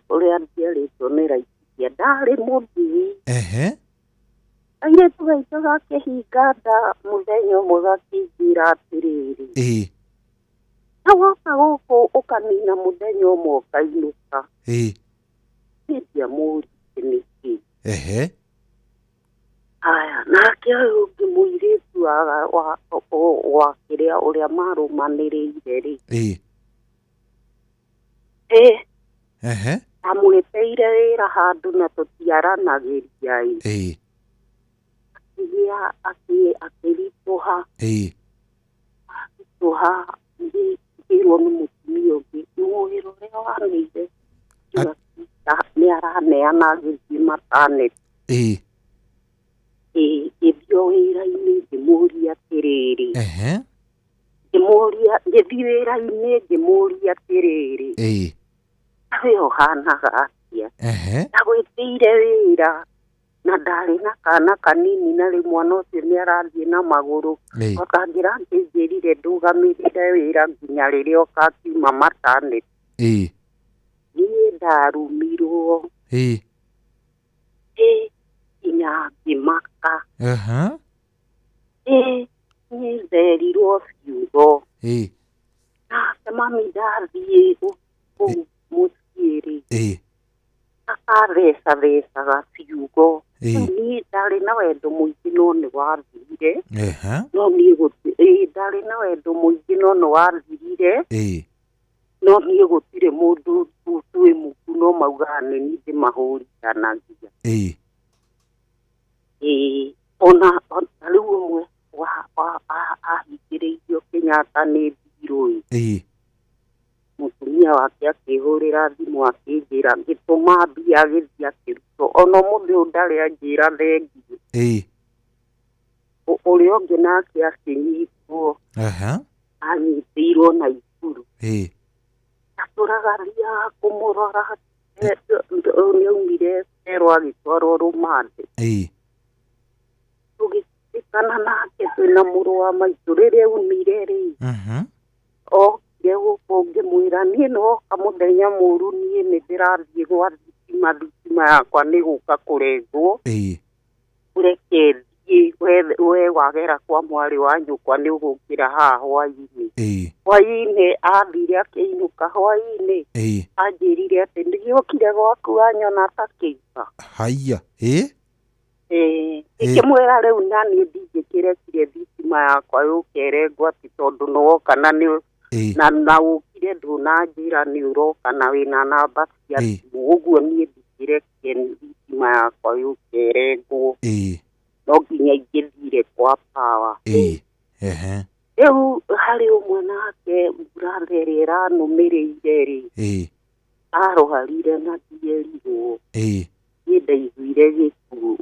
Kũrĩa njiarĩtwo nĩ Laikipia. Ndarĩ mũthii. Ehe. Airĩtu gaitũ gakĩhinga nda mũthenya ũmwe gakĩnjĩra atĩrĩrĩ. Ĩĩ. Na woka gũkũ ũkanina mũthenya ũmwe ũkainũka. Ĩĩ. Niĩ ndiamũririe nĩkĩ. Ehe. Haya, nake ũyũ ũngĩ mũirĩtu wa kĩrĩa ũrĩa marũmanĩrĩire rĩ. Ĩĩ. Ĩĩ. Ehe. Amwĩtĩire wĩra handũ na tũtiaranagĩria ĩ. Ĩĩ. Akĩgĩa akĩritũha. Ĩĩ. Akĩritũha ngĩrwo nĩ mũtumia ũngĩ wĩra ũrĩa waneire nĩ araneana agĩthiĩ maternity. Ĩĩ. Ĩĩ, ngĩthiĩ o wĩra-inĩ ngĩmũria atĩrĩrĩ. Ehe. Ngĩmũria, ngĩthiĩ wĩra-inĩ ngĩmũria atĩrĩrĩ. Ĩĩ. We ũhanaga atĩa? Atĩa? Ndagwĩtĩire wĩra na ndarĩ na kana kanini na rĩu mwana ũcio nĩ arathiĩ na magũrũ. Otangĩra ngĩnjĩrire ndũgamĩrĩre wĩra nginya rĩrĩa ũkakiuma maternity. Niĩ ndarumirwo. Ĩ nginya ngĩmaka. Ĩ niĩ nderirwo ciugo. Nake mami ndathiĩ kũu mũciĩ rĩ, akathecathecaga ciugo. Rĩu niĩ ndarĩ na wendo mũingĩ no nĩ wathirire. No niĩ gũtirĩ, ndarĩ na wendo mũingĩ no nĩ wathirire. No niĩ gũtirĩ mũndũ twĩ muku no maugaga nĩ niĩ ndĩmahũrithanagia. Ĩĩ ona rĩu ũmwe ahingĩrĩirio Kenyatta nĩ mbirũ ĩ. Mũtumia wake akĩhũrĩra thimũ akĩnjĩra ngĩtũma mbia agĩthiĩ akĩrutwo. Ona ũmũthĩ ũyũ ndarĩ anjĩra thengiũ. Ũrĩa ũngĩ nake akĩnyitwo. Anyitĩirwo Naikuru. Atũraga thiaga kũmũrora, nĩ aumire cero agĩtwarwo rũmande. Tũgĩtĩkana nake twĩna mũrũ wa maitũ rĩrĩa aumire rĩ, okire gũkũ ngĩmwĩra niĩ nĩ woka mũthenya mũru, niĩ nĩ ndĩrathiĩ gwa thitima, thitima yakwa nĩ gũka kũrengwo. Ũreke thiĩ, we wagera kwa mwarĩ wa nyũkwa nĩ ũgũkĩra haha hwainĩ. Hwainĩ athire akĩinũka hwainĩ, anjĩrire atĩ ndigĩokire gwaku wanyona ta kĩimba. Haiya. Ĩĩ. Ĩĩ, ngĩkĩmwĩra rĩu na niĩ ndingĩkĩrekire thitima yakwa yũke ĩrengwo atĩ tondũ nĩ woka na nĩ na ũkire ndũnanjĩra nĩ ũroka na wĩna namba cia thimũ, ũguo niĩ ndingĩrekire thitima yakwa yũke ĩrengwo. No nginya ingĩthire kwa power. Ehe. Rĩu harĩ ũmwe nake brother ĩrĩa ĩranũmĩrĩire rĩ, arwarire na ndierirwo. Niĩ ndaiguire gĩkuũ.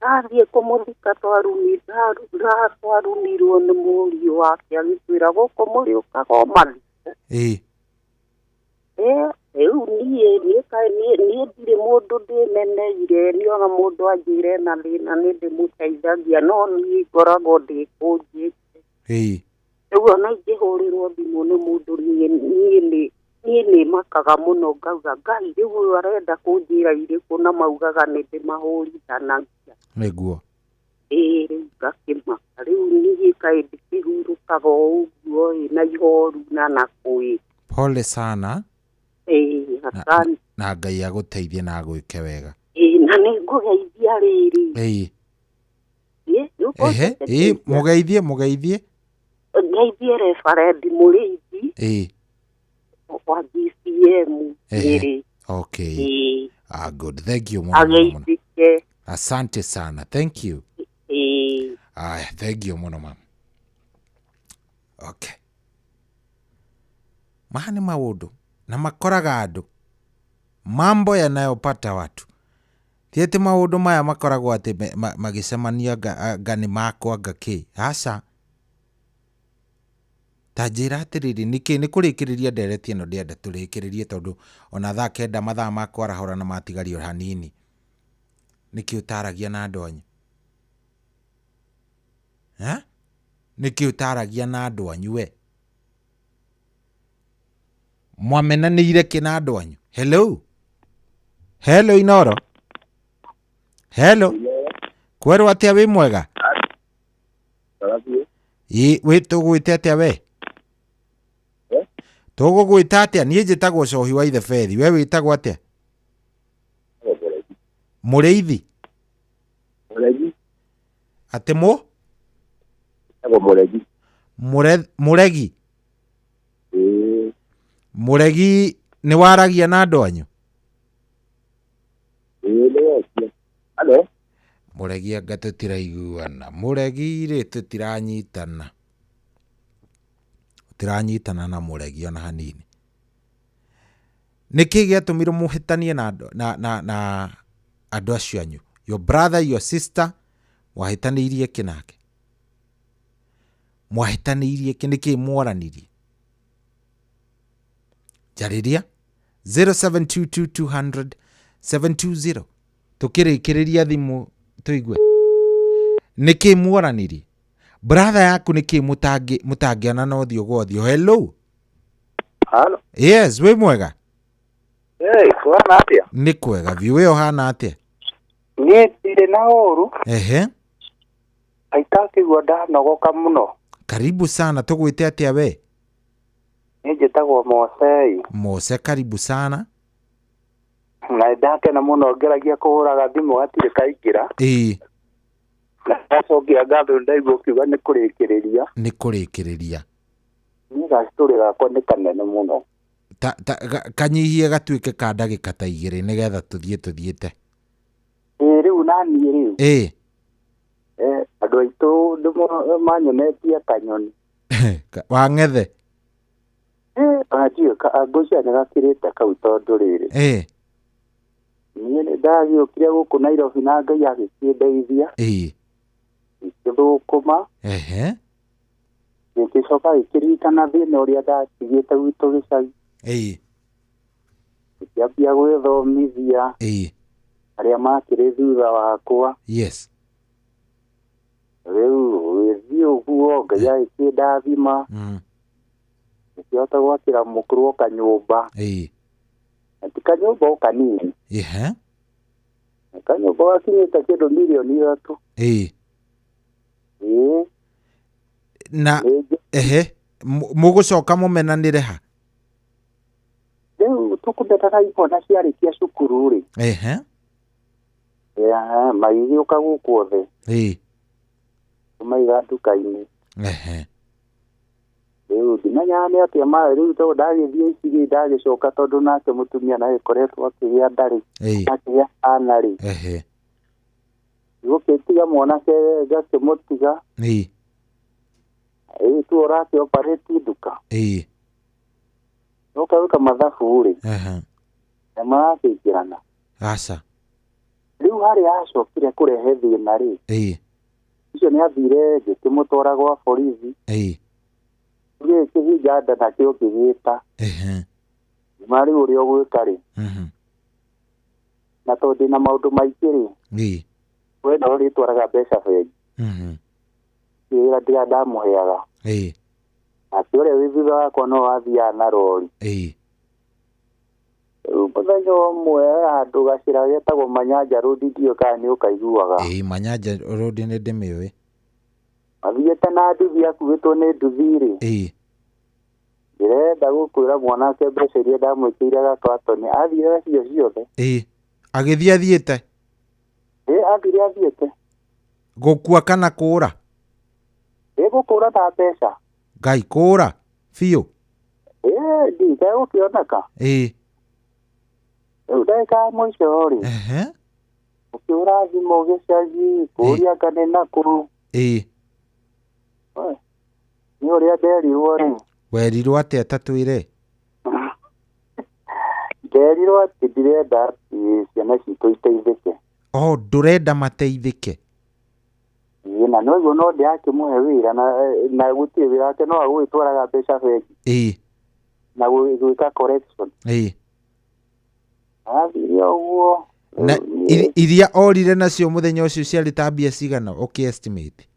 Ndathiĩ kũmũthika twarumirwo nĩ mũriũ wake agĩtwĩra gũkũ mũrĩũkaga o mathiko. Rĩu niĩ niĩ kaĩ niĩ niĩ ndirĩ mũndũ ndĩmeneire, niĩ ona mũndũ anjĩre ena thĩna nĩ ndĩmũteithagia, no niĩ ngoragwo ndĩkũnjĩte. Rĩu ona ingĩhũrĩrwo thimũ nĩ mũndũ niĩ niĩ nĩ niĩ nĩ makaga mũno ngauga Ngai rĩu ũyũ arenda kũnjĩra irĩkũ na maugaga nĩ ndĩmahũrithanagia. Nĩguo. Ĩĩ rĩu ngakĩmaka rĩu niĩ kaĩ ndĩkĩhurũkaga o ũguo ĩ na ihoru na nakũ ĩ. Pole sana. Ĩĩ asante. Na Ngai agũteithie na agwĩke wega. Ĩĩ na nĩ ngũgeithia rĩrĩ. Ĩĩ. Ĩĩ nĩ Ehe, ĩĩ mũgeithie mũgeithie. Ngeithie Reverend Mũrĩithi. Ĩĩ. Wa GCM Nyĩrĩ. Okay. Ĩĩ. Ah, good. Thank you mũno mũno mũno. Ageithĩke. Asante sana. Thank you. Ĩĩ. Aya, thank you mũno mama. Okay. Maya nĩ maũndũ na makoraga andũ. Mambo yanayopata watu. Ti atĩ maũndũ maya makoragwo atĩ magĩcemania anga nĩ makwa anga kĩ. Aca. Ta njĩra atĩrĩrĩ, nĩkĩ nĩ kũrĩkĩrĩria ndereti ĩno ndĩrenda tũrĩkĩrĩrie tondũ ona thaa kenda mathaa ma kwarahũrana matigario hanini. Nĩkĩ ũtaragia na andũ anyu? Eh? Nĩkĩ ũtaragia na andũ anyu we? Mwamenanĩire kĩ na andũ anyu? Hello? Hello Inoro? Hello? Kwerwo atĩa wĩ mwega? Ĩ, wĩ tũgwĩte atĩa we? Tũgũgwĩta atĩa? Niĩ njĩtagwo Cohi wa Ithebethi. We wĩtagwo atĩa? Mũrĩithi? Mũregi. Atĩ mũ? Njĩtagwo Mũregi. Mũregi? Ĩĩ. Mũregi nĩ waragia na andũ anyu? Ĩĩ nĩ wokia. Halo? Mũregi anga tũtiraiguana. Mũregi rĩ tũtiranyitana. Tũtiranyitana na mũregi ona hanini. Nĩkĩ gĩatũmire mũhĩtanie na andũ na, na, na andũ acio anyu? Your brother, your sister, mwahĩtanĩirie kĩ nake? Mwahĩtanĩirie kĩ? Nĩkĩ mwaranirie? Njarĩria 0722 200 720 tukirikiria thimu tuigue niki muoranirie brother yaku niki mutangi mutangiona na ũthiũ gwa ũthiũ. Hello. Halo. Yes, wĩ mwega? Hey, kũhana atĩa? Nĩ kwega biũ, we ũhana atĩa? Niĩ ndirĩ na ũru. Ehe. Aita kĩigua ndanogoka mũno. Karibu sana, tũgwĩte atĩa we? Niĩ njĩtagwo Mosei. Mose, karibu sana. Na nĩndakena mũno ngeragia kũhũraga thimũ gatirĩ kaingĩra. Ĩĩ. Na ndacokia ngatho ndaigua ũkiuga nĩ kũrĩkĩrĩria. Nĩ kũrĩkĩrĩria. Niĩ gacitũrĩ gakwa nĩ kanene mũno. Ta, ta, kanyihie gatuĩke ka ndagĩka ta igĩrĩ nĩgetha tũthiĩ tũthiĩte. Ĩĩ rĩu naniĩ rĩ. Ĩĩ. Andũ aitũ manyonetie kanyoni. Wang'ethe? Ĩĩ, ndiũĩ ngwĩciria nĩ gakĩrĩte kau tondũ rĩrĩ. Ĩĩ. Niĩ nĩ ndagĩũkire gũkũ Nairobi na Ngai agĩkĩndeithia. Ĩĩ. Gĩkĩthũkũma. Ehe. Gĩgĩcoka gĩkĩririkana thĩna ũrĩa ndatigĩte gwitũ gĩcagi. Ĩĩ. Gĩkĩambia gwĩthomithia. Ĩĩ. Arĩa makĩrĩ thutha wakwa. Yes. Rĩu gũgĩthiĩ ũguo Ngai agĩkĩndathima. Gĩkĩhota gwakĩra mũkũrũ kanyũmba. Ĩĩ. Na ti kanyũmba o kanini. Ehe. Kanyũmba gakinyĩte kĩndũ mirioni 3. Ĩĩ. Ĩĩ. Na ehe, mũgũcoka mũmenanĩre ha? Rĩu tũkũmetaga imwana ciarĩkia cukuru rĩ. Ehe. Magĩgĩũka gũkũ othe. Ĩĩ. Tũmaiga nduka-inĩ. Ehe. Rĩu ndimenyaga nĩ atĩa marĩ rĩu tondũ ndagĩthiĩ icigi ndagĩcoka tondũ nake mũtumia nagĩkoretwo akĩgĩa ndarĩ. Akĩgĩa ana rĩ. Ehe. Gũkĩtiga mwanake ngakĩmũtiga. Ĩĩ. Ĩĩ tu ũrake operate nduka. Ĩĩ. Ũka gwĩka mathabu rĩ. Ehe. Na marakĩingĩrana. Aca. Rĩu harĩa acokire kũrehe thĩna rĩ. Ĩĩ. Ũcio nĩ athire ngĩkĩmũtwara gwa borithi. Ĩĩ. Gĩkĩhinga nda nakĩo ngĩgĩta. Ehe. Ma rĩu ũrĩa ũgwĩka rĩ. Na tondũ ndĩna maũndũ maingĩ rĩ. Ĩĩ. We no ũrĩtwaraga mbeca bengi. Wĩra ndĩra ndamũheaga. Ĩĩ. Nake ũrĩa wĩ thutha wakwa no athiaga na rori. Ĩĩ. Rĩu mũthenya ũmwe handũ gacĩra getagwo Manyanja Road ndiũĩ kana nĩ ũkaiguaga. Ĩĩ, Manyanja Road nĩ ndĩmĩũĩ. Athiĩte na nduthi akuĩtwo nĩ nduthi rĩ. Ĩĩ. Ndĩrenda gũkwĩra mwanake mbeca iria ndamwĩkĩire gakatoni athire nacio ciothe. Ĩĩ. Agĩthiĩ athiĩte? Ĩĩ, athire athiĩte. Gũkua kana kũũra? Ĩĩ, gũkũra na mbeca. Ngai, kũũra biũ? Ĩĩ, ndigũkĩoneka. Ĩĩ. Rĩu ndagĩka ya mũico rĩ. Ehe. Ũkĩhũra thimũ gĩcagi, kũũria anga nĩ nakũu. Ĩĩ. Nĩ ũrĩa nderirwo rĩ. Werirwo atĩa ta twĩre? Nderirwo atĩ ndirenda atĩ ciana citũ iteithĩke. Oh, ndũrenda mateithĩke? Ĩĩ, na noguo no ndĩrakĩmũhe wĩra na gũtirĩ wĩra wake no agũgĩtwaraga mbeca bengi. Ĩĩ. Na gwĩka correction. Ĩĩ. Athire ũguo. Na iria orire nacio mũthenya ũcio ciarĩ ta mbia cigana ũkĩ estimate?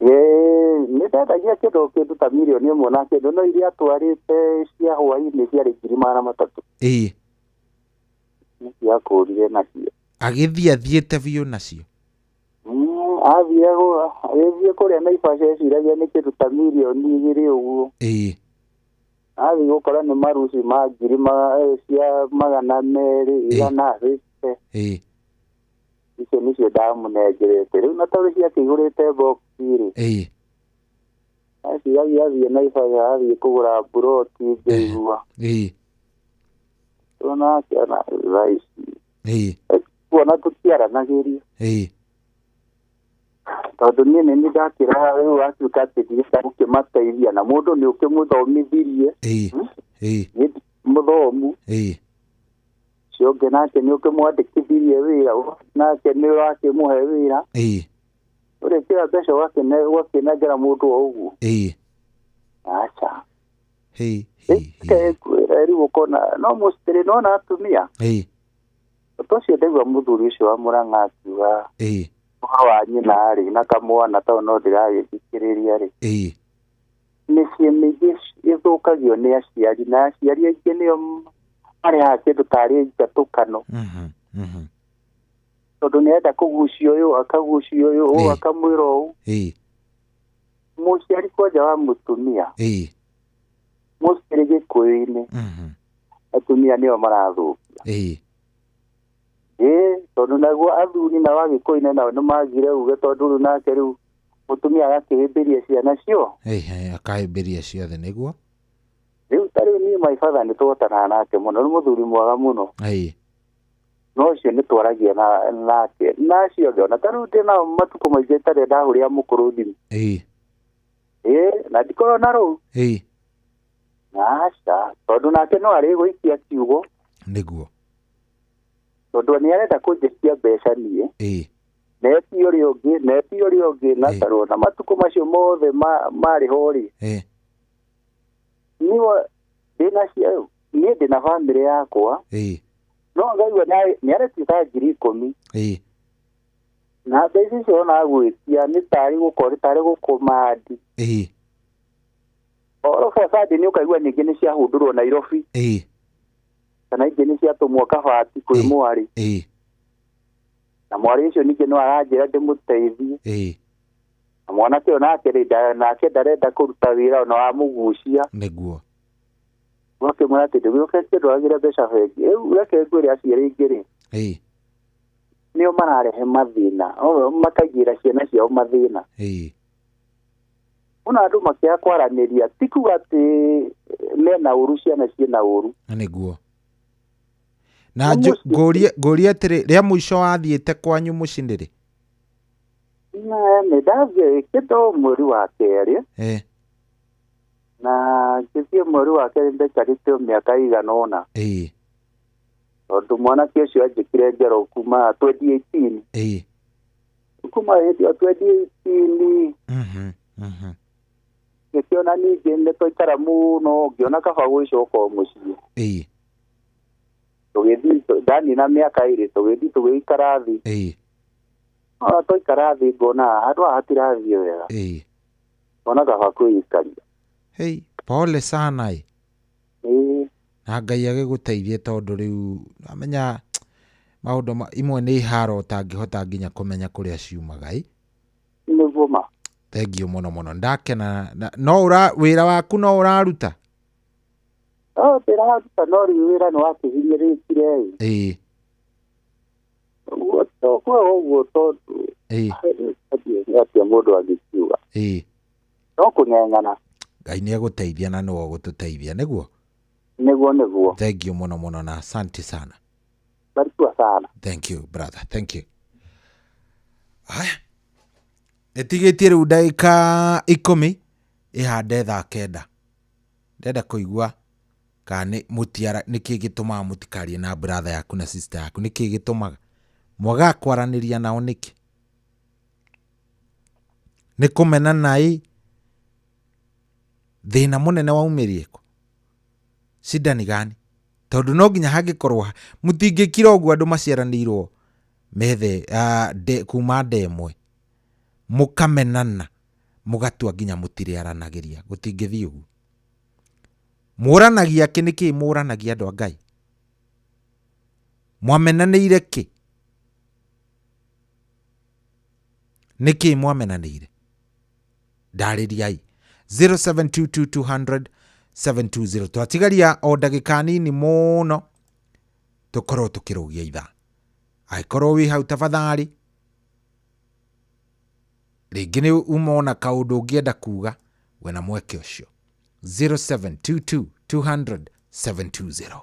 Ĩĩ, nĩ ndendagia kĩndũ ta mirioni 1 na kĩndũ, no iria atwarĩte cia hwaĩ-inĩ ciarĩ 300,000. Ĩĩ. Nĩcio akũrire nacio. Agĩthiĩ athiĩte biũ nacio? Athire agĩthiĩ kũrĩa Naivasha eciragia nĩ kĩndũ ta mirioni 2 ũguo. Ĩĩ. Athiĩ gũkora nĩ maruci ma ngiri cia 200 150. Ĩĩ. Icio nĩcio ndamũnengerete. Rĩu na tondũ ciakĩihũrĩte box rĩ. Ĩĩ. Aciragia athiĩ Naivasha athiĩ kũgũra mburoti ngĩigua. Ĩĩ. Tũna akĩona thaa ici. Ĩĩ. Kuona tũtiaranagĩria. Ĩĩ. Tondũ niĩ nĩ niĩ ndakĩra rĩu atuĩka atĩ ndirenda gũkĩmateithia na mũndũ nĩ ũkĩmũthomithirie. Ĩĩ. Ĩĩ. Niĩ ndi mũthomu. Ĩĩ. Ũcio ũngĩ nake nĩ ũkĩmwandĩkithirie wĩra, nake nĩ ũrakĩmũhe wĩra. Ĩĩ. Ũrĩkĩra mbeca ũgakĩnengera mũndũ o ũguo. Ĩĩ. Aca. Hey. Reke rĩu ũkona no mũcitĩrĩ nona atumia. Ũndũ ũcio ndaigua mũthuri ũcio wa Mũrang'a akiuga ũhoro wa nyina rĩ na kamwana tondũ no ndĩragĩthikĩrĩria rĩ. Mĩciĩ mĩingĩ ĩthũkagio nĩ aciari na aciari aingĩ nĩo marehaga kĩndũ tarĩ njatũkano. Tondũ nĩarenda kũgucia ũyũ akagucia ũyũ ũyũ akamwĩra ũũ. Mũciari kwanja wa mũtumia. Mũciari Gĩkũyũ-inĩ. Atumia nĩo marathũkia. Tondũ naguo athuri nao Agĩkũyũ-inĩ nao nĩmagire uge tondũ rĩu nake rĩu mũtumia agakĩhĩmbĩria ciana cio. Akahĩmbĩria ciothe nĩguo. Rĩu ta rĩu niĩ my father nĩtũhotanaga nake mũno, nĩ mũthuri mwega mũno. No ũcio nĩtwaragia nake na acio angĩ ona ta rĩu ndĩnao matukũ maingĩ itarĩ ndahũrĩra mũkũrũ thimũ. Na ndikorwo na rũu. Aca, tondũ nake no arĩgũikia kiugo. Nĩguo. Tondũ nĩarenda kũnjĩtia mbeca niĩ. Neti ũrĩa ũngĩ, neti ũrĩa ũngĩ, na tarwo na matukũ macio mothe marĩ ho rĩ. Niĩ ndĩna bamĩrĩ yakwa. No ngaigua nĩaretita 10,000. Na mbeca icio ona agwĩtia nĩ tarĩ gũkorwo tarĩ gũkũmandi. Oro fasadi nĩ ũkaigua ningĩ nĩ ciahũndũrwo Nairobi. Kana ingĩ nĩ ciatũmwo Kabati kwĩ mwarĩ. Na mwarĩ ũcio ningĩ no aranjĩra ndĩmũteithie. Na mwanake ũyũ nake rĩ nake ndarenda kũruta wĩra ona wamũgucia. Nĩguo. Ũgakĩmwĩra atĩ ndũgĩũke ndwagĩre mbeca bengi. Rĩu reke ngwĩre aciari aingĩ rĩ. Nĩo mararehe mathĩna, makaigĩra ciana ciao mathĩna. Ona andũ makĩaga kwaranĩria ti kuga atĩ mena ũru ciana ciĩna ũru. Nĩguo. Na ngũrie atĩrĩ, rĩa mũico wathiĩte kwanyu mũciĩ nĩ rĩ? Nĩ ndathiĩ kĩndũ mweri wa kerĩ. Na ngĩthiĩ mweri wa kerĩ ndaikarĩte o mĩaka ĩigana ũna. Tondũ mwanake ũcio anjĩkire ngero kuma 2018. Kuma hĩndĩ ĩyo 2018. Ngĩkĩona ningĩ nĩ twaikara mũno ngĩona kaba gwĩcoka o mũciĩ. Tũgĩthiĩ ndanina mĩaka ĩrĩ tũgĩthiĩ tũgĩikara thĩ. Ona twaikara thĩ ngona handũ haha hatirathiĩ wega. Ngona kaba kwĩikaria. Hey, pole sana ĩ. Na Ngai agĩgũteithie tondũ rĩu amenya maũndũ imwe nĩ iharo ũtangĩhota nginya kũmenya kũrĩa ciumaga ĩ. Nĩguo ma. Thank you mũno mũno ndakena. No wĩra waku no ũraruta? Ndĩraruta no rĩu wĩra nĩ wakĩhinyĩrĩkire ĩ. Ũguo tondũ atĩa mũndũ angĩkiuga. No kũng'eng'ana. Ngai nĩ egũteithia na nĩwe ũgũtũteithia nĩguo? Nĩguo nĩguo. Thank you mũno mũno na asante sana. Barikiwa sana. Thank you brother, thank you. Haya. Ĩtigĩtie rĩu ndagĩka 10 ĩhande thaa 9. Ndĩrenda kũigua kana nĩ mũtiara nĩkĩ gĩtũmaga mũtikarie na brother yaku na sister yaku, nĩkĩ gĩtũmaga mwagaga kwaranĩria nao nĩkĩ? Nĩ kũmenana ĩ? Thĩna mũnene waumĩrie kũ? Shida ni gani? Tondũ no nginya hangĩkorwo mũtingĩkira ũguo andũ maciaranĩirwo methe kuma nda ĩmwe mũkamenana mũgatua nginya mũtirĩaranagĩria, gũtingĩthiĩ ũguo. Mũranagia kĩ? Nĩkĩ mũranagia andũ a Ngai? Mwamenanĩire kĩ? Nĩkĩ mwamenanĩire? Ndarĩriai. 0722 200 720. Twatigaria o ndagĩka nini mũno tũkorwo tũkĩrũgia ithaa. Angĩkorwo wĩ hau tafadhali, rĩngĩ nĩ uma ona kaũndũ ũngĩenda kuga, wĩna mweke ũcio. 0722 200 720.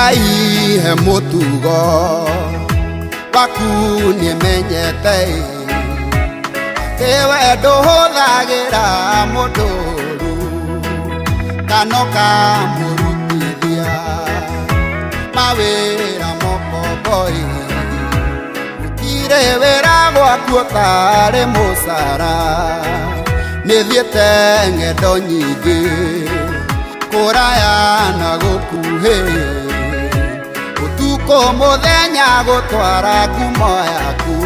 Ngai he mũtugo waku nĩmenyete atĩ we ndũhũthagĩra mũndũ ũru kana ũkamũrutithia mawĩra mokomboi gũtirĩ wĩra gwaku ũtarĩ mũcara nĩthiĩte ng'endo nyingĩ kũraya na gũkuhĩ ũtukũ mũthenya gũtwara ngumo yaku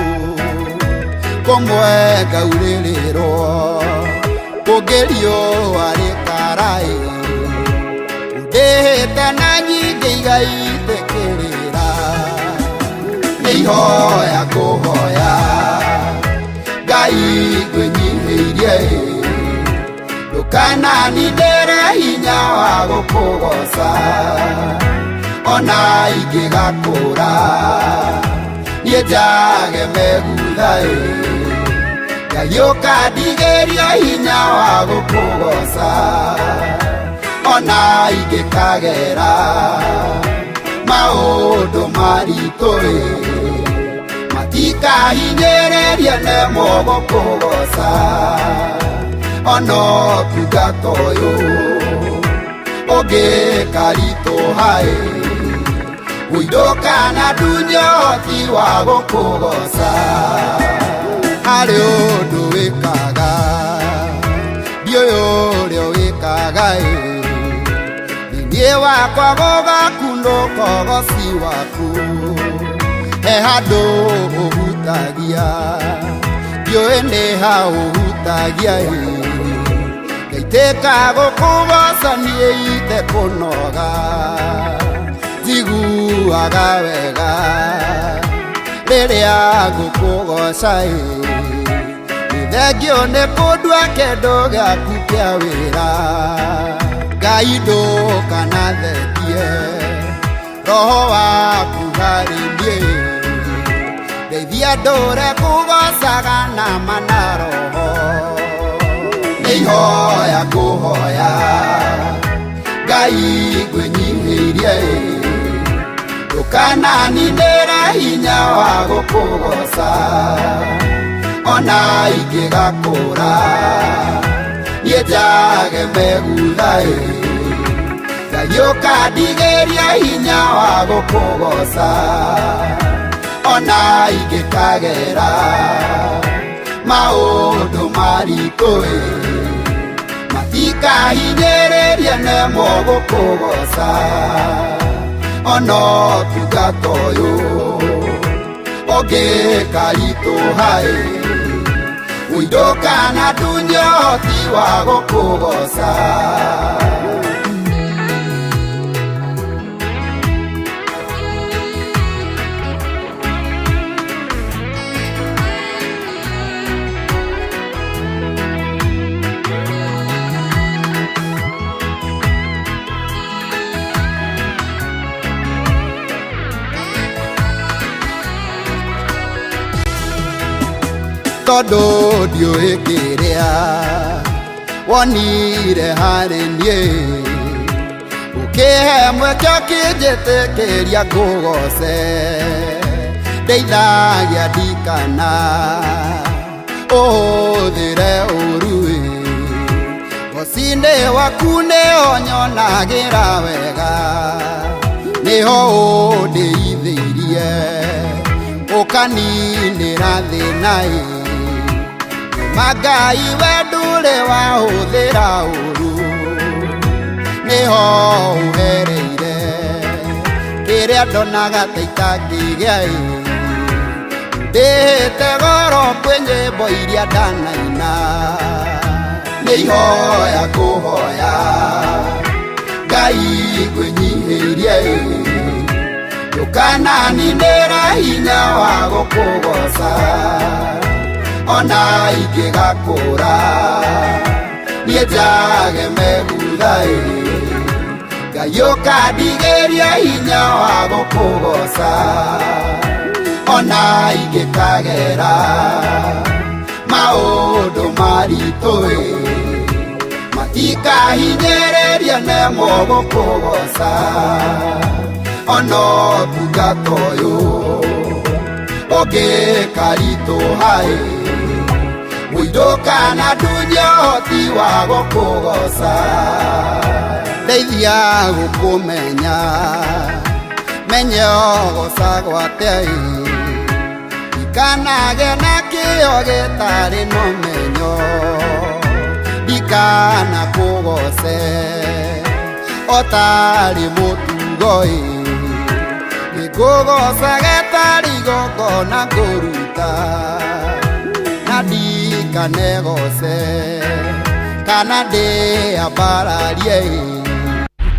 kũmwe ngaurĩrĩrwo kũngĩ riũa rĩkaraĩ ũndĩhĩte na nyingĩ igaitĩkĩrĩra nĩ ihoya ngũhoya Ngai ngwĩnyihĩirie ndũkananindĩre hinya wa gũkũgoca ona ingĩgakũra niĩ njage megutha Ngai ũkandigĩria hinya wa gũkũgoca ona ingĩkagera maũndũ maritũ matikahinyĩrĩrie nemwo gũkũgoca ona ũtungata ũyũ ũngĩkaritũha gũindũkana ndunye ũhoti wa gũkũgoca harĩ ũndũ wĩkaga ndiũĩ ũrĩa wĩkaga thĩinĩ wakwa gũgakunũka ũgoci waku he handũ ũhutagia ndiũĩ nĩ ha ũhutagia ngaitĩka gũkũgoca niĩ itekũnoga njiguaga wega rĩrĩa ngũkũgoca nĩ thengio nĩ kũndua kĩndũ gĩaku kĩa wĩra Ngai ndũkanathengie roho waku harĩ niĩ ndeithia ndũre kũgocaga na ma na roho nĩ ihoya ngũhoya Ngai ngwĩnyihĩirie ndũkananindĩre hinya wa gũkũgoca ona ingĩgakũra niĩ njage megutha Ngai ũkandigĩria hinya wa gũkũgoca ona ingĩkagera maũndũ maritũ matikahinyĩrĩrie nemwo gũkũgoca ona ũtungata ũyũ ũngĩkaritũha gũindũkana ndunye ũhoti wa gũkũgoca. Tondũ ndiũĩ kĩrĩa wonire harĩ niĩ ũkĩhe mweke ũkĩnjĩtĩkĩria ngũgoce ndeithagia ndikana ũhũthĩre ũru goci-inĩ waku nĩho nyonagĩra wega nĩho ũndĩithĩirie ũkaninĩra thĩna Ngai we ndũrĩ wahũthĩra ũru nĩho ũhereire kĩrĩa ndonaga ta itangĩgĩa ndĩhĩte goro kwĩ nyĩmbo iria ndanaina nĩ ihoya ngũhoya Ngai ngwĩnyihĩirie ndũkananinĩre hinya wa gũkũgoca ona ingĩgakũra niĩ njage megutha Ngai ũkandigĩria hinya wa gũkũgoca ona ingĩkagera maũndũ maritũ matikahinyĩrĩrie nemwo gũkũgoca Ona ũtungata ũyũ ũngĩkaritũha ĩ, mũindũ kana ndunye ũhoti wa gũkũgoca. Ndeithia gũkũmenya, menye ũgocagwo atĩa ĩ, ndikanage na kĩo gĩtarĩ na ũmenyo, ndikana kũgoce ũtarĩ mũtugo ĩ, nĩngũgoca getarĩ igongona ngũruta, na ndikanegoce kana ndĩambararie ĩ.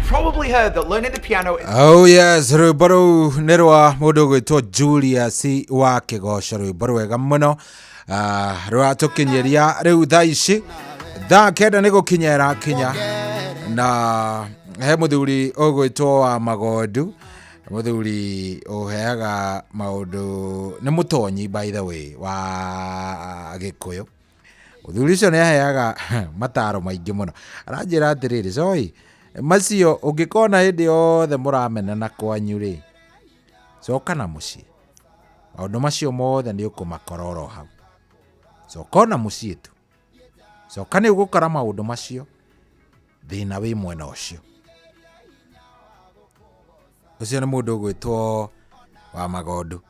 Probably heard that learning the piano Oh yes, rwĩmbo rũu nĩ rwa mũndũ ũgwĩtwo Julius wa Kĩgoco, rwĩmbo rwega mũno. Rũratũkinyĩria rĩu thaa ici thaa 9 nĩ gũkinya ĩrakinya, na he mũthuri ũgwĩtwo wa Magondu, mũthuri ũheaga maũndũ, nĩ mũtonyi by the way wa Gĩkũyũ. Mũthuri ũcio nĩ aheaga mataro maingĩ mũno. Aranjĩra atĩrĩrĩ, Coĩ, macio ũngĩkona hĩndĩ yothe mũramenana kwanyu rĩ, coka na mũciĩ. Maũndũ macio mothe nĩ ũkũmakora oro hau. Coka ona mũciĩ tu. Coka nĩ ũgũkora maũndũ macio, thĩna wĩ mwena ũcio. Ũcio nĩ mũndũ ũgwĩtwo wa Magondu.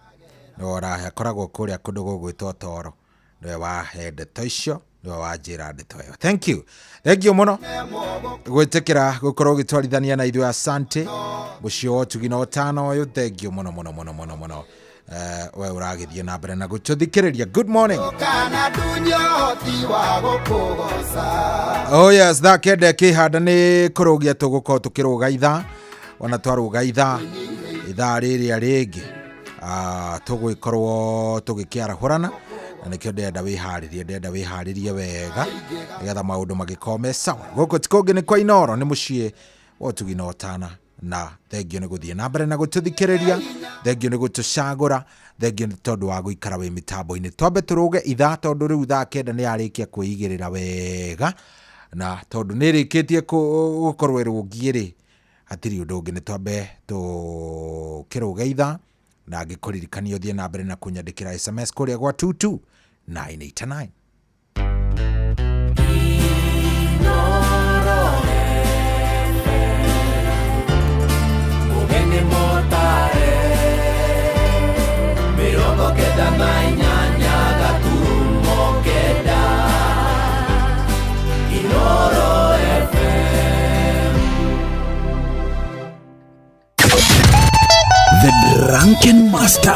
Nĩwe ũrahe, akoragwo kũrĩa kũndũ gũgwĩtwo Toro. Nĩwe wahe ndeto icio, nĩwe wanjĩra ndeto ĩyo. Thank you. Thank you mũno gwĩtĩkĩra gũkorwo ũgĩtwarithania na ithuĩ, asante. Mũciĩ wa ũtugi na ũtana ũyũ, thank you mũno mũno mũno mũno mũno. We ũragĩthiĩ na mbere na gũtũthikĩrĩria. Good morning. Kana ndunye ũhoti wa gũkũgoca. Oh yes, thaa 9 ĩkĩhanda nĩ kũrũgia tũgũkorwo tũkĩrũga ithaa, ona twarũga ithaa, ithaa rĩrĩa rĩngĩ tũgũgĩkorwo tũgĩkĩarahũrana, na nĩkĩo ndĩrenda wĩharĩrie, ndĩrenda wĩharĩrie wega nĩgetha maũndũ magĩkorwo me sawa. Gũkũ ti kũngĩ nĩ kwa Inooro, nĩ mũciĩ wa ũtugi na ũtana, na thengio nĩ gũthiĩ na mbere na gũtũthikĩrĩria, thengio nĩ gũtũcagũra, thengio nĩ tondũ wa gũikara wĩ mĩtambo-inĩ. Twambe tũrũge ithaa tondũ rĩu thaa 9 nĩ yarĩkia kwĩigĩrĩra wega, na tondũ nĩ ĩrĩkĩtie gũkorwo ĩrũngiĩ rĩ, hatirĩ ũndũ ũngĩ, nĩ twambe tũkĩrũge ithaa, na ngĩkũririkania ũthiĩ na mbere na kũnyandĩkĩra SMS kũrĩa gwa 22989. Ũgeni mũtare 98.9 Inooro FM. The Drunken Master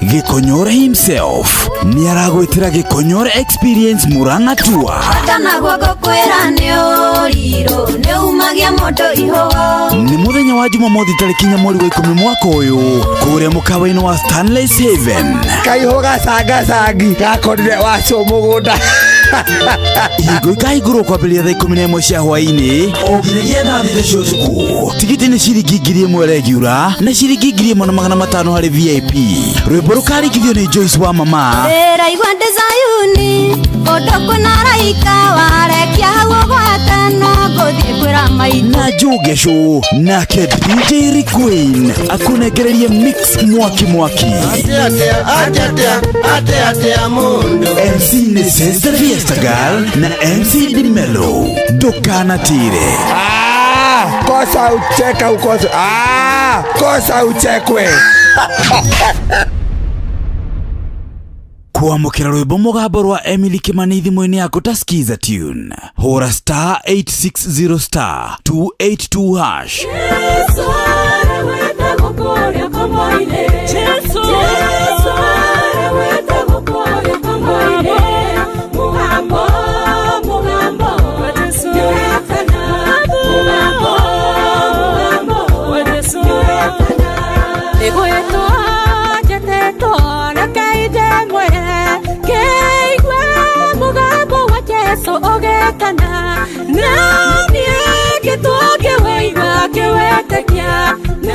Gĩkonyore himself nĩ aragwĩtĩra Gĩkonyore Experience Murang'a Tour. Kana guoko kwĩra nĩ ũrirũ, nĩ umagia mũndũ ihũgo. Nĩ mũthenya wa Jumamothi tarĩki 4 mweri wa 10 mwaka ũyũ kũrĩa mũkawa-inĩ wa Stanley's Haven. Kaihũ gacangacangi gakorire wacũ mũgũnda. Ihingo ikahingũrwo kwambĩrĩria thaa 11 cia hwaĩ-inĩ o nginyagia thaa 6 cia ũtukũ. Tigiti nĩ ciringi 1000 regular na ciringi 1500 harĩ VIP. Rwĩmbo rũkarĩkithio nĩ Joyce wa Mama. Ndĩraigua ndĩ Zayuni, kũndũ kwĩna araika, warekia hau ũgwate, no ngũthiĩ kwĩra maitũ. Na Njoge Show nake DJ Rick Queen akũnengererie mix mwaki mwaki. MC nĩ Sister Fiesta Girl na MC Dimelo. Ndũkanatire. Kosa ucheka ukose. Kosa uchekwe. Kwamũkĩra rwĩmbo mũgambo rwa Emily Kimani thimũ-inĩ yaku ta Skiza Tune. Hũra star 860 star 282 hash. Jesu arewete gũkũrĩa kombo-inĩ. Jesu arewete gũkũrĩa kombo-inĩ. Mũgambo, mũgambo, nĩũrekana. Mũgambo, mũgambo, nĩũrekana. Nĩgwĩtwo njetĩtwo reke ndĩmwĩre, ngĩigua mũgambo wa Jesu ũgĩtana, na niĩ ngĩtwo ngĩwĩigua ngĩwĩtĩkia.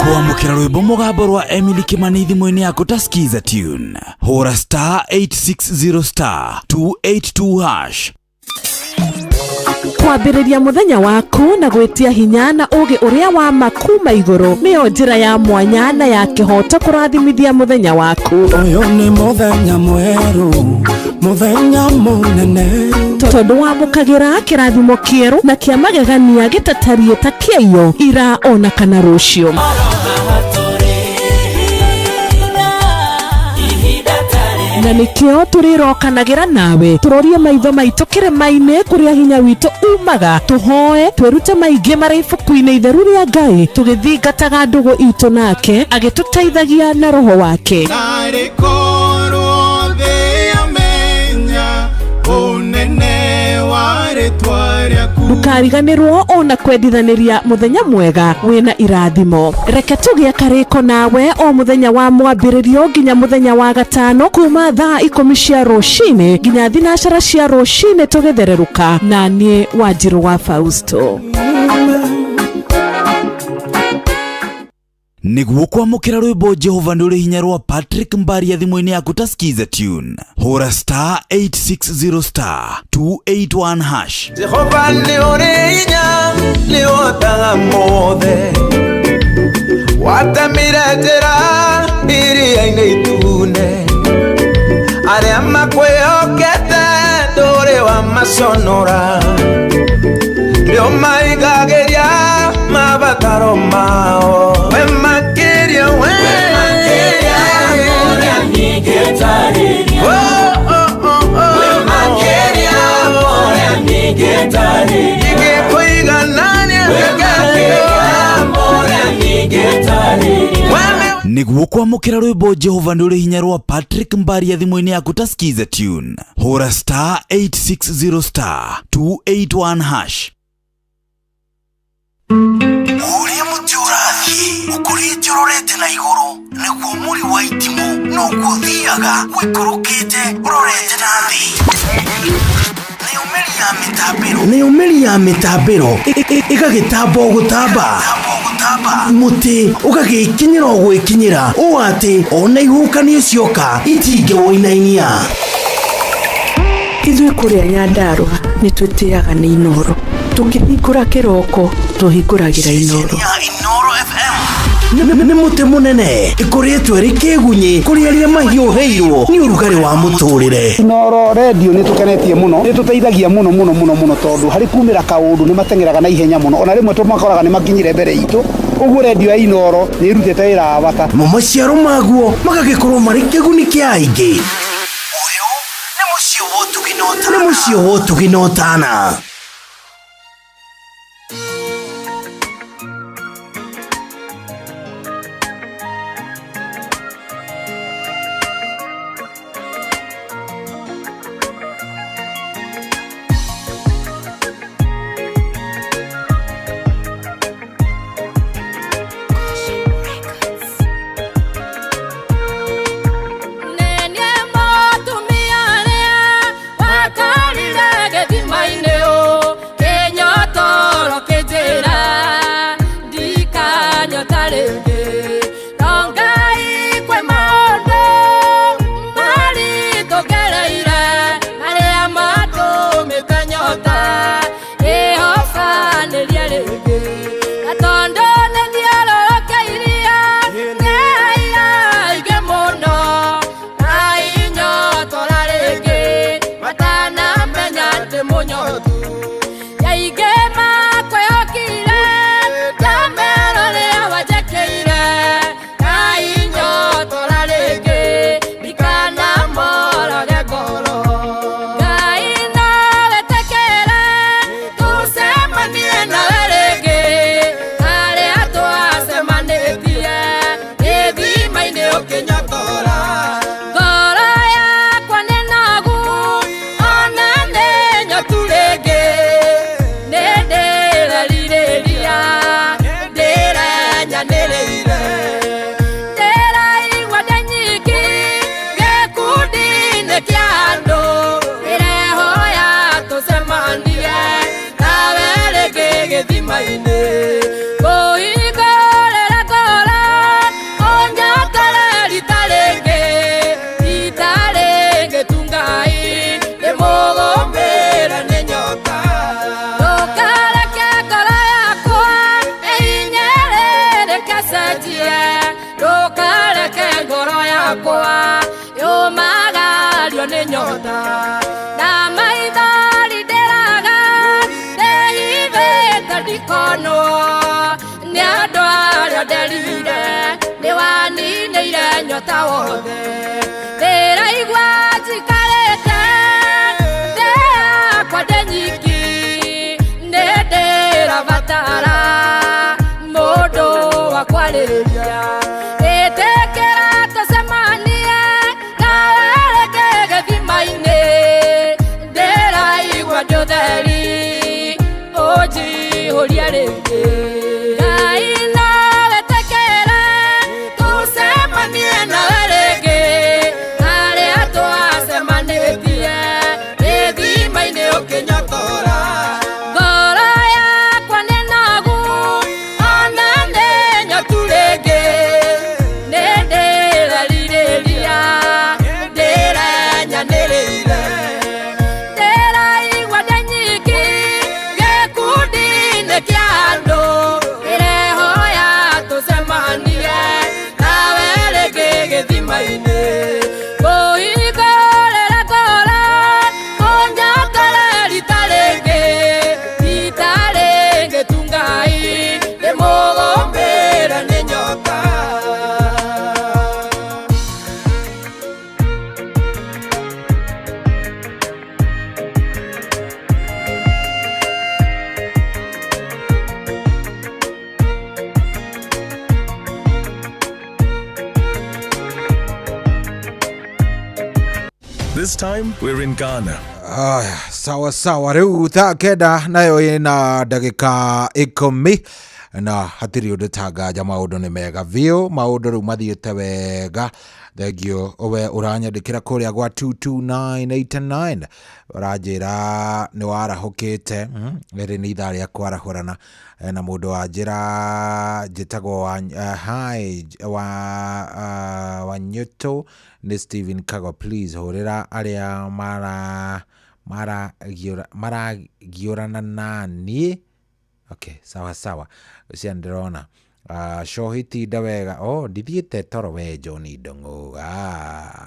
Kwamũkĩra rwĩmbo mũgambo rwa Emily Kimani thimũ-inĩ yaku ta Skiza Tune. Hũra star 860 star 282 hash. Kwambĩrĩria mũthenya waku na gwĩtia hinya na ũũgĩ ũrĩa wa ma kuma igũrũ nĩyo njĩra ya mwanya na ya kĩhooto kũrathimithia mũthenya waku. Ũyũ nĩ mũthenya mwerũ, mũthenya mũnene. Tondũ wamũkagĩra kĩrathimo kĩerũ na kĩa magegania gĩtatariĩ ta kĩaiyo ira ona kana rũciũ. Na nĩkĩo tũrĩrokanagĩra nawe tũrorie maitho maitũ kĩrĩma-inĩ kũrĩa hinya witũ umaga, tũhoe twĩrute maingĩ marĩ ibuku-inĩ itheru rĩa Ngai, tũgĩthingataga ndũgũ itũ nake agĩtũteithagia na roho wake. Narĩ korwo thĩ yamenya ũnene wa rĩtwa rĩaku. Ndũkariganĩrwo ona kwendithanĩria mũthenya mwega wĩna irathimo. Reke tũgĩe karĩko nawe o mũthenya wa mwambĩrĩrio nginya mũthenya wa gatano kuma thaa 10 cia rũcinĩ nginya thinacara cia rũcinĩ tũgĩthererũka na niĩ Wanjirũ wa Fausto. Nĩguo kwamũkĩra rwĩmbo Jehova nĩ ũrĩ hinya rwa Patrick Mbaria thimũ-inĩ yaku ta Skiza tune, hũra star 860 star 281 hash. Jehova nĩ ũrĩ hinya, nĩ ũhotaga mothe. Watemire njĩra iria-inĩ itune, arĩa makwĩhokete ndũrĩ wamaconora. Nĩ ũmaigagĩria mabataro mao. We makĩria, we Oh, oh, oh, oh. Ingĩkũiganania Nĩguo kwamũkĩra rwĩmbo Jehova nĩ ũrĩ hinya rwa Patrick Mbaria thimũ-inĩ yaku ta Skiza tune, hũra star 860 star 281 hash. Ũrĩa mũtĩ ũrathiĩ ũkũrĩte ũrorete na igũrũ, nĩguo mũri wa itimũ noguo ũthiaga ũikũrũkĩte ũrorete na thĩ. Nayo mĩri ya mĩtambĩro, nayo mĩri ya mĩtambĩro ĩgagĩtamba o gũtamba, mũtĩ ũgagĩkinyĩra o gwĩkinyĩra, ũũ atĩ ona ihuhũkanio cioka itingĩwũinainia. Ithuĩ kũrĩa Nyandarũa nĩ twĩtĩaga nĩ Inooro. Tũkĩhingũra kĩroko tũhingũragĩra Inooro. Inooro FM nĩ mũtĩ mũnene ĩkũrĩtwo ĩrĩ kĩgunyĩ kũrĩ arĩa mahiũhĩirwo nĩ ũrugarĩ wa mũtũrĩre. Inooro redio nĩ tũkenetie mũno, nĩ tũteithagia mũno mũno mũno mũno tondũ harĩ kumĩra kaũndũ nĩ mateng'eraga na ihenya mũno, ona rĩmwe tũmakoraga nĩ makinyire mbere itũ. Ũguo redio ya Inooro nĩ ĩrutĩte wĩra wa bata. Mo maciaro maguo magagĩkorwo marĩ kĩguni kĩa aingĩ. Ũyũ nĩ mũciĩ wa ũtugi na ũtana. Nĩ mũciĩ wa ũtugi na ũtana. Ngoro yakwa nĩ nogu, ona nĩ nyotu rĩngĩ. ikonwo nĩ andũ arĩa nderire nĩ waninĩire nyota wothe ndĩraigua njikarĩte thĩ yakwa ndĩ nyiki nĩ ndĩrabatara mũndũ wa kwarĩria ĩtĩkĩra tũcemanie nawe rĩngĩ gĩthima-inĩ ndĩraigua ndĩ ũtheri ũnjihũrie rĩngĩ Ngai no wĩtĩkĩre tũcemanie nawe rĩngĩ harĩa twacemanĩtie gĩthima-inĩ ũkĩnyotora ngoro yakwa nĩ nogu ona nĩ nyotu rĩngĩ nĩ ndĩrerirĩria ndĩrenyanĩrĩire ndĩraigua ndĩ nyiki gĩkundi-inĩ kĩa andũ ndĩrehoya tũcemanie nawe rĩngĩ gĩthima-inĩ kũhingũrĩra ngoro ũnyotore rita rĩngĩ rita rĩngĩ tu Ngai ndĩmũgũmbĩre nĩ nyota. This time, we're in Ghana. Aya, sawa sawa rĩu thaa kenda nayo ĩna ndagĩka ikũmi na hatirĩ ũndũ tanganja maũndũ nĩ mega biũ maũndũ rĩu mathiĩte wega thengio we ũranyandĩkĩra kũrĩa gwa 22989 ũranjĩra nĩ warahũkĩte rĩrĩ nĩ ithaa rĩa kwarahũrana na mũndũ wanjĩra njĩtagwo wa, hi wa Wanyũtũ nĩ Stephen Kago please hũrĩra arĩa maragiũrana na niĩ. Okay, sawa sawa ũcio ndĩrona Shohi tinda wega oh ndithiĩte toro we John Ndong'o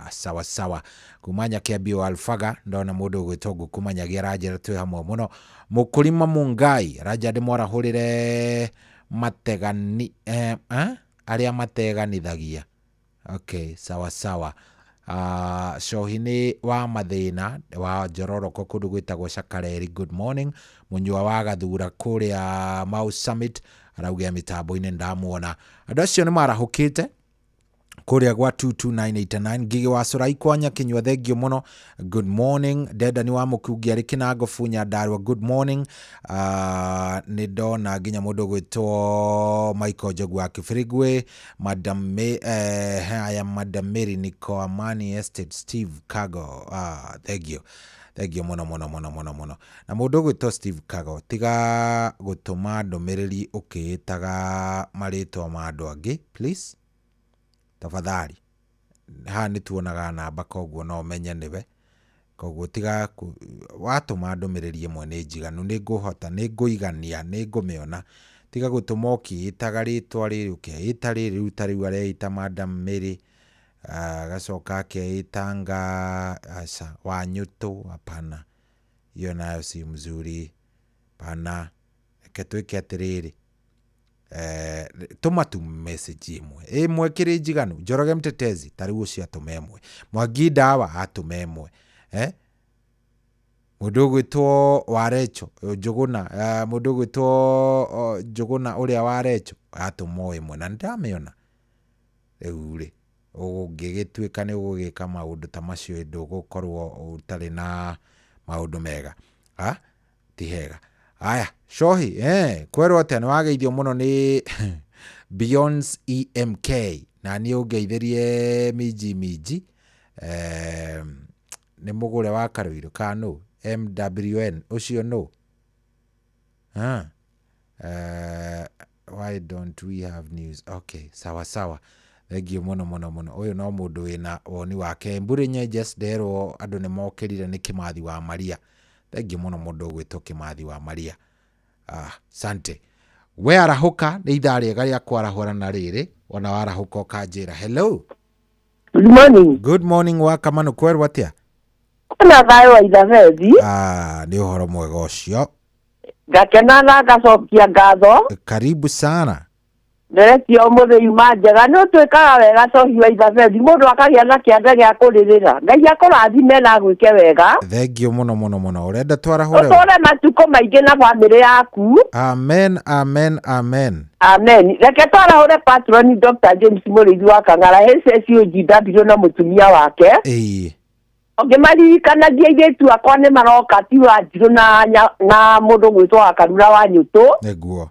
sawa sawa kuma Nyakĩambio Alfaga ndona mũndũ ũgwĩtwo Ngũkũ Manyagia aranjĩra twĩ hamwe mũno Mũkũrima Mungai aranja ndĩmwarahũrĩre mategani arĩa mateganithagia. Okay, sawa sawa. Shohi nĩ wa mathĩna wa Njororoko kũndũ gwĩtagwo Cakareri good morning Mũnyua wa Gathura kũrĩa Mau Summit araugia mĩtambo-inĩ ndamuona andũ acio nĩ marahũkĩte kũrĩa gwa 22989 Ngigĩ wa Curai kwa Nyakinyua thengio mũno good morning Dendani wa Mũkungi arĩ Kĩnango Bunya Ndarua good morning nĩ ndona nginya mũndũ ũgwĩtwo Michael Njogu wa Kĩbĩrĩgwe Madam haya Madam Mary niko Amani Estate Steve Kago thengio thengio mũno mũno mũno mũno mũno na mũndũ ũgwĩtwo Steve Kago tiga gũtũma ndũmĩrĩri ũkĩĩtaga marĩtwa ma andũ angĩ please tafadhali haha nĩ tuonaga namba koguo no ũmenye nĩwe koguo tiga watũma ndũmĩrĩri ĩmwe nĩ njiganu nĩ ngũhota nĩ ngũigania nĩ ngũmĩona tiga gũtũma ũkĩĩtaga rĩtwa rĩrĩ ũkeĩta rĩrĩ rĩu ta rĩu areĩta Madam Mary agacoka akeĩtanga aca Wanyũtũ hapana hiyo nayo si mzuri pana reke twĩke atĩrĩrĩ tũma tu message ĩmwe ĩmwe kĩrĩ njiganu Njoroge Mtetezi ta rĩu ũcio atũme ĩmwe Mwangi Ndawa atũme ĩmwe mũndũ ũgwĩtwo Warecho Njũgũna mũndũ ũgwĩtwo Njũgũna ũrĩa Warecho atũma o ĩmwe na nĩndamĩona rĩu rĩ ũngĩgĩtuĩka nĩ ũgũgĩka maũndũ ta macio ndũgũkorwo ũtarĩ na maũndũ mega ti hega. Aya Shohi kwerwo atĩa nĩ wageithio mũno nĩ Beyonce EMK na niĩ ũngeithĩrie minji minji nĩ mũgũre wa Karũirũ ka nũ MWN ũcio nũ why don't we have news okay sawa sawa thengio mũno mũno mũno ũyũ no mũndũ wĩna woni wake Mbũrĩ Nyenjes nderwo andũ nĩ mokĩrire nĩ Kĩmathi wa Maria thengio mũno mũndũ ũgwĩtwo Kĩmathi wa Maria sante we arahũka nĩ ithaa rĩega rĩa kwarahũrana rĩrĩ ona warahũka ũkanjĩra hello Good morning. Good morning wa Kamanu kwerwo atĩa Kwĩna thayũ wa Ithabethi. Nĩ ũhoro mwega ũcio. Ngakena na ngacokia ngatho. Karibu sana. Ndereti ũmũthĩ yuma njega, nĩ ũtwĩkaga wega cohi wa ithabethi, mũndũ akagĩa na kĩanda gĩa kũrĩrĩra. Ngai akũrathime na agwĩke wega. Thank you mũno mũno mũno. Ũrenda twarahũre? Ũtũre matukũ maingĩ na bamĩrĩ yaku. Amen, amen, amen. Amen. Reke twarahũre patroni Dr. James Mũrĩithi wa Kang'ara, HSUGW na mũtumia wake. Ĩĩ. Ũngĩmaririkanagia airĩtu akwa nĩ maroka, ti Wanjirũ na mũndũ gwĩtwo wa Karura wa Nyũtũ. Nĩguo.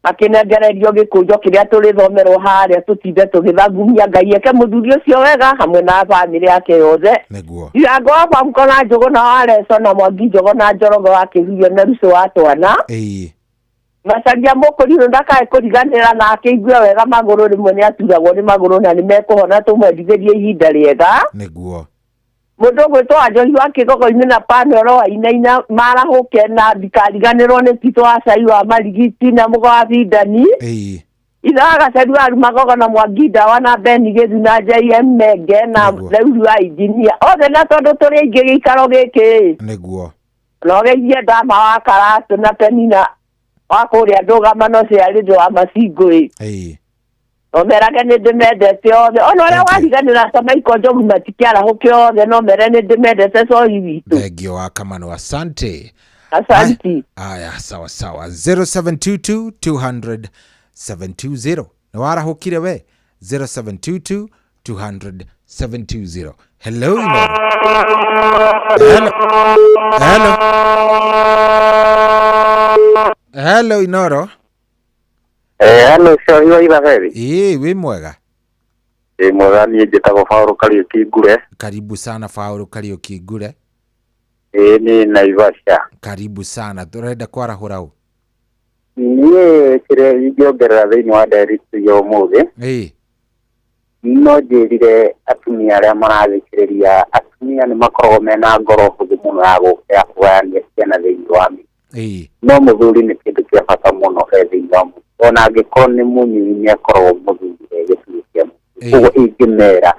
Makĩnengererio gĩkũnjo kĩrĩa tũrĩthomerwo harĩa tũtinde tũgĩthagumia. Ngai eke mũthuri ũcio wega hamwe na bamĩrĩ yake yothe. Nĩguo. Ndirango wa Bamko na Njũgũ na wa Leso na Mwangi Njogo na Njorogo wa Kĩhurio na Rucũ wa Twana. Ĩĩ. Macaria mũkũrirũ ndakae kũriganĩra na akĩigue wega magũrũ, rĩmwe nĩ aturagwo nĩ magũrũ na nĩ mekũhona, tũmwendithĩrie ihinda rĩega. Nĩguo. Mũndũ ũgwĩtwo Wanjohi wa Kĩgogo-inĩ na Panoro wa Inaina marahũke na ndikariganĩrwo nĩ Tito wa Cai wa Marigiti na Mũgo wa Bindani. Ĩĩ. Ithe wa Gaceri wa Rumagogo na Mwangi Ndawa na Beni Gĩthu na JM Menge na Leuru wa Injinia othe, na tondũ tũrĩ aingĩ gĩikaro gĩkĩ. Nĩguo. Na ũgeithie Ndama wa Karatũ na Penina wa kũrĩa ndũgamano cia Rĩndũ wa Macingũ. Ĩĩ. No merage nĩ ndĩmendete othe, ona ũrĩa wariganĩra ta Michael Njogu matikĩarahũke othe, no mere nĩ ndĩmendete cohi witũ. Thank you wa Kamano, asante. Asante. Aya, sawa sawa. 0722 200 720. Nĩ warahũkire we? 0722 200 720. Hello, Inoro. Hello. Hello. Hello, Inoro. Hello, cohi wa Ithaberi. Ĩĩ, wĩ mwega? Ĩ mwega, niĩ njĩtagwo Paũlũ Kariũki Ngure. Karibu sana Paũlũ Kariũki Ngure. Ĩĩ, nĩ Naivasha. Karibu sana. Tũrenda kwarahũra ũ? Niĩ kĩrĩa ingĩongerera thĩinĩ wa ndereti ya ũmũthĩ. Ĩĩ. No njĩrire atumia arĩa marathikĩrĩria, atumia nĩ makoragwo mena ngoro hũthũ mũno ya kũgayania ciana thĩinĩ wa mĩciĩ. Ĩĩ. No mũthuri nĩ kĩndũ kĩa bata mũno he thĩinĩ wa mũciĩ. Ona angĩkorwo nĩ mũnyinyi nĩ akoragwo mũthuri he gĩtugĩ kĩa mũciĩ. Koguo ingĩmera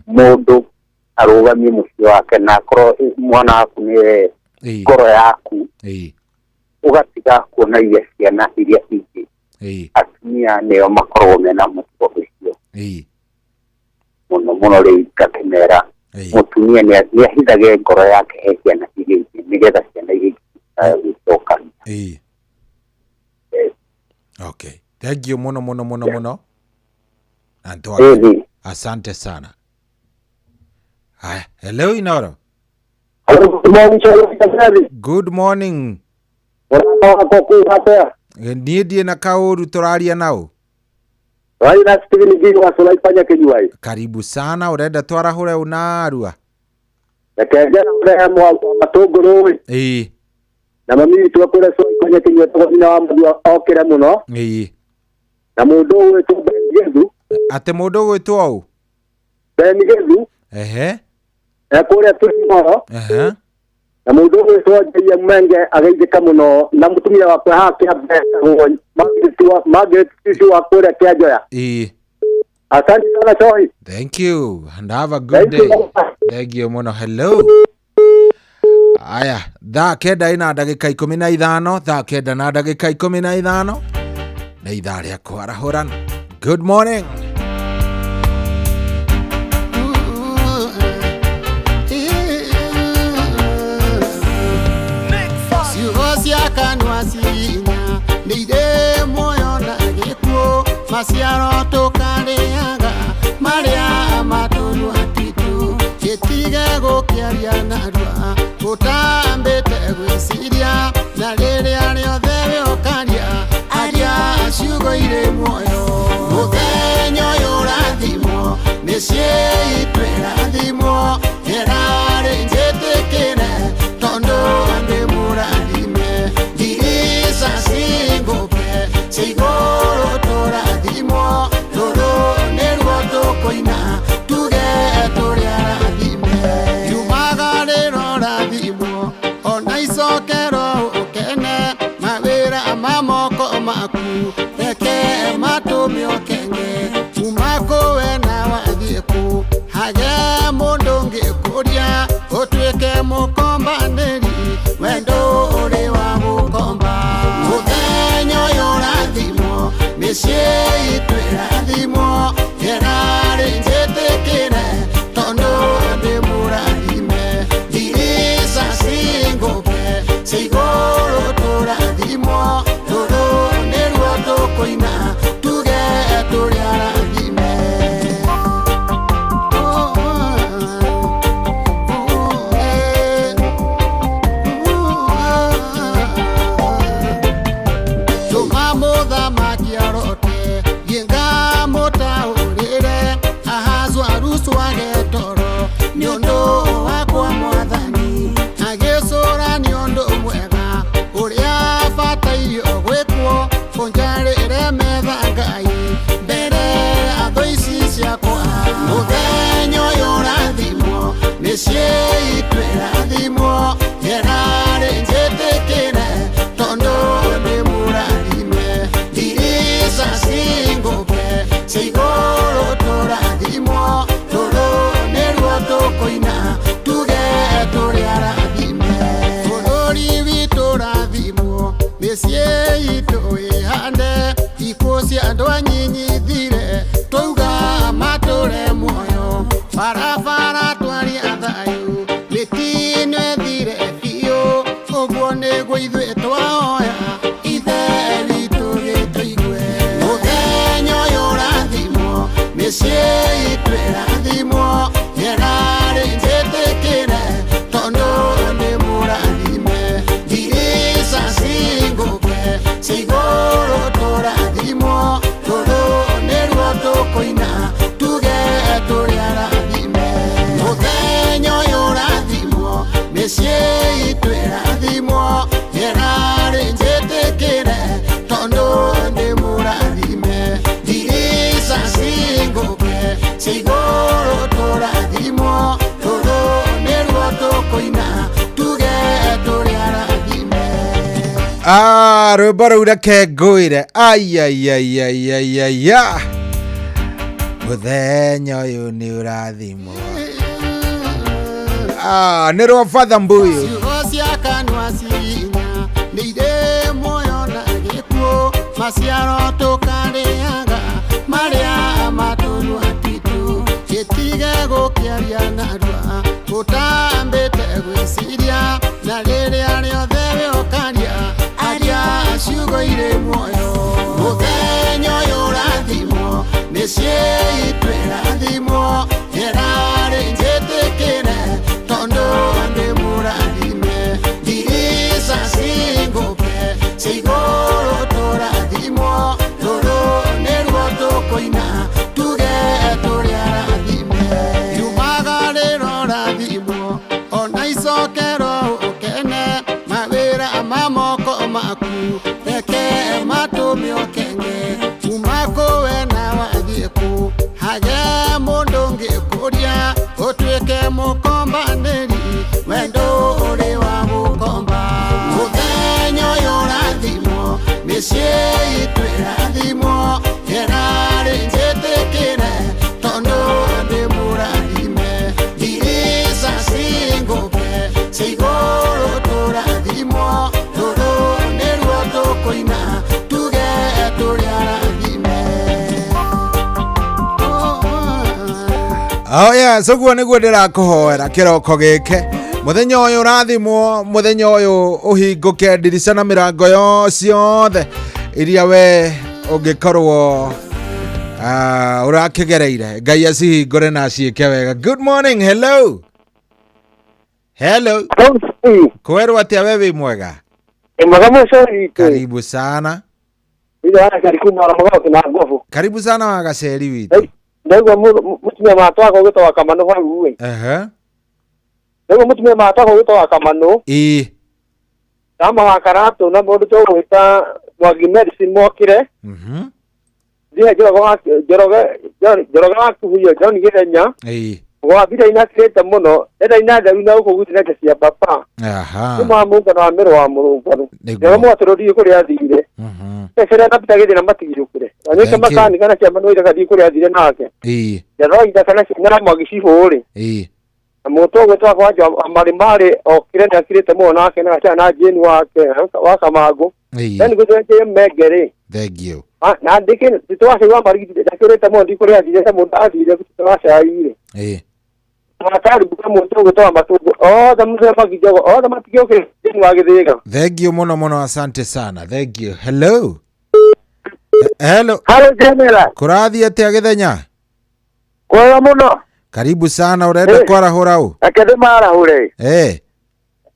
mũndũ arũgamie mũciĩ wake na akorwo mwana waku nĩwe ngoro yaku, ũgatiga kuonagia ciana iria ingĩ. Atumia nĩo makoragwo mena mũtugo ũcio mũno mũno. Rĩu ngakĩmera mũtumia nĩ ahithage ngoro yake he ciana iria ingĩ nĩgetha ciana iria ingĩ gũcokania. Okay. Thank you muno muno muno muno. Asante sana. Haya, hello Inoro. Good morning. Good morning. Niĩ ndiĩ na kaũru, tũraria nao. Karibu sana, ũrenda twarahũre unarua? Reke njare matũngũrũ. Ĩĩ. Na mami witũ akũrĩa Sulaipanya Kĩnyua etagwo nyina wa Mũthua okĩre mũno. Ĩĩ. Na mũndũ ũgwĩtwo Ben Gethu. Atĩ mũndũ ũgwĩtwo ũ? Ben Gethu. Ehe. Ekũrĩa Tũrimoro. Ehe. Na mũndũ ũgwĩtwo JM Menge ageithĩka mũno na mũtumia wakwa haha Kĩambe etagwo Margaret Cici wa kũrĩa Kĩanjoya. Ĩĩ. Asante sana Cohi. Thank you and have a good day. Thank you mũno. Hello. Aya, thaa 9 ina ndagĩka 15, thaa 9 na ndagĩka 15 na ithaa rĩa kwarahũrana. Good morning. Ciugo cia kanua cinya nĩ irĩ muoyo na gĩkuũ, maciaro tũkarĩaga marĩa matũnua titũ, gĩtige gũkĩaria narua ũtambĩte gwĩciria, na rĩrĩa rĩothe wĩũkaria aria ciugo irĩ muoyo. Mũthenya ũyũ ũrathimwo mĩciĩ itũ ĩrathimwo, ĩrarĩ njĩtĩkĩre tondũ nĩ mũrathime, ndirica cingũke cia igũrũ tũrathimwo, rũrũ nĩruo tũkũina tuge tũrĩ arathime. Riumaga rĩrorathimwo ona icokero ũkene, mawĩra ma moko maku reke matũme ũkenge, kuma kũwe na wathiĩ kũ hage mũndũ ũngĩkũria, ũtuĩke mũkombanĩri wendo ũrĩ wa gũkomba. tũkũina tuge tũrĩ arathime. Tũma mũthamaki arote thiĩ ngamũtaũrĩre Ahasuerus wage toro nĩ ũndũ wakwa mwathani agĩcũrania ũndũ mwega ũrĩa bataire gwĩkwo kũnjarĩre metha Ngai mbere ya thũ ici ciakwa. Mũthenya ũyũ ũrathimwo mĩciĩ itũ ĩrathimwo rĩera njĩtĩkĩre tondũ nĩ mũrathime ndirica cingũke cia igũrũ tũrathimwo rũrũ nĩruo tũkũina tuge tũrĩ arathime. Bũrũri witũ ũrathimwo mĩciĩ itũ ĩhande ikuũ cia andũ anyinyi thire twauga matũre muoyo barabara twaria thayũ mĩtino ĩthire biũ ũguo nĩguo ithuĩ twahoya ithe witũ gĩtũigue. Mũthenya ũyũ ũrathimwo mĩciĩ itũ ĩrathimwo rĩera njĩtĩkĩre tondũ nĩ mũrathime ndirica cingũke cia igũrũ tũrathimwo rũrũ nĩruo tũkũina tuge tũrĩ arathime. Mũthenya ũyũ ũrathimwo mĩciĩ itũ ĩrathimwo rĩera njĩtĩkĩre tondũ nĩ mũrathime ndirica cingũke cia igũrũ tũrathimwo rũrũ nĩruo tũkũina tuge tũrĩ arathime. Rwĩmbo rũu reke ngwĩre aiaiaiaiaiya mũthenya ũyũ nĩ ũrathimwo. Nĩ rwa Father Mbuyu. Ciugo cia kanua cinya nĩ irĩ muoyo na gĩkuũ maciaro tũkarĩaga marĩa matũnua titũ gĩtige gũkĩaria narua ũtambĩte gwĩciria na rĩrĩa rĩothe we ũkaria aria ciugo irĩ muoyo. Mũthenya ũyũ ũrathimwo mĩciĩ itũ ĩrathimwo rĩera njĩtĩkĩre tondũ nĩ mũrathime ndirica cingũke cia igũrũ tũrathimwo rũrũ nĩruo tũkũina tuge tũrĩ arathime. Riumaga rĩrorathimwo ona icokero ũkene mawĩra ma moko maku reke matũme ũkenge kuma kũwe na wathiĩ kũ hage mũndũ ũngĩkũria ũtuĩke mũkombanĩri wendo ũrĩ wa gũkomba. Mũthenya ũyũ ũrathimwo mĩciĩ itũ ĩrathimwo rĩera njĩtĩkĩre tondũ nĩ mũrathime ndirica cingũke cia igũrũ tũrathimwo rũrũ nĩruo tũkũina tuge tũrĩ arathime. Oh yes, ũguo nĩguo ndĩrakũhoera kĩroko gĩkĩ mũthenya ũyũ ũrathimwo mũthenya ũyũ ũhingũke ndirica na mĩrango ciothe iria we ũngĩkorwo ũrakĩgereire Ngai acihingũre na aciĩke wega. Good morning, hello. Hello. Kwerwo atĩa we wĩ mwega? Mwega mũcori. Karibu sana. Karibu sana wagaceri witũ. Ndaigua mũtumia matwaga ũgĩtwo wa Kamanũ hau ĩ. Ndaigua mũtumia matwaga ũgĩtwo wa Kamanũ. Ĩĩ. Kama wa Karatũ na mũndũ tũgwĩta Mwangi Medicine mokire. Thiĩ Njoroge wa Kuhuyo John Gĩthenya. Ĩĩ. Gwabira inakirĩte mũno enda ina theru na gũkũ gwitũ nete cia baba. Aha. Nĩ ma mũngano wa mĩrũ wa mũrũngarũ. Nĩguo. Njoroge mwatũrũrie kũrĩa athire. Cecere na Peter Gĩthĩna matigithũkĩre. Wanyũike Thank you. makani kana ciama nĩ waithaga thiĩ kũrĩa athire nake. Ĩĩ. Njoroge kana ciana Mwangi Cibũ rĩ. Ĩĩ. Na mũtũ ũgwĩtwo kwanja marĩ marĩ okire nĩ akirĩte mũno nake na gacana na Jane wake wa Kamangũ. Ĩĩ. Then gũtũ Menge rĩ. Thank you. Na ndĩkĩ titwacai wa marigiti ndakĩrĩte mũno ndikũrĩa athire ta mũndũ athire titwacai rĩ. Ĩĩ. Makari kwa mũtũ ũgwĩtwo wa Matũngũ othe mũthee Mwangi Njogo othe matigĩũkĩre Jane wa Gĩthĩga. Thank you mũno mũno, asante sana. Thank you. Hello. Hello. Hello General. Kũrathiĩ atĩa gĩthenya? Kwega mũno. Karibu sana, ũrenda Eh. kwarahũra ũ? Reke ndĩmarahũre. Eh.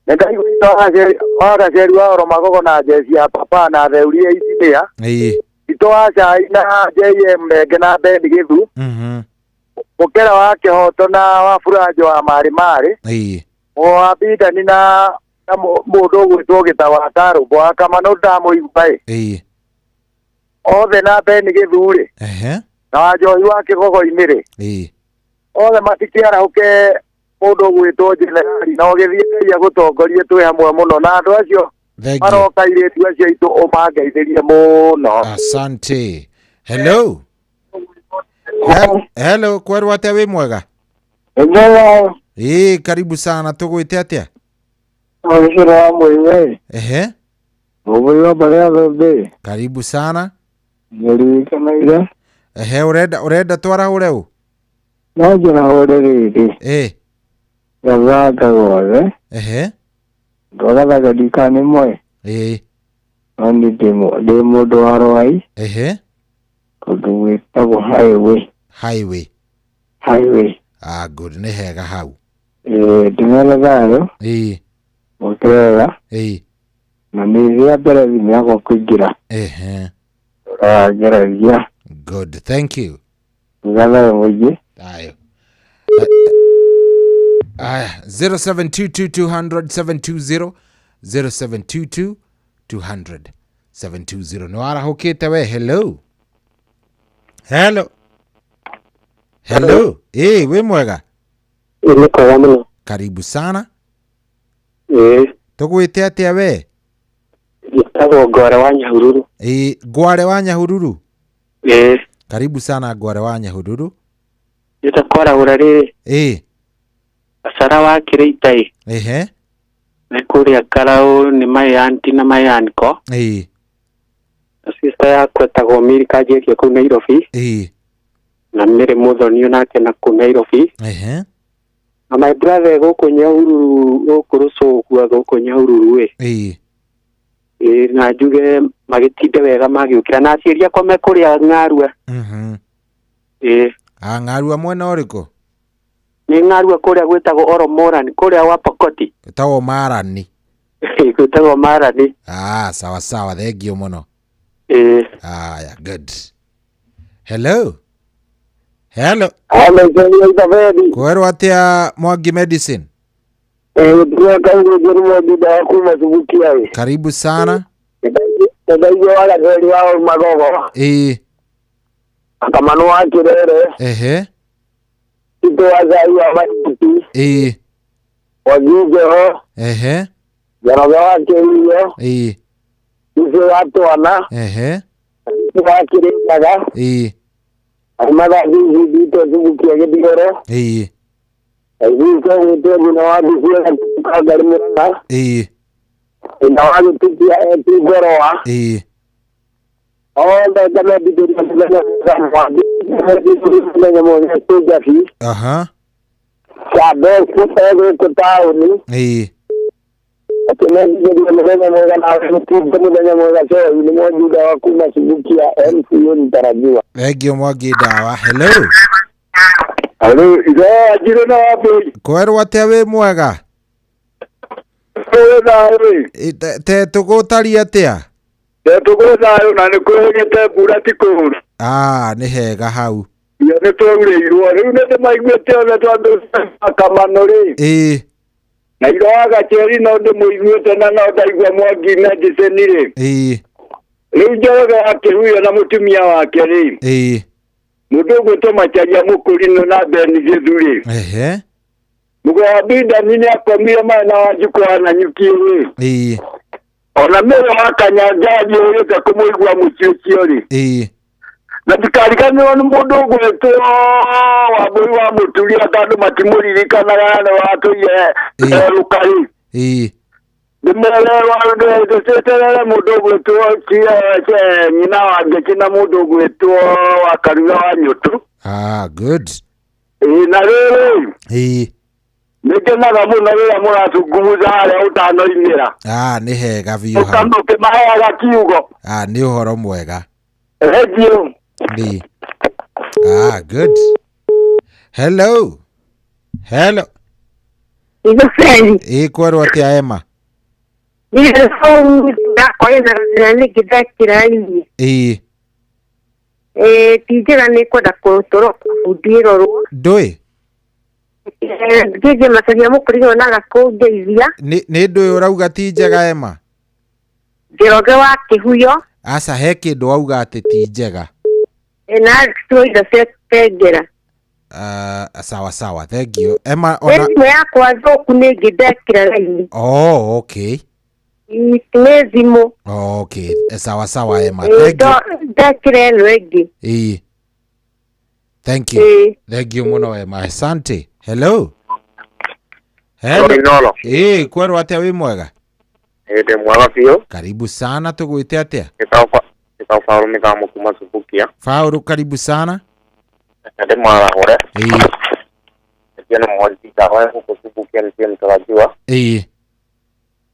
Nĩ ndaigua wa gaceri wa oro magogo na jeci ya papa na theurie icinĩa. Ĩĩ. Itũ wa cai na JM Menge na Bendi Gĩthu. Mũkera wa kĩhoto na wa Buranjo wa marĩ marĩ. Ĩĩ. Wa Bindani na na mũndũ ũgwĩtwo Gĩta wa Karũmbo wa Kamanũ ndamũigua ĩ. Ĩĩ. Othe na Beni Gĩthu rĩ. Ehe. Na wa Njohi wa Kĩgogo-inĩ rĩ. Ĩĩ. Othe matikĩarahũke mũndũ ũgwĩtwo jenerali na ũgĩthiĩ Ngai agũtongorie twĩ hamwe mũno na andũ acio Thank you. maroka airĩtu acio aitũ ũmangeithĩrie mũno. Asante. Hello. Hello, kwerwo atĩa wĩ mwega? Njega. Ĩĩ, karibu sana, tũgwĩte atĩa? Mũgĩcĩra wa mũiwe. Ehe. Mũbũri wa mbarĩ ya thũmbĩ. Karibu sana. Nĩririkanaire. Ehe, ũrenda ũrenda twarahũre ũ? No njĩrahũre rĩrĩ. Ĩĩ. Gathanga gothe. Ehe. Ngogathaga ndikana nĩ moĩ. Ĩĩ. No niĩ ndĩ mũndũ wa Rwai. Ehe. Kũndũ gwĩtagwo highway. Highway. Highway. Ah, good, nĩ hega hau. Ĩĩ, ndĩmere thayũ. Ĩĩ. Mũkĩrera. Ĩĩ. Na nĩ rĩa mbere thimũ yakwa kũingĩra. Ehe. Ũrangeragia. Good, thank you. Gathayo mũingĩ. Thayũ. Aya, 0722 200 720, 0722 200 720. Nĩ warahũkĩte we? Hello. Hello. Hello. Ĩĩ, wĩ mwega? Nĩ kwega mũno. Karibu sana. Ĩĩ. Tũgwĩte atĩa we? Njĩtagwo Ngware wa Nyahururu. Ĩĩ, Ngware wa Nyahururu. Ĩĩ. Karibu sana Ngware wa Nyahururu. Njĩta kwarahũra rĩrĩ. Ĩĩ. Acara wa Kĩrĩita ĩ. Ehe. Nĩ kũrĩa Karaũ nĩ my auntie na my uncle. Ĩĩ. Na sister yakwa etagwo Miri Kanjeria kũu Nairobi. Ĩĩ. Na Mary Mũthoni onake na kũu Nairobi. Ehe. Na my brother gũkũ Nyahururu, gũkũ Rũcũgua gũkũ Nyahururu ĩ. Ĩĩ. Ĩĩ, na njuge magĩtinde wega magĩũkĩra na aciari akwa me kũrĩa Ng'arua. Ĩĩ. Ah, Ng'arua mwena ũrĩkũ? Nĩ Ng'arua kũrĩa gwĩtagwo Oromoran, kũrĩa wa Pokoti. Gwĩtagwo Marani. Gwĩtagwo Marani. Ah, sawa sawa, thank you mũno. Ĩĩ. Aya, good. Hello. Hello. Hello, Jenny Isabeli. Kwerwo atĩa Mwangi Medicine? Kuma Subukia. Karibu sana. Ndaigua wa Gaceri wa Magogo. Ĩĩ. Akamano wa Kirere. Ehe. Tito wa Zai wa Maiti. Ĩĩ. Wazinjeho. Ehe. Njoroge wa Kĩirio. Ĩĩ. Icio wa Twana. Ehe. Icio wa Kĩrĩnyaga. Ĩĩ. Aimatha Thithito Subukia Gĩthigoro. Ĩĩ. Aiguĩte gwĩtwo nyina wa Thubukia Ngari Mũrang'a. Ĩĩ. Nyina wa Gĩtukia eti Ngoroa. Ĩĩ. Othe ngamendithĩria mũthenya mwega Mwangi. Mũthenya mwega Kĩnjabi. Aha. Cabecu e gũkũ taũni. Ĩĩ. Akĩmendithĩria mũthenya mwega na gĩtinde mũthenya mwega Cohi nĩ Mwangi wa kuma Subukia MCA mtarajiwa. Thank you Mwangi Ndawa. Hello. Hello, ithe Wanjirũ na Wambũi. Kwerwo atĩa wĩ mwega? Kwĩ thayũ ĩ. Te tũgũtariĩ atĩa? Te tũgũ thayũ na nĩ kwĩhĩgĩte mbura ti kũũru. Ah, nĩ hega hau. Iyo nĩ twaurĩirwo rĩu nĩ ndĩmaiguĩte othe tondũ makamano rĩ. Ĩĩ. Na iro wa Gacheri no ndĩmũiguĩte na no ndaigua Mwangi Medicine rĩ. Ĩĩ. Rĩu Njoroge wa Kĩhuyo na mũtumia wake rĩ. Ĩĩ. Mũndũ ũgwĩtwo Macharia Mũkũrinũ na Beni Gĩthu rĩ. Ehe. Mũgũra wa Bindani nĩ akomire maĩ na Wanjikũ wa Nanyuki rĩ. Ĩĩ. Ona Mĩrũ wa Kanyanja ndiũrĩte kũmũigua mũciĩ ũcio rĩ. Ĩĩ. Na ndikariganĩrwo nĩ mũndũ ũgwĩtwo Wambũi wa Mũturia tondũ matimũririkanaga nĩ watũire erũka rĩ. Ĩĩ. Ndĩmerere ndĩceterere mũndũ ũgwĩtwo nyina wa Ngĩkĩ na mũndũ ũgwĩtwo wa Karuga wa Nyũtũ. Ah, good. Ĩĩ, na rĩrĩ. Ĩĩ. Nĩngenaga mũno rĩrĩa mũracungumuza harĩa ũtanoimĩra. Ah, nĩ hega biũ hau. Ũkĩmaheaga kiugo. Ah, nĩ ũhoro mwega. Radio. Ĩĩ. Ah, good. Hello. Hello. Igofeli. Ĩĩ kwerwo atĩa Emma? Yakwa ĩna gathĩna nĩngĩ ndekĩra irie. Ĩĩ. Ĩĩ ti njega nĩ kwenda kũtũrwo bundi ĩrorwo. Ndũĩ? Ngĩnjie macaria mũkũrigwo na gakũngeithia. Nĩ ndũĩ ũrauga ti njega Emma? Njoroge wa Kĩhuyo. Aca he kĩndũ wauga atĩ ti njega. Na tuoira cia tengera. Sawa sawa, thank you. Emma ona Thimũ yakwa thũku nĩ ngĩ ndekĩra raini. Oh, okay. Nĩ thimũ. Okay, sawa sawa Emma. Thank you. Ndekĩra ĩno ĩngĩ. Ĩĩ. Thank you. Thank you mũno Emma. Asante. Hello. Hello. Inoro. Ĩĩ, kwerwo atĩa wĩ mwega? Ĩĩ ndĩ mwega biũ. Karibu sana tũgwĩte atĩa? Gĩtagwo Paũlũ Mĩthamo kuma Subukia. Paũlũ karibu sana. Ndĩ marahũre. Ĩĩ. Nĩkĩo nĩ mwandĩka wa gũkũ Subukia nĩkĩo mtarajiwa. Ĩĩ.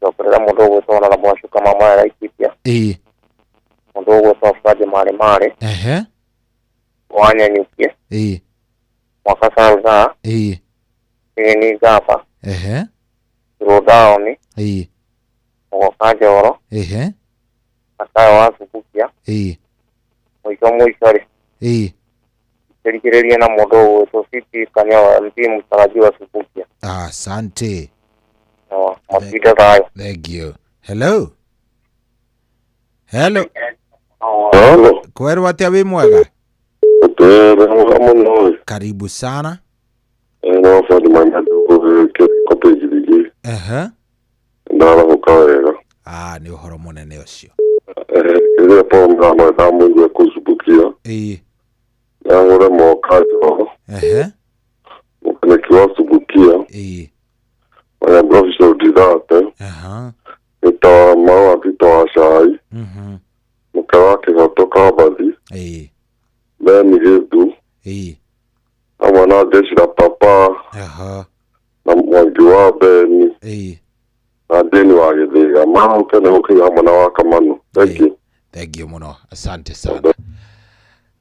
Njokerera mũndũ ũgwĩtwo na Mwacuka mama ya Laikipia. Ĩĩ. Mũndũ ũgwĩtwo Furaji Mare Mare. Ehe. Wanyanyukie. Ĩĩ. Mwaka Salza. Ĩĩ. Ĩĩ Gaba. Ehe. Rũdaoni. Ĩĩ. Mũgoka Njoro. Ehe. Matayo wa Subukia. Ĩĩ. Mũico mũico rĩ. Ĩĩ. Kĩrigĩrĩrie na mũndũ ũgwĩtwo CP Kanya wa MP mtarajiwa Subukia. Asante. Matinda thayũ. Thank you. Hello. Hello. Hello. Kwerwo atĩa wĩ mwega? Ndĩ mwega mũno. Karibu sana. No Fadi Manyanya Ehe. Ndarahũka wega. Ah, nĩ ũhoro mũnene ũcio. Rĩrĩa Paul Mrama ndamũigua kũcubukia. Ĩĩ. Ndahũre moka Njoro. Ehe. Mũkeneki wa Subukia. Ĩĩ. Manyambe official Dithate. Aha. Gĩtawa Marũa Tito wa Cai. Mhm. Mũke wa Kĩhoto Kambathi. Ĩĩ. Beni Gĩthu. Ĩĩ. Hamwe na Jeshi la Papa. Aha. Na Mwangi wa Beni. Ĩĩ. Na Jane wa Gĩthĩga. Marahũke nĩ gũkĩgĩa hamwe na wa Kamanu. Thank you. Thank you mũno. Asante sana.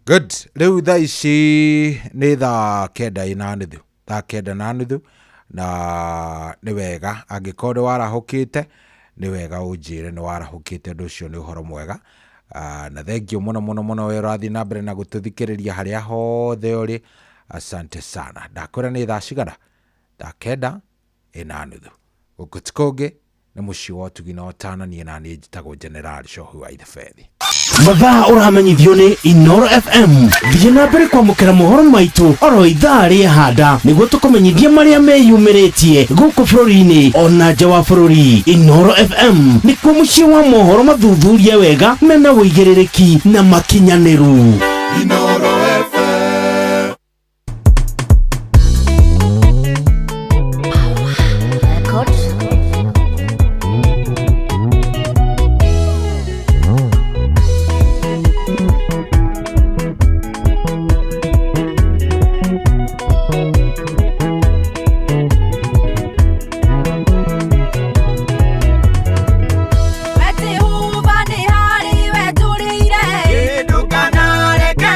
Good. Rĩu thaa ici nĩ thaa 9:30. Thaa 9:30 na nĩ wega angĩkorwo nĩ warahũkĩte nĩ wega ũnjĩre nĩ warahũkĩte ũndũ ũcio nĩ ũhoro mwega. Na thank you mũno mũno mũno we ũrathiĩ na mbere na gũtũthikĩrĩria harĩa hothe ũrĩ. Asante sana. Ndakwĩra nĩ thaa cigana? Thaa 9:30. Gũkũ ti kũngĩ nĩ mũciĩ wa ũtugi na ũtana niĩ na niĩ njĩtagwo General Cohu wa Ithebethi. Mathaa ũramenyithio nĩ Inoro FM. Thiĩ na mbere kwamũkĩra mohoro maitũ oro ithaa rĩa handa nĩguo tũkũmenyithie marĩa meyumĩrĩtie gũkũ bũrũri-inĩ ona nja wa bũrũri. Inoro FM nĩkuo mũciĩ wa mohoro mathuthurie wega mena ũigĩrĩrĩki na makinyanĩru. Inoro FM. Wetihubani hari wetũrĩire. Ndũkanareke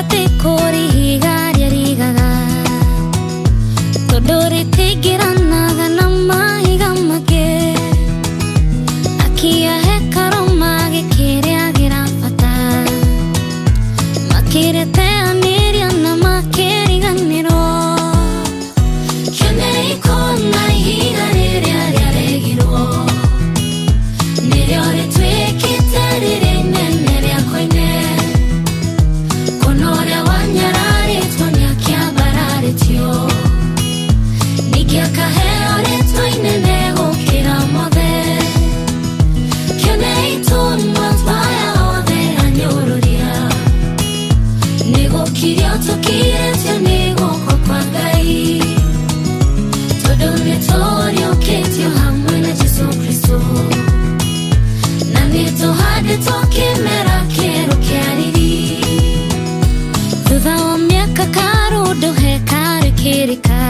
Atĩ kũrĩ ihiga rĩarigaga tondũ rĩtingĩranaga na mahiga mangĩ. Akia hekarũ magĩkĩrĩagĩra bata, makĩrĩteanĩria na makĩriganĩrwo. Kĩonei kũna ihiga rĩrĩa rĩaregirwo, nĩrĩo rĩtuĩkĩte rĩrĩa inene rĩa koine. Kũna ũrĩa wanyararĩtwo nĩakĩambararĩtio, ningĩ akaheo rĩtwa inene gũkĩra mothe. Kĩonei tũnua twaya othe anyũrũria, nĩgũkirio tũkirĩtio nĩ guoko kwa Ngai, tondũ nĩtũriũkĩtio hamwe na Jesũ Kristũ, na nĩtũhandĩtwo kĩmera kĩerũ kĩa riri. Thutha wa mĩaka karũndũ hekarũ ĩkĩrĩka,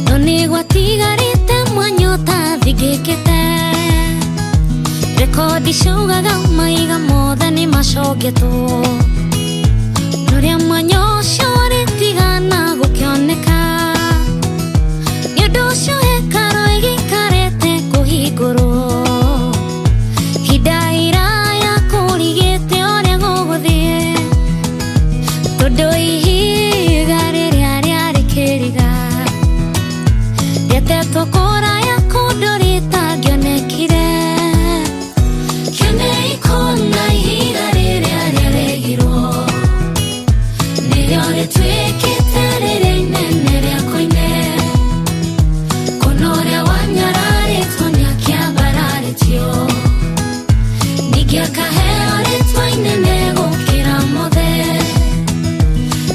no nĩgwatigarĩte mwanya ũtathingĩkĩte. Rekondi ciaugaga maiga mothe nĩmacongetwo, norĩa mwanya ũcio ũrĩtigana gũkĩoneka. Nĩ ũndũ ũcio hekarũ ĩgĩikarĩte kũhingũrwo hinda iraya kũrigĩte ũrĩa gũgũthiĩ, tondũ ihiga rĩrĩa rĩarĩ kĩriga rĩatetwo kũraya kũndũ rĩtangĩonekire. Kĩonei kũna ihiga rĩrĩa rĩaregirwo, nĩrĩo rĩtuĩkĩte rĩrĩa inene rĩa koine. Kũna ũrĩa wanyararĩtwo nĩakĩambararĩtio, ningĩ akaheo rĩtwa inene gũkĩra mothe.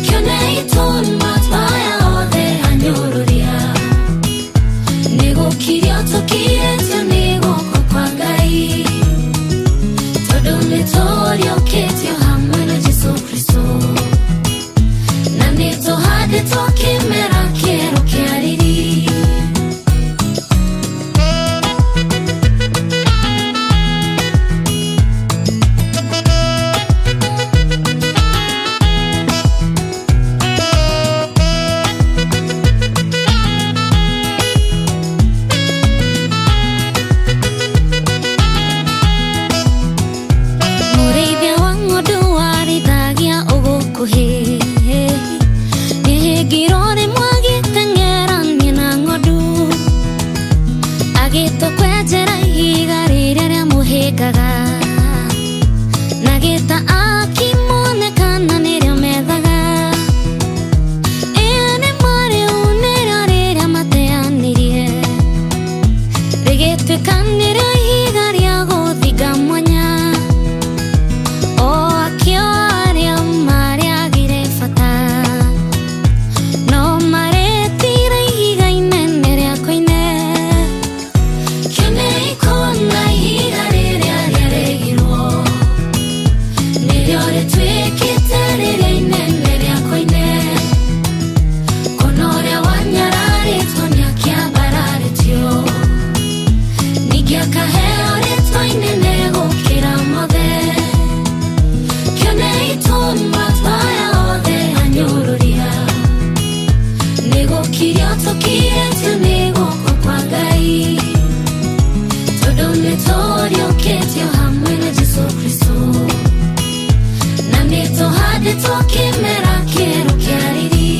Kĩonei tũnua twaya othe anyũrũria, nĩgũkirio tũkirĩtio nĩ guoko kwa Ngai, tondũ nĩtũriũkĩtio hamwe na Jesũ Kristũ, na nĩtũhandĩtwo kĩmera kĩerũ kĩa riri. Mũrĩithia wa ng'ondu warĩithagia ũgũkuhĩ, nĩhĩngirwo rĩmwe agĩteng'erania na ng'ondu, agĩtua kwenjera ihiga rĩrĩa rĩamũhĩngaga, na gĩta akĩmonekana nĩrĩo methaga. Ĩĩ nĩ ma rĩu nĩrĩo rĩrĩa mateanĩrie, rĩgĩtuĩka nĩrĩo ihiga rĩa gũthinga mwanya. O akĩo arĩa marĩagire bata, no marĩtire ihiga inene rĩa koine. Kĩonei kũna ihiga rĩrĩa rĩaregirwo, nĩrĩo rĩtuĩkĩte rĩrĩa inene rĩa koine. Kũna ũrĩa wanyararĩtwo nĩakĩambararĩtio, ningĩ akaheo rĩtwa inene gũkĩra mothe. Kĩonei tũnua twaya othe anyũrũria, nĩgũkirio tũkirĩtio nĩ guoko kwa Ngai, tondũ nĩtũriũkĩtio hamwe na Jesũ Kristũ, na nĩtũhandĩtwo kĩmera kĩerũ kĩa riri.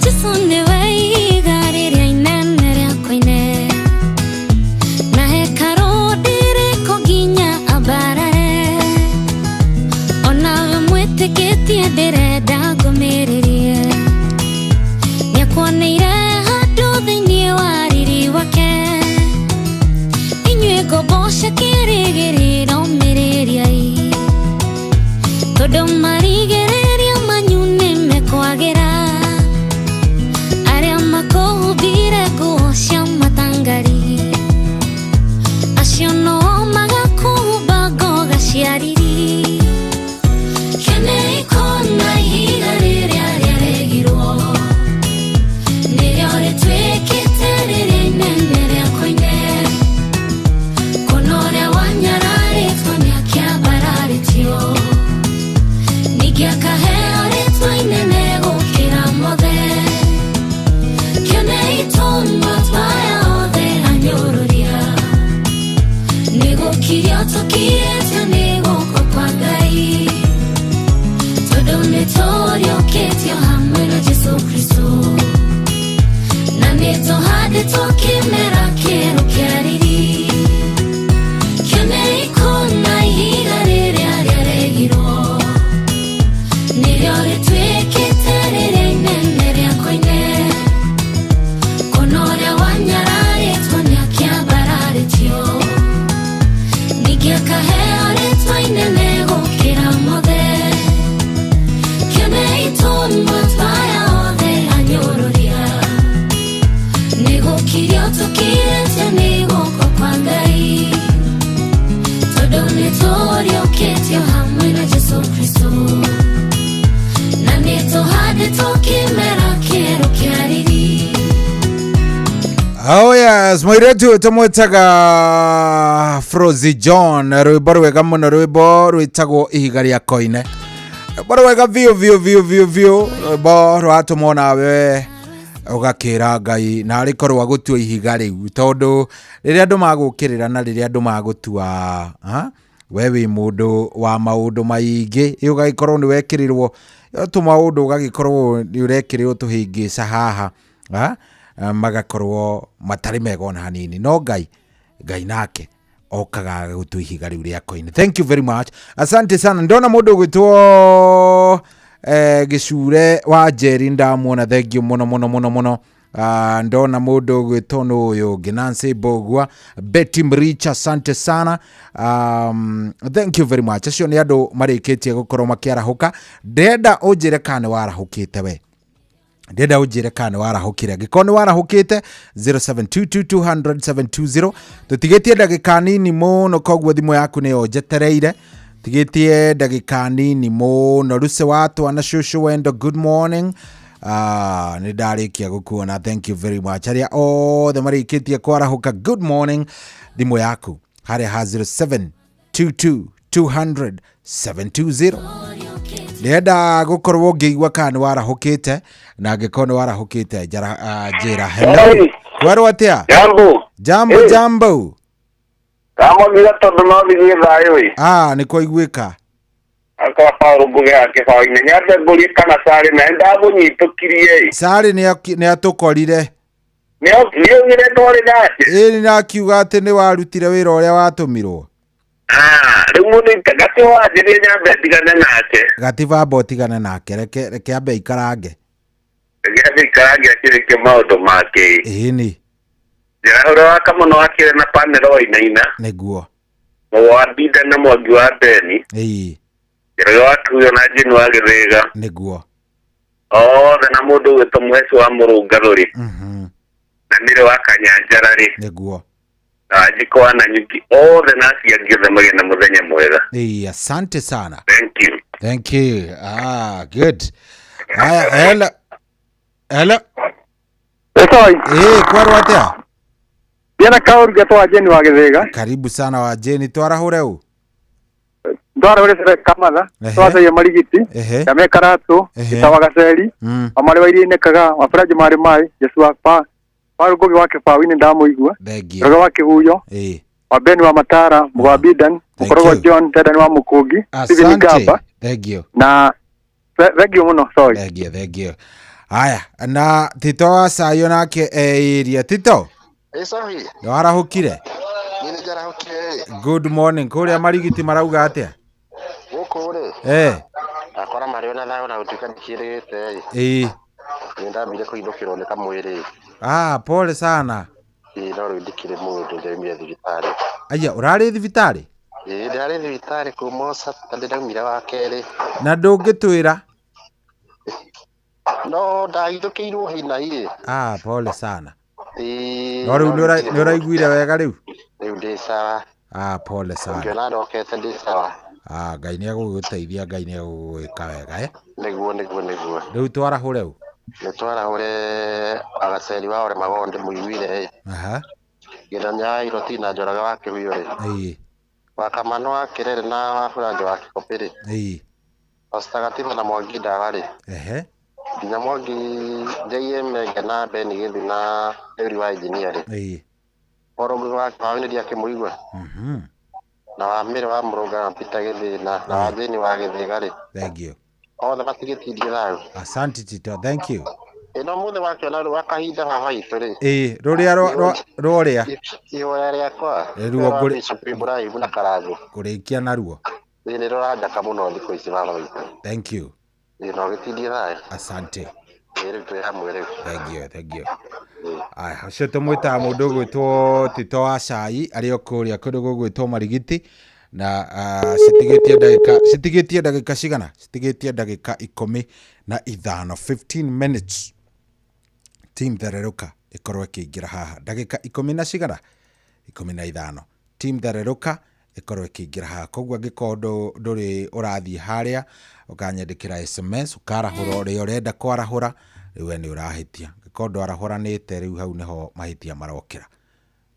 Jesũ nĩwe ihiga rĩrĩa inene rĩa koine, na hekarũ ndĩrĩkwo nginya ambarare. Onawe mwĩtĩkĩtie ndĩrenda ngũmĩrĩrie, nĩakuoneire handũ thĩinĩ wa riri wake. Inyuĩ ngombo cia kĩrĩgĩrĩro mĩrĩriai, tondũ marigĩrĩrio Oh yes, mũirĩtu tũmwĩtaga Frozy John, rwĩmbo rwega mũno, rwĩmbo rwĩtagwo ihiga rĩa koine, rwĩmbo rwega biũ biũ biũ biũ biũ, rwĩmbo rwatũma nawe ũgakĩra Ngai na arĩ korwo agũtua ihiga rĩu, tondũ rĩrĩa andũ magũkĩrĩra na rĩrĩa andũ magũtua ha? We wĩ mũndũ wa maũndũ maingĩ, ĩ ũgagĩkorwo nĩ wekĩrĩrwo tũmaũndũ, ũgagĩkorwo nĩ ũrekĩrĩrwo tũhĩngĩca haha ha? Magakorwo matarĩ mega ona hanini, no Ngai, Ngai nake okaga gũtua ihiga rĩu rĩa koine. Thank you very much, asante sana. Ndona mũndũ ũgwĩtwo Gĩcure wa Njeri, ndamuona, thank you mũno mũno mũno mũno. Ndona mũndũ ũgwĩtwo nũ ũyũ ũngĩ, Nancy Mbogua, Betty Mrich, asante sana, thank you very much. Acio nĩ andũ marĩkĩtie gũkorwo makĩarahũka. Ndĩrenda ũnjĩre kana nĩ warahũkĩte we, ndĩrenda ũnjĩre kana nĩ warahũkire. Angĩkorwo nĩ warahũkĩte, 0722200720. Tũtigĩtie ndagĩka nini mũno, koguo thimũ yaku nĩyo njetereire. Tigĩtie ndagĩka nini mũno. Ruce wa twana cũcũ wendo, good morning. Nĩ ndarĩkia gũkuona, thank you very much. Arĩa othe marĩkĩtie kwarahũka, good morning. Thimũ yaku harĩa ha 0722200720. Ndĩrenda gũkorwo ngĩigua kana nĩ warahũkĩte, na angĩkorwo nĩ warahũkĩte njara, njĩra hello. Kwerwo atĩa? Jambo. Jambo. Jambo. Ndamũthira tondũ no thigie thayũ ĩ. Ah, nĩ kwaiguĩka. Akora Paũlũ Ngũgĩ wa kĩbaũ-inĩ. Nyambe ngũrie kana Sarĩ naye ndamũnyitũkirie ĩ. Sarĩ nĩ atũkorire. Nĩaugire twarĩ nake. Ĩ nĩ akiuga atĩ nĩ warutire wĩra ũrĩa watũmirwo. Ah, rĩu mũndũ gatĩ wanjĩrie nyambe ndigane nake. Gatiba ũtigane nake, reke ambe aikarange. Reke ambe aikarange akĩrĩkie maũndũ make. Ĩni. Njĩra ũrĩa wa Kamono akĩrĩ na Pamela Wainaina. Nĩguo. Wa Mbinda na Mwangi wa Beni. Ĩĩ. Njĩra wa Tuyo na Jane wa Gĩthĩga. Nĩguo. Othe na mũndũ ũgwĩtwo Mũheci wa Mũrũngarũ rĩ. Na Mĩrĩ wa Kanyanjara rĩ. Nĩguo. Na Wanjikũ wa Nanyuki othe na acio angĩ othe magĩe na mũthenya mwega. Ĩĩ, asante sana. Thank you. Thank you. Ah, good. Haya, hello. Hello. Esoi. Ĩĩ, kwerwo atĩa? Ndiana kaũru getwo wa Jane wa Gĩthĩga. Karibu sana wa Jane, twarahũre ũ? Ndwarahũre Sere Kamatha, twacaia Marigiti, Kame Karatũ, Gĩtawa Gaceri, Wamarĩ wa Iria-inĩ Kagaa, Wabũranji marĩ maĩ, Jesu wa pa, Paul Ngũgĩ wa Kĩbaũ-inĩ ndamũigua, Thengiũ. Rogo wa Kĩguyo, wa Ben wa Matara, Mũgo wa Bidan, Mũkorogo John, Dedan wa Mũkũngi, Stephen Asante. Ngamba, Thengiũ. na thengiũ mũno, sorry. Thengiũ, thengiũ. Haya, na Tito wa Sayo nake eiria. Tito, Ĩ sorry. nĩwarahũkire? Niĩ nĩ njarahũkire ĩ. Good morning. Kũrĩa Marigiti marauga atĩa? Gũkũ rĩ. Akora marĩ ona thayũ na gũtuĩka ndikĩrĩgĩte ĩ. Nĩ ndambire kũhithũkĩrwo nĩ kamwĩrĩ. Ah, pole sana. Ĩ no rĩu ndikĩrĩ mũndũ ndaumire thibitarĩ. Aya, ũrarĩ thibitarĩ? Ĩ ndĩrarĩ thibitarĩ kuma Saturday ndaumire wa kerĩ. Na ndũngĩtwĩra? No ndahithũkĩirwo hi na hi rĩ. Ah, pole sana. Ĩ No rĩu no ndikĩrĩ nĩ ũraiguire wega rĩu? Rĩu ndĩ sawa. Ah, pole sana. Ũngĩona ndokete ndĩ sawa. Ah, Ngai nĩ egũgũteithia, Ngai nĩ egũgwĩka wega, eh? Nĩguo, nĩguo, nĩguo. Rĩu twarahũre ũ? Nĩ twarahũre agaceri wa ore magonde mũiguire ĩ. Aha. Gĩthanya wa Iroti na Njoroge wa Kĩhuyo rĩ. Wa Kamano wa Kĩrere na wa Buranjo wa Kĩkopĩ rĩ. Pastor Gatiba na Mwangi Ndawa rĩ. Nginya Mwangi JM Menge na Ben Gĩthu na Eri wa engineer rĩ. Paul Ngũgĩ wa Kĩbaũ nĩ ndiakĩmũigua. Na wa Mĩrĩ wa Mũrũnga na Peter Gĩthĩna na wa Jane wa Gĩthĩga rĩ. Thank you. Othe matigĩtindie thayũ. Asante Tito, thank you. Ĩno mũthĩ wakĩona rĩ wa kahinda baba witũ rĩ. Ĩĩ, rũrĩa rũrĩa. Ihoya rĩakwa. Rĩruo Rwa Bishop Ibrahim na Karangũ. Kũrĩkia naruo. Ĩĩ nĩ rũranjaka mũno thikũ ici baba witũ. Thank you. Ĩĩ no gĩtindie thayũ. Asante. Ĩĩ rĩu twĩ hamwe rĩu. Thank you, thank you. Aya, ũcio tũmwĩtaga mũndũ ũgwĩtwo Tito wa Cai arĩ o kũrĩa kũndũ gũgwĩtwo Marigiti na citigĩtie ndagĩka cigana? Citigĩtie ndagĩka 15, 15 minutes. Team Thererũka ĩkorwo ĩkĩingĩra haha ndagĩka ikũmi na cigana? 15. Team Thererũka ĩkorwo ĩkĩingĩra haha, koguo angĩkorwo ndũrĩ ũrathiĩ harĩa ũkanyandĩkĩra SMS ũkarahũra ũrĩa ũrenda kwarahũra, Rĩu we nĩ ũrahĩtia. Angĩkorwo ndwarahũranĩte rĩu hau nĩho mahĩtia marokĩra.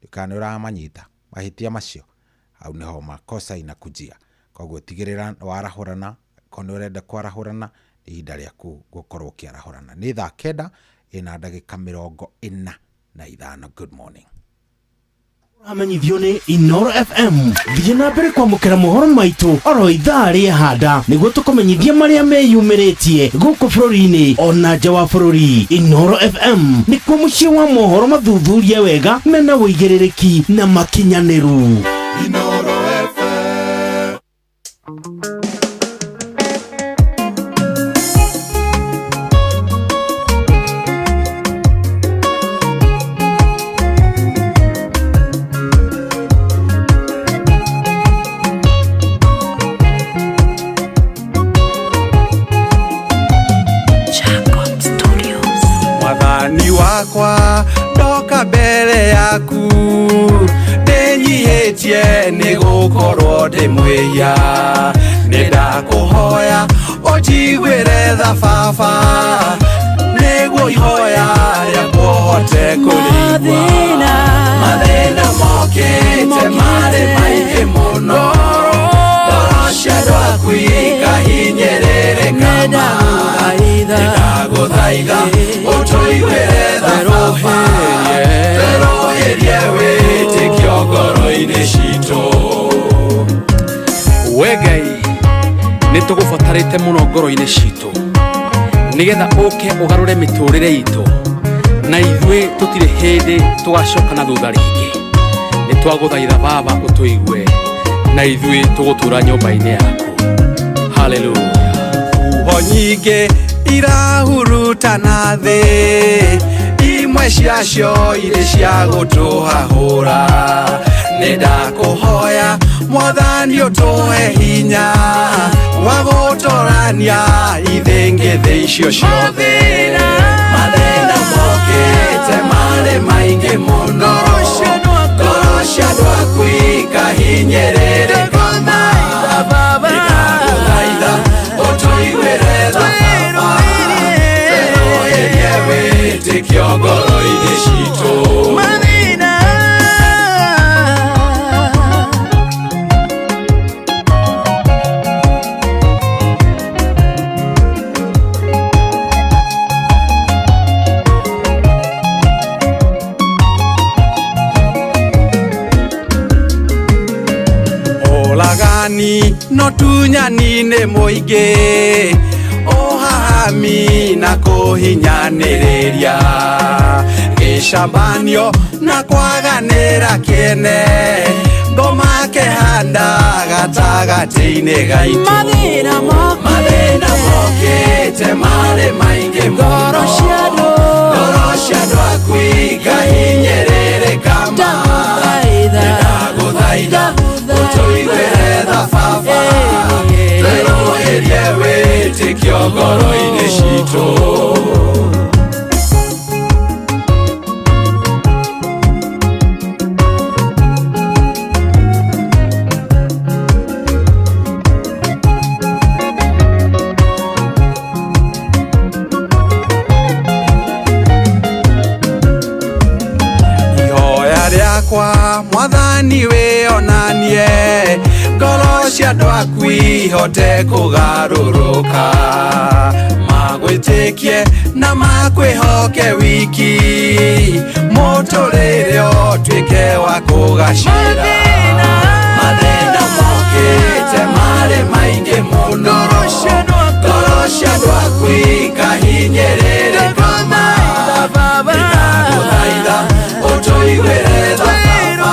Kana nĩ ũramanyita mahĩtia macio, hau nĩho makosa inakujia. Koguo tigĩrĩra warahũrana, korwo nĩ ũrenda kwarahũrana, nĩ ihinda rĩaku gũkorwo ũkĩarahũrana. Nĩ thaa 9 ĩna ndagĩka 45. Good morning. Amenyithio nĩ Inoro FM. Thiĩ na mbere kwamũkĩra mohoro maitũ oro ithaa rĩehanda nĩguo tũkũmenyithie marĩa meyumĩrĩtie gũkũ bũrũri-inĩ ona nja wa bũrũri. Inoro FM nĩkuo mũciĩ wa mohoro mathuthurie wega mena ũigĩrĩrĩki na makinyanĩru. Inoro FM. Mwathani wakwa ndoka mbere yaku ndĩnyihĩtie nĩ gũkorwo ndĩ mwĩhia nĩ ndakũhoya ũnjiguĩre tha baba nĩguo ihoya rĩakwa ũhote kũrĩigua. Mathĩna mokĩte marĩ maingĩ mũno, ngoro cia andũ aku ikahinyĩrĩrĩka ma. Ndagũthaitha ũtũiguĩre tha baba, twerũhĩrie wĩtĩkio ngoro-inĩ citũ. We Ngai nĩ tũgũbatarĩte mũno ngoro-inĩ citũ nĩgetha ũke ũgarũre mĩtũrĩre itũ, na ithuĩ tũtirĩ hĩndĩ tũgacoka na thutha rĩngĩ. Nĩ twagũthaitha baba ũtũigue, na ithuĩ tũgũtũra nyũmba-inĩ yaku. Haleluya. Huho nyingĩ irahurutana thĩ, imwe ciacio irĩ cia gũtũhahũra. Nĩ ndakũhoya Mwathani ũtũhe hinya wa gũtũrania ithĩngĩthĩ icio ciothe. Mathĩna mokĩte marĩ maingĩ mũno, ngoro cia andũ aku ikahinyĩrĩrĩka ma. Ndagũthaitha ũtũiguĩre tha baba, twerũhĩrie wĩtĩkio ngoro-inĩ citũ. Ũragani no tunyani-inĩ mũingĩ, ũhahami na kũhinyanĩrĩria, gĩcambanio na kwaganĩra kĩene, ngoma kĩhanda gatagatĩ-inĩ gaitũ. Mathĩna mokĩte marĩ maingĩ mũno, ngoro cia andũ aku ikahinyĩrĩrĩka ma. Ndagũthaitha ũtũiguĩre tha baba, twerũhĩrie wĩtĩkio ngoro-inĩ citũ. Ihoya rĩakwa Mwathani wĩonanie, ngoro cia andũ aku ihote kũgarũrũka, magwĩtĩkie na makwĩhoke wiki, mũtũrĩre ũtuĩke wa kũgacĩra. Mathĩna mokĩte marĩ maingĩ mũno, ngoro cia andũ aku ikahinyĩrĩrĩka ma. Ndagũthaitha ũtũiguĩre tha baba,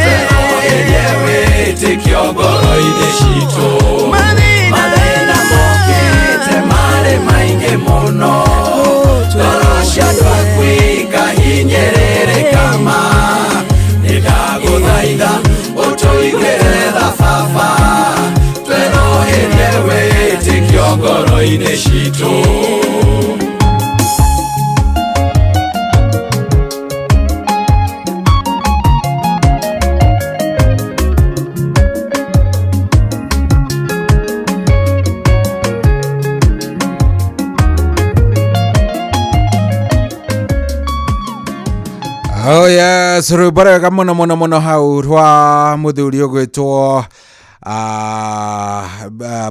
twerũhĩrie wĩtĩkio ngoro-inĩ citũ. Mathĩna mokĩte marĩ maingĩ mũno, ngoro cia andũ aku ikahinyĩrĩrĩka ma. Ndagũthaitha ũtũiguĩre tha baba, twerũhĩrie wĩtĩkio ngoro-inĩ citũ. Oh yes, rwĩmbo rwega mũno mũno mũno hau rwa mũthuri ũgwĩtwo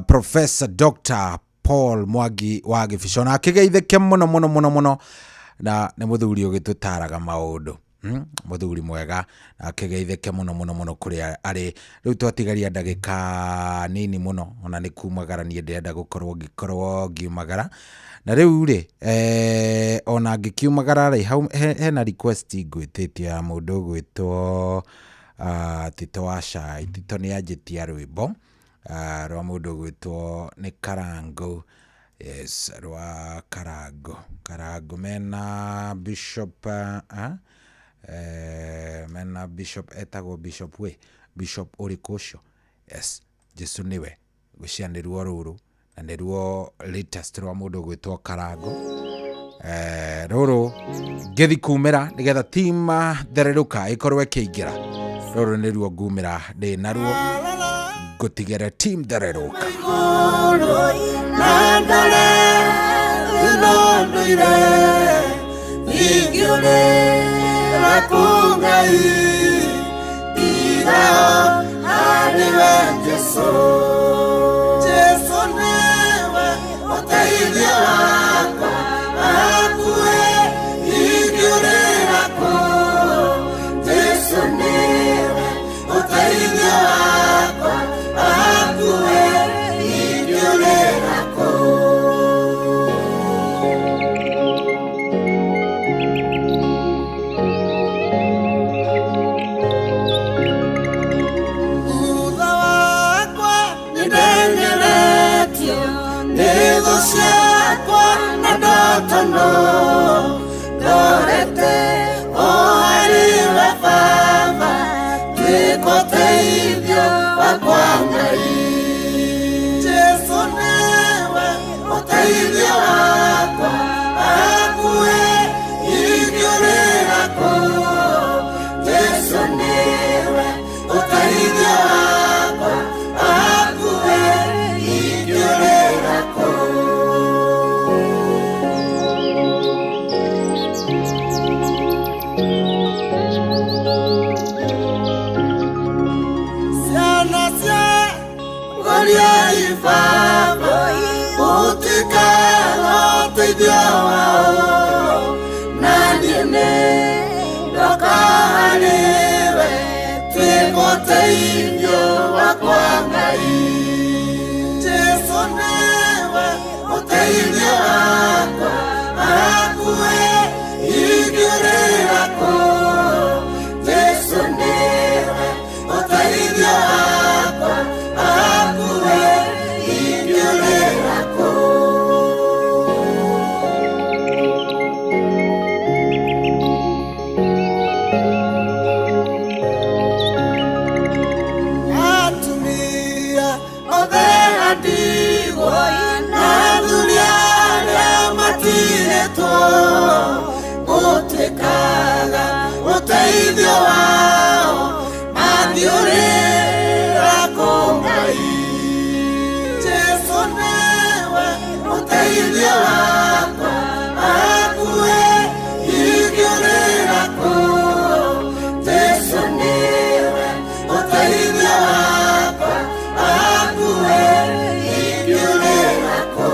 Professor Dr. Paul Mwangi wa Gĩbico, na akĩgeithĩke mũno mũno mũno mũno, na nĩ mũthuri ũgĩtũtaraga maũndũ. Mũthuri mwega, na akĩgeithĩke mũno mũno mũno kũrĩa arĩ. Rĩu twatigaria ndagĩka nini mũno, ona nĩ kumagara niĩ ndĩrenda gũkorwo ngĩkorwo ngiumagara. Na rĩu rĩ, ona ngĩkiumagara rĩ, hau hena request ngwĩtĩtie ya mũndũ ũgwĩtwo Tito wa Cai. Tito nĩ anjĩtia rwĩmbo rwa mũndũ ũgwĩtwo nĩ Karango. Yes, rwa Karango. Karango mena Bishop, mena Bishop etagwo Bishop we, Bishop ũrĩkũ ũcio? Yes, Jesu nĩwe. Ngwĩciria nĩruo rũrũ, na nĩruo latest rwa mũndũ ũgwĩtwo Karango. Rũrũ ngĩthi kumĩra nĩgetha team Thererũka ĩkorwo ĩkĩingĩra. Rũrũ nĩruo ngumĩra ndĩ naruo, ngũtigĩre team Thererũka. Na ndore ĩno ndũire ingĩũrĩra kũ Ngai tiga harĩ we Jesũ. Jesũ nĩwe ũteithio wakwa, hakuhĩ ingĩũrĩra kũ. Jesũ nĩwe ũteithio wakwa, hakuhĩ ingĩũrĩra kũ. Thutha wakwa nĩndengeretio nĩ thũ ciakwa na ndotono, ndorete o harĩ we Baba, tuĩka ũteithio wakwa Ngai. Jesũ nĩwe ũteithio wakwa, hakuhĩ ingĩũrĩra kũ. Jesũ nĩwe ũteithio wakwa, hakuhĩ ingĩũrĩra kũ. Ciana cia Goliai Baba, gũtikaga ũteithio wao, na niĩ nĩ ndoka harĩ we, tuĩka ũteithio wakwa Ngai. Jesũ nĩwe ũteithio wakwa, hakuhĩ ingĩũrĩra kũ. Jesũ nĩwe ũteithio wakwa, hakuhĩ ingĩũrĩra kũ. Atumia othe a ndigwa na athuri arĩa matirĩtwo, gũtuĩkaga ũteithio wao mangĩũrĩra kũ Ngai. Jesũ nĩwe ũteithio wakwa, hakuhĩ ingĩũrĩra kũ. Jesũ nĩwe ũteithio wakwa, hakuhĩ ingĩũrĩra kũ.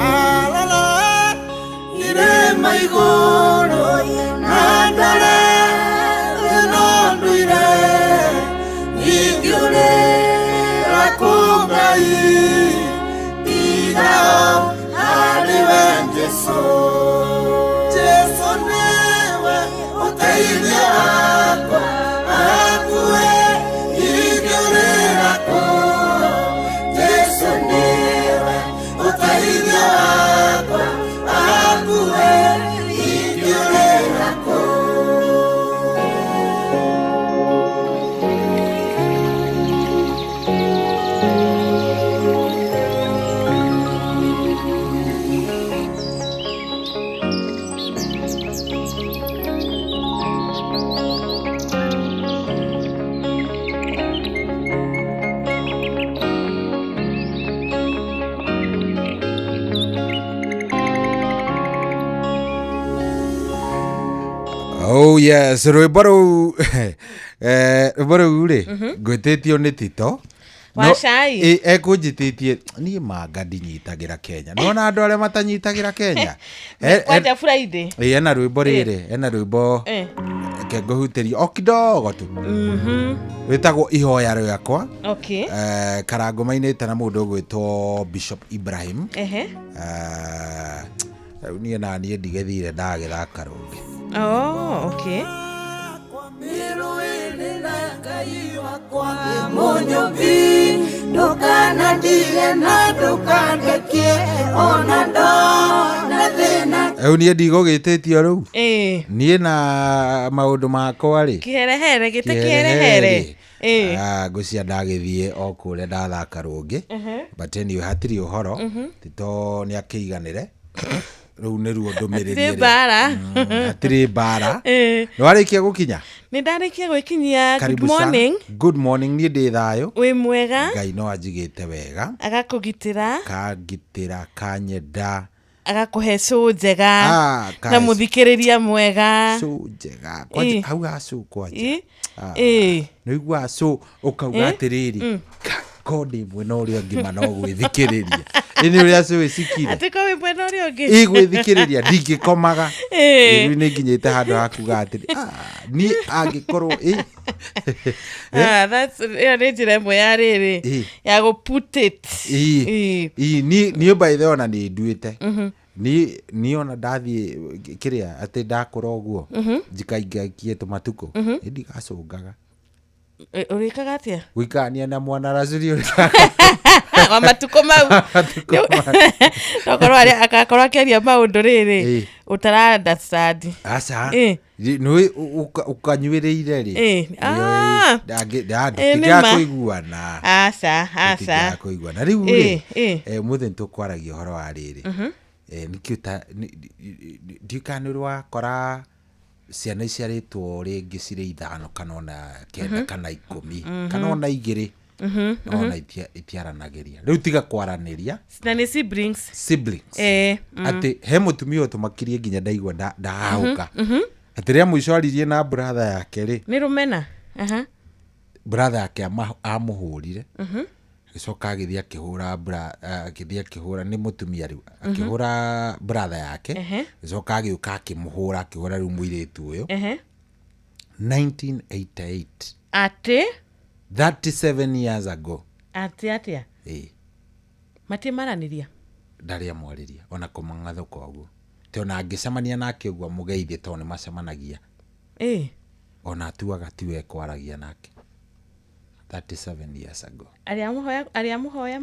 Arora irĩma igũrũ na ndore Oh yes, rwĩmbo rũu rwĩmbo rũu rĩ ngwĩtĩtio nĩ Tito. Wa cai? Ekũnjĩtĩtie niĩ manga ndinyitagĩra Kenya. Nĩwona andũ arĩa matanyitagĩra Kenya. Kwanja Friday. Ĩ, ena rwĩmbo rĩrĩ, ena rwĩmbo reke ngũhutĩrie o kidogo tu. Rwĩtagwo Ihoya Rĩakwa. Okay. Karango mainĩte na mũndũ ũgwĩtwo Bishop Ibrahim. Rĩu niĩ na niĩ ndigĩthire ndagĩthaka rũngĩ. Oh, okay. Mũnyũmbi ndũkanandige na ndũkandekie ona ndona thĩna. Rĩu niĩ ndigũgĩtĩtio rĩu. Niĩ na maũndũ makwa rĩ. Kĩherehere, gĩte kĩherehere. Ngwĩciria ndagĩthiĩ o kũrĩa ndathaka rũngĩ. But anyway hatirĩ ũhoro. Tito nĩ akĩiganĩre. Rĩu nĩruo ndũmĩrĩri Hatirĩ mbara. Hatirĩ mbara. Nĩwarĩkia gũkinya? Nĩ ndarĩkia gwĩkinyia. Good Karibu sana. morning. Good morning, niĩ ndĩ thayũ. Wĩ mwega? Ngai no anjigĩte wega. Agakũgitĩra. Kangitĩra, kanyenda. Agakũhe cũ njega. Na mũthikĩrĩria mwega. Cũ njega. Kwanja, hau ha cũ kwanja. Nĩũiguaga cũ ũkauga atĩrĩrĩ, ko ndĩ mwena ũrĩa ũngĩ ma no gwĩthikĩrĩria. Ĩ nĩ ũrĩa cũ ĩcikire. Atĩ ko wĩ mwena ũrĩa ũngĩ? Ĩ gwĩthikĩrĩria, ndingĩkomaga. Rĩu nĩ nginyĩte handũ ha kuga atĩrĩ, niĩ angĩkorwo, ĩ. That's, ĩyo nĩ njĩra ĩmwe ya rĩrĩ, ya gũ put it. Niĩ by the way ona nĩ nduĩte. Niĩ ona ndathiĩ kĩrĩa atĩ ndakũra ũguo, njikaingaikie tũmatukũ, nĩ ndigacũngaga. Ũrĩkaga atĩa? Gũikarania na mwana racuri ũrĩa. Wa matukũ mau. Matukũ mau. Tokorwo arĩa akakorwo akĩaria maũndũ rĩrĩ, ũtara understand. Aca. Nĩ ũkanyuĩrĩire rĩ. Nĩ Nĩ ma. kũiguana. Aca, aca. Tũtingĩaga kũiguana. Rĩu rĩ, ũmũthĩ nĩ tũkwaragia ũhoro wa rĩrĩ. Nĩkĩo ta, ndiũĩ kana nĩ ũrĩ wakora ciana iciarĩtwo rĩngĩ cirĩ 5 kana ona 9 kana 10 kana ona 2 ona itiaranagĩria. Rĩu tiga kwaranĩria. Na nĩ siblings. Siblings. Atĩ he mũtumia ũtũmakirie nginya ndaigua ndahũka. Atĩ rĩa mũico aririe na brother yake rĩ. Nĩ rũmena. Brother yake amũhũrire. Agĩcoka agĩthiĩ akĩhũra agĩthiĩ akĩhũra nĩ mũtumia rĩu. Akĩhũra brother yake. Agĩcoka agĩũka akĩmũhũra, akĩhũra rĩu mũirĩtu ũyũ. 1988. Atĩ? 37 years ago. Atĩ atĩa? Matimaranĩria? Ndarĩ amwarĩria, ona kũmang'athũka ũguo. Tĩ ona angĩcemania nake ũguo amũgeithie tondũ nĩ macemanagia. Ona atuaga tiwe kwaragia nake. 37 years ago. Arĩa amũhoya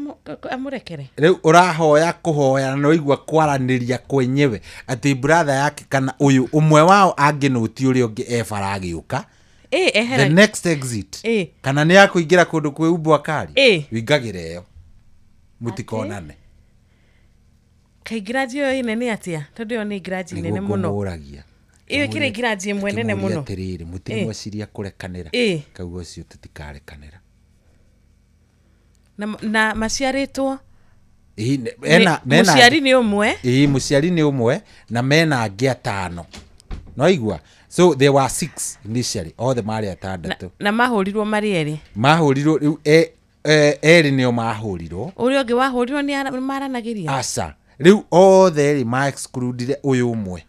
amũrekere? Rĩu ũrahoya kũhoya na nĩwaigua kwaranĩria kwenyewe atĩ brother yake kana ũyũ ũmwe wao angĩnũti ũrĩa ũngĩ e bara agĩũka. Ehera. The next exit. Kana nĩ akũingĩra kũndũ kwĩ umbwa kari. Wĩingagĩra ĩyo. Mũtikonane. Kaĩ ngiraji ĩyo ĩ nene atĩa? Tondũ ĩyo nĩ ngiraji nene Nĩguo mũno. ngũmũragia. Ĩyo ĩkĩrĩ ngiraji ĩmwe nene Ngĩmũria mũno. atĩrĩrĩ, mũtirĩ mweciria kũrekanĩra. Kauga ũcio tũtikarekanĩra. Na maciarĩtwo? Mena Mũciari nĩ ũmwe? Mũciari nĩ ũmwe na mena angĩ 5. Nĩwaigua? So there were 6 initially, othe marĩ 6. Na mahũrirwo marĩ erĩ? Mahũrirwo rĩu erĩ nĩo mahũrirwo. Ũrĩa ũngĩ wahũrirwo nĩ maranagĩria? Aca. Rĩu othe erĩ ma excludire ũyũ ũmwe.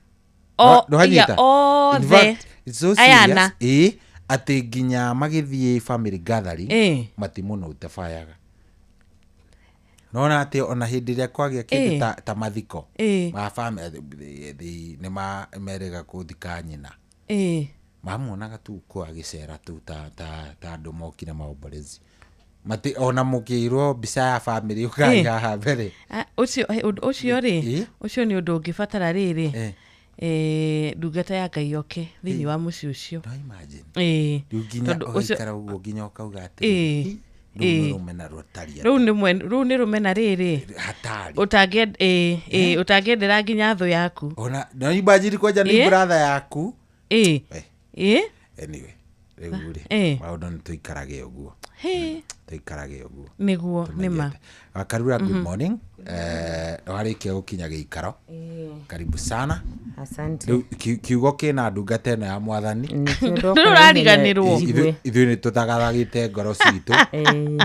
Nĩwanyita? Othe. In fact, it's so Ayana. serious. Atĩ nginya magĩthiĩ family gathering, matimũnũte bayaga. Nona atĩ ona hĩndĩ ĩrĩa kwagĩa kĩndũ ta mathiko, ma family, nĩ merĩga gũthika nyina. Mamuonaga tu kũ agĩcera tu ta andũ mokire maomborezi. Mati ona mũkĩirwo mbica ya family ũkai haha mbere. Ũcio, ũndũ ũcio rĩ, ũcio nĩ ũndũ ũngĩbatara rĩrĩ. Ndungata ya Ngai yoke thĩinĩ wa mũciĩ ũcio. No imagine. Rĩu nginya Tondũ ũcio ũgaikara ũguo nginya ũkauga atĩrĩ, rũu nĩ rũmena rũtariĩ. Rũu nĩ rũmena rĩrĩ. Hatari. Ũtangĩendera nginya thũ yaku. Ona, no imagine kwanja nĩ brother yaku. Anyway, rĩu rĩ, maũndũ nĩ tũikarage ũguo. Tũikarage ũguo. Nĩguo, nĩ ma. Wakarura, good morning. Warĩkia gũkinya gĩikaro. Karibu sana. Asante. Rĩu kiugo kĩna ndungata ĩno ya mwathani. Nĩkĩo ndoka Ndũrariganĩrwo. njigue. Ithuĩ nĩ tũthagathagĩte ngoro citũ.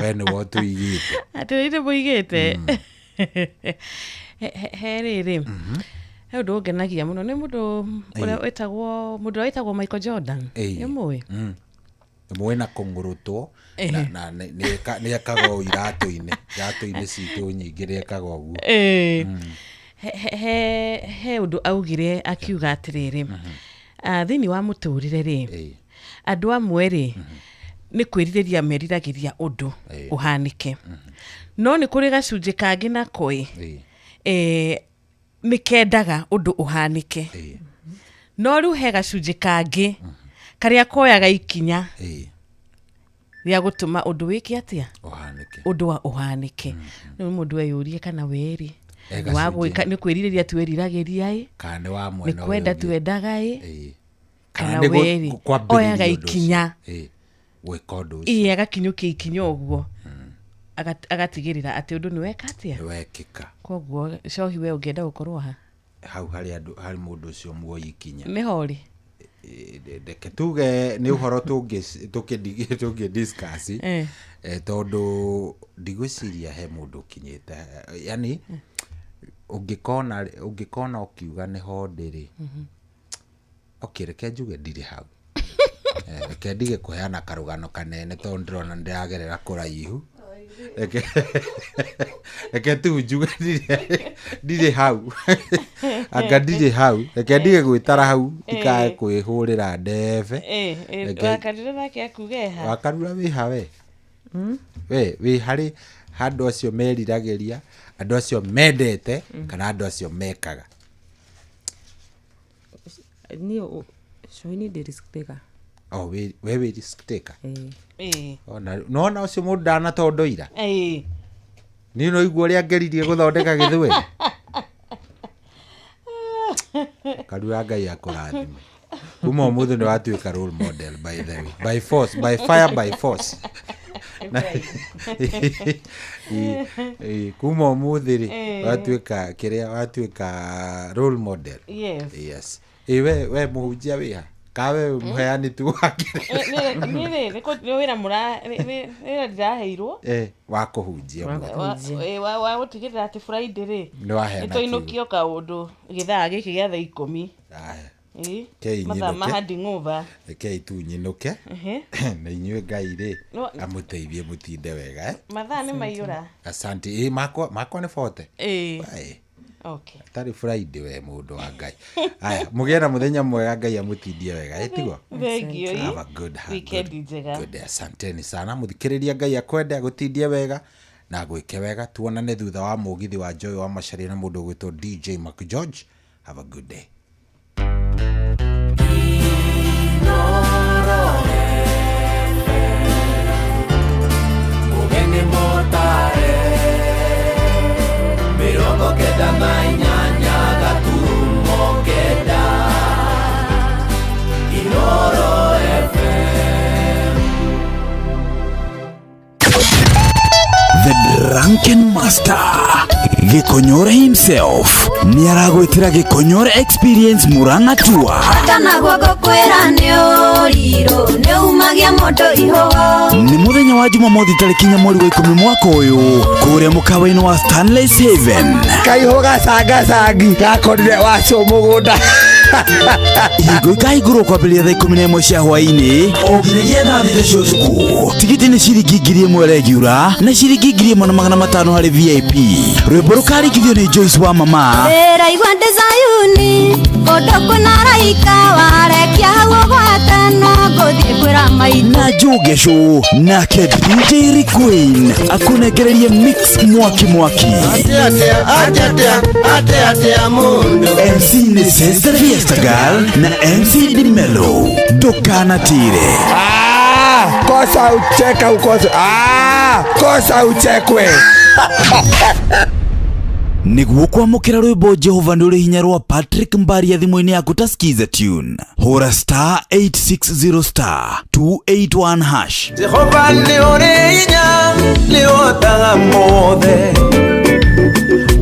We nĩwe ũtũigĩte. Atĩ nĩ mũigĩte. He rĩrĩ, he ũndũ ũngenagia mũno nĩ mũndũ ũrĩa wĩtagwo, mũndũ ũrĩa wĩtagwo Michael Jordan. Nĩ ũmũĩ? Mũĩ na kũng'ũrũtwo, na nĩ ekaga ũũ iratũ-inĩ, iratũ-inĩ citũ nyingĩ nĩ ekaga ũguo. He ũndũ augire akiuga atĩrĩrĩ, thĩinĩ wa mũtũrĩre rĩ, andũ amwe rĩ, nĩ kwĩrirĩria meriragĩria ũndũ ũhanĩke. No nĩ kũrĩ gacunjĩ kangĩ nako ĩ, nĩ kendaga ũndũ ũhanĩke. No rĩu he gacunjĩ kangĩ karĩa koyaga ikinya rĩa gũtũma ũndũ wĩke atĩa? Ũhanĩke. Ũndũ wa ũhanĩke. Rĩu mũndũ eyũrie kana we rĩ, E nĩ wa gacunjĩ. gwĩka, nĩ kwĩrirĩria twĩriragĩria ĩ? Kana nĩ wa Nĩ mwena ũyũ kwenda ũngĩ. twendaga ĩ? Kana Kana nĩ we rĩ, kwambĩrĩria oyaga ũndũ ũcio. ikinya. Gwĩka ũndũ ũcio. Agakinyũkia ikinya ũguo. Agatigĩrĩra atĩ ũndũ nĩ weka atĩa? Nĩ wekĩka. Koguo Cohi, we ũngĩenda gũkorwo ha? Hau harĩ andũ, harĩ mũndũ ũcio muoyi ikinya. Nĩho rĩ? Reke tuge nĩ ũhoro tũngĩ discuss, tondũ ndigwĩciria he mũndũ ũkinyĩte, yani ũngĩkona ũkiuga nĩho ndĩ rĩ, okay, reke njuge ndirĩ hau. Reke ndige kũheana karũgano kanene tondũ ndĩrona nĩndĩragerera kũraihu. Reke tu njuge ndirĩ hau. Anga ndirĩ hau. Reke ndige gwĩtara hau, ndikae kwĩhũrĩra ndebe. Reke Wakarura nake akuge ha? Wakarura wĩ ha we? We wĩ harĩ andũ acio meriragĩria, andũ acio mendete, kana andũ acio mekaga? Niĩ Cohi niĩ ndĩ risk taker. Oh, we wĩ risk taker? Ona, nona ũcio mũndũ ndanatondoira? Niĩ no igua ũrĩa ngeririe gũthondeka gĩthweri. Karura Ngai akũrathime. Kuma ũmũthĩ nĩ watuĩka role model, by the way. By force, by fire, by force. Kuma ũmũthĩ rĩ, watuĩka kĩrĩa, watuĩka role model. Yes. Yes. We mũhunjia wĩ ha? Ka we mũheani tu wa kĩrĩa? Nĩ rĩ, nĩ kũ-, nĩ wĩra mũra-, nĩ, nĩ, nĩ wĩra ndĩraheirwo. Wa kũhunjia mũno. Wa gũtigĩrĩra atĩ Friday rĩ, Nĩ waheana nĩ twainũkio kaũndũ gĩthaa gĩkĩ gĩa thaa ikũmi. Aya. Rekei Mathaa ma nyinũke. handing over. Rekei tu nyinũke. Na inyuĩ Ngai rĩ, No. amũteithie mũtinde wega? Mathaa nĩ maiyũra. Asante. Makwa nĩ 40. Aye. Okay. Tarĩ Friday we mũndũ wa Ngai. Aya, mũgĩe na mũthenya mwega, Ngai amũtindie wega, tiguo? Thank you. Have a good, have a Weekend good, njega. good day. Asanteni sana. Mũthikĩrĩria Ngai akwende, agũtindie wega na agwĩke wega. Tuonane thutha wa mũgithi wa Joy wa Macharia na mũndũ ũgwĩtwo DJ Mark George. Have a good day. Ũgeni mũtare, mĩrongo kenda na inyanya gaturumo kenda. Inoro FM. The Drunken Master Gikonyore himself nĩ aragwĩtĩra Gikonyore Experience Murang'a Tour. Kana guoko kwĩra nĩ ũrirũ, nĩ umagia mũndũ ihũgũ. Nĩ mũthenya wa Jumamothi tarĩki inya mweri wa ikũmi mwaka ũyũ kũrĩa mũkawa-inĩ wa Stanley's Haven. Kaihũ gacangacangi gakorire wacio mũgũnda. Ihingo ikahingũrwo kwambĩrĩria thaa ikũmi na ĩmwe cia hwaĩ-inĩ o nginyagia thaa thita cia ũtukũ. Tigiti nĩ ciringi ngiri ĩmwe regular na ciringi ngiri ĩmwe na magana matano harĩ VIP. Rwĩmbo rũkarigithio nĩ Joyce wa Mama. Ndĩraigua ndĩ Zayuni, kũndũ kwĩna araika, warekia hau ũgwate, no ngũthiĩ kwĩra maitũ. Na Njogesho nake DJ Rick Queen akũnengererie mix mwaki mwaki. MC nĩ Sister Fiesta Girl na MC Dimelo. Ndũkanatire. Kosa ucheka ukosa. Kosa uchekwe. Nĩguo kwamũkĩra rwĩmbo Jehova nĩ ũrĩ hinya rwa Patrick Mbaria thimũ-inĩ yaku ta Skiza Tune. Hũra star 860 star 281 hash. Jehova nĩ ũrĩ hinya, nĩ ũhotaga mothe.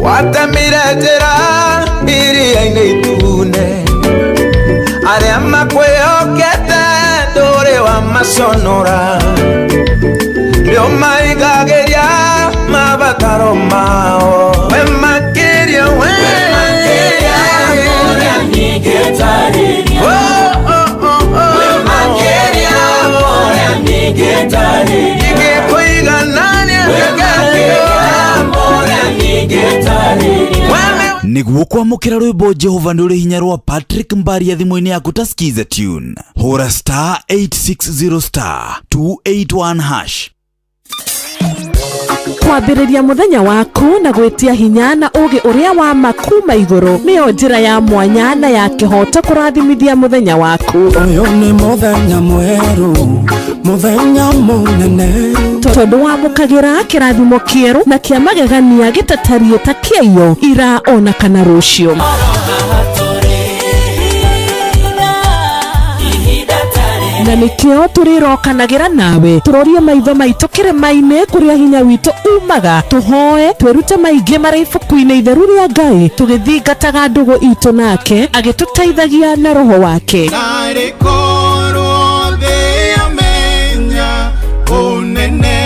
Watemire njĩra iria-inĩ itune, arĩa makwĩhokete ndũrĩ wa maconora, nĩũmaigagĩria mabataro mao. We makĩria, we makĩria ũrĩa ningĩtarĩria. Oh, oh, oh, oh. We makĩria ũrĩa ningĩtarĩria. Ingĩkũiganania We makĩria ũrĩa ningĩtarĩria. Nĩguo kwamũkĩra rwĩmbo Jehova nĩ ũrĩ hinya rwa Patrick Mbaria thimũ-inĩ yaku ta skiza tune, hũra star 860 star 281 hash. Kwambĩrĩria mũthenya waku na gwĩtia hinya na ũũgĩ ũrĩa wa ma kuma igũrũ nĩyo njĩra ya mwanya na ya kĩhooto kũrathimithia mũthenya waku. Ũyũ nĩ mũthenya mwerũ, mũthenya mũnene, tondũ wamũkagĩra kĩrathimo kĩerũ na kĩa magegania gĩtatariĩ ta kĩaiyo ira ona kana rũciũ. Na nĩkĩo tũrĩrokanagĩra nawe tũrorie maitho maitũ kĩrĩma-inĩ kũrĩa hinya witũ umaga, tũhoe twĩrute maingĩ marĩ ibuku-inĩ itheru rĩa Ngai, tũgĩthingataga ndũgũ itũ nake agĩtũteithagia na roho wake. Narĩ korwo thĩ yamenya ũnene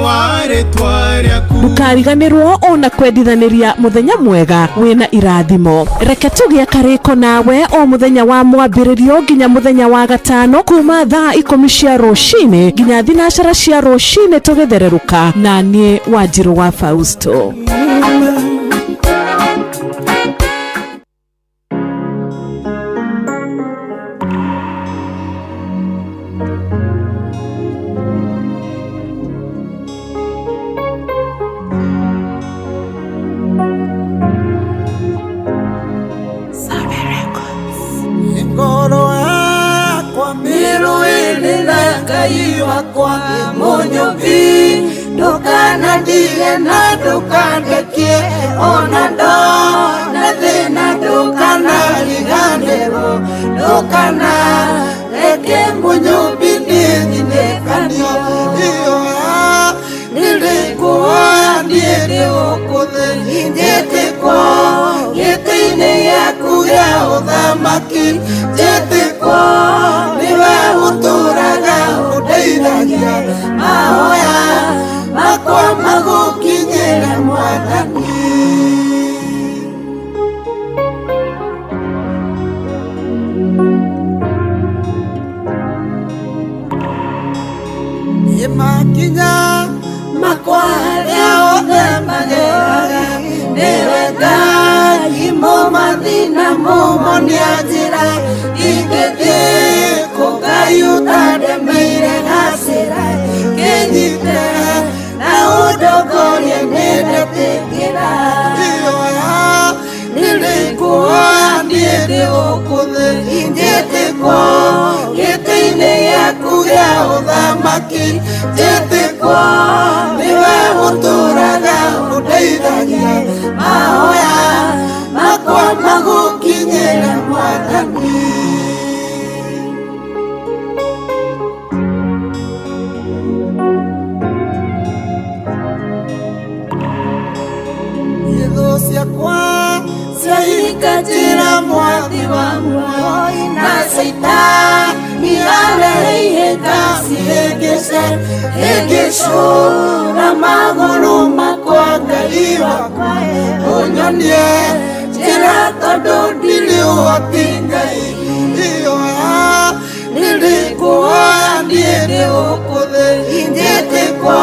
wa rĩtwa rĩaku. Ndũkariganĩrwo ona kwendithanĩria mũthenya mwega wĩna irathimo. Reke tũgĩe karĩko nawe o mũthenya wa mwambĩrĩrio nginya mũthenya wa gatano kuma thaa 10 cia rũcinĩ nginya 9 cia rũcinĩ tũgĩthererũka, na niĩ Wanjirũ wa Fausto. Ngoro yakwa mĩrũĩrĩ na Ngai wakwa mũnyũmbi, ndũkanandige na ndũkandekie, ona ndona thĩna ndũkanariganĩrwo, ndũkanareke mũnyũmbi niĩ thinĩkanio. Ihoya nĩrĩkuoya niĩ ndĩ gũkũ thĩ, njĩtĩkwo gĩtĩ-inĩ gĩaku gĩa ũthamaki, njĩtĩkwo nĩwe ũtũũraga ũndeithagia, mahoya makwa magũkinyĩre Mwathani. Makinya makwa arĩa othe mageraga, nĩwe Ngai mũmathi na mũmonia njĩra, ingĩthiĩ kũ Ngai ũtandemeire gacĩra, kĩnyite na ũndongorie nĩndetĩkĩra. Ihoya nĩrĩkuoya niĩ ndĩ gũkũ thĩ, njĩtĩkwo gĩtĩ-inĩ gĩaku gĩa ũthamaki, njĩtĩkwo nĩwe ũtũũraga ũndeithagia, mahoya makwa magũkinyĩre Mwathani. Thũ ciakwa ciahinga njĩra mwathi wa muoyo, na Caitani arehe ihĩnga cihĩngĩce, hĩngĩcũra magũrũ makwa Ngai wakwa, ũnyonie njĩra tondũ ndirĩ ũhoti Ngai. Ihoya nĩrĩkuoya niĩ ndĩ gũkũ thĩ, njĩtĩkwo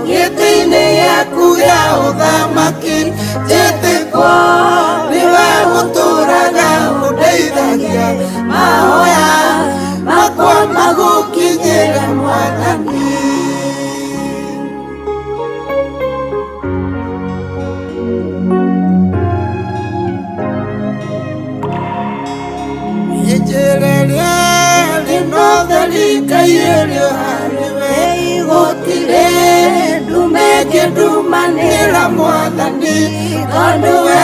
gĩtĩ-inĩ gĩaku gĩa ũthamaki, njĩtĩkwo nĩwe ũtũũraga ũndeithagia, mahoya makwa magũkinyĩre Mwathani. Njĩra ĩrĩa ĩna ũtheri Ngai ĩrĩ o harĩwe, gũtirĩ ndume ĩngĩndumanĩra Mwathani, tondũ we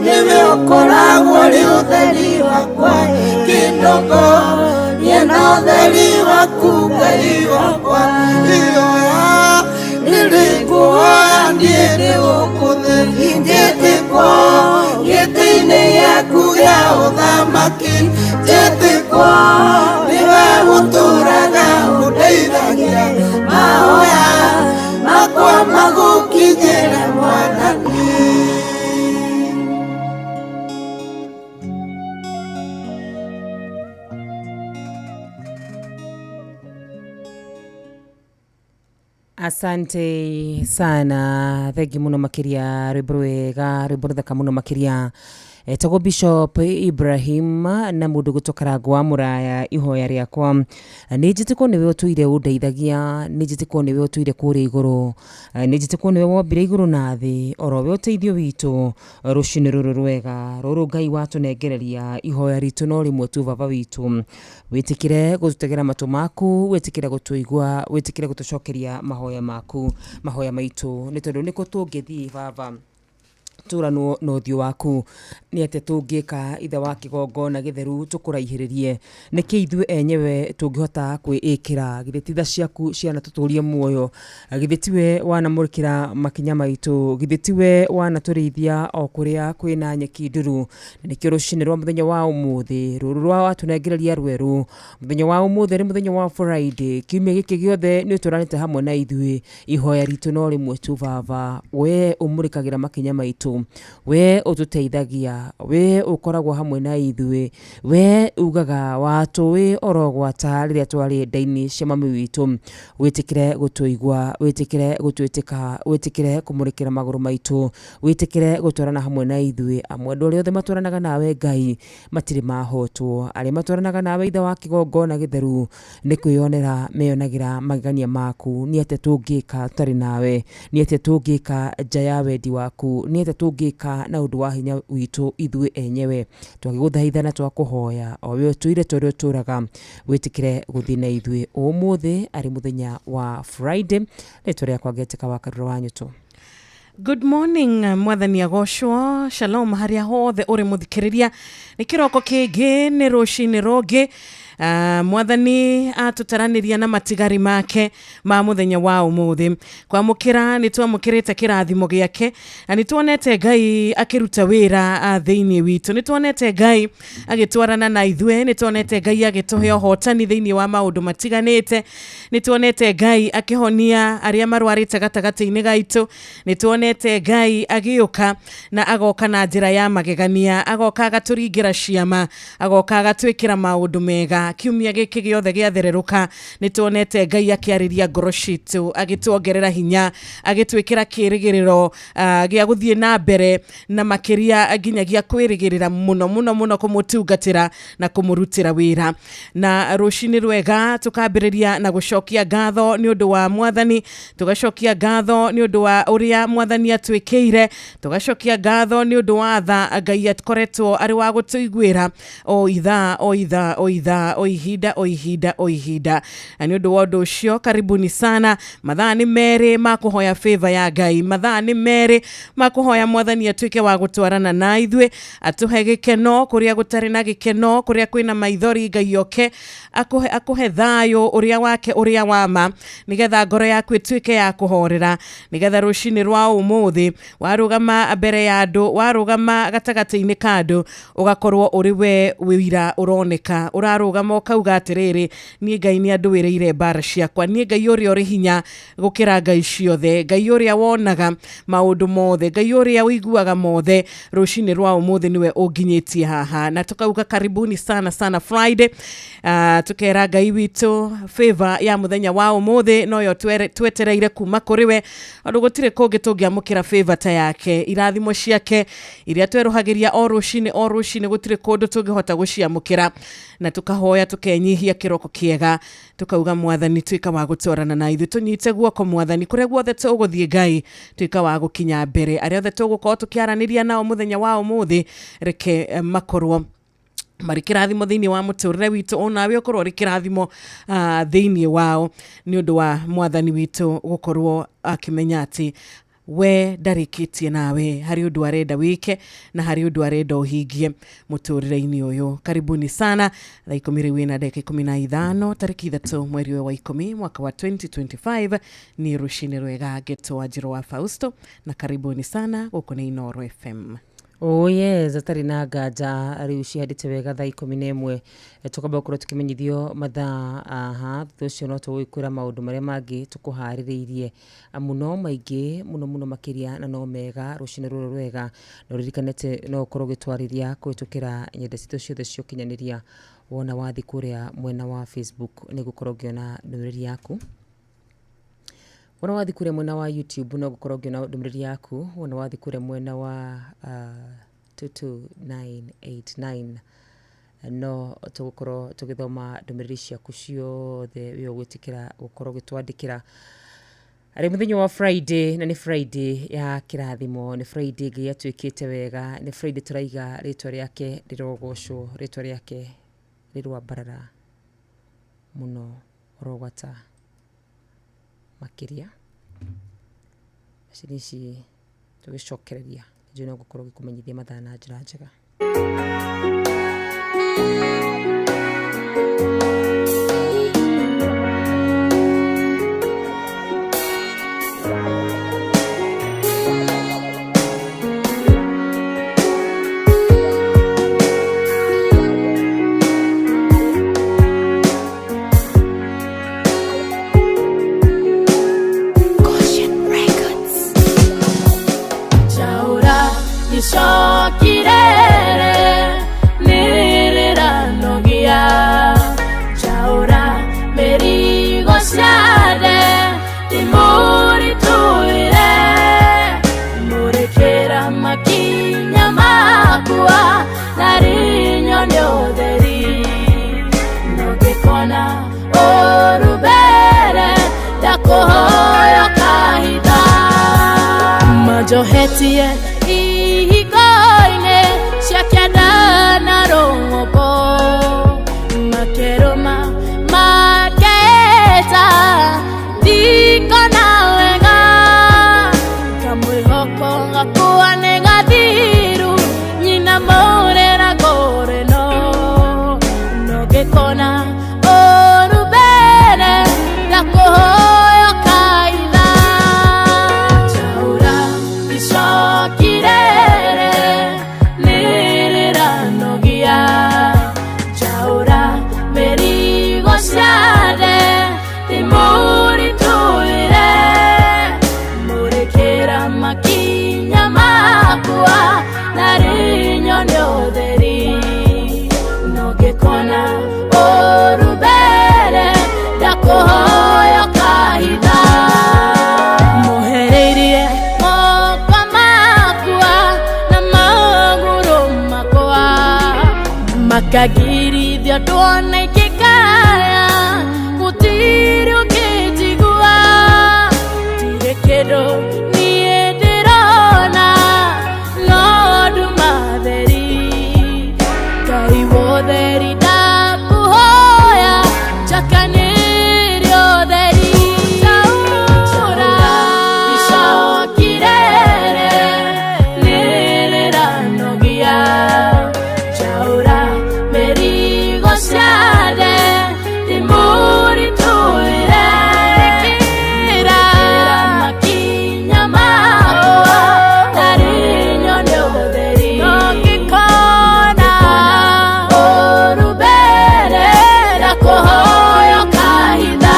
nĩwe ũkoragwo ũrĩ ũtheri wakwa, kĩndongorie na ũtheri waku Ngai wakwa. Ihoya nĩrĩkuoya niĩ ndĩ gũkũ thĩ, Ũthamaki njĩtĩkwo nĩwe ũtũraga ũndeithagia mahoya makwa magũkinyĩre Mwathani. Asante sana, thengi muno makiria, rwimbo rwega, rwimbo ruthaka muno makiria. Etagwo Bishop Ibrahim na mundu gwitwo Karangũ wa Muraya, ihoya riakwa nĩ njĩtĩkwo nĩwe ũtũire ũndeithagia, nĩ njĩtĩkwo nĩwe ũtũire kũrĩa igũrũ, nĩ njĩtĩkwo nĩwe wombire igũrũ na thĩ, oro we ũteithio witũ rũcinĩ rũrũ rwega rũrũ Ngai watũnengereria. Ihoya ritũ no rĩmwe tu, baba witũ, wĩtĩkĩre gũtũtegera matũ maku, wĩtĩkĩre gũtũigua, wĩtĩkĩre gũtũcokeria mahoya maku, mahoya maitũ, nĩ tondũ nĩkũ tũngĩthiĩ baba tũranwo na ũthiũ waku, nĩ atĩa tũngĩka ithe wa kĩgongona gĩtheru tũkũraihĩrĩrie, nĩkĩ ithuĩ enyewe tũngĩhota kwĩĩkĩra, githĩ ti tha ciaku cianatũtũria muoyo, githĩ tiwe wanamũrĩkĩra makinya maitũ, githĩ tiwe wanatũrĩithia o kũrĩa kwĩna nyeki nduru. Na nĩkĩo rũcinĩ rwa mũthenya wa ũmũthĩ rũrũ rwa watũnengereria rwerũ, mũthenya wa ũmũthĩ nĩ mũthenya wa Friday, kiumia gĩkĩ gĩothe nĩ ũtũranĩte hamwe na ithuĩ, ihoya ritũ no rĩmwe tu baba, we ũmũrĩkagĩra makinya maitũ, we ũtũteithagia, we ũkoragwo hamwe na ithuĩ, we ugaga watũĩ oro gwata rĩrĩa twarĩ nda-inĩ cia mami witũ, wĩtĩkĩre gũtũigua, wĩtĩkĩre gũtwĩtĩka, wĩtĩkĩre kũmũrĩkĩra magũrũ maitũ, wĩtĩkĩre gũtwarana hamwe na ithuĩ. Amwe andũ arĩa othe matwaranaga nawe Ngai matirĩ mahotwo, arĩa matwaranaga nawe ithe wa kĩgongona gĩtheru nĩ kwĩyonera meyonagĩra magegania maku. Nĩ atĩa tũngĩka tũtarĩ nawe, nĩ atĩa tũngĩka nja ya wendi waku, nĩ atĩa tũngĩka na ũndũ wa hinya witũ ithuĩ enyewe, twagĩgũthaitha na twakũhoya o we ũtũire tũrĩa ũtũraga, wĩtĩkĩre gũthiĩ na ithuĩ ũmũthĩ arĩ mũthenya wa Friday. Rĩtwa rĩakwa ngetĩka wa Karura wa Nyũtũ. Good morning, mwathani agocwo, shalom haria hothe uri muthikiriria, ni kiroko kingi, ni rucini rungi. Mwathani atũtaraniria na matigari make ma muthenya wa umuthi. Kwamukira ni twamukirite kirathimo giake na ni tuonete Ngai akiruta wira thiini witu, ni tuonete Ngai agitwarana na ithue, ni tuonete Ngai agituhe uhotani thiini wa maundu matiganite, ni tuonete Ngai akihonia aria marwarite gatagati-ini gaitu, ni tuonete Ngai agiuka na agoka na njira ya magegania, agoka agaturingira ciama, agoka agatwikira maundu mega. Kiumia giki giothe giathereruka ni tuonete Ngai akiariria ngoro citu, agituongerera hinya, agitwikira kirigiriro gia guthie na mbere na makiria nginyagia kwirigirira muno muno muno kumutungatira na kumurutira wira. Na rucini rwega tukambiriria na gucokia ngatho ni undu wa mwathani, tugacokia ngatho ni undu wa uria mwathani atwikire, tugacokia ngatho ni undu wa tha Ngai akoretwo ari wa gutuiguira o ithaa o ithaa o ithaa o ihinda o ihinda o ihinda. Na ni undu wa undu ucio karibuni sana. Mathaa ni mere ma kuhoya favor ya Ngai, mathaa ni mere ma kuhoya mwathani atuike wa gutwarana na ithuĩ, atuhe gikeno kuria gutari na gikeno, kuria kwina maithori Ngai oke akuhe thayo uria wake uria wama, nigetha ngoro yaku ituike ya kuhorera, nigetha rucini rwa umuthi warugama mbere ya andu, warugama gatagati-inĩ ka andu, ugakorwo uri we wira uroneka, urarugama ukauga atiriri, niĩ Ngai nĩ andũĩrĩire mbara ciakwa, niĩ Ngai ũrĩa ũrĩ hinya gũkĩra ngai ciothe, Ngai ũrĩa wonaga maũndũ mothe, Ngai ũrĩa ũiguaga mothe, rũcinĩ rwa ũmũthĩ nĩwe ũnginyĩtie haha. Na tukauga karibuni sana sana Friday. Tukera Ngai witũ favor ya mũthenya wa ũmũthĩ noyo twetereire kuma kũrĩ we, tondũ gũtirĩ kũngĩ tũngĩamũkĩra favor ta yake, irathimo ciake iria tweruhagĩria o rũcinĩ o rũcinĩ, gũtirĩ kũndũ tũngĩhota gũciamũkĩra. Na tukahoya tukenyihia kiroko kiega, tukauga mwathani tuika wa gutwarana na ithuĩ, tunyite guoko mwathani kuria guothe tũgũthiĩ Ngai tuika wa gũkinya mbere, arĩa othe tũgũkorwo tũkĩaranĩria nao mũthenya wa ũmũthĩ reke makorwo marĩ kĩrathimo thĩinĩ wa mũtũrĩre witũ, onawe ũkorwo ũrĩ kĩrathimo thĩinĩ wao, nĩ ũndũ wa mwathani witũ gũkorwo akĩmenya atĩ we ndarĩkĩtie nawe, harĩ ũndũ arenda wĩke na harĩ ũndũ arenda ũhingie mũtũrĩre-inĩ ũyũ. Karibuni sana. Thaa 10 rĩu ĩna ndagĩka 15, tarĩki 3 mweri ũyũ wa 10 mwaka wa 2025, ni rũcinĩ rwega ngetwo Wanjirũ wa Fausto, na karibuni sana gũkũ nĩ Inooro FM. Oh yes, atarĩ na nganja rĩu cihandĩte wega thaa 11. Tũkamba gũkorwo tũkĩmenyithio mathaa aha, thutha ũcio no tũgũgĩkwĩra maũndũ marĩa mangĩ tũkũharĩrĩirie, amu no maingĩ mũno mũno makĩria na no mega rũcinĩ rũrũ rwega. Na ũririkane atĩ no ũkorwo ũgĩtwarĩria kũhĩtũkĩra nyenda citũ ciothe cia ũkinyanĩria. Wona wathiĩ kũrĩa mwena wa Facebook nĩ ũgũkorwo ũngĩona ndũmĩrĩri yaku. Wona wathiĩ kũrĩa mwena wa YouTube no gũkorwo ũngĩona ndũmĩrĩri yaku. Wona wathiĩ kũrĩa mwena wa 22989 no tũgũkorwo tũgĩthoma ndũmĩrĩri ciaku ciothe wĩ ũgwĩtĩkĩra gũkorwo ũgĩtwandĩkĩra. Arĩ mũthenya wa Friday, na nĩ Friday ya kĩrathimo, nĩ Friday Ngai atuĩkĩte wega, nĩ Friday tũraiga rĩtwa rĩake rĩrogocwo, rĩtwa rĩake rĩrwambarara mũno rogwata makĩria. Macini ici tũgĩcokereria njũĩ no ngũkorwo ngĩkũmenyithia mathaa na njĩra njega. Chaura icokirere nĩrĩranogia, Chaura mĩrigo ciathe ndĩmũritũhĩre, mũrĩkĩra makinya makwa na rinyone ũtheri, no ngĩkona ũru mbere ndakũhoya kahinda. Majohetie ihingo-inĩ cia kĩanda na rũng'ũmbo, makerũma makeeta ndikona wega, kamwĩhoko gakwa nĩ gathiru, nyina mũrĩra ngũrĩno, no ngĩkona ũru mbere ndakũhoya kaitha. Chaura icokirere nĩrĩranogia, Chaura mĩrigo ciathe ndĩmũritũhĩre, mũrĩkĩra makinya makwa na rinyone ũtheri, no ngĩkona ũru mbere ndakũhoya kahinda. Mũhereirie moko makwa na magũrũ makwa, makagirithia ndwona ingĩkaya, gũtirĩ ũngĩnjigua, ndirĩ kĩndũ niĩ ndĩrona no nduma theri. Ngai wotheri ndakũhoya njakanĩrie ũtheri. Chaura icokirere nĩrĩranogia, Chaura mĩrigo ciathe ndĩmũritũhĩre, kĩra makinya makwa na rinyone ũtheri, no ngĩkona ũru mbere ndakũhoya kahinda.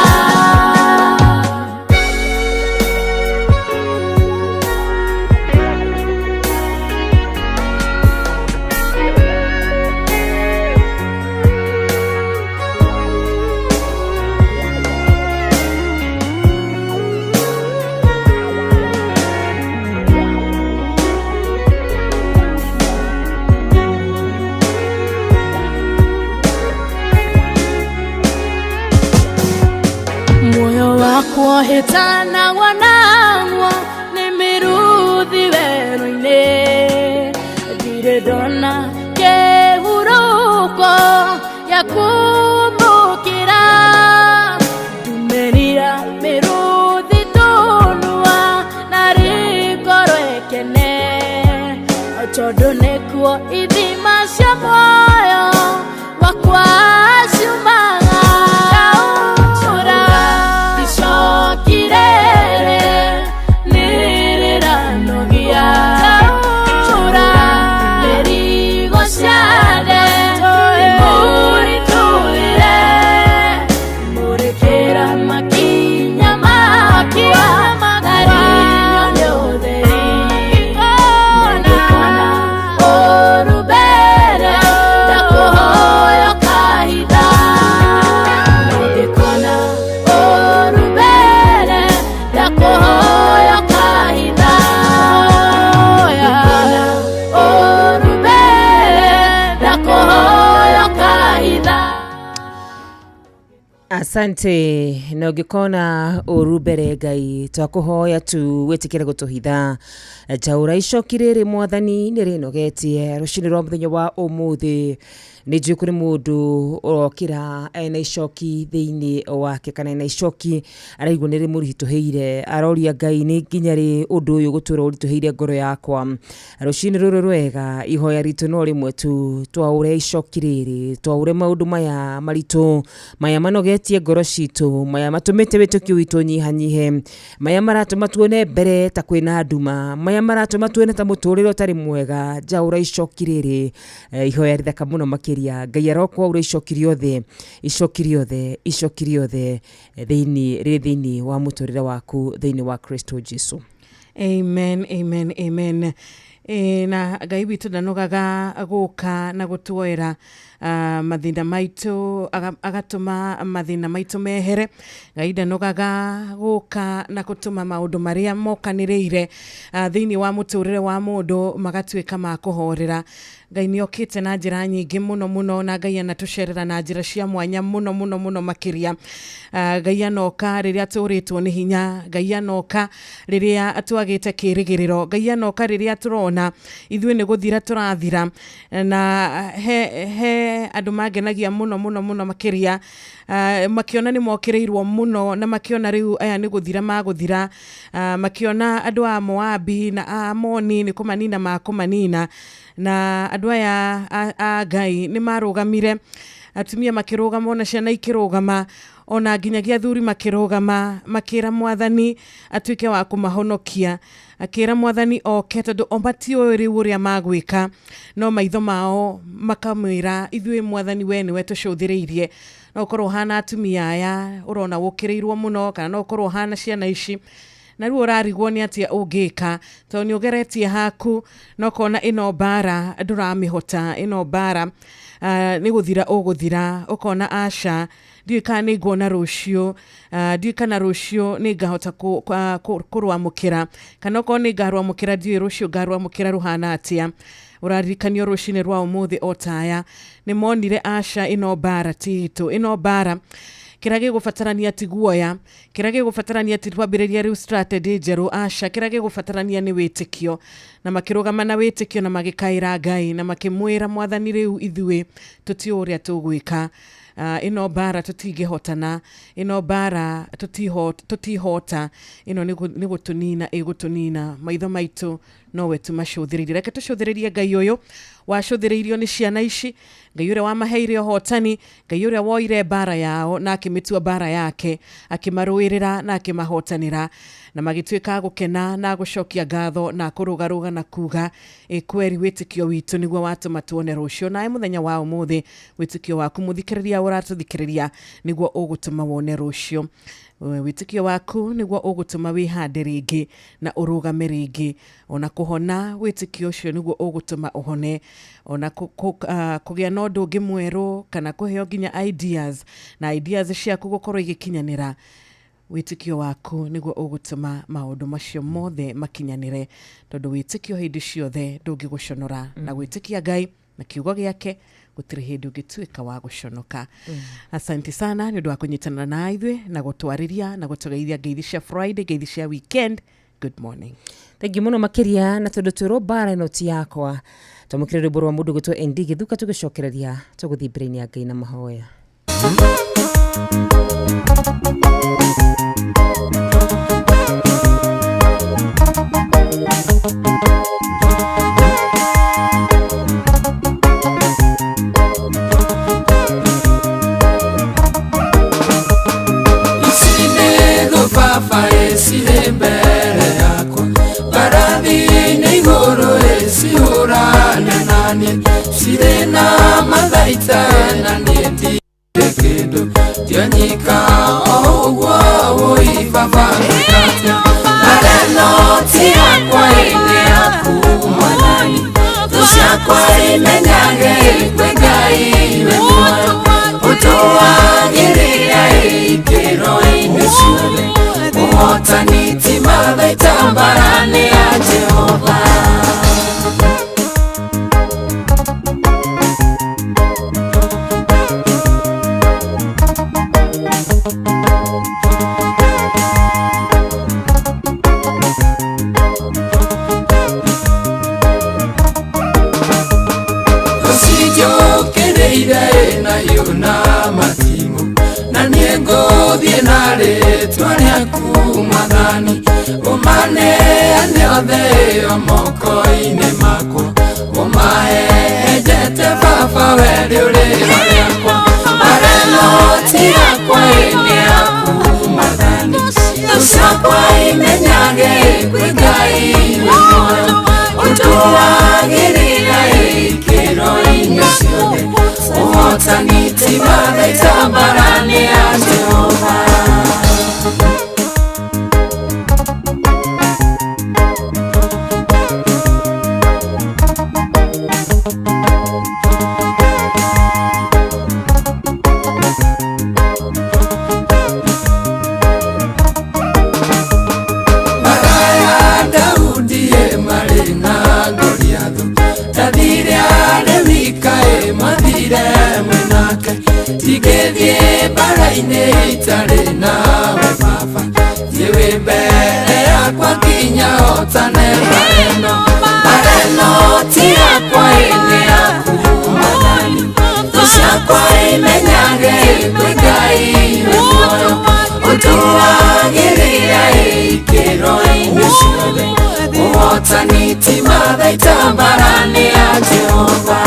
Muoyo wakwa hĩtanagwo naguo nĩ mĩruthi werũ-inĩ, ndirĩ ndona kĩhurũko gĩa kũmbũkĩra, ndumĩrira mĩruthi tũnua na rĩngorwo ĩkene, tondũ nĩkuo ithima cia muoyo wakwa ciumaga. Chaura icokirere nĩrĩranogia, Chaura Asante. Na ũngĩkona ũru mbere Ngai, twakũhoya tu wĩtĩkĩre gũtũhitha. Njaũra icoki rĩrĩ mwathani nĩ rĩnogetie. Rũcinĩ rwa mũthenya wa ũmũthĩ nĩ njũĩ kũrĩ mũndũ ũrokĩra ena icoki thĩinĩ wake, kana ena icoki araigua nĩ rĩmũritũhĩire, aroria Ngai nĩ nginya rĩ ũndũ ũyũ gũtũra ũritũhĩire ngoro yakwa. Rũcinĩ rũrũ rwega ihoya ritũ no rĩmwe tu, twaũre icoki rĩrĩ, twaũre maũndũ maya maritũ, maya manogetie ngoro citũ, maya matũmĩte wĩtĩkio witũ ũnyihanyihe, maya maratũma tuone mbere ta kwĩna nduma, maya maratũma tuone ta mũtũrĩre ũtarĩ mwega. Njaũra icoki rĩrĩ, ihoya rĩthaka mũno makĩria. Ngai arokwaũra icoki rĩothe, icoki rĩothe, icoki rĩothe thĩinĩ rĩ thĩinĩ wa mũtũrĩre waku thĩinĩ wa Kristo Jesu. Amen, amen, amen. Na Ngai witũ ndanogaga gũka na gũtuoera mathĩna maitũ, agatũma mathĩna maitũ mehere. Ngai ndanogaga gũka na gũtũma maũndũ marĩa mokanĩrĩire thĩinĩ wa mũtũrĩre wa mũndũ magatuĩka ma kũhorera. Ngai nĩ okĩte na njĩra nyingĩ mũno mũno, na Ngai anatũcerera na njĩra cia mwanya mũno mũno mũno makĩria. Ngai anoka rĩrĩa tũrĩtwo nĩ hinya, Ngai anoka rĩrĩa twagĩte kĩrĩgĩrĩro, Ngai anoka rĩrĩa tũrona ithuĩ nĩ gũthira tũrathira. Na he andũ mangenagia mũno mũno mũno makĩria, makĩona nĩ mokĩrĩirwo mũno, na makĩona rĩu aya nĩ gũthira magũthira, makĩona andũ a Moabi na a Amoni nĩ kũmanina makũmanina, na andũ aya a Ngai nĩ marũgamire, atumia makĩrũgama, ona ciana ikĩrũgama, ona nginyagia athuri makĩrũgama, makĩra mwathani atuĩke wa kũmahonokia, akĩra mwathani oke, tondũ o matiũĩ rĩu ũrĩa magwĩka, no maitho mao makamwĩra ithuĩ mwathani we nĩwe tũcũthĩrĩirie. No ũkorwo ũhana atumia aya ũrona wũkĩrĩirwo mũno, kana no ũkorwo ũhana ciana ici, na rĩu ũrarigwo nĩ atĩa ũngĩka, tondũ nĩ ũgeretie haku na ũkona ĩno mbara ndũramĩhota, ĩno mbara nĩ gũthira ũgũthira, ũkona aca ndiũĩ kana nĩ nguona rũciũ, ndiũĩ kana rũciũ nĩ ngahota kũrwamũkĩra, kana okorwo nĩ ngarwamũkĩra ndiũĩ rũciũ ngarwamũkĩra rũhana atĩa. Ũraririkanio rũcinĩ rwa ũmũthĩ o taya nĩ monire aca ĩno mbara ti itũ, ĩno mbara kĩrĩa gĩgũbatarania ti guoya, kĩrĩa gĩgũbatarania ti kwambĩrĩria rĩu strategy njerũ, aca kĩrĩa gĩgũbatarania nĩ wĩtĩkio. Na makĩrũgama na wĩtĩkio na magĩkaĩra Ngai na makĩmwĩra mwathani rĩu ithuĩ tũtiũĩ ũrĩa tũgwĩka, ĩno mbara tũtingĩhotana, ĩno mbara tũtihota, ĩno nĩ gũtũnina ĩgũtũnina, maitho maitũ nowe tumacũthĩrĩirie. Reke tũcũthĩrĩrie Ngai ũyũ wacũthĩrĩirio nĩ ciana ici, Ngai ũrĩa wamaheire ũhotani, Ngai ũrĩa woire mbara yao na akĩmĩtua mbara yake, akĩmarũĩrĩra na akĩmahotanĩra, na magĩtuĩka gũkena na gũcokia ngatho na kũrũgarũga na kuga kweri wĩtĩkio witũ nĩguo watũma tuone rũciũ. Nawe mũthenya wa ũmũthĩ wĩtĩkio waku mũthikĩrĩria ũratũthikĩrĩria nĩguo ũgũtũma wone rũciũ. Wĩtĩkio waku nĩguo ũgũtũma wĩhande rĩngĩ na ũrũgame rĩngĩ, ona kũhona wĩtĩkio ũcio nĩguo ũgũtũma ũhone, ona kũgĩa na ũndũ ũngĩ mwerũ, kana kũheo nginya ideas, na ideas ciaku gũkorwo igĩkinyanĩra. Wĩtĩkio waku nĩguo ũgũtũma maũndũ macio mothe makinyanĩre, tondũ wĩtĩkio hĩndĩ ciothe ndũngĩgũconora, na gwĩtĩkia Ngai na kiugo gĩake gũtirĩ hĩndĩ ũngĩtuĩka wa gũconoka. Asante sana nĩ ũndũ wa kũnyitanĩra na ithuĩ na gũtwarĩria na gũtũgeithia ngeithi cia Friday, ngeithi cia weekend. Good morning. Thengiũ mũno makĩria, na tondũ twĩrwo mbara ĩno ti yakwa, twamũkĩre rwĩmbo rwa mũndũ gwĩtwo ND Gĩthuka, tũgĩcokereria tũgũthiĩ mbere-inĩ ya Ngai na mahoya. Baba esire mbere yakwa, mbarathi-inĩ igũrũ ĩcihũrane naniĩ, cirĩ na mathaita na niĩ ndirĩ kĩndũ, ndionyika o ũguo wũi baba ngwĩka atĩa. Mbara ĩno ti yakwa ĩ nĩ yaku mwathani, thũ ciakwa imenyage kwĩ Ngai wĩ muoyo, ũtũagĩrĩra ikĩro-inĩ ciothe, ũhotani ti mathaita mbara nĩ ya Jehova. Mwathani ũmaneane othe o moko-inĩ makwa ũmahehenjete baba we rĩũrĩro rĩakwa mbara ĩno ti yakwa ĩ nĩ yaku Mwathani thũ ciakwa imenyage kwĩ Ngai wĩ muoyo ũtũagĩrĩra ikĩro-inĩ ciothe ũhotani ti mathaita mbara nĩ ya Jehova. Tigĩthiĩ mbara-inĩ itarĩ nawe baba thiĩ wĩ mbere yakwa nginya hotane mbara ĩno mbara ĩno ti yakwa ĩ nĩ yaku Mwathani thũ ciakwa imenyage kwĩ Ngai wĩ muoyo ũtũagĩrĩra ikĩro-inĩ ciothe ũhotani ti mathaita mbara nĩ ya Jehova.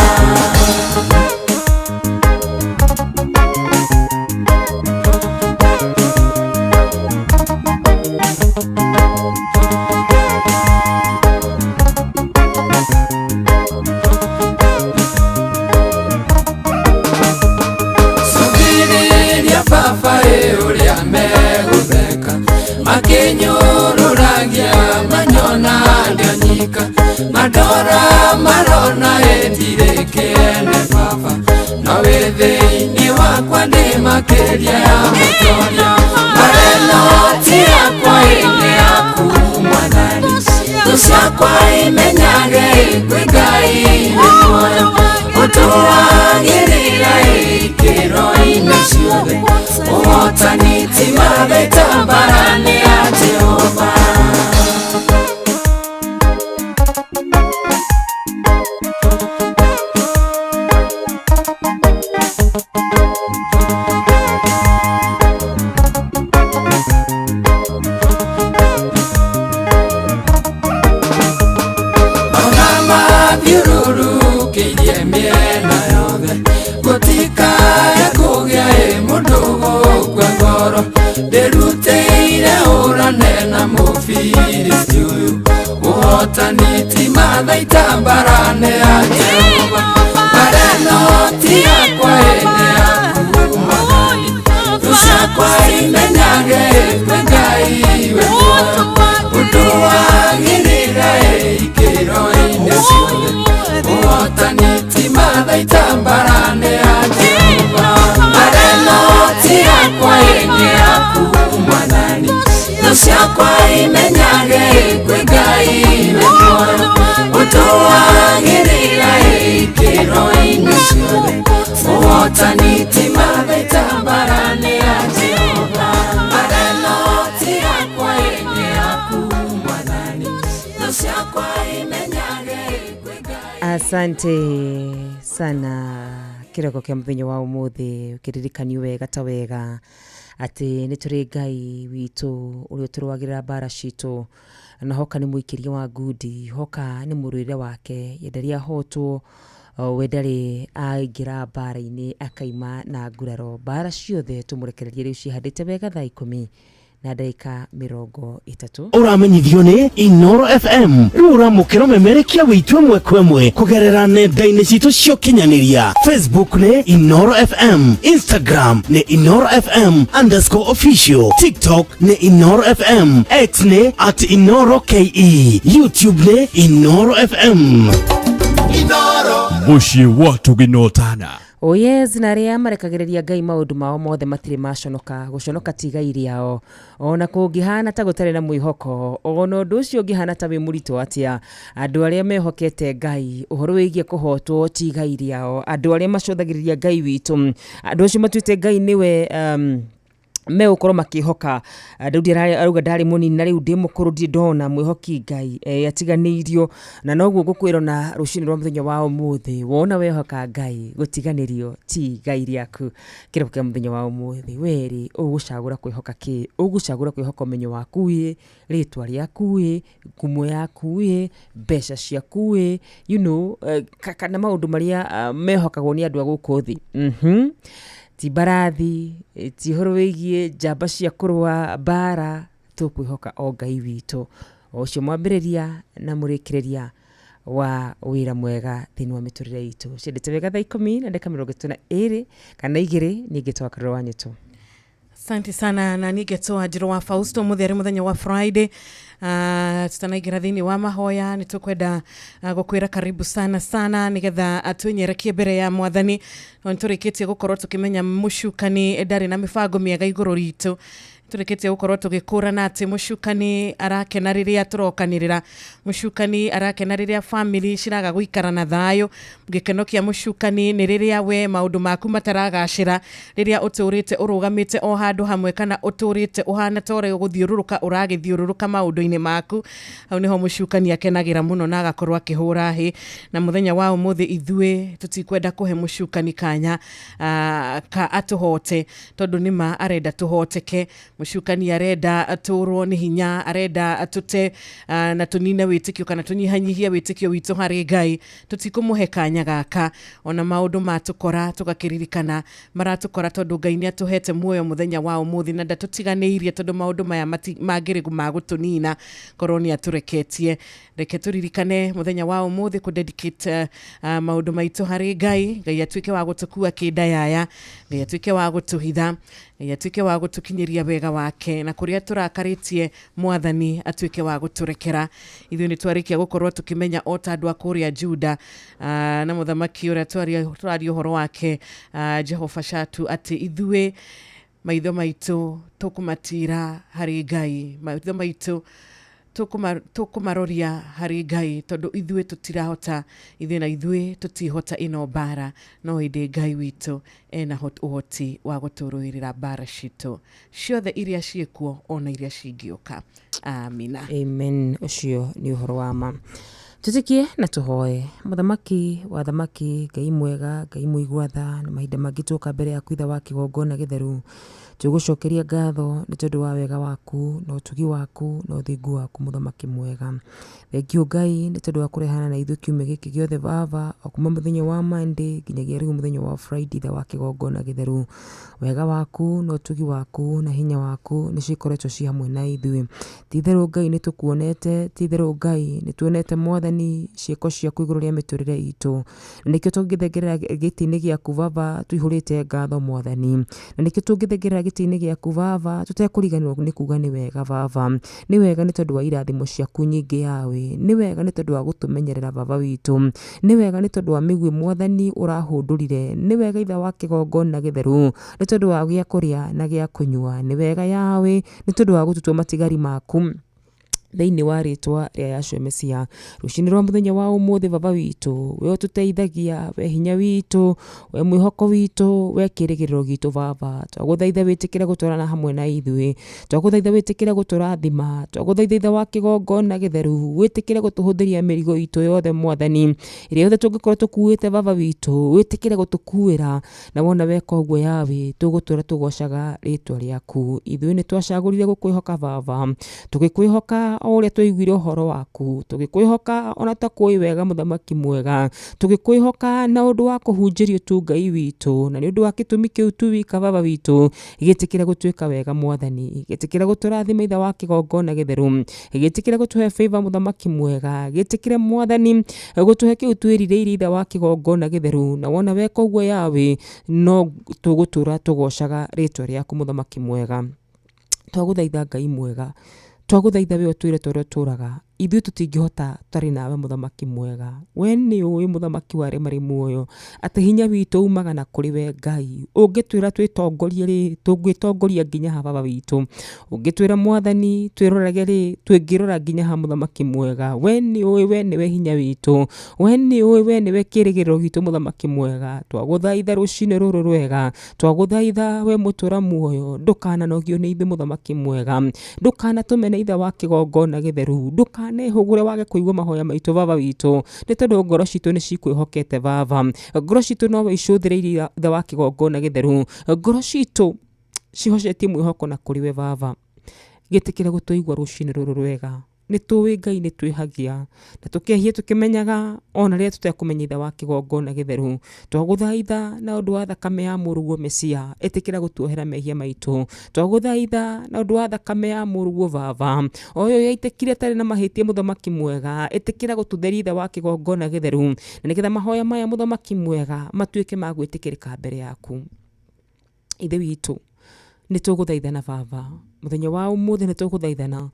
Makinyũrũragia manyona ndĩonyika mandora marona ĩndirĩ kĩene baba no wĩ thĩinĩ wakwa ndĩ makĩria ya mũtoria mbara ĩno ti yakwa ĩ nĩ yaku Mwathani thũ ciakwa imenyage kwĩ Ngai wĩ muoyo ũtũagĩrĩra ikĩro-inĩ ciothe ũhotani ti mathaita mbara nĩ ya Jehova. Ona mathiũrũrũkĩirie mĩena yothe gũtikae kũgĩa ĩ mũndũ gũkua ngoro ndĩrutĩire hũrane na Mũfilisti ũyũ ũhotani ti mathaita mbara nĩ ya Jehova mbara ĩno ti yakwa ĩ nĩ yaku Mwathani thũ ciakwa imenyage kwĩ Ngai wĩ muoyo ũtũagĩrĩra ikĩro-inĩ ciothe ũhotani ti mathaita mbara nĩ ya Jehova mbara ĩno ti yakwa ĩ nĩ yaku Mwathani thũ ciakwa imenyage kwĩ Ngai wĩ muoyo ũtũagĩrĩra ikĩro-inĩ ciothe ũhotani ti mathaita mbara nĩ ya Jehova mbara ĩno ti yakwa ĩ nĩ yaku Mwathani thũ ciakwa imenyage kwĩ Ngai. Asante sana kĩroko kĩa mũthenya wa ũmũthĩ ũkĩririkanio wega ta wega atĩ nĩ tũrĩ Ngai witũ ũrĩa ũtũrũagĩrĩra mbara citũ na hoka nĩ mũikĩria wa ngundi hoka nĩ mũrũĩre wake ye ndarĩ ahotwo we ndarĩ aingĩra mbara-inĩ akaima na nguraro mbara ciothe tũmũrekererie rĩu cihandĩte wega thaa 10 na ndagĩka 30. Ũramenyithio nĩ Inoro FM rĩu ũramũkĩra ũmemerekia witũ ĩmwe kwa ĩmwe kũgerera nenda-inĩ citũ cia ũkinyanĩria. Facebook nĩ Inoro FM, Instagram nĩ Inoro FM underscore official, TikTok nĩ Inoro FM, X nĩ at Inoro KE, YouTube nĩ Inoro FM. Mũciĩ wa Tũginotana. Oh yes, na arĩa marekagĩrĩria Ngai maũndũ mao mothe matirĩ maconoka, gũconoka ti igai rĩao. Ona kũngĩhana ta gũtarĩ na mwĩhoko, ona ũndũ ũcio ũngĩhana ta wĩ mũritũ atĩa, andũ arĩa mehokete Ngai, ũhoro wĩgiĩ kũhotwo ti igai rĩao. Andũ arĩa macũthagĩrĩria Ngai witũ, andũ acio matuĩte Ngai nĩwe Megũkorwo makĩhoka. Daudi arauga ndarĩ mũnini na rĩu ndĩ mũkũrũ, ndirĩ ndona mwĩhoki Ngai atiganĩirio. Na noguo ngũkwĩra na rũcinĩ rwa mũthenya wa ũmũthĩ, wona wehoka Ngai, gũtiganĩrio ti Ngai rĩaku. Kĩroko kĩa mũthenya wa ũmũthĩ, werĩ ũgũcagũra kwĩhoka kĩ? Ũgũcagũra kwĩhoka ũmenyo waku ĩ, rĩtwa rĩaku ĩ, ngumo yaku ĩ, mbeca ciaku ĩ, kana maũndũ marĩa mehokagwo nĩ andũ a gũkũ thĩ? Ti mbarathi, ti ũhoro wĩgiĩ njamba cia kũrũa mbara, tũkwĩhoka o Ngai witũ, o ũcio mwambĩrĩria na mũrĩkĩrĩria wa wĩra mwega thĩinĩ wa mĩtũrĩre itũ. Ciendete wega thaa 10:32 kana 2, ningĩ twakarũra wa nyĩtũ. Asante sana. Na niĩ ngetwo Njĩrũ wa Fausto. Mũthĩ arĩ mũthenya wa Friday. Tutanaingĩra thĩinĩ wa mahoya, nĩ tũkwenda gũkwĩra karibu sana sana, nĩgetha twĩnyerekie mbere ya Mwathani. No nĩ tũrĩkĩtie gũkorwo tũkĩmenya mũcukani ndarĩ na mĩbango mĩega igũrũ ritũ. Tũrĩkĩtie gũkorwo tũgĩkũrana atĩ mũcukani arakena rĩrĩa tũrokanĩrĩra, mũcukani arakena rĩrĩa family ciraga gũikara na thayũ. Gĩkeno kĩa mũcukani nĩ rĩrĩa we maũndũ maku mataragacĩra, rĩrĩa ũtũrĩte ũrũgamĩte o handũ hamwe, kana ũtũrĩte ũhana ta ũrĩa ũgũthiũrũrũka ũragĩthiũrũrũka maũndũ-inĩ maku. Hau nĩho mũcukani akenagĩra mũno na agakorwo akĩhũra hĩ. Na mũthenya wa ũmũthĩ ithuĩ tũtikwenda kũhe mũcukani kanya ka atũhote, tondũ nĩma arenda tũhoteke. Mũcukani arenda tũrwo nĩ hinya, arenda tũte na tũnine wĩtĩkio kana tũnyihanyihie wĩtĩkio witũ harĩ Ngai. Tũtikũmũhe kanya gaka. Ona maũndũ matũkora, tũgakĩririkana maratũkora tondũ Ngai nĩ atũhete muoyo mũthenya wa ũmũthĩ na ndatũtiganĩirie, tondũ maũndũ maya mangĩrĩ ma gũtũnina korwo nĩ atũreketie. Reke tũririkane mũthenya wa ũmũthĩ kũ dedicate maũndũ maitũ harĩ Ngai. Ngai atuĩke wa gũtũkua kĩndayaya, Ngai atuĩke wa gũtũhitha, Ngai atuĩke wa gũtũkinyĩria wega wake, na kũrĩa tũrakarĩtie Mwathani atuĩke wa gũtũrekera. Ithuĩ nĩ twarĩkia gũkorwo tũkĩmenya o ta andũ a kũrĩa Juda na mũthamaki ũrĩa tũraria ũhoro wake, Jehoshafatu, atĩ ithuĩ maitho maitũ tũkũmatira harĩ Ngai, maitho maitũ tũkũmaroria harĩ Ngai, tondũ ithuĩ tũtirahota, ithuĩ na ithuĩ tũtihota ĩno mbara, no ĩndĩ Ngai witũ ena ũhoti wa gũtũrũĩrĩra mbara citũ ciothe iria ciĩkuo ona iria cingĩũka. Amina. Amen. Ũcio nĩ ũhoro wa ma. Tũtĩkie na tũhoe. Mũthamaki wa thamaki, Ngai mwega, Ngai mũigua tha, na mahinda mangĩ tuoka mbere yaku ithe wa kĩgongona gĩtheru, tũgũcokeria ngatho nĩ tondũ wa wega waku na ũtugi waku na ũthingu waku, mũthamaki mwega. Thengiũ Ngai nĩ tondũ wa kũrehana na ithuĩ kiumia gĩkĩ gĩothe baba, o kuma mũthenya wa Monday nginyagia rĩu mũthenya wa Friday, ithe wa kĩgongona gĩtheru. Wega waku na ũtugi waku na hinya waku nĩ cikoretwo ci hamwe na ithuĩ. Ti itherũ Ngai nĩ tũkuonete, ti itherũ Ngai nĩ tuonete Mwathani ciĩko ciaku igũrũ rĩa mĩtũrĩre itũ. Na nĩkĩo tũngĩthengerera gĩtĩ-inĩ gĩaku baba tũihũrĩte ngatho Mwathani. Na nĩkĩo tũngĩthengerera gĩtĩ-inĩ gĩaku baba tũtekũriganĩrwo nĩ kuga nĩ wega baba. Nĩ wega nĩ tondũ wa irathimo ciaku nyingĩ yawe. Nĩ wega nĩ tondũ wa gũtũmenyerera baba witũ. Nĩ wega nĩ tondũ wa mĩguĩ Mwathani ũrahũndũrire. Nĩ wega ithe wa kĩgongona gĩtheru nĩ tondũ wa gĩa kũrĩa na gĩa kũnyua. Nĩ wega yawe nĩ tondũ wa gũtũtua matigari maku thĩinĩ wa rĩtwa rĩa Yahshua Mesia. Rũcinĩ rwa mũthenya wa ũmũthĩ baba witũ, we ũtũteithagia, we hinya witũ, we mwĩhoko witũ, we kĩrĩgĩrĩro gitũ baba, twagũthaitha wĩtĩkĩre gũtwarana hamwe na ithuĩ, twagũthaitha wĩtĩkĩre gũtũrathima, twagũthaitha ithe wa kĩgongona gĩtheru wĩtĩkĩre gũtũhũthĩria mĩrigo itũ yothe Mwathani, ĩrĩa yothe tũngĩkorwo tũkuĩte baba witũ, wĩtĩkĩre gũtũkuĩra, na wona weka ũguo yawe tũgũtũra tũgocaga rĩtwa rĩaku. Ithuĩ nĩ twacagũrire gũkwĩhoka baba, tũgĩkwĩhoka o ũrĩa twaiguire ũhoro waku, tũgĩkwĩhoka ona ta kũĩ wega mũthamaki mwega, tũgĩkwĩhoka na ũndũ wa kũhunjĩrio tu Ngai witũ, na nĩ ũndũ wa gĩtũmi kĩu tu wika baba witũ, gĩtĩkĩre gũtuĩka wega Mwathani, gĩtĩkĩre gũtũrathima ithe wa kĩgongona gĩtheru, gĩtĩkĩre gũtũhe favor mũthamaki mwega, gĩtĩkĩre Mwathani gũtũhe kĩu twĩrirĩirie ithe wa kĩgongona gĩtheru, na wona weka ũguo yawe no tũgũtũra tũgocaga rĩtwa rĩaku mũthamaki mwega. Twagũthaitha Ngai mwega, twagũthaitha we ũtwĩre ta ũrĩa ũtũraga. Ithuĩ tũtingĩhota tũtarĩ nawe mũthamaki mwega. We nĩ ũĩ mũthamaki wa arĩa marĩ muoyo atĩ hinya witũ umaga na kũrĩ we Ngai. Ũngĩtwĩra twĩtongorie rĩ, tũngĩtongoria nginya ha baba witũ? Ũngĩtwĩra mwathani twĩrorage rĩ, twĩngĩrora nginya ha mũthamaki mwega? We nĩ ũĩ we nĩwe hinya witũ. We nĩ ũĩ we nĩwe kĩrĩgĩrĩro gitũ mũthamaki mwega. Twagũthaitha rũcinĩ rũrũ rwega. Twagũthaitha we mũtũra muoyo, ndũkananogio nĩ ithuĩ mũthamaki mwega. Ndũkanatũmene ithe wa kĩgongona gĩtheru. Ndũkanehũgũre wage kũigua mahoya maitũ baba witũ, nĩ tondũ ngoro citũ nĩ cikwĩhokete baba. Ngoro citũ nowe icũthĩrĩirie ithe wa kĩgongona gĩtheru. Ngoro citũ cihocetie mwĩhoko na kũrĩ we baba. Gĩtĩkĩre gũtũigua rũcinĩ rũrũ rwega. Nĩ tũĩ Ngai nĩ twĩhagia na tũkehia tũkĩmenyaga ona rĩrĩa tũtekũmenya ithe wa kĩgongona gĩtheru. Twagũthaitha na ũndũ wa thakame ya mũrũguo Mesia, ĩtĩkĩra gũtuohera mehia maitũ. Twagũthaitha na ũndũ wa thakame ya mũrũguo baba, o ĩyo yaitĩkire ĩtarĩ na mahĩtia mũthamaki mwega, ĩtĩkĩra gũtũtheria ithe wa kĩgongona gĩtheru, na nĩgetha mahoya maya mũthamaki mwega matuĩke ma gwĩtĩkĩrĩka mbere yaku. Ithe witũ, nĩ tũgũthaithana baba mũthenya wa ũmũthĩ, nĩ tũgũthaithana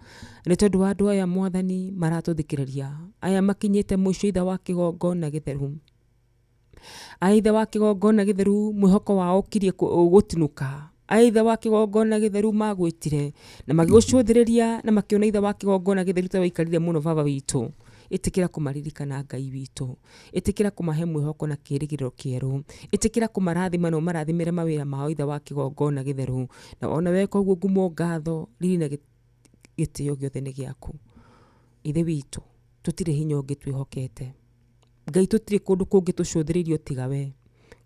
nĩ tondũ wa andũ aya mwathani maratũthikĩrĩria, aya makinyĩte mũico ithe wa kĩgongona gĩtheru. Aya ithe wa kĩgongona gĩtheru mwĩhoko wao ũkirie gũtinũka. Aya ithe wa kĩgongona gĩtheru magwĩtire na magĩgũcũthĩrĩria na makĩona ithe wa kĩgongona gĩtheru ta waikarire mũno baba witũ. Ĩtĩkĩra kũmaririkana Ngai witũ, ĩtĩkĩra kũmahe mwĩhoko na kĩĩrĩgĩrĩro kĩerũ, ĩtĩkĩra kũmarathima na ũmarathimĩre mawĩra mao ithe wa kĩgongona gĩtheru. Na wona weka ũguo ngumo, ngatho, riri na gĩtĩo gĩothe nĩ gĩaku. Ithe witũ, tũtirĩ hinya ũngĩ twĩhokete Ngai, tũtirĩ kũndũ kũngĩ tũcũthĩrĩirio tiga we.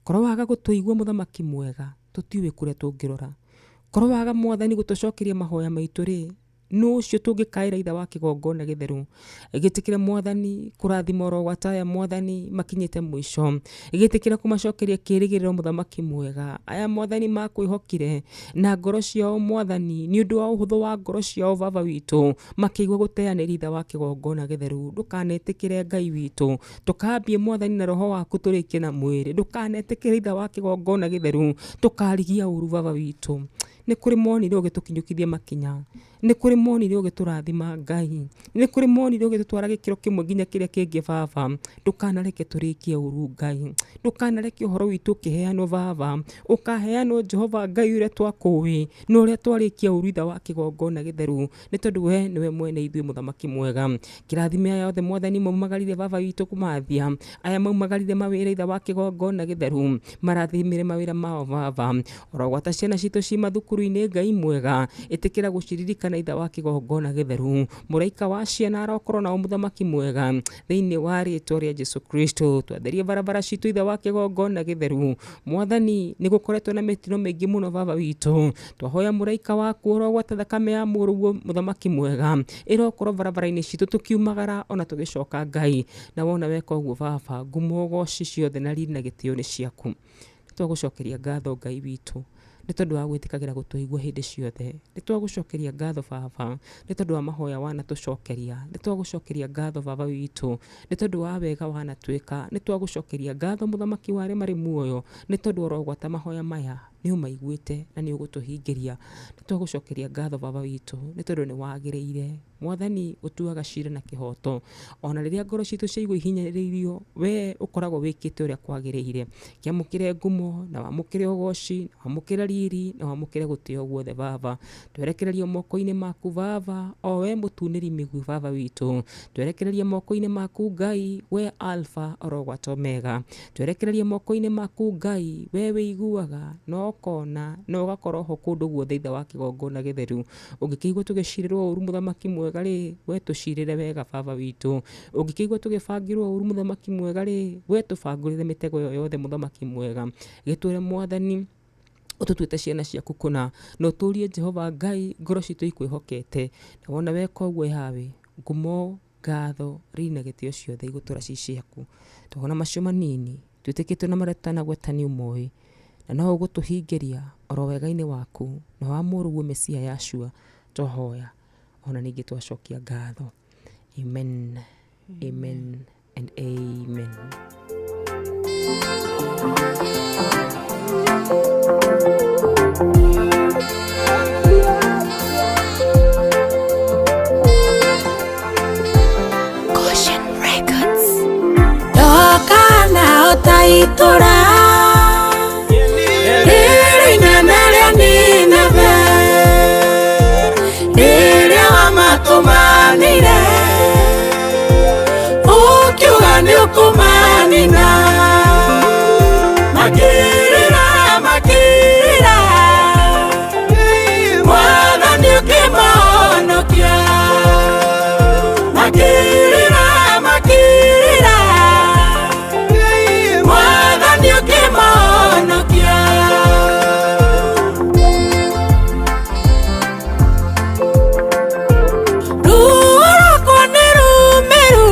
Korwo waga gũtũigua mũthamaki mwega, tũtiũĩ kũrĩa tũngĩrora. Korwo waga mwathani gũtũcokeria mahoya maitũ rĩ, nũ ũcio tũngĩkaĩra ithe wa kĩgongona gĩtheru? Gĩtĩkĩre mwathani kũrathima oro gwata aya mwathani makinyĩte mũico. Gĩtĩkĩre kũmacokeria kĩĩrĩgĩrĩro mũthamaki mwega. Aya mwathani makwĩhokire na ngoro ciao mwathani, nĩ ũndũ wa ũhũthũ wa ngoro ciao baba witũ, makĩigua gũteanĩria ithe wa kĩgongona gĩtheru. Ndũkanetĩkĩre Ngai witũ tũkambie mwathani na roho waku tũrĩkie na mwĩrĩ. Ndũkanetĩkĩre ithe wa kĩgongona gĩtheru tũkarigia ũru baba witũ. Nĩ kũrĩ monire ũgĩtũkinyũkithia makinya, nĩ kũrĩ monire ũgĩtũrathima Ngai, nĩ kũrĩ monire ũgĩtũtwara gĩkĩro kĩmwe nginya kĩrĩa kĩngĩ baba. Ndũkanareke tũrĩkie ũru Ngai, ndũkanareke ũhoro witũ ũkĩheanwo baba, ũkaheanwo Jehova Ngai ũrĩa twakũĩ na ũrĩa twarĩkia ũru ithe wa kĩgongona gĩtheru, nĩ tondũ we nĩwe mwene ithuĩ mũthamaki mwega. Kĩrathime aya othe mwathani maumagarire baba witũ kũmathia, aya maumagarire mawĩra ithe wa kĩgongona gĩtheru, marathimire mawĩra mao baba. Oro gwata ciana citũ ci mathukuru-inĩ Ngai mwega, ĩtĩkĩra gũciririkana ithe wa kĩgongona gĩtheru. Mũraika wa ciana arokorwo nao mũthamaki mwega, thĩinĩ wa rĩtwa rĩa Jesu Kristo. Twatherie barabara citũ ithe wa kĩgongona gĩtheru. Mwathani, nĩ gũkoretwo na mĩtino mĩingĩ mũno baba witũ. Twahoya mũraika waku oro gwata thakame ya mũrũguo mũthamaki mwega ĩrokorwo barabara-inĩ citũ tũkiumagara ona tũgĩcoka Ngai. Na wona weka ũguo baba, ngumo, ũgoci ciothe na riri na gĩtĩo nĩ ciaku. Nĩ twagũcokeria ngatho Ngai witũ nĩ tondũ wa gwĩtĩkagĩra gũtũigua hĩndĩ ciothe. Nĩ twagũcokeria ngatho baba nĩ tondũ wa mahoya wanatũcokeria. Nĩ twagũcokeria ngatho baba witũ nĩ tondũ wa wega wanatwĩka. Nĩ twagũcokeria ngatho mũthamaki wa arĩa marĩ muoyo nĩ tondũ oro gwata mahoya maya nĩ ũmaiguĩte na nĩ ũgũtũhingĩria. Nĩ twagũcokeria ngatho baba witũ nĩ tondũ nĩ wagĩrĩire. Mwathani ũtuaga cira na kĩhoto, ona rĩrĩa ngoro citũ ciaigua ihinyĩrĩirio, we ũkoragwo wĩkĩte ũrĩa kwagĩrĩire. Kĩamũkĩre ngumo na wamũkĩre ũgoci na wamũkĩre riri na wamũkĩre gũtĩo guothe baba. Twerekererio moko-inĩ maku baba, o we mũtunĩri mĩguĩ baba witũ. Twerekererie moko-inĩ maku Ngai, we Alpha oro gwata Omega. Twerekererie moko-inĩ maku Ngai, we wĩiguaga na ũkona na ũgakorwo ho kũndũ guothe ithe wa kĩgongona gĩtheru. Ũngĩkĩigua tũgĩcirĩrwo ũru mũthamaki mwega rĩ, we tũcirĩre wega baba witũ. Ũngĩkĩigua tũgĩbangĩrwo ũru mũthamaki mwega rĩ, we tũbangũrĩre mĩtego ĩyo yothe mũthamaki mwega. Gĩtũre mwathani ũtũtuĩte ciana ciaku kũna, na ũtũrie Jehova Ngai ngoro citũ ikwĩhokete. Na wona weka ũguo Yahweh, ngumo, ngatho, riri na gĩtĩo ciothe igũtũra ci ciaku. Twona macio manini twĩtĩkĩtio na marĩa tũtanagweta nĩ ũmoĩ, na no ũgũtũhingĩria oro wega-inĩ waku na wa mũrũguo Mesia Yashua twahoya ona ningĩ twacokia ngatho. Amen, amen and amen. Ta itũra rĩrĩ inene rĩa Nineve, rĩrĩa wamatũmanĩire ũkiuga nĩũkũmanina. Makĩrĩra makĩrĩra, Mwathani ũkĩmahonokia. Makĩrĩra makĩrĩra, Mwathani ũkĩmahonokia. Ruo rwakwa nĩ rũmĩru,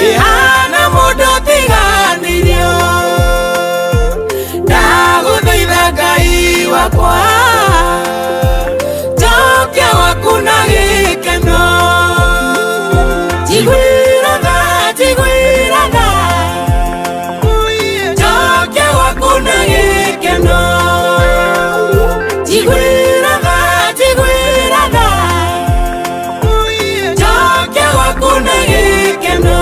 ihana mũndũ ũtiganĩirio. Ndagũthaitha Ngai wakwa, njokia gwaku na gĩkeno. Njiguĩra tha, njiguĩra tha, njokia gwaku na gĩkeno. Njiguĩra tha, njiguĩra tha, njokia gwaku na gĩkeno.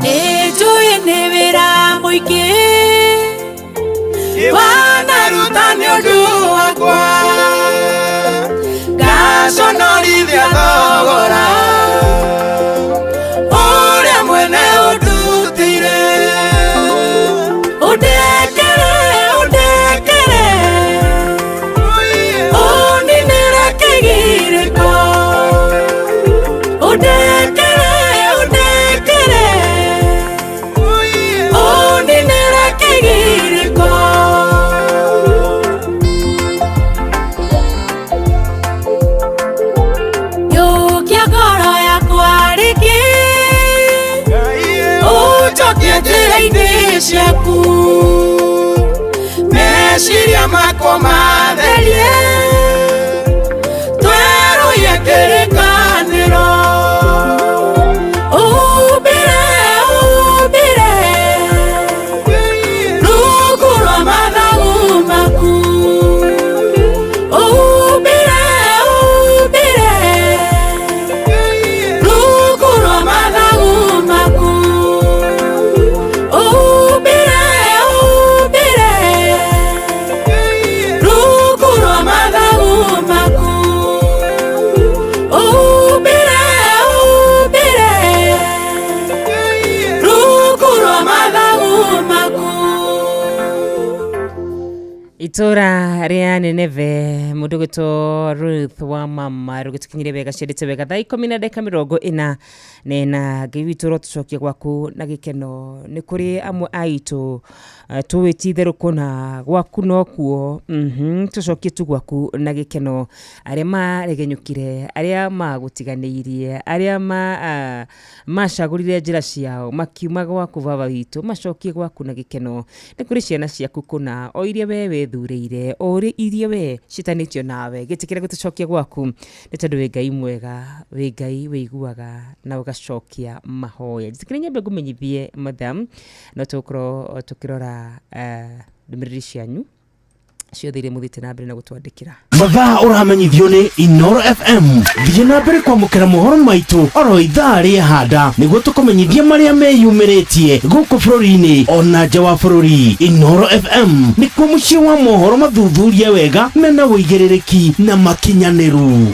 Nĩnjũĩ nĩ wĩra mũingĩ wanaruta nĩ ũndũ wakwa, ngaconorithia thogora ũrĩa mwene ũndutĩire. Ũndekere, ũndekere, ũninĩre kĩgirĩko. Ũndekere, ũndekere, ũninĩre kĩgirĩko. Yũkia ngoro yakwa rĩngĩ, ũnjokie njĩra-inĩ ciaku. Meciria makwa matherie, twerũhie kĩrĩkanĩro. Ũhumbĩre, ũhumbĩre rungu rwa mathagu maku. Ũhumbĩre, ũhumbĩre rungu rwa mathagu maku. Ũhumbĩre, ũhumbĩre rungu rwa mathagu maku. Ũhumbĩre, ũhumbĩre rungu rwa mathagu maku. Itũra rĩa Nineve, mũndũ gwĩtwo Ruth wa mama rũgĩtũkinyire wega ciendete wega thaa 10:44. Ngai witũ ũrotũcokia gwaku na gĩkeno. Nĩ kũrĩ amwe aitũ tũĩ ti itherũ kũna gwaku nokuo, tũcokie tu gwaku na gĩkeno. Arĩa maregenyũkire, arĩa magũtiganĩirie, arĩa macagũrire njĩra ciao makiuma gwaku baba witũ, macokie gwaku na gĩkeno. Nĩ kũrĩ ciana ciaku kũna, o iria we wethurĩire, o iria we ciĩtanĩtio nawe, gĩtĩkĩra gũtũcokia gwaku, nĩ tondũ wĩ Ngai mwega, wĩ Ngai wĩiguaga na ũgacokia mahoya. Njĩtĩkĩra nyambe ngũmenyithie madam, no tũgũkorwo tũkĩrora ndũmĩrĩri cianyu ciothe iria mũthiĩte na mbere na gũtwandĩkĩra. Mathaa ũramenyithio nĩ Inoro FM. Thiĩ na mbere kwamũkĩra mohoro maitũ oro ithaa rĩa handa nĩguo tũkũmenyithie marĩa meyumĩrĩtie gũkũ bũrũri-inĩ ona nja wa bũrũri. Inoro FM nĩkuo mũciĩ wa mohoro mathuthurie wega mena ũigĩrĩrĩki na makinyanĩru.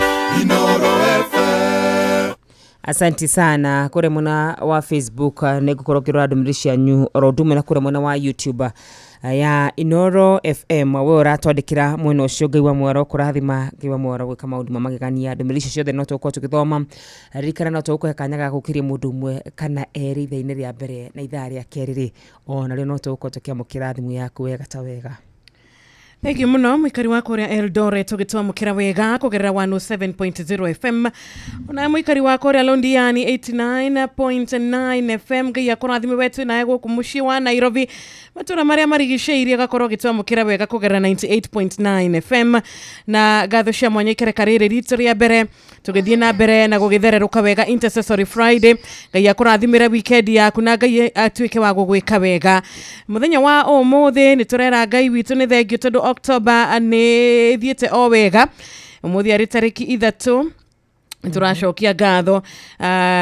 Asanti sana kũrĩa mwena wa Facebook, nĩ ngũkorwo ngĩrora ndũmĩrĩri cianyu oro ũndũ ũmwe na kũrĩa mwena wa YouTube ya Inoro FM. We ũratwandĩkĩra mwena ũcio, Ngai wa mwaro kũrathima, Ngai wa mwaro gwĩka maũndũ ma magegania. Ndũmĩrĩri icio ciothe no tũgũkorwo tũgĩthoma. Ririkana no tũgũkũhe kanya ga gũkĩria mũndũ ũmwe kana erĩ ithaa-inĩ rĩa mbere, na ithaa rĩa kerĩ rĩ, ona rĩo no tũgũkorwo tũkĩamũkĩra thimũ yaku wega ta wega. Thengiå må no må ikari wa kå rä a Eldoret å gä twamå kä ra wega kå gerera 107.0 FM, ona må ikari wa kå rä a Londiani 89.9 FM. Ngai akårathime we twä naye gå kå må ciä wa Nairobi, matå ra marä a marigicä agakorwo å gä twamå kä ra wega kå gerera 98.9 FM. Na ngatho cia mwanya ikereka rä rä ritå rä a mbere tå gä thiä na mbere na gå gä thererå ka wega Intercessory Friday. Ngai akårathimä re weekend yaku na Ngai atuä ke wa gå gwä ka wega muthenya wa umuthi. Nä tå rera Ngai witå nä thengio tondå October nä thiäte o wega. Umuthi arä tarĩki 3, tũracokia ngatho.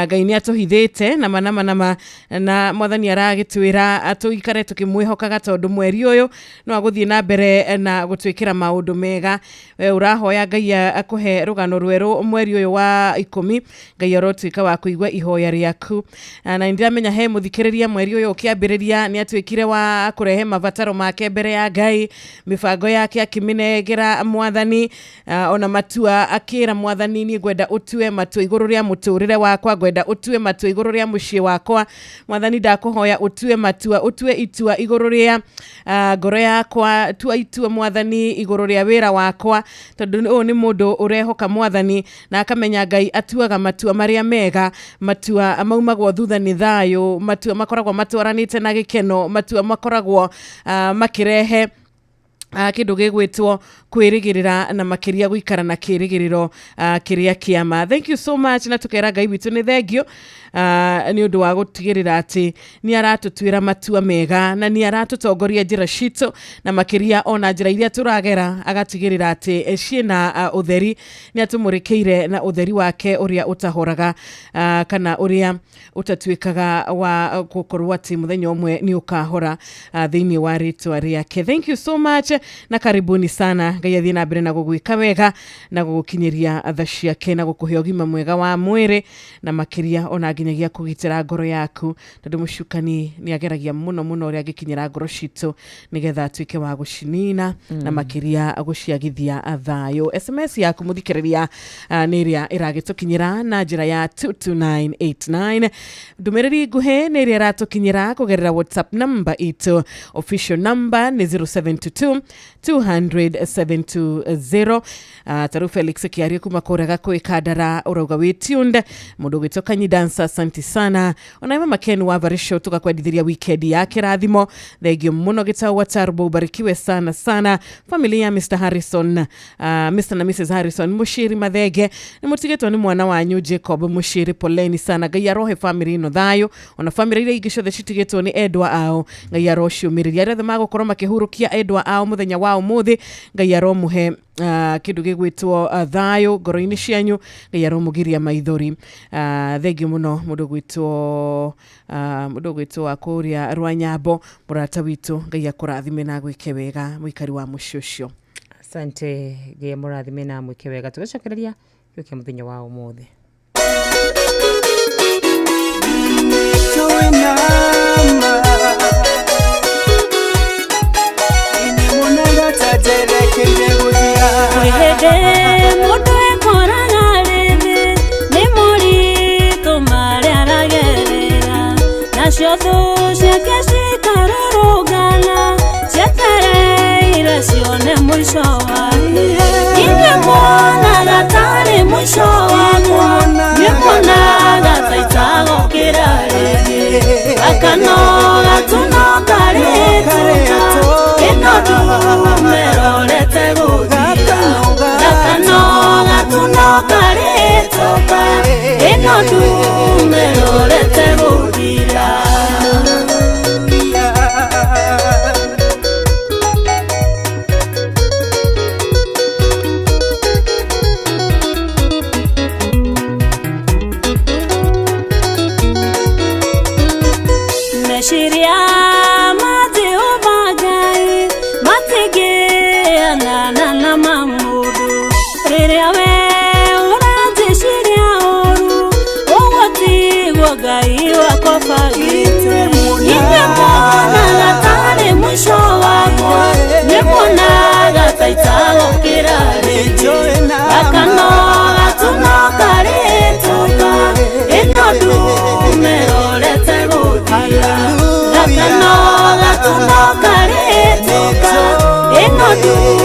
Ngai nĩ atũhithĩte nama nama nama, na mwathani aragĩtwĩra tũikare tũkĩmwĩhokaga tondũ mweri ũyũ no agũthiĩ na mbere na gũtwĩkĩra maũndũ mega. We ũrahoya Ngai akũhe rũgano rwerũ mweri ũyũ wa 10, Ngai arotuĩka wa kũigua ihoya rĩaku. Na nĩndĩramenya he mũthikĩrĩria mweri ũyũ ũkĩambĩrĩria nĩ atuĩkire wa kũrehe mabataro make mbere ya Ngai, mĩbango yake akĩmĩnengera mwathani, ona matua akĩra mwathani niĩ ngwenda ũtue matua igũrũ rĩa mũtũrĩre wakwa, ngwenda ũtue matua igũrũ rĩa mũciĩ wakwa. Mwathani ndakũhoya ũtue matua, ũtue itua igũrũ rĩa ngoro yakwa, tua itua mwathani igũrũ rĩa wĩra wakwa, tondũ ũyũ nĩ mũndũ ũrehoka mwathani na akamenya Ngai atuaga matua marĩa mega, matua maumagwo thutha nĩ thayũ, matua makoragwo matwaranĩte na gĩkeno, matua makoragwo makĩrehe kĩndũ gĩgwĩtwo kwĩrĩgĩrĩra na makĩria gũikara na kĩrĩgĩrĩro kĩrĩa kĩama. Thank you so much, na tũkera Ngai witũ nĩ thengio nĩ ũndũ wa gũtigĩrĩra atĩ nĩ aratũtuĩra matua mega na nĩ aratũtongoria njĩra citũ, na makĩria ona njĩra iria tũragera agatigĩrĩra atĩ ciĩna ũtheri, nĩ atũmũrĩkĩire na ũtheri wake ũrĩa ũtahoraga, kana ũrĩa ũtatuĩkaga wa gũkorwo atĩ mũthenya ũmwe nĩ ũkahora thĩinĩ wa rĩtwa rĩake. Thank you so much na karibuni sana. Ngai athiĩ na mbere na gũgwĩka wega na gũgũkinyĩria tha ciake na gũkũhe ũgima mwega wa mwĩrĩ, na makĩria ona nginyagia kũgitĩra ngoro yaku, tondũ mũcukani nĩ ageragia mũno mũno ũrĩa angĩkinyĩra ngoro citũ nĩgetha atuĩke wa gũcinina na makĩria gũciagithia thayũ. SMS yaku mũthikĩrĩria nĩ ĩrĩa ĩragĩtũkinyĩra na njĩra ya 22989. Ndũmĩrĩri nguhĩ nĩ ĩrĩa ĩratũkinyĩra kũgerera WhatsApp number itũ, official number nĩ 0722 200 720. Taru Felix Kiario kuma kũrĩa Gakũĩ Kandara ũrauga wĩ tuned. Mũndũ ũgwĩtwo Kanyi Dancer, asante sana. Ona mama Ken wa Varisho tugakwendithiria weekend ya kĩrathimo, thengio mũno. Gĩtau wa Tarbo, ubarikiwe sana sana. Familia ya Mr Harrison, Mr na Mrs Harrison Mushiri Mathenge, nĩ mũtigĩtwo nĩ mwana wanyu Jacob Mushiri, poleni sana. Ngai arohe family ĩno thayũ, ona family iria ingĩ ciothe citigĩtwo nĩ endwa ao, Ngai arociũmĩrĩria. Arĩa othe magũkorwo makĩhurũkia endwa ao mũthenya wa ũmũthĩ, Ngai aromuhe kĩndũ gĩgwĩtwo thayũ ngoro-inĩ cianyu, Ngai aromũgiria maithori. Thengio mũno mũndũ ũgwĩtwo wa kũrĩa Rwanyambo, mũrata witũ, Ngai akũrathime na agwĩke wega mũikari wa mũciĩ ũcio. Asante, Ngai amũrathime na amwĩke wega. Tũgacokereria kĩo kĩa mũthenya wa ũmũthĩ. Kwĩhĩndĩ mũndũ ekoraga rĩthĩ nĩ moritũ marĩa aragerera, nacio thũ ciake cikarũrũngana cietereire cione mũico wake. Inyuĩ muonaga tarĩ mũico wakwa, inyuĩ muonaga ta itagokĩra rĩngĩ, gakanoga tu no karĩtuta, ĩno ndume ĩrorete gũthira, gakanoga tu no karĩtuta, ĩno ndume ĩrorete gũthira. Meciria ma Jehova Ngai matingĩanana na ma mũndũ, rĩrĩa we ũranjĩciria ũru ũguo tiguo Ngai wakwa bangĩte. Inyuĩ muonaga tarĩ mũico wakwa, inyuĩ muonaga ta itagokĩra rĩngĩ, gakanoga tu no karĩtuka, ĩno ndume ĩrorete gũthira, gakanoga tu no karĩtuka, ĩno ndume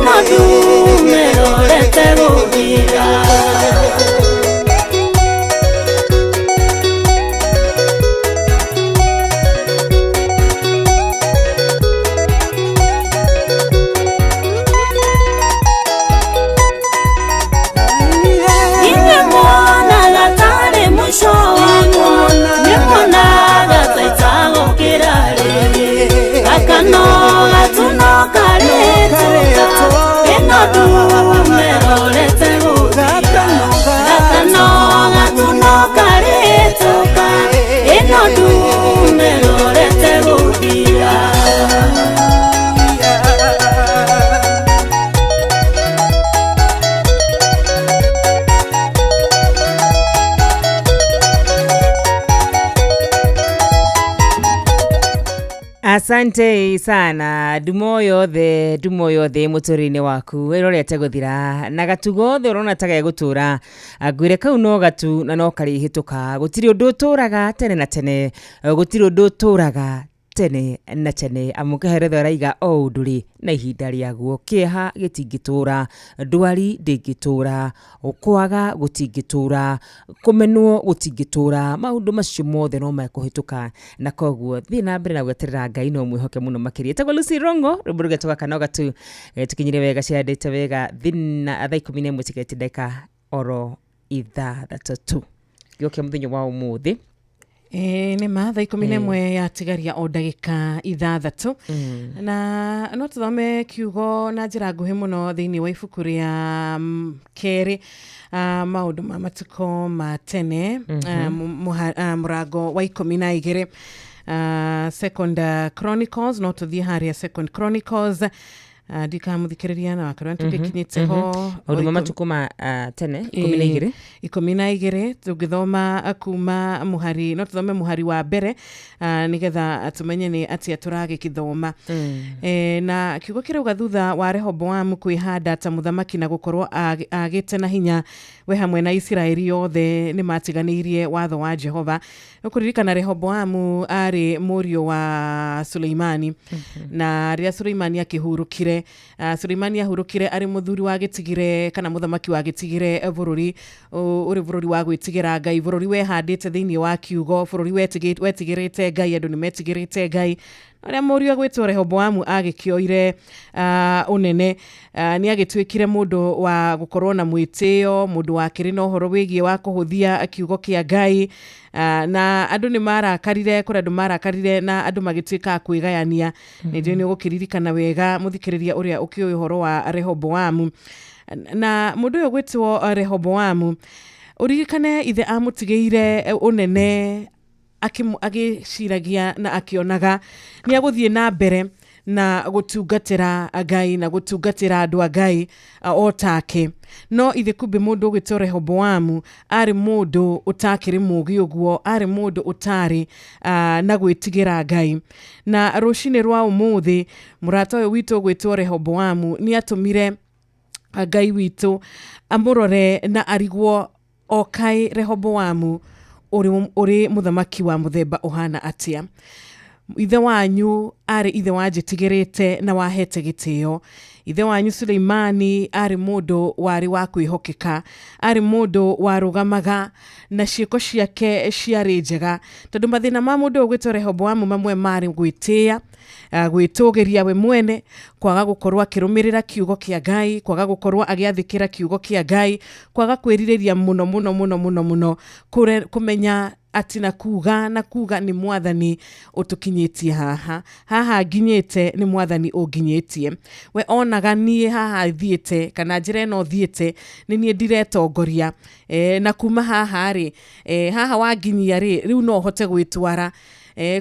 Ĩno ndume ĩrorete gũthira. Inyuĩ muonaga tarĩ mũico wakwa, inyuĩ muonaga ta itagũkĩra rĩngĩ. Gaka no gatu no karĩtũka, ĩno ndume ĩrorete gũthira. Gaka no gatu no karĩtũka, ĩno ndume ĩrorete gũthira. Asante sana ndumo yothe, ndumo yothe mũtũrĩre-inĩ waku ĩrorete gũthira, na gatu gothe ũrona ta gegũtũra, ngwĩre kau no gatu na no karĩhĩtũka. Gũtirĩ ũndũ ũtũraga tene na tene, gũtirĩ ũndũ ũtũraga tene na tene. Amu kĩheretho araiga o ũndũ rĩ na ihinda rĩaguo. Kĩeha gĩtingĩtũra, ndwari ndĩngĩtũra, kwaga gũtingĩtũra, kũmenwo gũtingĩtũra, maũndũ macio mothe no mekũhĩtũka. Na koguo thiĩ na mbere na gweterera Ngai no mwĩhoke mũno makĩria. Ĩtagwo Lucy Rongo, rwĩmbo rũgetwo Gaka no Gatu. Tũkinyire wega, ciandĩte wega thina thaa 11 tigĩte ndagĩka oro 6 tu. Gĩũke mũthenya wa ũmũthĩ. Ĩĩ nĩ ma thaa 11 yatigaria o ndagĩka 6. Na no tũthome kiugo na njĩra nguhĩ mũno thĩinĩ wa ibuku rĩa kerĩ, maũndũ ma matukũ ma tene, mũrango wa 12, Second Chronicles. No tũthiĩ harĩa Second Chronicles, ndikamũthikĩrĩria na wakorwo tũgĩkinyĩte ho. Maũndũ ma matukũ ma tene 12. 12, tũngĩthoma kuma mũhari, no tũthome mũhari wa mbere, nĩgetha tũmenye nĩ atĩa tũragĩkĩthoma. Na kiugo kĩrauga thutha wa Rehoboamu kwĩhanda ta mũthamaki na gũkorwo agĩte na hinya, we hamwe na Isiraeli yothe nĩ matiganĩirie watho wa Jehova. Ũkũririkana Rehoboamu arĩ mũriũ wa Suleimani, na rĩrĩa Suleimani akĩhurũkire, Suleimani ahurũkire arĩ mũthuri wa gĩtigire, kana mũthamaki wa gĩtigire bũrũri ũrĩ bũrũri wa gwĩtigĩra Ngai, bũrũri wehandĩte thĩinĩ wa kiugo, bũrũri wetigĩrĩte Ngai, andũ nĩ metigĩrĩte Ngai. Arĩa mũriũ agwĩtwo Rehoboamu agĩkĩoire ũnene, nĩ agĩtuĩkire mũndũ wa gũkorwo na mwĩtĩo, mũndũ wakĩrĩ na ũhoro wĩgiĩ wa kũhũthia kiugo kĩa Ngai, na andũ nĩ marakarire, kũrĩ andũ marakarire na andũ magĩtuĩka a kwĩgayania. Nĩ njũĩ nĩ ũgũkĩririkana wega mũthikĩrĩria ũrĩa ũkĩũĩ ũhoro wa Rehoboamu. Na mũndũ ũyũ gwĩtwo Rehoboamu, ũririkane ithe amũtigĩire ũnene agĩciragia na akĩonaga nĩ agũthiĩ na mbere na gũtungatĩra Ngai na gũtungatĩra andũ a Ngai o take. No ithe kumbe mũndũ ũgwĩtwo Rehoboamu arĩ mũndũ ũtakĩrĩ mũũgĩ ũguo, arĩ mũndũ ũtarĩ na gwĩtigĩra Ngai. Na rũcinĩ rwa ũmũthĩ mũrata ũyũ witũ ũgwĩtwo Rehoboamu nĩ atũmire Ngai witũ amũrore na arigwo o kaĩ Rehoboamu ũrĩ mũthamaki wa mũthemba ũhana atĩa. Ithe wanyu arĩ ithe wanjĩtigĩrĩte na wahete gĩtĩo. Ithe wanyu Suleimani arĩ mũndũ warĩ wa kwĩhokeka, arĩ mũndũ warũgamaga na ciĩko ciake ciarĩ njega, tondũ mathĩna ma mũndũ ũyũ gwĩtwo Rehoboamu mamwe marĩ gwĩtĩĩa, gwĩtũgĩria we mwene, kwaga gũkorwo akĩrũmĩrĩra kiugo kĩa Ngai, kwaga gũkorwo agĩathĩkĩra kiugo kĩa Ngai, kwaga kwĩrirĩria mũno mũno mũno mũno mũno kũmenya atĩ na kuga na kuga nĩ mwathani ũtũkinyĩtie haha, haha nginyĩte nĩ mwathani ũnginyĩtie. We onaga niĩ haha thiĩte kana njĩra ĩno thiĩte nĩ niĩ ndiretongoria, na kuma haha rĩ, haha wanginyia rĩ, rĩu no hote gwĩtwara.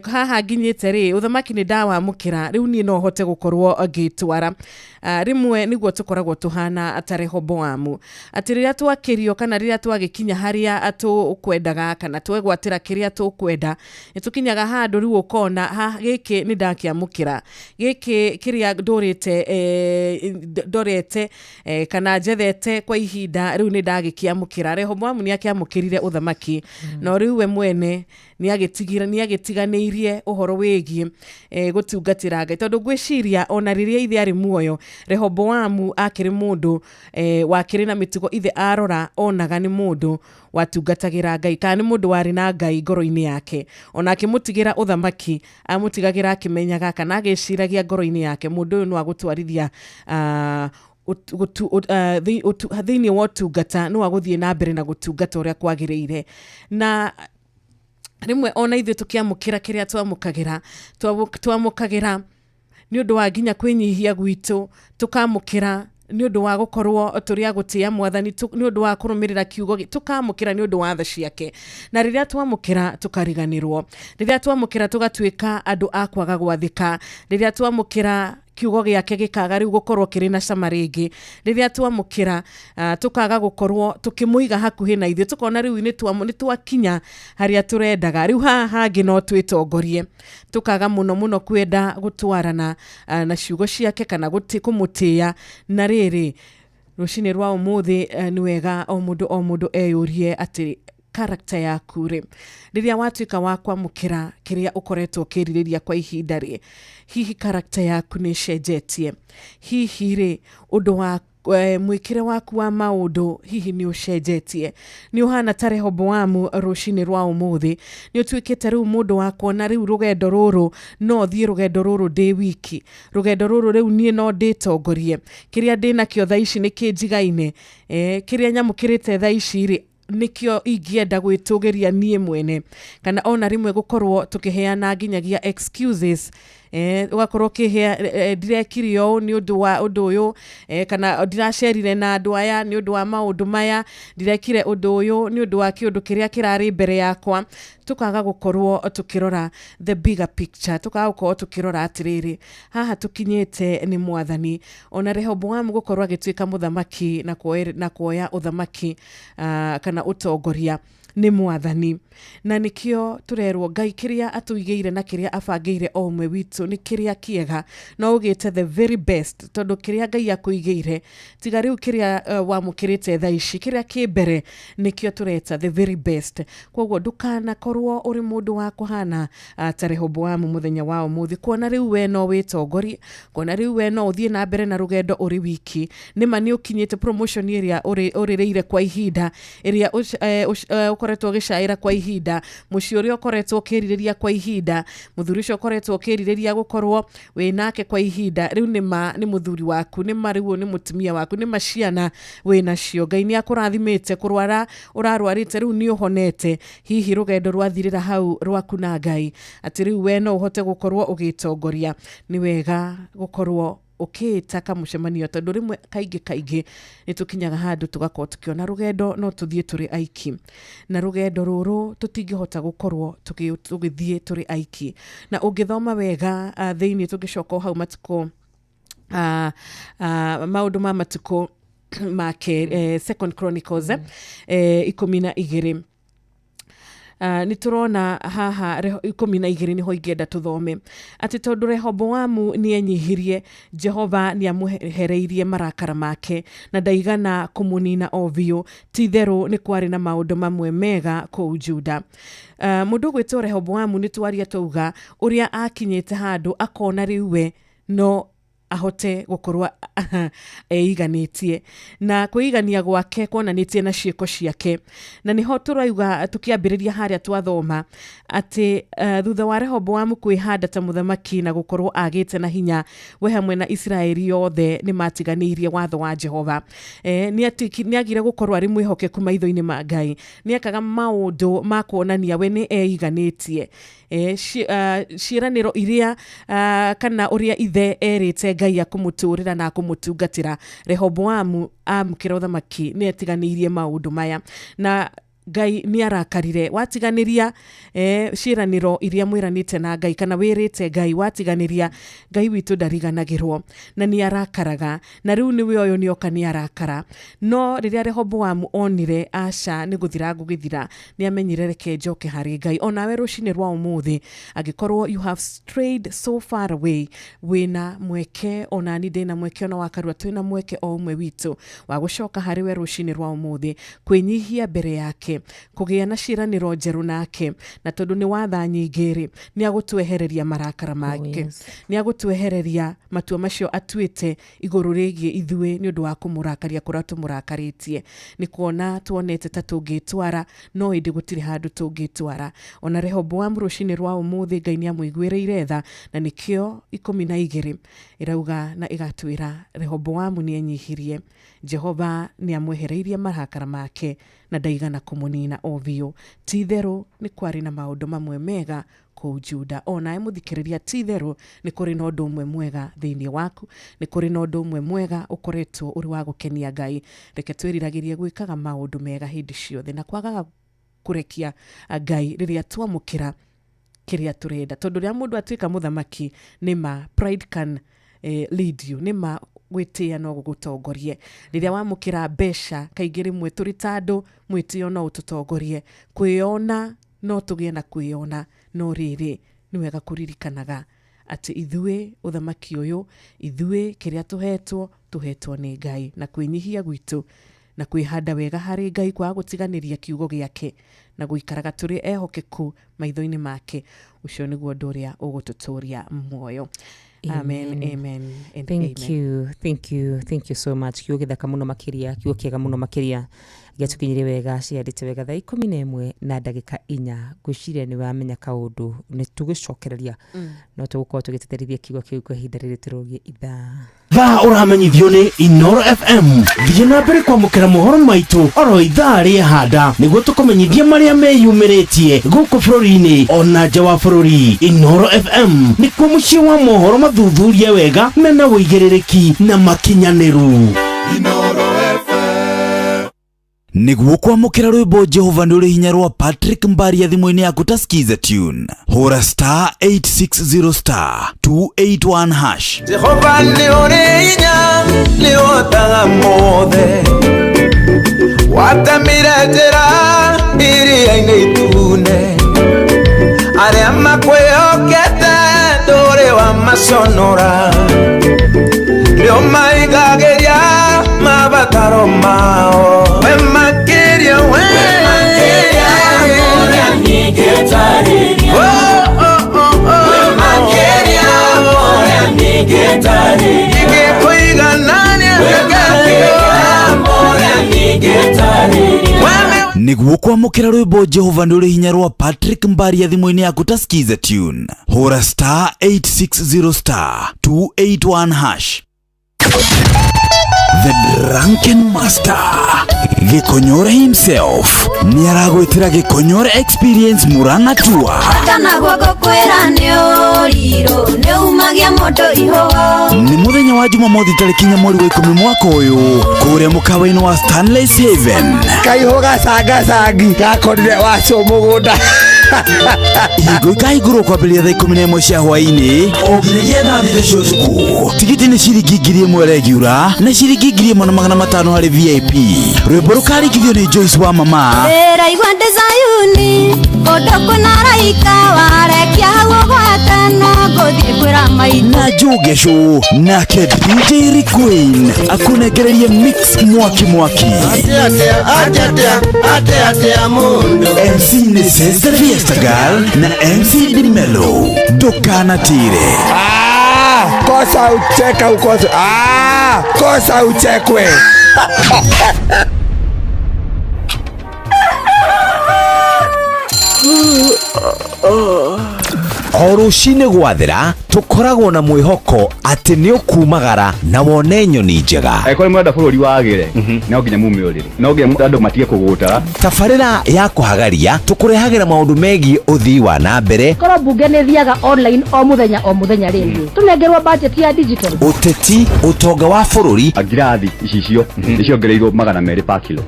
Haha nginyĩte rĩ, ũthamaki nĩ ndawamũkĩra, rĩu niĩ no hote gũkorwo ngĩtwara. Rĩmwe nĩguo tũkoragwo tũhana ta Rehoboamu, atĩ rĩrĩa twakĩrio kana rĩrĩa twagĩkinya harĩa tũkwendaga kana twegwatĩra kĩrĩa tũkwenda, nĩ tũkinyaga handũ rĩu ũkona gĩkĩ nĩ ndakĩamũkĩra, gĩkĩ kĩrĩa ndũrĩte, ndorete, kana njethete kwa ihinda rĩu nĩ ndagĩkĩamũkĩra. Rehoboamu nĩ akĩamũkĩrire ũthamaki, no rĩu we mwene nĩ Nĩ agĩtiganĩirie ũhoro wĩgiĩ gũtungatĩra Ngai, tondũ ngwĩciria ona rĩrĩa ithe arĩ muoyo, Rehoboamu akĩrĩ mũndũ wakĩrĩ na mĩtugo. Ithe arora onaga nĩ mũndũ watungatagĩra Ngai, kana nĩ mũndũ warĩ na Ngai ngoro-inĩ yake. Ona akĩmũtigĩra ũthamaki, amũtigagĩra akĩmenyaga kana agĩciragia ngoro-inĩ yake, mũndũ ũyũ no agũtwarithia thĩinĩ wa ũtungata, no agũthiĩ na mbere na gũtungata ũrĩa kwagĩrĩire. Na rĩmwe ona ithuĩ tũkĩamũkĩra kĩrĩa twamũkagĩra, twamũkagĩra nĩ ũndũ wa nginya kwĩnyihia gwitũ, tũkamũkĩra nĩ ũndũ wa gũkorwo tũrĩ a gũtĩa Mwathani, nĩ ũndũ wa kũrũmĩrĩra kiugo, tũkamũkĩra nĩ ũndũ wa tha ciake. Na rĩrĩa twamũkĩra tũkariganĩrwo, rĩrĩa twamũkĩra tũgatuĩka andũ a kwaga gwathĩka, rĩrĩa twamũkĩra kiugo gĩake gĩkaga rĩu gũkorwo kĩrĩ na cama rĩngĩ, rĩrĩa twamũkĩra tũkaga gũkorwo tũkĩmũiga hakuhĩ na ithuĩ, tũkona rĩu nĩ twakinya harĩa tũrendaga, rĩu haha hangĩ no twĩtongorie, tũkaga mũno mũno kwenda gũtwarana na ciugo ciake kana kũmũtĩĩa. Na rĩrĩ rũcinĩ rwa ũmũthĩ, nĩ wega o mũndũ o mũndũ eyũrie atĩ character yaku rĩ, rĩrĩa watuĩka wa kwamũkĩra kĩrĩa ũkoretwo ũkĩrirĩria kwa ihinda rĩ, hihi character yaku nĩ ĩcenjetie? Hihi rĩ, ũndũ wa mwĩkĩre waku wa maũndũ hihi nĩ ũcenjetie? Nĩ ũhana ta Rehoboamu rũcinĩ rwa ũmũthĩ? Nĩ ũtuĩkĩte rĩu mũndũ wa kuona rĩu rũgendo rũrũ no thiĩ, rũgendo rũrũ ndĩ wiki, rũgendo rũrũ rĩu niĩ no ndĩtongorie, kĩrĩa ndĩnakĩo thaa ici nĩ kĩnjigaine, kĩrĩa nyamũkĩrĩte thaa ici rĩ, nĩkĩo ingĩenda gwĩtũgĩria niĩ mwene? Kana ona rĩmwe gũkorwo tũkĩheana nginyagia excuses, ũgakorwo ũkĩhea, ndirekire ũũ nĩ ũndũ wa ũndũ ũyũ, kana ndiracerire na andũ aya nĩ ũndũ wa maũndũ maya, ndirekire ũndũ ũyũ nĩ ũndũ wa kĩũndũ kĩrĩa kĩrarĩ mbere yakwa. Tũkaga gũkorwo tũkĩrora the bigger picture, tũkaga gũkorwo tũkĩrora atĩrĩrĩ, haha tũkinyĩte nĩ Mwathani. Ona Rehoboamu gũkorwo agĩtuĩka mũthamaki na kuoya ũthamaki kana ũtongoria nĩ Mwathani. Na nĩkĩo tũrerwo Ngai kĩrĩa atũigĩire na kĩrĩa abangĩire o ũmwe witũ nĩ kĩrĩa kĩega, no ũgĩte the very best, tondũ kĩrĩa Ngai akũigĩire, tiga rĩu kĩrĩa wamũkĩrĩte thaa ici, kĩrĩa kĩ mbere nĩkĩo tũreta the very best. Koguo ndũkanakorwo ũrĩ mũndũ wa kũhana ta Rehoboamu mũthenya wa ũmũthĩ, kuona rĩu we no wĩtongorie, kuona rĩu we no ũthiĩ na mbere na rũgendo ũrĩ wiki. Nĩma nĩ ũkinyĩte promotion ĩrĩa ũrĩrĩire kwa ihinda, ĩrĩa ũkoretwo ũgĩcaĩra kwa ihinda, mũciĩ ũrĩa ũkoretwo ũkĩrirĩria kwa ihinda, mũthuri ũcio ũkoretwo ũkĩrirĩria gũkorwo wĩ nake kwa ihinda, rĩu nĩma nĩ mũthuri waku, nĩma rĩu nĩ mũtumia waku, nĩma ciana wĩ nacio, Ngai nĩ akũrathimĩte, kũrwara ũrarwarĩte rĩu nĩ ũhonete. Hihi rũgendo rwathirĩra hau rwaku na Ngai, atĩ rĩu we no ũhote gũkorwo ũgĩtongoria? Nĩ wega gũkorwo ũkĩĩta kamũcemanio, tondũ rĩmwe kaingĩ kaingĩ nĩ tũkinyaga handũ tũgakorwo tũkĩona rũgendo no tũthiĩ tũrĩ aiki, na rũgendo rũrũ tũtingĩhota gũkorwo tũgĩthiĩ tũrĩ aiki. Na ũngĩthoma wega thĩinĩ, tũngĩcoka o hau matukũ maũndũ ma matukũ make, Second Chronicles 12, nĩ tũrona haha 12 nĩho ingĩenda tũthome, atĩ tondũ Rehoboamu nĩ enyihirie, Jehova nĩ amũhereirie marakara make na ndaigana kũmũnina o biũ. Ti itherũ nĩ kwarĩ na maũndũ mamwe mega kũu Juda. Mũndũ ũgwĩtwo Rehoboamu, nĩ twaria twauga ũrĩa akinyĩte handũ akona rĩu we no ahote gũkorwo eiganĩtie, na kwĩigania gwake kuonanĩtie na ciĩko ciake. Na nĩho tũrauga tũkĩambĩrĩria harĩa twathoma atĩ thutha wa Rehoboamu kwĩhanda ta mũthamaki na gũkorwo agĩte na hinya, we hamwe na Isiraeli yothe nĩ matiganĩirie watho wa Jehova. Nĩ agire gũkorwo arĩ mwĩhokeku maitho-inĩ ma Ngai, nĩ ekaga maũndũ ma kuonania we nĩ eiganĩtie. Ciĩranĩro iria kana ũrĩa ithe erĩte Ngai akũmũtũrĩra na akũmũtungatĩra, Rehoboamu amũkĩra ũthamaki nĩ etiganĩirie maũndũ maya, na Ngai nĩ arakarire. Watiganĩria ciĩranĩro iria mwĩranĩte na Ngai kana wĩrĩte Ngai, watiganĩria, Ngai witũ ndariganagĩrwo na nĩ arakaraga. Na rĩu nĩwe ũyũ nĩoka nĩ arakara. No rĩrĩa Rehoboamu onire aca nĩ gũthira ngũgĩthira, nĩ amenyire reke njoke harĩ Ngai. Onawe rũcinĩ rwa ũmũthĩ, angĩkorwo you have strayed so far away, wĩna mweke, onani ndĩna mweke, ona wakarua twĩna mweke o ũmwe witũ wa gũcoka harĩ we rũcinĩ rwa ũmũthĩ, kwĩnyihia mbere yake. nake, kũgĩa na ciĩranĩro njerũ nake, na tondũ nĩ wa tha nyingĩ rĩ, nĩ agũtwehereria marakara make. Oh, yes. Nĩ agũtwehereria matua macio atuĩte igũrũ rĩgiĩ ithuĩ nĩ ũndũ wa kũmũrakaria kũrĩa tũmũrakarĩtie. Nĩ kuona tuonete ta tũngĩtwara, no ĩndĩ gũtirĩ handũ tũngĩtwara. Ona Rehoboamu rũcinĩ rwa ũmũthĩ Ngai nĩ amũiguĩrĩire tha, na nĩkĩo 12 ĩrauga na ĩgatwĩra Rehoboamu nĩ enyihirie. Jehova nĩ amwehereirie marakara make na ndaigana kũmũnina o biũ. Ti itherũ nĩ kwarĩ na maũndũ mamwe mega kũu Juda. O nawe mũthikĩrĩria, ti itherũ nĩ kũrĩ na ũndũ ũmwe mwega thĩinĩ waku, nĩ kũrĩ na ũndũ ũmwe mwega ũkoretwo ũrĩ wa gũkenia Ngai. Reke twĩriragĩrie gwĩkaga maũndũ mega hĩndĩ ciothe na kwagaga kũrekia Ngai rĩrĩa twamũkĩra kĩrĩa tũrenda. Tondũ rĩrĩa mũndũ atuĩka mũthamaki, nĩ ma pride can lead you, nĩ ma gwĩtĩĩa no gũgũtongorie. Rĩrĩa wamũkĩra mbeca, kaingĩ rĩmwe tũrĩ ta andũ, mwĩtĩo no ũtũtongorie. Kwĩyona no tũgĩe na kwĩyona, no rĩrĩ nĩ wega kũririkanaga atĩ ithuĩ ũthamaki ũyũ, ithuĩ kĩrĩa tũhetwo, tũhetwo nĩ Ngai, na kwĩnyihia gwitũ na kwĩhanda wega harĩ Ngai, kwaga gũtiganĩria kiugo gĩake na gũikaraga tũrĩ ehokeku maitho-inĩ make, ũcio nĩguo ũndũ ũrĩa ũgũtũtũria muoyo. Amen, amen, and Thank amen. you, thank you, thank you so much. Kiugo gĩthaka mũno makĩria, kiugo kĩega mũno makĩria, gĩatũkinyire wega, ciandĩte wega thaa 11 na ndagĩka 4. Ngwĩciria nĩ wamenya kaũndũ, nĩ tũgĩcokereria no tũgũkorwo tũgĩteterithia kiugo kĩu kwa ihinda rĩrĩ tũrũgie ithaa. Thaa ũramenyithio nĩ Inoro FM. Thiĩ na mbere kwamũkĩra mohoro maitũ oro ithaa rĩehanda nĩguo tũkũmenyithie marĩa meyumĩrĩtie gũkũ bũrũri-inĩ ona nja wa bũrũri. Inoro FM nĩkuo mũciĩ wa mohoro mathuthurie wega mena ũigĩrĩrĩki na makinyanĩru. Inoro FM. Nĩguo kwamũkĩra rwĩmbo Jehova nĩ ũrĩ hinya rwa Patrick Mbaria thimũ-inĩ yaku ta Skiza Tune, hũra star 860 star 281 hash. Jehova nĩ ũrĩ hinya, nĩ ũhotaga mothe, watemire njĩra iria-inĩ itune, arĩa makwĩhokete ndũrĩ wamaconora, nĩ ũmaigagĩria mabataro mao. We makĩria, we Oh, oh, oh, oh. Ingĩkũiganania Nĩguo kwamũkĩra rwĩmbo Jehova nĩ ũrĩ hinya rwa Patrick Mbaria thimũ-inĩ yaku ta Skiza Tune, hũra star 860 star 281 hash. The Drunken Master Gĩkonyore himself nĩ aragwĩtĩra Gĩkonyore Experience Murang'a Tour. Kana guoko kwĩra nĩ ũrirũ, nĩ umagia mũndũ ihũa. Nĩ mũthenya wa Jumamothi tarĩki 4 mweri wa 10 mwaka ũyũ kũrĩa mũkawa-inĩ wa Stanley's Haven. Kaihũ gacangacangi gakorire waco mũgũnda. Ihingo ikahingũrwo kwambĩrĩria thaa 11 cia hwaĩ-inĩ o nginyagia thaa 6 cia ũtukũ. Tigiti nĩ ciringi 1000 regular na ciringi 1500 harĩ VIP. Rwĩmbo rũkaringithio nĩ Joyce wa Mama. Ndĩraigua ndĩ Zayuni, kũndũ kwĩna araika, warekia hau ũgwate, no ngũthiĩ kwĩra maitũ. Na Njogesho nake DJ Rick Queen akũnengererie mix mwaki mwaki. MC nĩ Sister Fiesta Girl na MC Dimelo. Ndũkanatire. Kosa ucheka ukosa. Kosa uchekwe. O rũcinĩ gwathera tũkoragwo na mwĩhoko atĩ nĩ ũkumagara na wone nyoni njega. Angĩkorwo nĩ mũrenda bũrũri wagĩre, no nginya mume ũrĩrĩ, no nginya andũ matige kũgũta. Tabarĩra ya kũhagaria tũkũrehagĩra maũndũ megiĩ ũthii wa na mbere. Korwo mbunge nĩ thiaga online o mũthenya o mũthenya rĩ, tũnengerwo budget ya digital. Ũteti, ũtonga wa bũrũri. Ngirathi icicio nĩ ciongereirwo magana merĩ per kilo.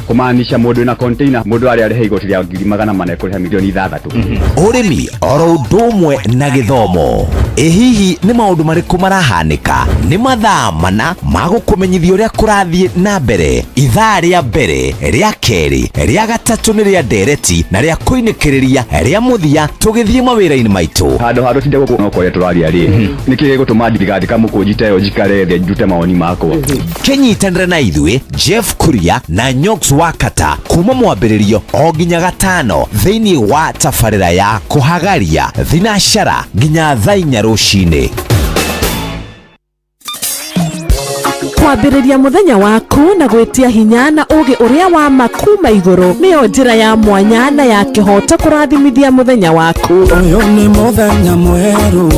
Kũmaanisha mũndũ wĩna container, mũndũ arĩa arĩhe igoti rĩa ngiri magana mana ekũrĩha milioni ithathatũ. Ũrĩmi oro ũndũ Ũmwe na gĩthomo. Ĩ hihi nĩ maũndũ marĩkũ marahanĩka? Nĩ mathaa mana ma gũkũmenyithia ũrĩa kũrathiĩ na mbere. Ithaa rĩa mbere, rĩa kerĩ, rĩa gatatũ nĩ rĩa ndereti na rĩa kũinĩkĩrĩria rĩa mũthia tũgĩthiĩ mawĩra-inĩ maitũ. Handũ ha tũtinde gũkũ no kwaria tũraria rĩ, nĩkĩ gĩgũtũma ndigandĩka mũkũnji ta ĩyo njikare thĩ ndute mawoni makwa? Kĩnyitanĩre na ithuĩ Jeff Kuria na Nyox Wakata kuma mwambĩrĩrio o nginya gatano thĩinĩ wa tabarĩra ya kũhagaria thinacara nginya thaa inya rũcinĩ. Kwambĩrĩria mũthenya waku na gwĩtia hinya na ũũgĩ ũrĩa wa ma kuma igũrũ nĩyo njĩra ya mwanya na ya kĩhooto kũrathimithia mũthenya waku. Ũyũ nĩ mũthenya mwerũ,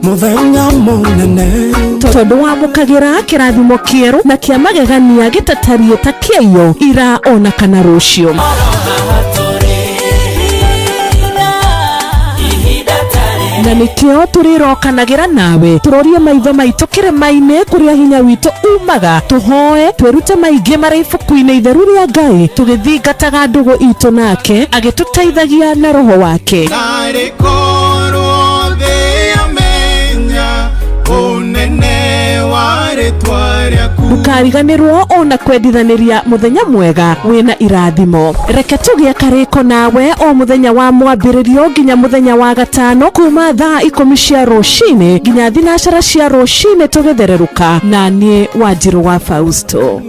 mũthenya mũnene. Tondũ wamũkagĩra kĩrathimo kĩerũ na kĩa magegania gĩtatariĩ ta kĩaiyo ira ona kana rũciũ. Na nĩkĩo tũrĩrokanagĩra nawe tũrorie maitho maitũ kĩrĩma-inĩ kũrĩa hinya witũ umaga, tũhoe twĩrute maingĩ marĩ ibuku-inĩ itheru rĩa Ngai tũgĩthingataga ndũgũ itũ nake agĩtũteithagia na roho wake. Narĩ korwo thĩ yamenya ũnene wa rĩtwa rĩaku. Ndũkariganĩrwo ona kwendithanĩria mũthenya mwega wĩna irathimo. Reke tũgĩe karĩko nawe o mũthenya wa mwambĩrĩrio nginya mũthenya wa gatano kuma thaa 10 cia rũcinĩ nginya thinacara cia rũcinĩ tũgĩthererũka na niĩ Wanjirũ wa Fausto.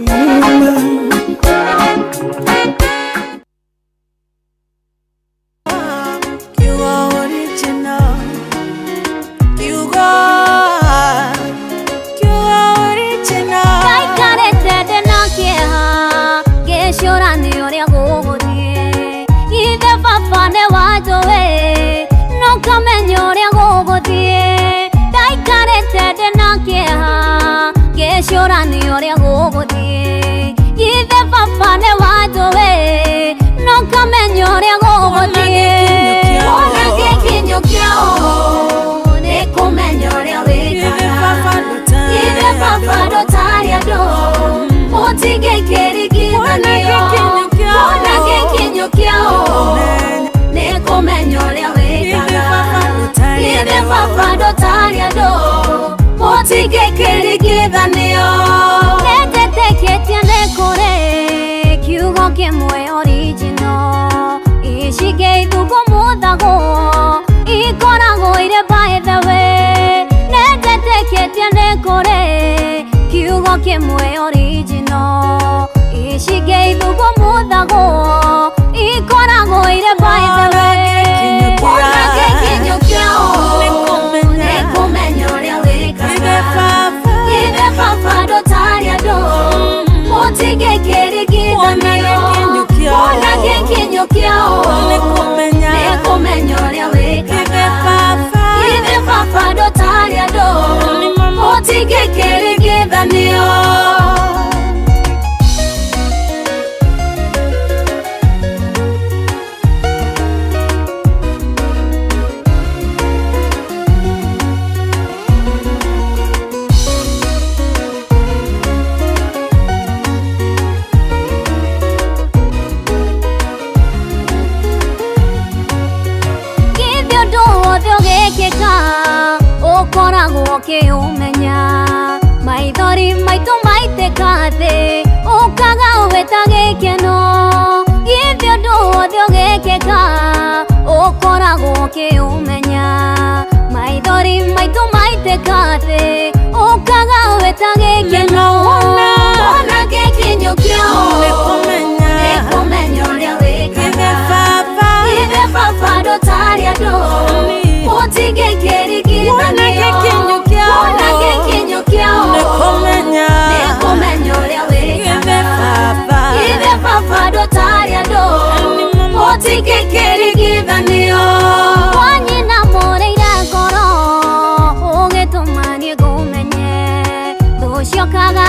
Kimwe original ishige ithugo muthago ikoragwo ire by the way. Ona gĩkinyo kĩao nĩkũmenya ũrĩa wĩkaga. Ithe baba ndũtarĩ andũ mũtingĩkĩringithanio. Ona gĩkinyo kĩao nĩkũmenya ũrĩa wĩkaga. Ithe baba ndũtarĩ andũ mũtingĩkĩringithanio. Ũkĩũmenya maithori maitũ maitĩka thĩ ũkaga wĩta gĩkeno. Githĩ ũndũ wothe ũgĩkĩka ũkoragwo ũkĩũmenya maithori maitũ maitĩka thĩ ũkaga wĩta gĩkeno. Ona gĩkinyo kĩao nĩkũmenya ũrĩa wĩkaga. Ithe baba ndũtarĩ andũ mũtingĩkĩringithanio. Ona gĩkinyo kĩao nĩkũmenya ũrĩa wĩkaga. Ithe baba ndũtarĩ andũ mũtingĩkĩringithanio. Kwa nyina mũrĩire ngoro ũgĩtũma niĩ ngũmenye thũ ciokaga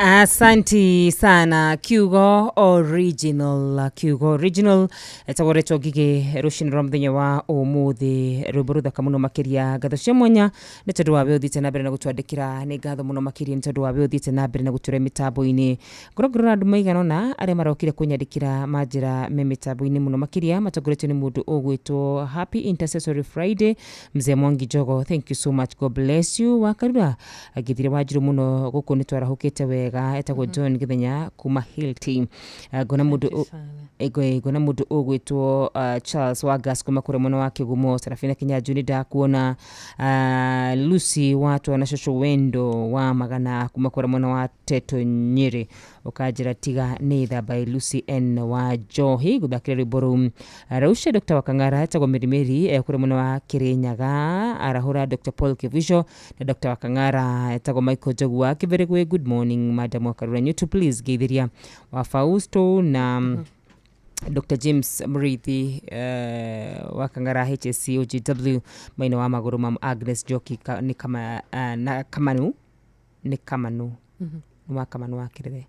Asanti sana Kiugo Original, Kiugo Original etagwo retwo ngigĩ rũcinĩ rwa mũthenya wa ũmũthĩ, rwĩmbo rũthaka mũno makĩria. Ngatho cia mwanya nĩ tondũ wa we ũthiĩte na mbere na gũtwandĩkĩra, nĩ ngatho mũno makĩria nĩ tondũ wa we ũthiĩte na mbere na gũtũre mĩtambo-inĩ. Ngorwo ngĩrora andũ maigana ũna arĩa marokire kũnyandĩkĩra manjĩra me mĩtambo-inĩ mũno makĩria, matongoretio nĩ mũndũ ũgwĩtwo Happy Intercessory Friday, Mzee Mwangi Njogo, thank you so much, God bless you. Wakarura ngithire wanjiru mũno gũkũ nĩ twarahũkĩte wega, etagwo John Githenya kuma Hilti. Ngona mũndũ ngona mũndũ ũgwĩtwo Charles Wagas kuma kũrĩa mwena wa Kĩgumo, Serafina Kinyanjui nĩ ndakuona, Lucy watwa na Shosho Wendo wa Magana kuma kũrĩa mwena wa Teto Nyĩrĩ, ũkanjĩra tiga nĩ tha by Lucy N wa Njohi gũthakĩra rwĩmbo rũu. Rausha Dr. Wakang'ara etagwo Mĩrimĩri kũrĩa mwena wa Kĩrĩnyaga, arahũra Dr. Paul Kivuico na Dr. Wakang'ara etagwo Michael Njogu wa Kĩbĩrĩgwe. Good morning Madam Wakarura Nyutu, please geithiria wa Fausto na Dr. James Muriithi wa Kang'ara HSC OGW maina wa magũrũ, mam Agnes Njoki nĩ kama na Kamanu nĩ Kamanu nĩ wa Kamanu wa Kĩrere.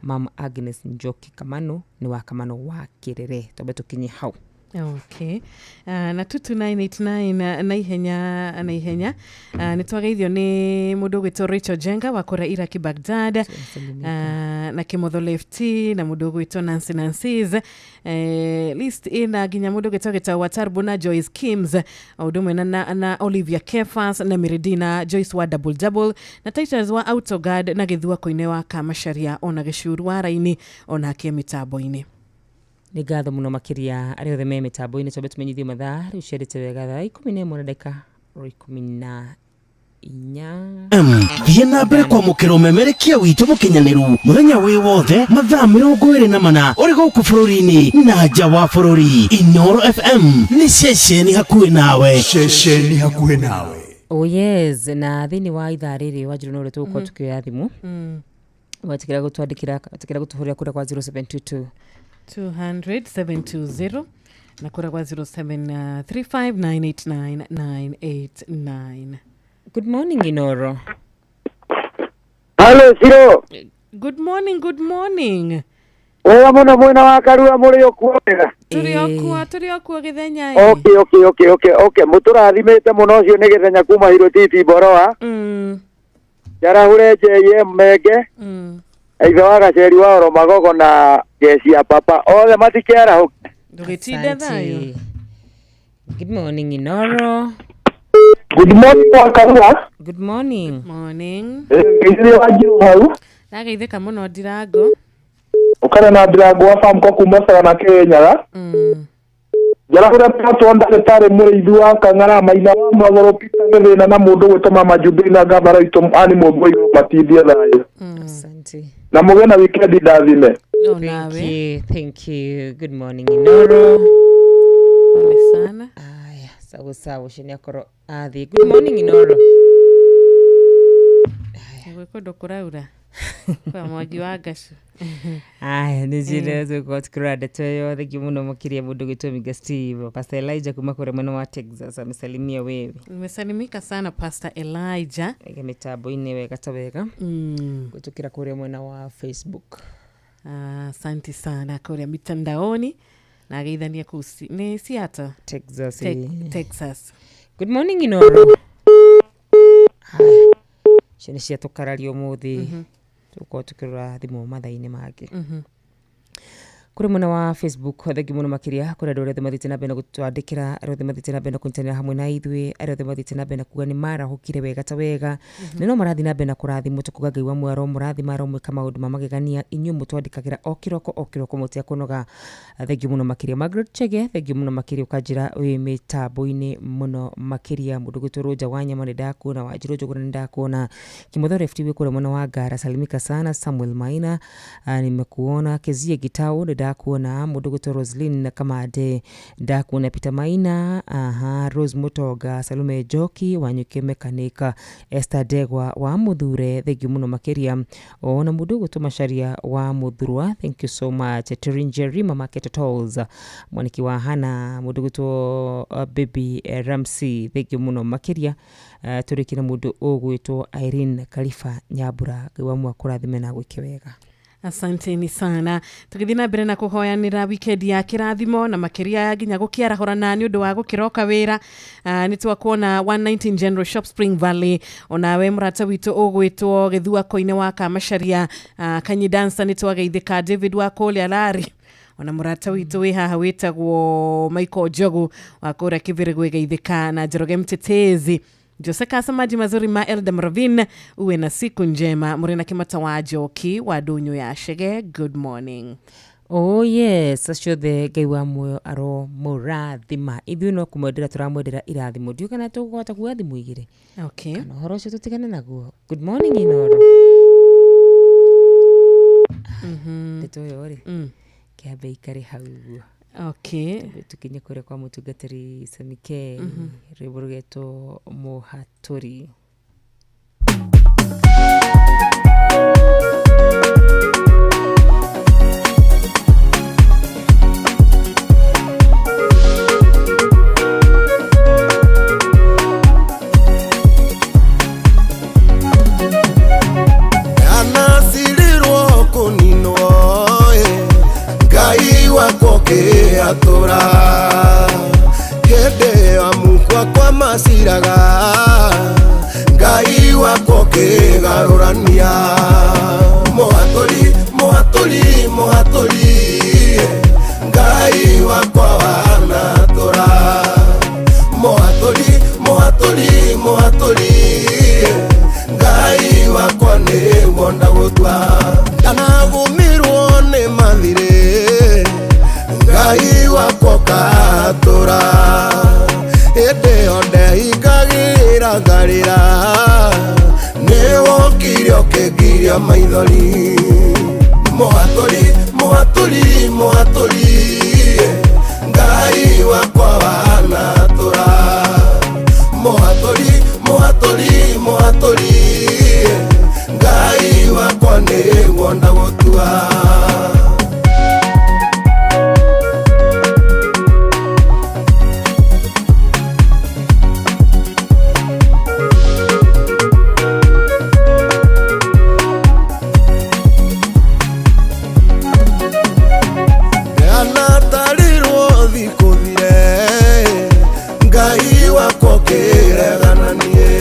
Mam Agnes Njoki Kamanu nĩ wa Kamanu wa Kĩrere, twambe tũkinye hau. Okay. Na 22989 na ihenya na ihenya nä twageithio nä må ndå å gwä Rachel Jenga wa kũrĩa Iraki Baghdad, na Kimotho Lefty na må ndå å gwä Nancy Nancy's list ina nginya må ndå å gwä Gĩtau wa Tarbo na Joyce Kims o ũndũ ũmwe na Olivia Kefas na Miridina Joyce wa Double Double na Titus wa Autoguard na Gĩthua Koine wa Kamacharia ona Gĩcuru wa Raini onake mĩtambo-inĩ. Nĩ ngatho mũno makĩria arĩa othe me mĩtambo-inĩ, twambe tũmenyithio mathaa rĩu ciarĩte wega thaa 11 na ndagĩka 14. Thiĩ na mbere kwamũkĩra ũmemerekia witũ mũkinyanĩru mũthenya wĩ wothe mathaa 24 ũrĩ gũkũ bũrũri-inĩ na nja wa bũrũri. Inooro FM nĩ ceceni hakuhĩ nawe. Ceceni hakuhĩ nawe. Oh yes, na thĩinĩ wa ithaa rĩrĩ Wanjiru no ũrĩa tũgũkorwo tũkĩoya thimũ, watikĩra gũtwandĩkĩra, watikĩra gũtũhũrĩra kũrĩa kwa 0722 200 720 na kura kwa 0735989989. Good morning Inoro. Hello Ciro. Good morning, good morning. Wega mũno mwena wa Karua, mũrĩ okuo wega? Tũrĩ okuo Gĩthenya. Okay. Mũtũrathimĩte mũno, ũcio nĩ Gĩthenya kuma Hirotiti Boroa. Njarahũre JM Menge. Ithe wa Gaceri wa Oro Magogo na jeshi ya papa othe matikĩarahũke. Ndũgĩtinde thayũ. Good morning Inoro. Good morning Wakarua. Good morning. Good morning. Ngeithĩria Wanjiru hau. Ndageithĩka mũno Ndirango. Ũkare na Ndirango wa Famco kuma Sagana Kĩrĩnyaga. Njarahũra Patwa ndagĩtarĩ mũrĩithi wa Kang'ara Maina wa Magũrũ Peter Gĩthĩna na mũndũ ũgwĩtwo Mama Jumbĩri na ngavana witũ Anne Mũmbua igũrũ matindie thayũ. Asante. Na mũgĩe na wikendi ndathime. Thank you, thank you. Good morning Inoro. Pole sana. Aya, sawa sawa, ũcio nĩ akorwo athiĩ. Good morning Inoro. Gwĩ kũndũ kũraura kwa Mwangi wa Ngacu. Aya, nĩ njĩra tũgũkorwo tũkĩrora ndeto ĩyo. Thengiũ mũno makĩria mũndũ ũgwĩtwo Miga Steve. Pastor Elijah kuma kũrĩa mwena wa Texas amesalimia wewe. Nimesalimika sana Pastor Elijah. Ega mĩtambo-inĩ wega ta wega. Gũtũkĩra kũrĩa mwena wa Facebook. Asante sana kũrĩa mitandaoni na ageithania kũu nĩ Seattle, Texas. Texas. Good morning Inoro. Cio nĩ ciatũkararia ũmũthĩ. Tũgũkorwo tũkĩrora thimũ mathaa-inĩ mangĩ. Kũrĩ mwena wa Facebook, thengiũ mũno makĩria kũrĩ andũ arĩa othe mathiĩte na mbere na gũtwandĩkĩra, arĩa othe mathiĩte na mbere na kũnyitanĩra hamwe na ithuĩ, arĩa othe mathiĩte na mbere na kuga nĩ marahũkire wega ta wega, na no marathiĩ na mbere na kũrathimwo, tũkuga Ngai wa muoyo aromũrathima, aromwĩka maũndũ ma magegania. Inyuĩ mũtwandĩkagĩra o kĩroko o kĩroko mũtekũnoga. Thengiũ mũno makĩria Margaret Chege, thengiũ mũno makĩria ũkanjĩra wĩ mĩtambo-inĩ mũno makĩria. Mũndũ gwĩtwo Rũnja wa Nyama nĩ ndakuona, Wanjiru Njũgũna nĩ ndakuona, Kimotho Lefty wĩ kũrĩa mwena wa Ngara, salimika sana. Samuel Maina nimekuona, Kezie Gitau nĩ Ndakuona mũndũ gwĩtwo Roslin Kamande, ndakuona Peter Maina, aha, Rose Mutonga, Salome Njoki Wanyuke Mechanic, Esther Ndegwa wa Muthure, thank you mũno makĩria. Ona mũndũ ũgwĩtwo Macharia wa Muthurwa, thank you so much. Terinjeri Mama Ketotos, mwaniki wa Hana, mũndũ ũgwĩtwo Baby Ramsey, thank you mũno makĩria. Tũrĩkie na mũndũ ũgwĩtwo Irene Khalifa Nyambura, Ngai wa muoyo akũrathime na agwĩke wega. Asanteni sana. Tũgĩthiĩ na mbere na kũhoyanĩra weekend ya kĩrathimo na makĩria nginya gũkĩarahũrana nĩ ũndũ wa gũkĩroka wĩra. Nĩ twakuona 119 General Shop Spring Valley, onawe mũrata witũ ũgwĩtwo Gĩthua Koine wa Kamacharia, Kanyi Dancer, nĩ twageithĩka David wa kũrĩa Lari, ona mũrata witũ wĩ haha wĩtagwo Michael Njogu wa kũrĩa Kĩbĩrĩ gwĩgeithĩka, na Njoroge Mtetezi Jose Kasa, maji mazuri ma Elda Mravin, uwe na siku njema. Mũrĩ na Kĩmata wa Njoki wa Ndũnyũ ya Chege, good morning. Oh yes, aciothe Ngai wa muoyo aro mũrathima. Ithuĩ no kũmwendera tũramwendera irathimo. Ndiũ kana tũkũhota kuoya thimũ igĩrĩ. Okay. Kana ũhoro ũcio tũtigane naguo. Good morning Inoro. Ndeto ĩyo rĩ, kĩambe ikare hau ũguo. Okay. Tukinye kũrĩa kwa mũtungatĩri Samike, rwĩmbo rũgetwo Mũhatũri. Anacirĩrwo kũninwo ĩ, Ngai wakwa ũkĩatũra hĩndĩ ya mukwa kwa maciraga, Ngai wakwa ũkĩgarũrania. Mũhatũri, mũhatũri, mũhatũri, Ngai wakwa wanatũra. Mũhatũri, mũhatũri, mũhatũri, Ngai wakwa nĩguo ndagũtua. Ndanagũmĩrwo nĩ mathirĩ, Ngai wakwa ũkatũra. Hĩndĩ ĩyo ndehingagĩra ngarĩra, nĩwokire ũkĩngiria maithori. Mũhatũri, mũhatũri, mũhatũri, Ngai wakwa wanatũra. Mũhatũri, mũhatũri, mũhatũri, Ngai wakwa nĩguo ndagũtua. Anatarirwo thikũ thire, Ngai wakwa ũkĩregana niĩ.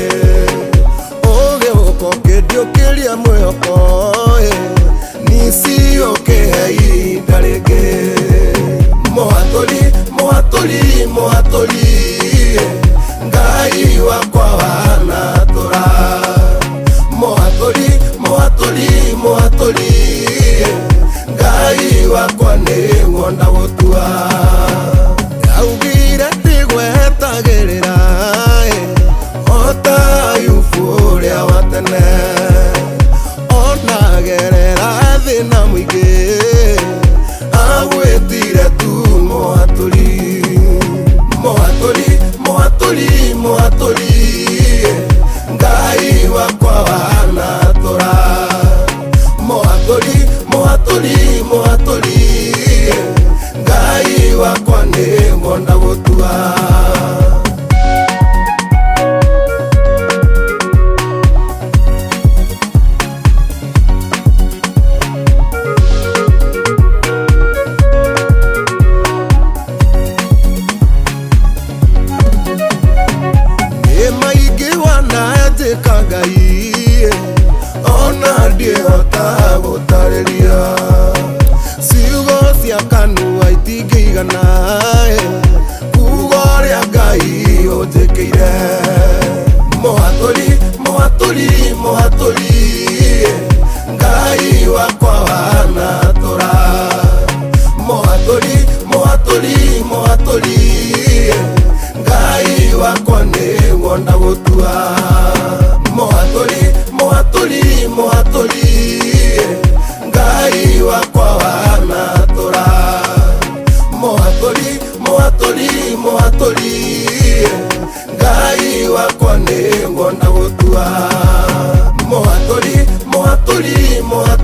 Ũgĩũka ũkĩndiũkĩria mwĩhoko, nici ũkĩhe ihinda rĩngĩ. Mũhatũri, mũhatũri, mũhatũri, Ngai wakwa wanatũra. Mũhatũri, mũhatũri, mũhatũri, Ngai wakwa nĩguo ndagũtua. Ndaugire ndigwetagĩrĩra, o ta Ayubu ũrĩa wa tene. Onagerera thĩna mũingĩ, agwĩtire tu mũhatũri. Mũhatũri, mũhatũri, mũhatũri, Ngai wakwa wanatũra. Mũhatũri, mũhatũri, mũhatũri, Ngai wakwa nĩguo ndagũtua. Nĩ maingĩ wananjĩka Ngai, ona ndĩhota gũtarĩria. Ciugo cia kanua itingĩigana, kuuga ũrĩa Ngai ũnjĩkĩire. Mũhatũri, mũhatũri, mũhatũri, Ngai wakwa wanatũra. Mũhatũri, mũhatũri, mũhatũri, Ngai wakwa nĩguo ndagũtua. Mũhatũri, mũhatũri, mũhatũri, Ngai wakwa wanatũra.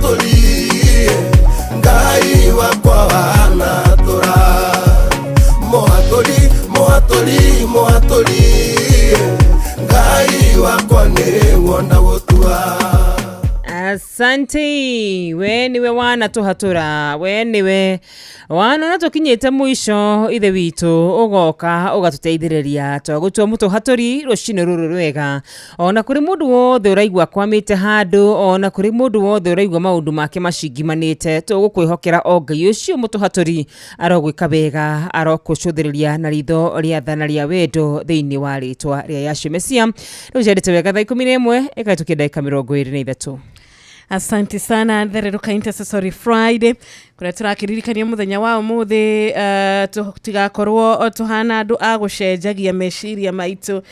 Mũhatũri Ngai wakwa wanatũra Mũhatũri Mũhatũri Mũhatũri Ngai wakwa nĩwona gũtua. Asante, we niwe wana tuhatura, we niwe wana tukinyite mwisho ithe witu ugoka ugatuteithĩrĩria twagũtua mũtũhatũri rũcinĩ rũrũ rwega. Ona kũrĩ mũndũ wothe ũraigua akwamĩte handũ, ona kũrĩ mũndũ wothe ũraigua maũndũ make macingimanĩte, tũgũkwĩhokera o Ngai ũcio mũtũhatũri arogwĩka wega, arokũcũthĩrĩria na ritho rĩa tha na rĩa wendo thĩinĩ wa rĩtwa rĩa Yahshua Mesia. Rĩu ciendete wega thaa 11 ĩkahĩtũkia ndagĩka 23. Asante sana Thereruka Intercessory Friday kuria turakiririkania muthenya wa umuthi tutigakorwo tuhana andu a gucenjagia meciria maitu.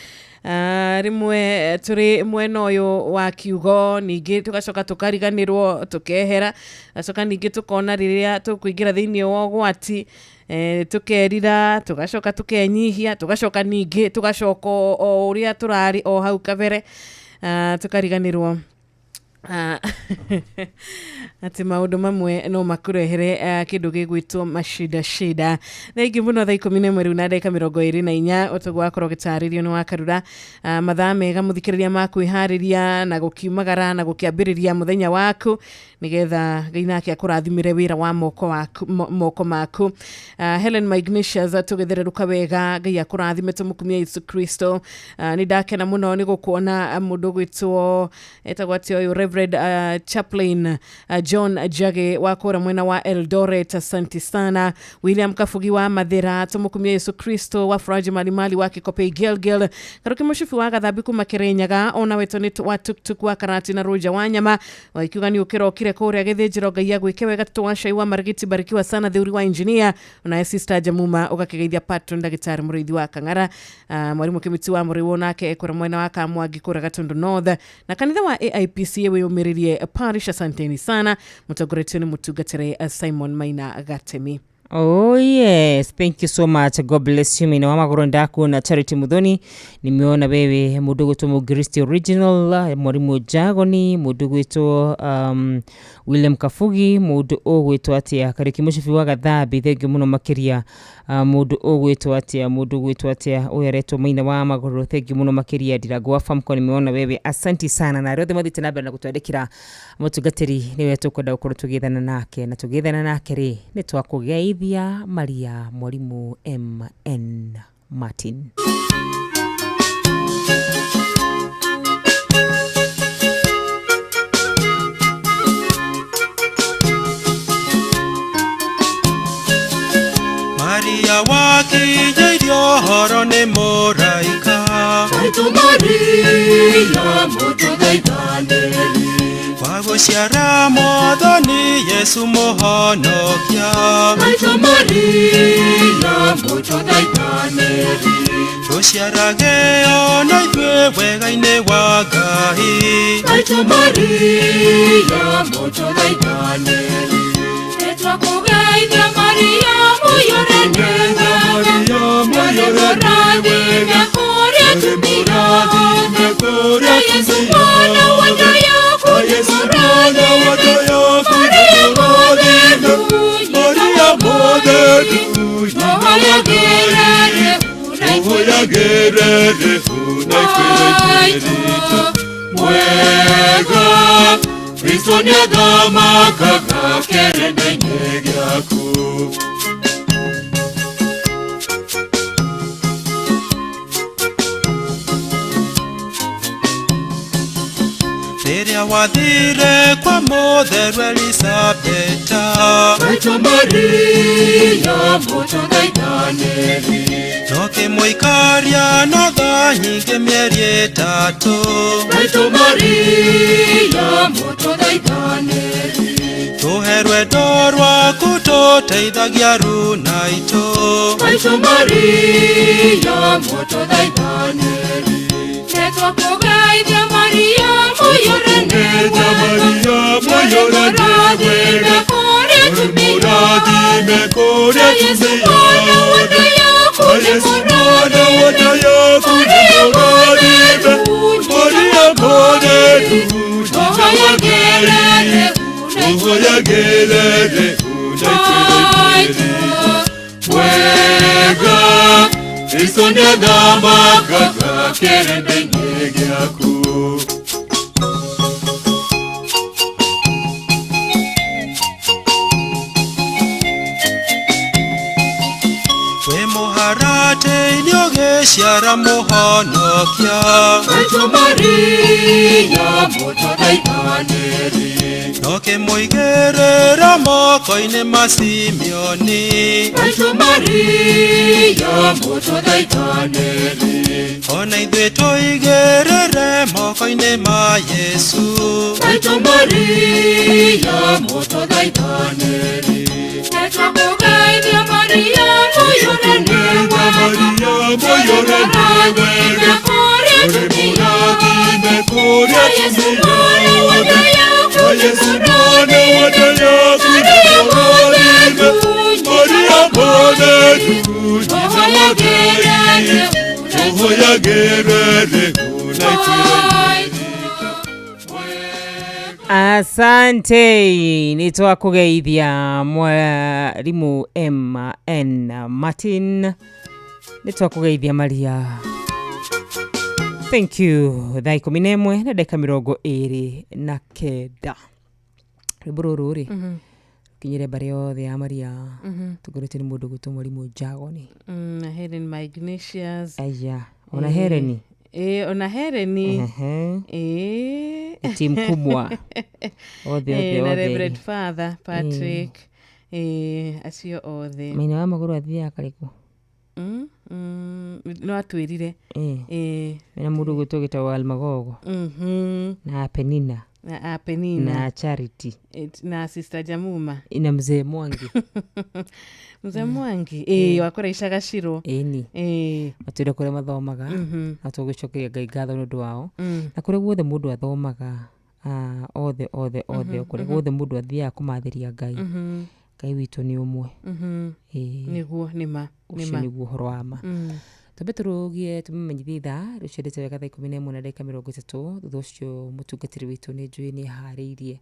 Rimwe turi mwena uyu wa kiugo, ningi tugacoka tukariganirwo tukehera, gacoka ningi tukona riria tukuingira thiini wa ugwati, tukerira, tugacoka tukenyihia, tugacoka ningi tugacoka o uria turari o hau kabere, tukariganirwo ati maundu mamwe no makurehere kindu gigwitwo mashida shida. Thengi muno thaa 11 riu na ndagika 24 utugu wakorwo gitaririo ni wakarura. Mathaa mega muthikiriria ma kwihariria na gukiumagara na gukiambiriria muthenya waku nigetha Ngai nake akurathimire wira wa moko waku, moko maku. Helen Magnesius tugithereruka wega, Ngai akurathime tumukumia Yesu Kristo. Ni ndakena muno ni gukuona mundu gwitwo etagwo ati uyu Reverend Chaplain John Jage wa kura mwena wa Eldoret, asante sana. William Kafugi wa Mathira tumukumia Yesu Kristo wa Furaji Malimali wa Kikopey Gilgil, Karuki Mushifi wa Gathambi kuma Kirinyaga, ona wetu ni wa tuktuk wa Karati na Ruja wa Nyama waikiuga ni ukirokire kuria githinjiro Ngai agwike wega. Tutu wa Cai wa Marigiti barikiwa sana thiuri wa engineer, ona sister Jamuma ugakigeithia patron ndagitari Muriithi wa Kang'ara, mwarimu Kimiti wa Muriwo nake ekura mwena wa Kamwangi kura Gatundu North, na kanitha wa AIPCA wiyumiririe parish, asanteni sana. Mutongoretio ni mutungatire Simon Maina Gatemi. Oh yes, thank you so much. God bless you. Mina wama ndaku na Charity Muthoni. Nimeona wewe mudogo tu Mugristi original, mwalimu Jagoni, mudogo wetu William Kafugi, mudu ogwetu atia Kariki Mushifi wa Gathambi, thank you muno makiria. Mudu ogwetu atia, mudu ogwetu atia uyu aretwo Maina wa Maguru, thank you muno makiria. Ndiragwa famko, nimeona wewe, asanti sana. Na riothe mathiite na mbere na gutwandikira mutungatiri niwe tukwenda gukorwo tugithana nake, na tugithana nake ri ni twakugeithia Maria Mwalimu MN Martin. Maria wakinyĩirio ũhoro nĩ mũraika, Maitũ Maria mũtũthaithanĩri, wa gũciara Mwathani Yesu mũhonokia. Maitũ Maria mũtũthaithanĩri, tũciarage ona ithuĩ wega-inĩ wa Ngai. Maitũ Maria mũtũthaithanĩri, nĩtwakũgeithia Maria mũiyũre nĩ wega, mũrathime kũrĩa atumia othe, na Yesu mwana wa nda yaku nĩ mũrathime. Maria mũtheru, Maria mũtheru, tũhoyagĩre tũhoyagĩre na ithuĩ mwega. Kristo nĩathamakaga kĩrĩndĩ-inĩ gĩaku. Rĩrĩa wathire kwa mũtheru Elisabeta, Maitũ Maria mũtũthaithanĩri, tũkĩmũikaria na tha nyingĩ mĩeri 3. Maitũ Maria mũtũthaithanĩri, tũhe rwendo rwaku tũteithagia runa itũ. Maitũ Maria mũtũthaithanĩri, nĩtwakũgeithia Maria mũiyũre nĩ wega, mũrathime kũrĩa atumia othe, na Yesu mwana wa nda yaku nĩ mũrathime. Maria mũtheru, tũhoyagĩre Wega Kristo nĩathamakaga kĩrĩndĩ-inĩ gĩaku. Wĩ mũharatĩ-inĩ ũgĩciara mũhonokia. Maitũ Maria mũtũthaithanĩri. Nokĩmũigĩrĩra moko-inĩ ma Simeoni. Maitũ Maria mũtũthaithanĩri. Ona ithuĩ tũigĩrĩre moko-inĩ ma Yesu. Maitũ Maria mũtũthaithanĩri. Nĩtwakũgeithia Maria mũiyũre nĩ wega, Mũiyũre nĩ wega, kũrĩa ũrĩ mũrathime kũrĩa Yesu atumia mwana wa othe. nda yaku Na Yesu mwana wa nda yaku nĩ mũrathime. Maria mũtheru, nyina wa Ngai, tũhoyagĩre rĩu na ituĩro. Asante, nĩtwakũgeithia mwalimu MN Martin, nĩtwakũgeithia Maria. Thank you. Thaa 11 na ndagĩka 29. Rwĩmbo rũrũ rĩ kinyĩre mbarĩ yothe ya Maria. Tũkoretwo nĩ mũndũ gwĩtwo mwarimũ Jagoni. Na Helen ma Ignatius. Aya, ona Hereni. Ona Hereni. Ehe. Team kubwa. Othe, othe, Na othe. Reverend Father Patrick. Acio othe. Maina wa magũrũ athiaga karĩkũ? No atwĩrire. Mena mũndũ gwĩtwo gĩtagwo Almagogo. Na Penina. Na Apenina. Na Charity. Na Sister Jamuma. Na mzee Mwangi. Mzee Mwangi. Wakora icagacirwo. Ĩni. Matwĩre kũrĩa mathomaga. Na tũgũcokeria Ngai ngatho nĩ ũndũ wao. Na kũrĩa guothe mũndũ athomaga, othe othe othe, kũrĩa guothe mũndũ athiaga kũmathĩria Ngai. Ngai witũ nĩ ũmwe. Nĩguo nĩma. Ũcio Nĩma. nĩguo ũhoro wa ma. Twambe tũrũgie tũmũmenyithie ithaa rũciarĩte wega thaa 11 na ndagĩka 30. Thutha ũcio mũtungatĩri witũ nĩ njũĩ nĩ aharĩirie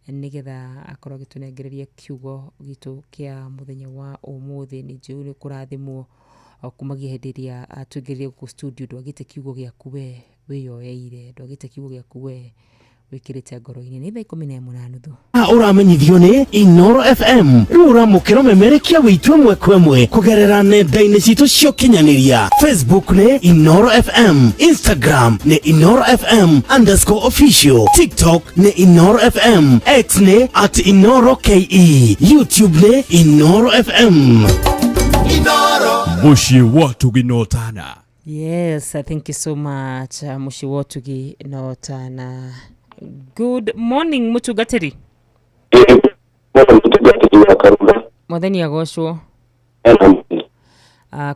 nĩgetha akorwo agĩtũnengereria kiugo gitũ kĩa mũthenya wa ũmũthĩ. Nĩ njũĩ nĩ kũrathimwo o kumagia hĩndĩ ĩrĩa atũingĩrire gũkũ studio. Ndwagĩte kiugo gĩaku we wĩyoeire, ndwagĩte kiugo gĩaku we wĩkĩrĩte ngoro-inĩ. Nĩ thaa 11:30. Ũramenyithio nĩ Inoro FM. Rĩu ũramũkĩra ũmemerekia wĩitũ ĩmwe kwa ĩmwe kũgerera nenda-inĩ citũ cia ũkinyanĩria. Facebook nĩ Inoro FM, Instagram nĩ Inoro FM underscore official, TikTok nĩ Inoro FM, X nĩ at Inoro KE, YouTube nĩ Inoro FM. Mũciĩ wa Ũtugi na Ũtana. Yes, thank you so much, mũciĩ wa ũtugi na ũtana. Good morning mũtungatĩri. Mwathani agocwo.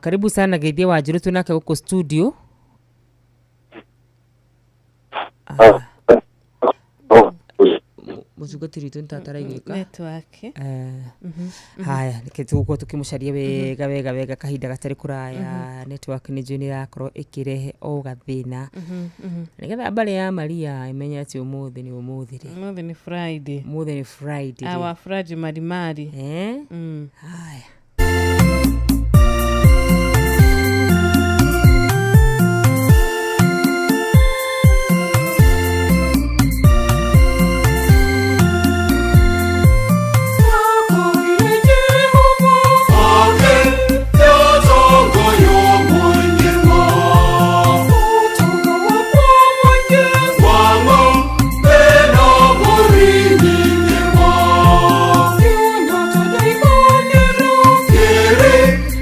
Karibu sana geithia Wanjirũ twĩ nake gũkũ studio. Mũtungatĩri witũ nĩ tataraiguĩka. Network. Haya, reke tũgũkorwo tũkĩmũcaria wega wega wega kahinda gatarĩ kũraya. Network nĩ njũĩ nĩ ĩrakorwo ĩkĩrehe o gathĩna. Nĩgetha mbarĩ ya Maria ĩmenye atĩ ũmũthĩ nĩ ũmũthĩ rĩ. Ũmũthĩ nĩ Friday. Ũmũthĩ nĩ Friday rĩ. Our Friday marimari. Haya. Thank you.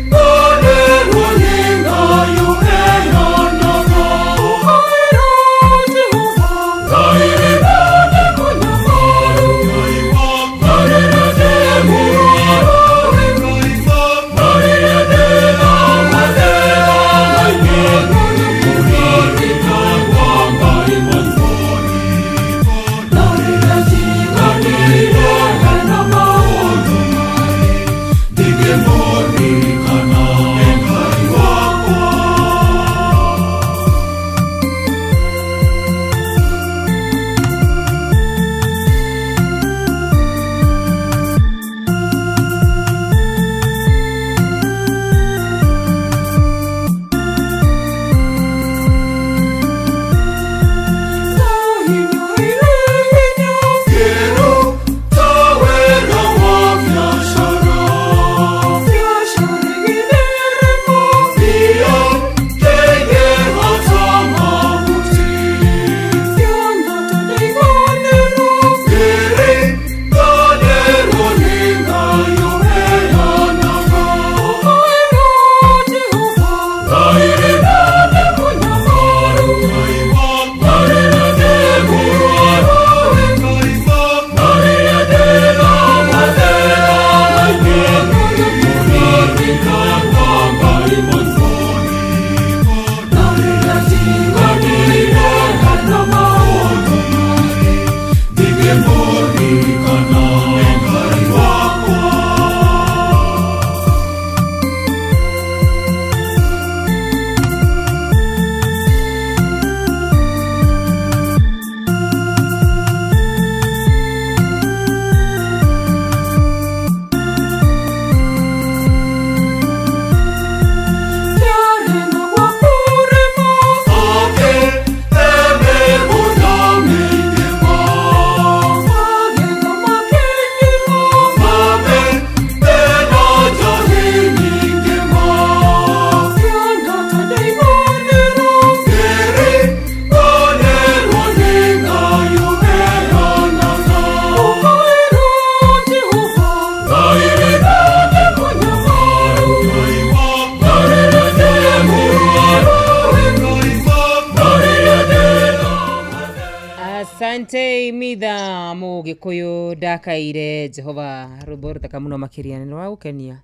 Asante mitha mũgĩkũyũ ndakaire Jehova rwĩmbo rũthaka mũno makĩria nĩ rwagũkenia.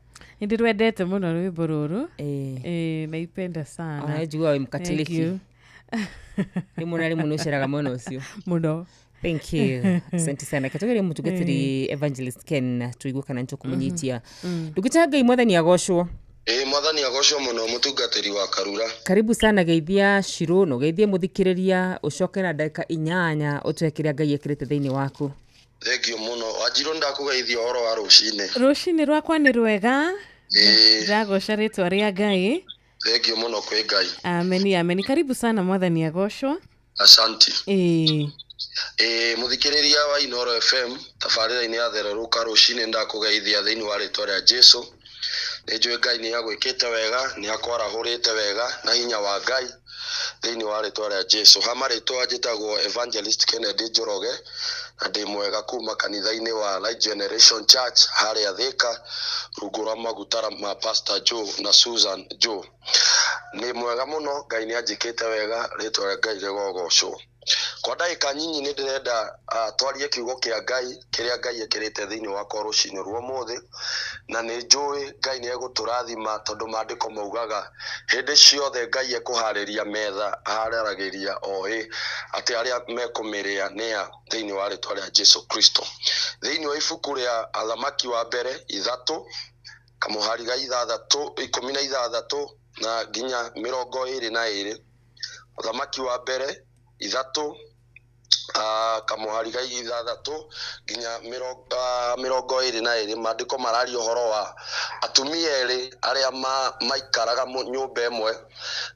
Nĩ ndĩrwendete mũno rwĩmbo rũrũ. Naipenda sana. Ona njiguaga wĩ mũkatoliki. Thank you. Rĩmwe na rĩmwe nĩ ũceraga mwena ũcio. Mũno. Thank you. Asante sana. Ketũgerie mũtungatĩri Evangelist Ken tuigue kana nĩtũkũmũnyitia. Ndungata Ngai mwathani agocwo. Ĩĩ mwathani agocwo mũno mũtungatĩri wa Karura. Karibu sana geithia Shirũ na ũgeithie mũthikĩrĩria ũcoke na ndagĩka 8 ũtũhe kĩrĩa Ngai ekĩrĩte thĩinĩ waku. Thank you mũno. Wanjirũ ndakũgeithia ũhoro wa rũcinĩ. Rũcinĩ rwakwa nĩ rwega. Ĩĩ. Ndagoca rĩtwa rĩa Ngai. Thank you mũno kwĩ Ngai. Ameni, ameni. Karibu sana mwathani agocwo. Asanti. Ĩĩ. Ĩĩ mũthikĩrĩria wa Inooro FM tabarĩra-inĩ ya thererũka rũcinĩ ndakũgeithia thĩinĩ wa rĩtwa rĩa Jesu. Nĩ njũĩ Ngai nĩ agwĩkĩte wega, nĩ akwarahũrĩte wega na hinya wa Ngai thĩinĩ wa rĩtwa rĩa Jesu. Ha marĩtwa njĩtagwo Evangelist Kennedy Njoroge na ndĩ mwega kuma kanitha-inĩ wa Light Generation Church harĩa Thĩka rungu rwa maguta ma Pastor Joe na Susan Joe. Nĩ mwega mũno, Ngai nĩ anjĩkĩte wega, rĩtwa rĩa Ngai rĩgogocwo. Kwa ndagĩka nyinyi nĩ ndĩrenda twarie kiugo kĩa Ngai kĩrĩa Ngai ekĩrĩte thĩinĩ wakwa rũcinĩ rwa ũmũthĩ, na nĩ njũĩ Ngai nĩ egũtũrathima tondũ maandĩko maugaga hĩndĩ ciothe Ngai ekũharĩria metha aharagĩria oĩ atĩ arĩa mekũmĩrĩa nĩa thĩinĩ wa rĩtwa rĩa Jesu Kristo. Thĩinĩ wa ibuku rĩa Athamaki wa mbere 3 kamũhari ga 6 16 na nginya 22, Athamaki wa mbere 3 kamũhari ga 6 nginya 22, maandĩko mararia ũhoro wa atumia erĩ arĩa maikaraga nyũmba ĩmwe,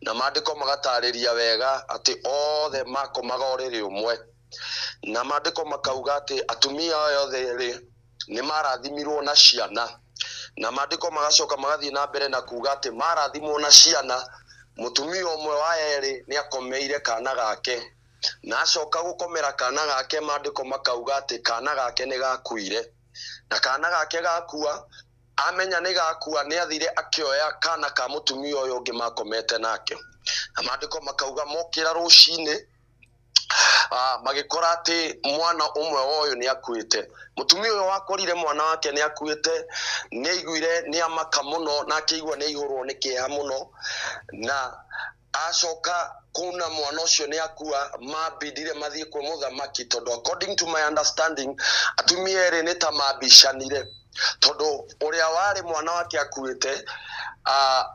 na maandĩko magatarĩria wega atĩ othe makomaga ũrĩrĩ ũmwe, na maandĩko makauga atĩ atumia aya othe erĩ nĩ marathimirwo na ciana, na maandĩko magacoka magathiĩ na mbere na kuga atĩ marathimwo na ciana, mũtumia ũmwe wa erĩ nĩ akomeire kana gake, na acoka gũkomera kana gake maandĩko makauga atĩ kana gake nĩ gakuire, na kana gake gakua amenya nĩ gakua nĩ athire akĩoya kana ka mũtumia ũyũ ũngĩ makomete nake, na maandĩko makauga mokĩra rũcinĩ magĩkora atĩ mwana ũmwe wa ũyũ nĩ akuĩte. Mũtumia ũyũ wakorire mwana wake nĩ akuĩte nĩ aiguire nĩ amaka mũno na akĩigua nĩ aihũrwo nĩ kĩeha mũno, na acoka kuna mwana ũcio nĩ akua mambindire mathiĩ kwĩ mũthamaki, tondũ according to my understanding atumia erĩ nĩ ta mambicanire, tondũ ũrĩa warĩ mwana wake akuĩte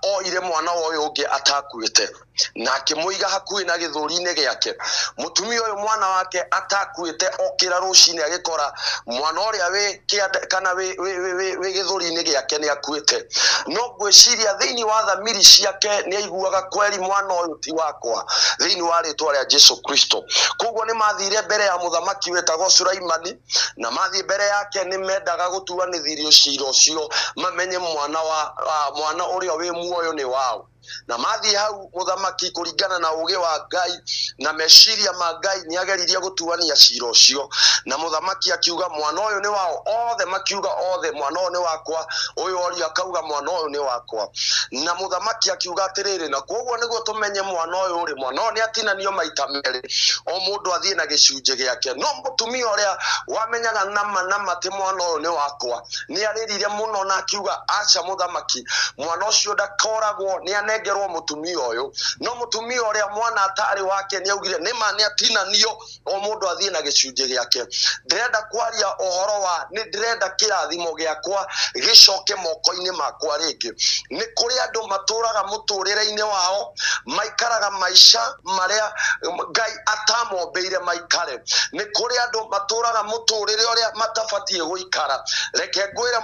oire mwana wa ũyũ ũngĩ atakuĩte na akĩmũiga hakuhĩ na gĩthũri-inĩ gĩake. Mũtumia ũyũ mwana wake atakuĩte okĩra rũcinĩ agĩkora mwana ũrĩa wĩ kĩande kana wĩ gĩthũri-inĩ gĩake nĩ akuĩte. No ngwĩciria thĩinĩ wa thamiri ciake nĩ aiguaga kweri mwana ũyũ ti wakwa thĩinĩ wa rĩtwa rĩa Jesu Kristo. Koguo nĩ mathire mbere ya mũthamaki wetagwo Sulaimani, na mathiĩ mbere yake nĩ mendaga gũtuanĩthirio cira ũcio mamenye mwana wa mwana ũrĩa wĩ muoyo nĩ wao. Na mathiĩ hau mũthamaki kũringana na ũgĩ wa Ngai na meciria ma Ngai nĩ ageririe gũtuania cira ũcio, na mũthamaki akiuga mwana ũyũ nĩ wao, othe makiuga othe mwana ũyũ nĩ wakwa, ũyũ oria akauga mwana ũyũ nĩ wakwa, na mũthamaki akiuga atĩrĩrĩ, na koguo nĩguo tũmenye mwana ũyũ rĩ, mwana ũyũ nĩ atinanio maita merĩ, o mũndũ athiĩ na gĩcunjĩ gĩake. No mũtumia ũrĩa wamenyaga nama nama atĩ mwana ũyũ nĩ wakwa nĩ arĩrire mũno na akiuga aca mũthamaki, mwana ũcio ndakoragwo nĩ anengerwo mũtumia ũyũ. No mũtumia ũrĩa mwana atarĩ wake nĩ augire nĩ ma nĩ atinanio, o mũndũ athiĩ na gĩcunjĩ gĩake. Ndĩrenda kwaria ũhoro wa nĩ ndĩrenda kĩrathimo gĩakwa gĩcoke moko-inĩ makwa rĩngĩ. Nĩ kũrĩ andũ matũraga mũtũrĩre-inĩ wao maikaraga maica marĩa Ngai atamombĩire maikare. Nĩ kũrĩ andũ matũraga mũtũrĩre ũrĩa matabatiĩ gũikara. Reke ngwĩre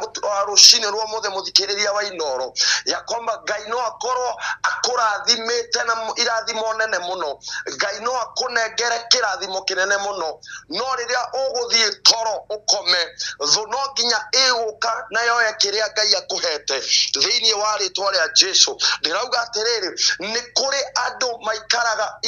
rũcinĩ rwa ũmũthĩ mũthikĩrĩria wa Inooro ya kwamba Ngai no akorwo akũrathimĩte na irathimo nene mũno, Ngai no akũnengere kĩrathimo kĩnene mũno, no rĩrĩa ũgũthiĩ toro ũkome thũ no nginya ĩgũka na yoe kĩrĩa Ngai akũhete thĩinĩ wa rĩtwa rĩa Jesu. Ndĩrauga atĩrĩrĩ, nĩ kũrĩ andũ maikaraga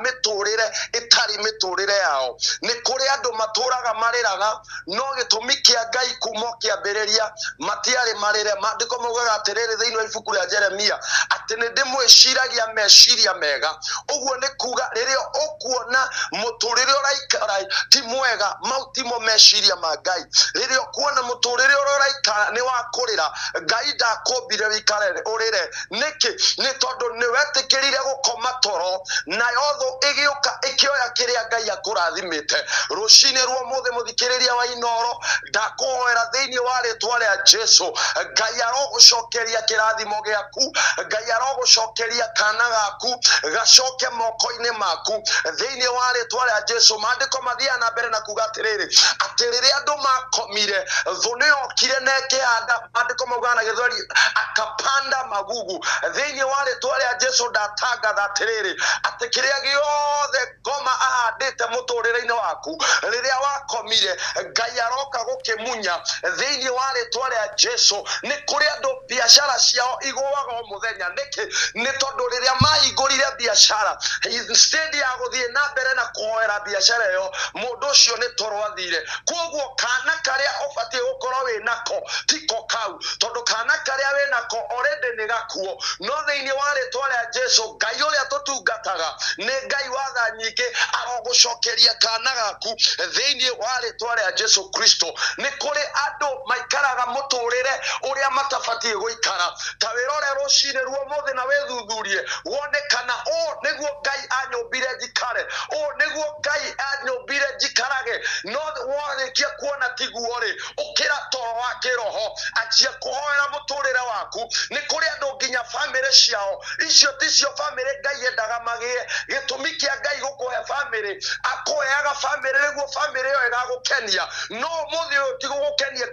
mĩtũrĩre ĩtarĩ mĩtũrĩre yao, nĩ kũrĩ andũ matũraga marĩraga no gĩtũmi kĩa Ngai kuma kĩambĩrĩria matiarĩ marĩre. Maandĩko maugaga atĩrĩrĩ thĩinĩ wa ibuku rĩa Jeremia atĩ nĩ ndĩmwĩciragia meciria mega. Ũguo nĩ kuga rĩrĩa ũkuona mũtũrĩre ũraikara ti mwega, mau timo meciria ma Ngai. Rĩrĩa ũkuona mũtũrĩre ũrĩa ũraikara nĩ wa kũrĩra, Ngai ndakũmbire wĩikare ũrĩre. Nĩkĩ? Nĩ tondũ nĩ wetĩkĩrire gũkoma toro, nayo thũ ĩgĩũka ĩkĩoya kĩrĩa Ngai akũrathimĩte. Rũcinĩ rwa ũmũthĩ mũthikĩrĩria wa Inooro, ndakũhoera thĩinĩ wa rĩtwa rĩa Jesu, Ngai arogũcokeria kĩrathimo gĩaku, Ngai arogũcokeria kana gaku gacoke moko-inĩ maku thĩinĩ wa rĩtwa rĩa Jesu. Maandĩko mathiaga na mbere na kuga atĩrĩrĩ, atĩ rĩrĩa andũ makomire, thũ nĩyokire na ĩkĩhanda, maandĩko maugaga na Gĩthweri akapanda magugu. Thĩinĩ wa rĩtwa rĩa Jesu ndatangatha atĩrĩrĩ, atĩ kĩrĩa gĩothe ngoma ahandĩte mũtũrĩre-inĩ waku rĩrĩa wakomire, Ngai aroka gũkĩmunya thĩinĩ wa rĩtwa rĩa Jesu. Nĩ kũrĩ andũ biacara ciao igũaga o mũthenya. Nĩkĩ? Nĩ tondũ rĩrĩa mahingũrire biacara, instead ya gũthiĩ na mbere na kũhoera biacara ĩyo, mũndũ ũcio nĩ toro athire. Koguo kana karĩa ũbatiĩ gũkorwo wĩ nako tiko kau, tondũ kana karĩa wĩ nako already nĩ gakuo. No thĩinĩ wa rĩtwa rĩa Jesu, Ngai ũrĩa tũtungataga nĩ Ngai wa tha nyingĩ, arogũcokeria kana gaku thĩinĩ wa rĩtwa rĩa Jesu Kristo. Nĩ kũrĩ andũ maikaraga mũtũrĩre ũrĩa matabatiĩ gũikara. Ta wĩrore rũcinĩ rwa ũmũthĩ na wĩthuthurie wone kana ũũ nĩguo Ngai anyũmbire njikare, ũũ nĩguo Ngai anyũmbire njikarage. No warĩkia kuona tiguo rĩ, ũkĩra toro wa kĩroho, anjia kũhoera mũtũrĩre waku. Nĩ kũrĩ andũ nginya bamĩrĩ ciao icio ticio bamĩrĩ Ngai endaga magĩe. Gĩtũmi kĩa Ngai gũkũhe bamĩrĩ, akũheaga bamĩrĩ nĩguo bamĩrĩ ĩyo ĩgagũkenia, no ũmũthĩ ũyũ ti gũgũkenia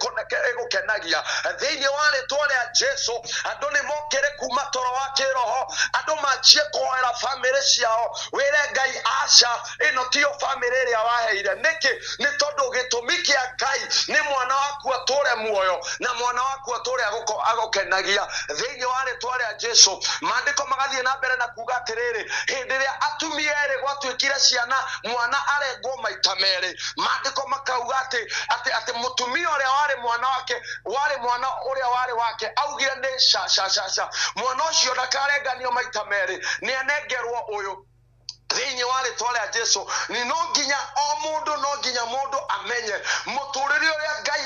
ĩgũkenagia. Thĩinĩ wa rĩtwa rĩa Jesu, andũ nĩ mokĩre kuma toro wa kĩroho, andũ manjie kũhoera bamĩrĩ ciao. Wĩre Ngai, aca, ĩno tiyo bamĩrĩ ĩrĩa waheire. Nĩkĩ? Nĩ tondũ gĩtũmi kĩa Ngai nĩ mwana waku atũre muoyo na mwana waku atũre agũkenagia. Thĩinĩ wa rĩtwa rĩa Jesu, maandĩko magathiĩ na mbere na kuga atĩrĩrĩ, hĩndĩ ĩrĩa atumia erĩ gwatuĩkire ciana, mwana arengwo maita merĩ, maandĩko makauga atĩ atĩ atĩ mũtumia ũrĩa warĩ mwana wake, warĩ mwana ũrĩa warĩ wake, augire nĩ ca ca ca ca, mwana ũcio ndakarenganio maita merĩ, nĩ anengerwo ũyũ. Thĩinĩ wa rĩtwa rĩa Jesu, ni no nginya o mũndũ, no nginya mũndũ amenye mũtũrĩre ũrĩa Ngai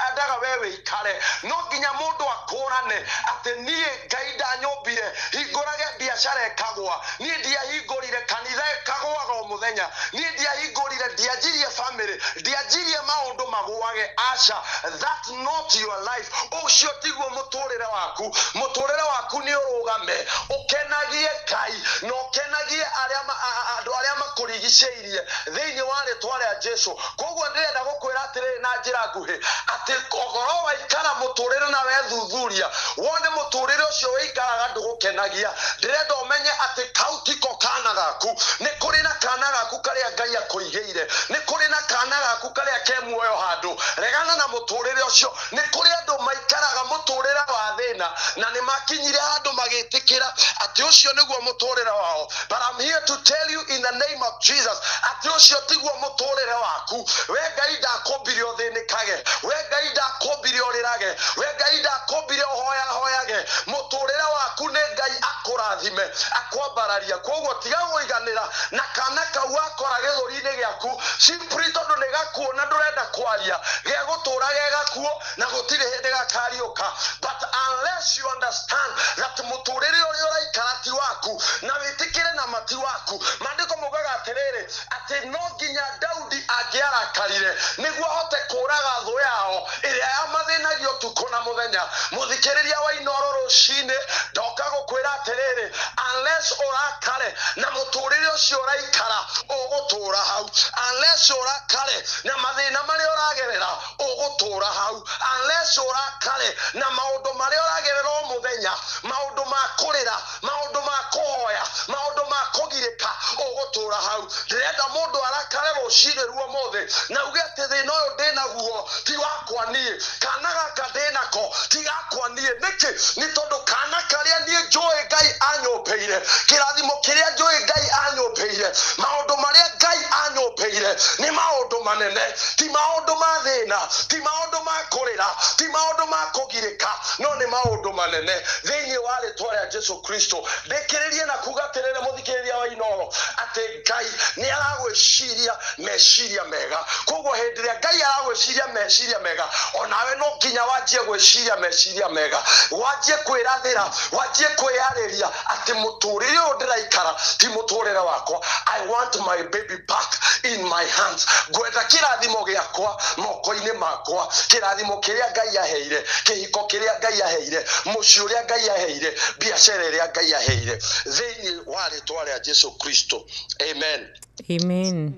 endaga we wĩikare. No nginya mũndũ akũrane atĩ niĩ Ngai ndanyũmbire hingũrage biacara ĩkagũa, niĩ ndiahingũrire kanitha ĩkagũaga o mũthenya, niĩ ndiahingũrire, ndianjirie family, ndianjirie maũndũ magũage. Aca, that not your life. Ũcio tiguo mũtũrĩre waku. Mũtũrĩre waku nĩ ũrũgame, ũkenagie Ngai na ũkenagie andũ arĩa makũrigicĩirie thĩinĩ wa rĩtwa rĩa Jesu. Koguo ndĩrenda gũkwĩra atĩrĩrĩ na njĩra nguhĩ, atĩ ũkorwo waikara mũtũrĩre na wethuthuria wone mũtũrĩre ũcio wĩikaraga ndũgũkenagia, ndĩrenda ũmenye atĩ kau tiko kana gaku. Nĩ kũrĩ na kana gaku karĩa Ngai akũigĩire, nĩ kũrĩ na kana gaku karĩa ke muoyo handũ. Regana na mũtũrĩre ũcio. Nĩ kũrĩ andũ maikaraga mũtũrĩre wa thĩna na nĩ makinyire handũ magĩtĩkĩra atĩ ũcio nĩguo mũtũrĩre wao. But I'm here to tell you in the name of Jesus atĩ ũcio tiguo mũtũrĩre waku. We Ngai ndakũmbire ũthĩnĩkage, we Ngai ndakũmbire ũrĩrage, we Ngai ndakũmbire ũhoyahoyage. Mũtũrĩre waku nĩ Ngai akũrathime, akwambararia. Koguo tiga kũiganĩra na kana kau wakora gĩthũri-inĩ gĩaku simply tondũ nĩ gakuo na ndũrenda kwaria, gegũtũra ge gakuo na gũtirĩ hĩndĩ gakariũka. But unless you understand that mũtũrĩre ũrĩa ũraikara ti waku na wĩtĩkĩre na mati waku. Maandĩko maugaga atĩrĩrĩ, atĩ no nginya Daudi angĩarakarire nĩguo ahote kũraga thũ yao ĩrĩa yamathĩnagia ũtukũ na mũthenya. Mũthikĩrĩria wa Inooro rũcinĩ, ndoka gũkwĩra atĩrĩrĩ, unless ũrakare na mũtũrĩre ũcio ũraikara, ũgũtũra hau. Unless ũrakare na mathĩna marĩa ũragerera, ũgũtũra hau. Unless ũrakare na maũndũ marĩa ũragerera o mũthenya, maũndũ ma kũrĩra, maũndũ ma kũhoya, maũndũ ma kũgirĩka, ũgũtũra hau. Ndĩrenda mũndũ arakare rũcinĩ rwa ũmũthĩ na uge atĩ thĩna ũyũ ndĩnaguo ti wakwa niĩ, kana gaka ndĩnako ti gakwa niĩ. Nĩkĩ? Nĩ tondũ kana karĩa niĩ njũĩ Ngai anyũmbĩire, kĩrathimo kĩrĩa njũĩ Ngai anyũmbĩire, maũndũ marĩa Ngai anyũmbĩire nĩ maũndũ manene, ti maũndũ ma thĩna, ti maũndũ ma kũrĩra, ti maũndũ ma kũgirĩka, no nĩ maũndũ manene thĩinĩ wa rĩtwa rĩa Jesu Kristo. Ndĩkĩrĩrie na kuga atĩrĩrĩ, mũthikĩrĩria wa Inooro, atĩ Ngai nĩ aragwĩciria meciria mega. Koguo hĩndĩ ĩrĩa Ngai aragwĩciria meciria mega, onawe no nginya wanjie gwĩciria meciria mega, wanjie kwĩrathĩra, wanjie kwĩyarĩria atĩ mũtũrĩre ũyũ ndĩraikara ti mũtũrĩre wakwa. I want my baby back in my hands. Ngwenda kĩrathimo gĩakwa moko-inĩ makwa, kĩrathimo kĩrĩa Ngai aheire, kĩhiko kĩrĩa Ngai aheire, mũciĩ ũrĩa Ngai aheire, biacara ĩrĩa Ngai aheire, thĩinĩ wa rĩtwa rĩa Jesu Kristo. Amen. Amen.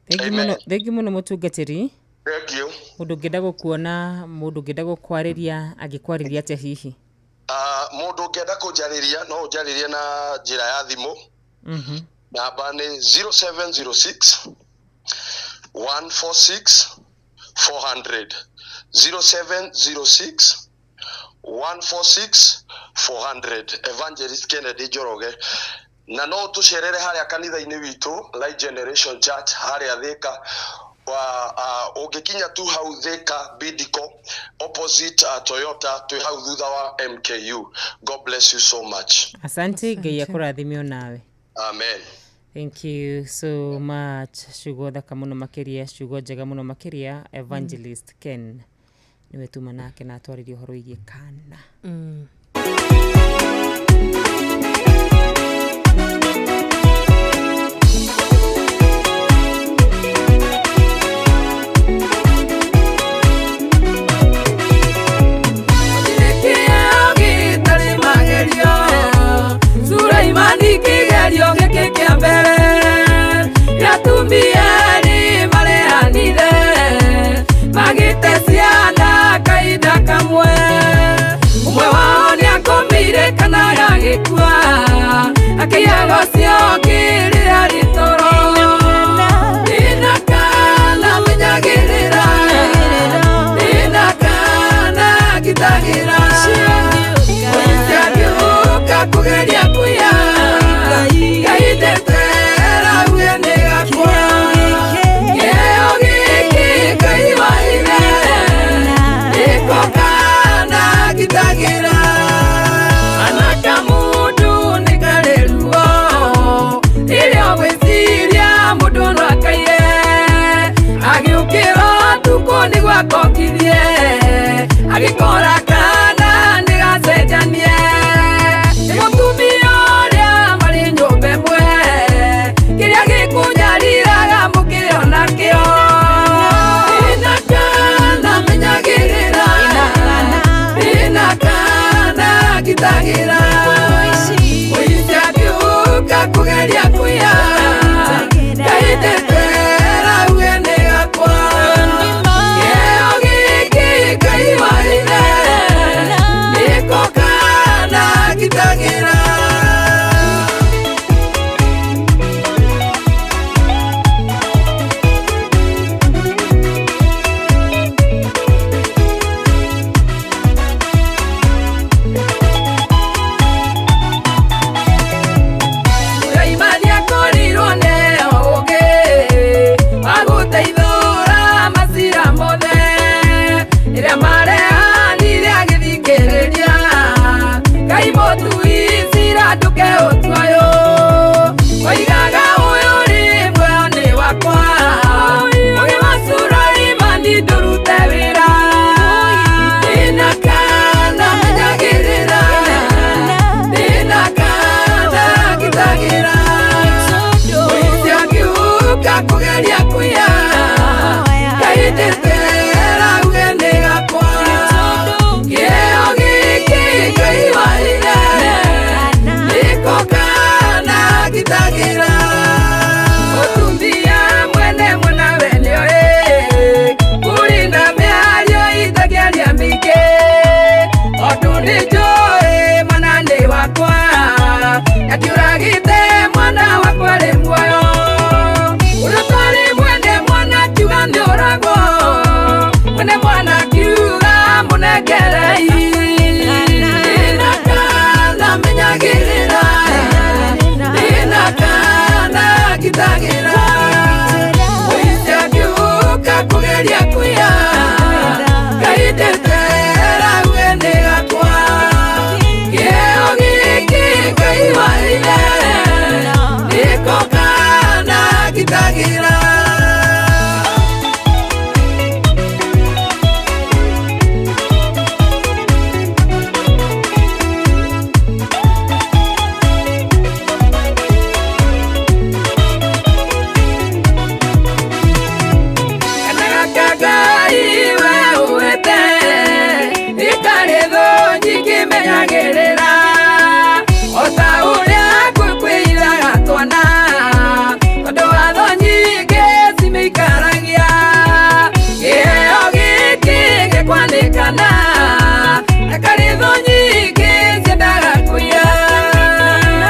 Thengi Amen. mũno, thengi mũno mũtungatĩri. Thank you. Mũndũ ũngĩenda gũkuona, mũndũ ũngĩenda gũkwarĩria, angĩkwarĩria atĩa hihi? Mũndũ ũngĩenda kũnjarĩria no ũnjarĩrie na njĩra ya thimũ. Namba nĩ 0706 146 400, 0706 146 400. Evangelist Kennedy Njoroge. Na no tũcerere harĩa kanitha-inĩ witũ Light Generation Church harĩa Thika. Wa ũngĩkinya tu hau Thika Bidco opposite Toyota, twĩ hau thutha wa MKU. God bless you so much. Asante, Ngai akũrathime onawe. Amen. Thank you so much. Ciugo thaka mũno makĩria, ciugo njega mũno makĩria. Evangelist Ken nĩwe tuma nake na atwarĩria ũhoro wĩgiĩ kana. Kĩo gĩtarĩ magerio, Sulaimani kĩgerio gĩkĩ kĩa mbere, gĩatumia erĩ marehanire, magĩte ciana kahinda kamwe. Ũmwe wao nĩakomire kana agĩkua, akĩiyaga ũcio ũngĩ rĩrĩa arĩ toro. Ndĩna kana menyagĩrĩra, ndĩna kana ngitagĩra, mũici angĩũka kũgeria kũiya, Ngai ndetera uge nĩ gakwa. Kĩheo gĩkĩ Ngai waheire, nĩko kana ngitagĩra. Kana mũndũ nĩ karĩ ruo, rĩrĩa ũgwĩciria mũndũ no akaiye, agĩũkĩra ũtukũ nĩguo akongithie, agĩkora kana nĩ gacenjanie. Nĩ mũtumia ũrĩa marĩ nyũmba ĩmwe, kĩrĩa gĩkũnyariraga mũkĩo nakĩo. Ndĩna kana menyagĩrĩra, ndĩna kana ngitagĩra, mũici angĩũka kũgeria kũiya, Ngai ndetera uge nĩ gakwa. Kĩheo gĩkĩ Ngai waheire, nĩko kana ngitagĩra. Sulaimani akorirwo nĩ ũũgĩ wa gũteithũra macira mothe, ĩrĩa marehanire agĩthikĩrĩria. Ngai mũtui cira ndũke ũtuayũ, oigaga ũyũ rĩ muoyo nĩ wakwa, ũgĩ wa Sulaimani ndũrute wĩra. Ndĩna kana menyagĩrĩra, ndĩna kana ngitagĩra, mũici angĩũka kũgeria kũiya, Ngai ndetera uge nĩ gakwa. Kĩheo gĩkĩ Ngai waheire, nĩko kana ngitagĩra. Mũtumia mwene mwanawe nĩoĩ, kũrĩ na mĩario itangĩaria mĩingĩ, tondũ nĩnjũĩ mwana nĩ wakwa, na ndiũragĩte mwana wakwa rĩ muoyo. Ũrĩa ũtarĩ mwene Na karĩ thũ nyingĩ ciendaga kũiya.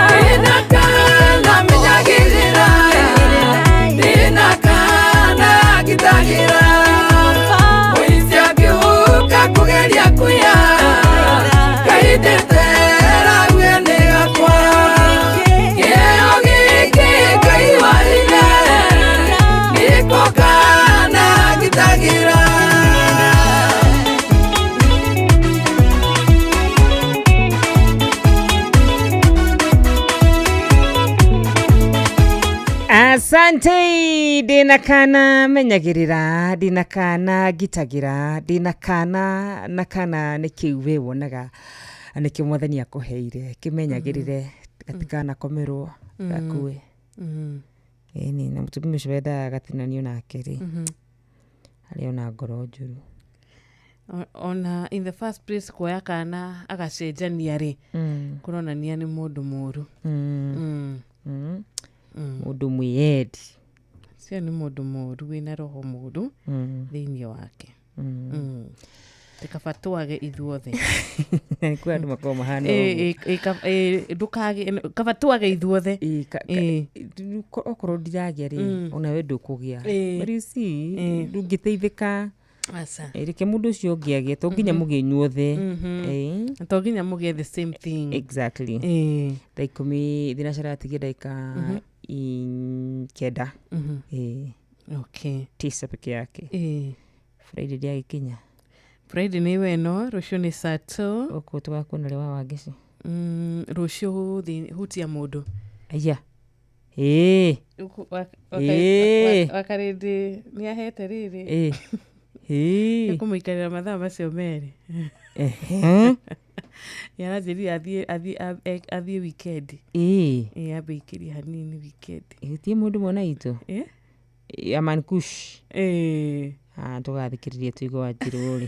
Ndĩna kana menyagĩrĩra, ndĩna kana ngitagĩra. Mũici angĩũka kũgeria kũiya, Ngai ndetera uge nĩ gakwa. Kĩheo gĩkĩ Ngai waheire, nĩko kana ngitagĩra. Asante, ndĩna kana menyagĩrĩra, ndĩna kana ngitagĩra, ndĩna kana na kana nĩ kĩu we wonaga nĩkĩo mwathani akũheire, kĩmenyagĩrĩre gatikanakomerwo gakue. Ĩni na mũtumia ũcio wendaga gatinanio nake rĩ, arĩ ona ngoro njũru. Ona in the first place kuoya kana agacenjania rĩ, kũronania nĩ mũndũ mũru. Mũndũ mwĩyendi. Cio nĩ mũndũ mũru wĩna roho mũru thĩinĩ wake. Ti kaba twage ithuothe. Nĩ kwĩ andũ makoragwo mahana ũguo. Ndũkage, kaba twage ithuothe. Okorwo ndiragĩa rĩ, ona we ndũkũgĩa. But you see, ndũngĩteithĩka. Aca. Reke mũndũ ũcio ũngĩ agĩe, to nginya mũgĩe inyuothe. To nginya mũgĩe the same thing. Exactly. Thaa 10 thinacara atigie ndagĩka 9. Okay. 9 peke yake. Friday ndĩagĩkinya. Friday nĩ weno, rũciũ nĩ Sato. Gũkũ tũgakuona rĩ wa Wangeci? Rũciũ hutia mũndũ. Aya. Wakarĩndĩ nĩ ahete rĩrĩ. Nĩkũmũikarĩra mathaa macio merĩ. Nĩaranjĩrire athiĩ weekend. Ambe aikĩrie hanini weekend. Hutia mũndũ mwana witũ? Aman Kush. Tũgathikĩrĩria tũigue Wanjirũ rĩ.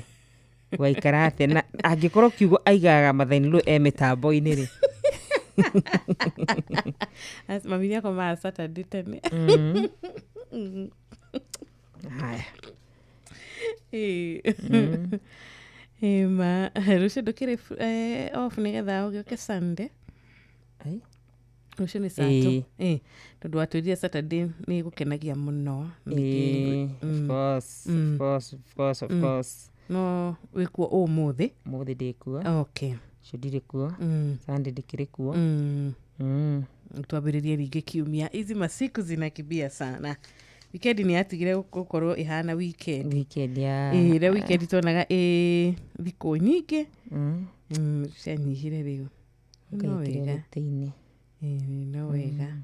Waikara atĩa na angĩkorwo kiugo aigaga Mathani e mĩtambo-inĩ rĩ. Mami nĩakomaga Saturday tene. Haya. Ma rũciũ ndũkĩrĩ off nĩgetha ũgĩũke Sunday. Rũciũ nĩ Sato. Tondũ watwĩrire Saturday nĩ ĩgũkenagia mũno. Of course, of course, of course, of course. No wĩkuo ũmũthĩ? Ũmũthĩ ndĩkuo. Okay. Rũciũ ndirĩ kuo. Sunday ndĩkĩrĩ kuo. Twambĩrĩrie rĩngĩ kiumia. Hizi masiku zinakimbia sana. Weekend nĩ yatigire gũkorwo ĩhana weekend. Weekend ya Ĩrĩa weekend tuonaga ĩ thikũ nyingĩ. Cianyihire rĩu. No wega. No wega.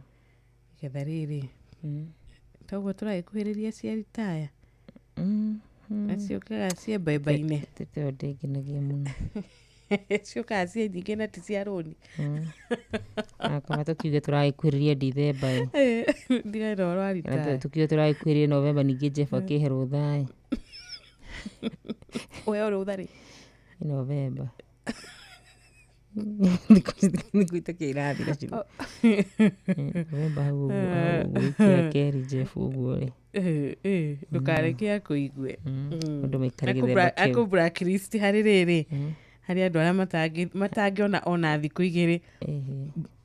Getha rĩrĩ. Toguo tũragĩkuhĩrĩria cia ritaya. Ciũkaga ciĩ mbembe-inĩ. Tete ndĩngenagia mũno. Ciũkaga ciĩ nyingĩ na ti cia rũni. Kaba tũkiuge tũragĩkuhĩrĩria Dithemba ĩ. Ndigane na ũhoro wa ritaya. Tũkiuge tũragĩkuhĩrĩria Novemba ningĩ Jeff akĩhe rũtha ĩ. Ũheo rũtha rĩ? Nĩ Novemba. Thikũ itakĩrĩ irathira cio. Novemba hau ũguo wiki ya kerĩ Jeff ũguo rĩ. Ndũkareke akũigue. Andũ maikare gĩthemba kĩu. Akũ blacklist harĩ rĩrĩ. Harĩ andũ arĩa matangĩona ona thikũ igĩrĩ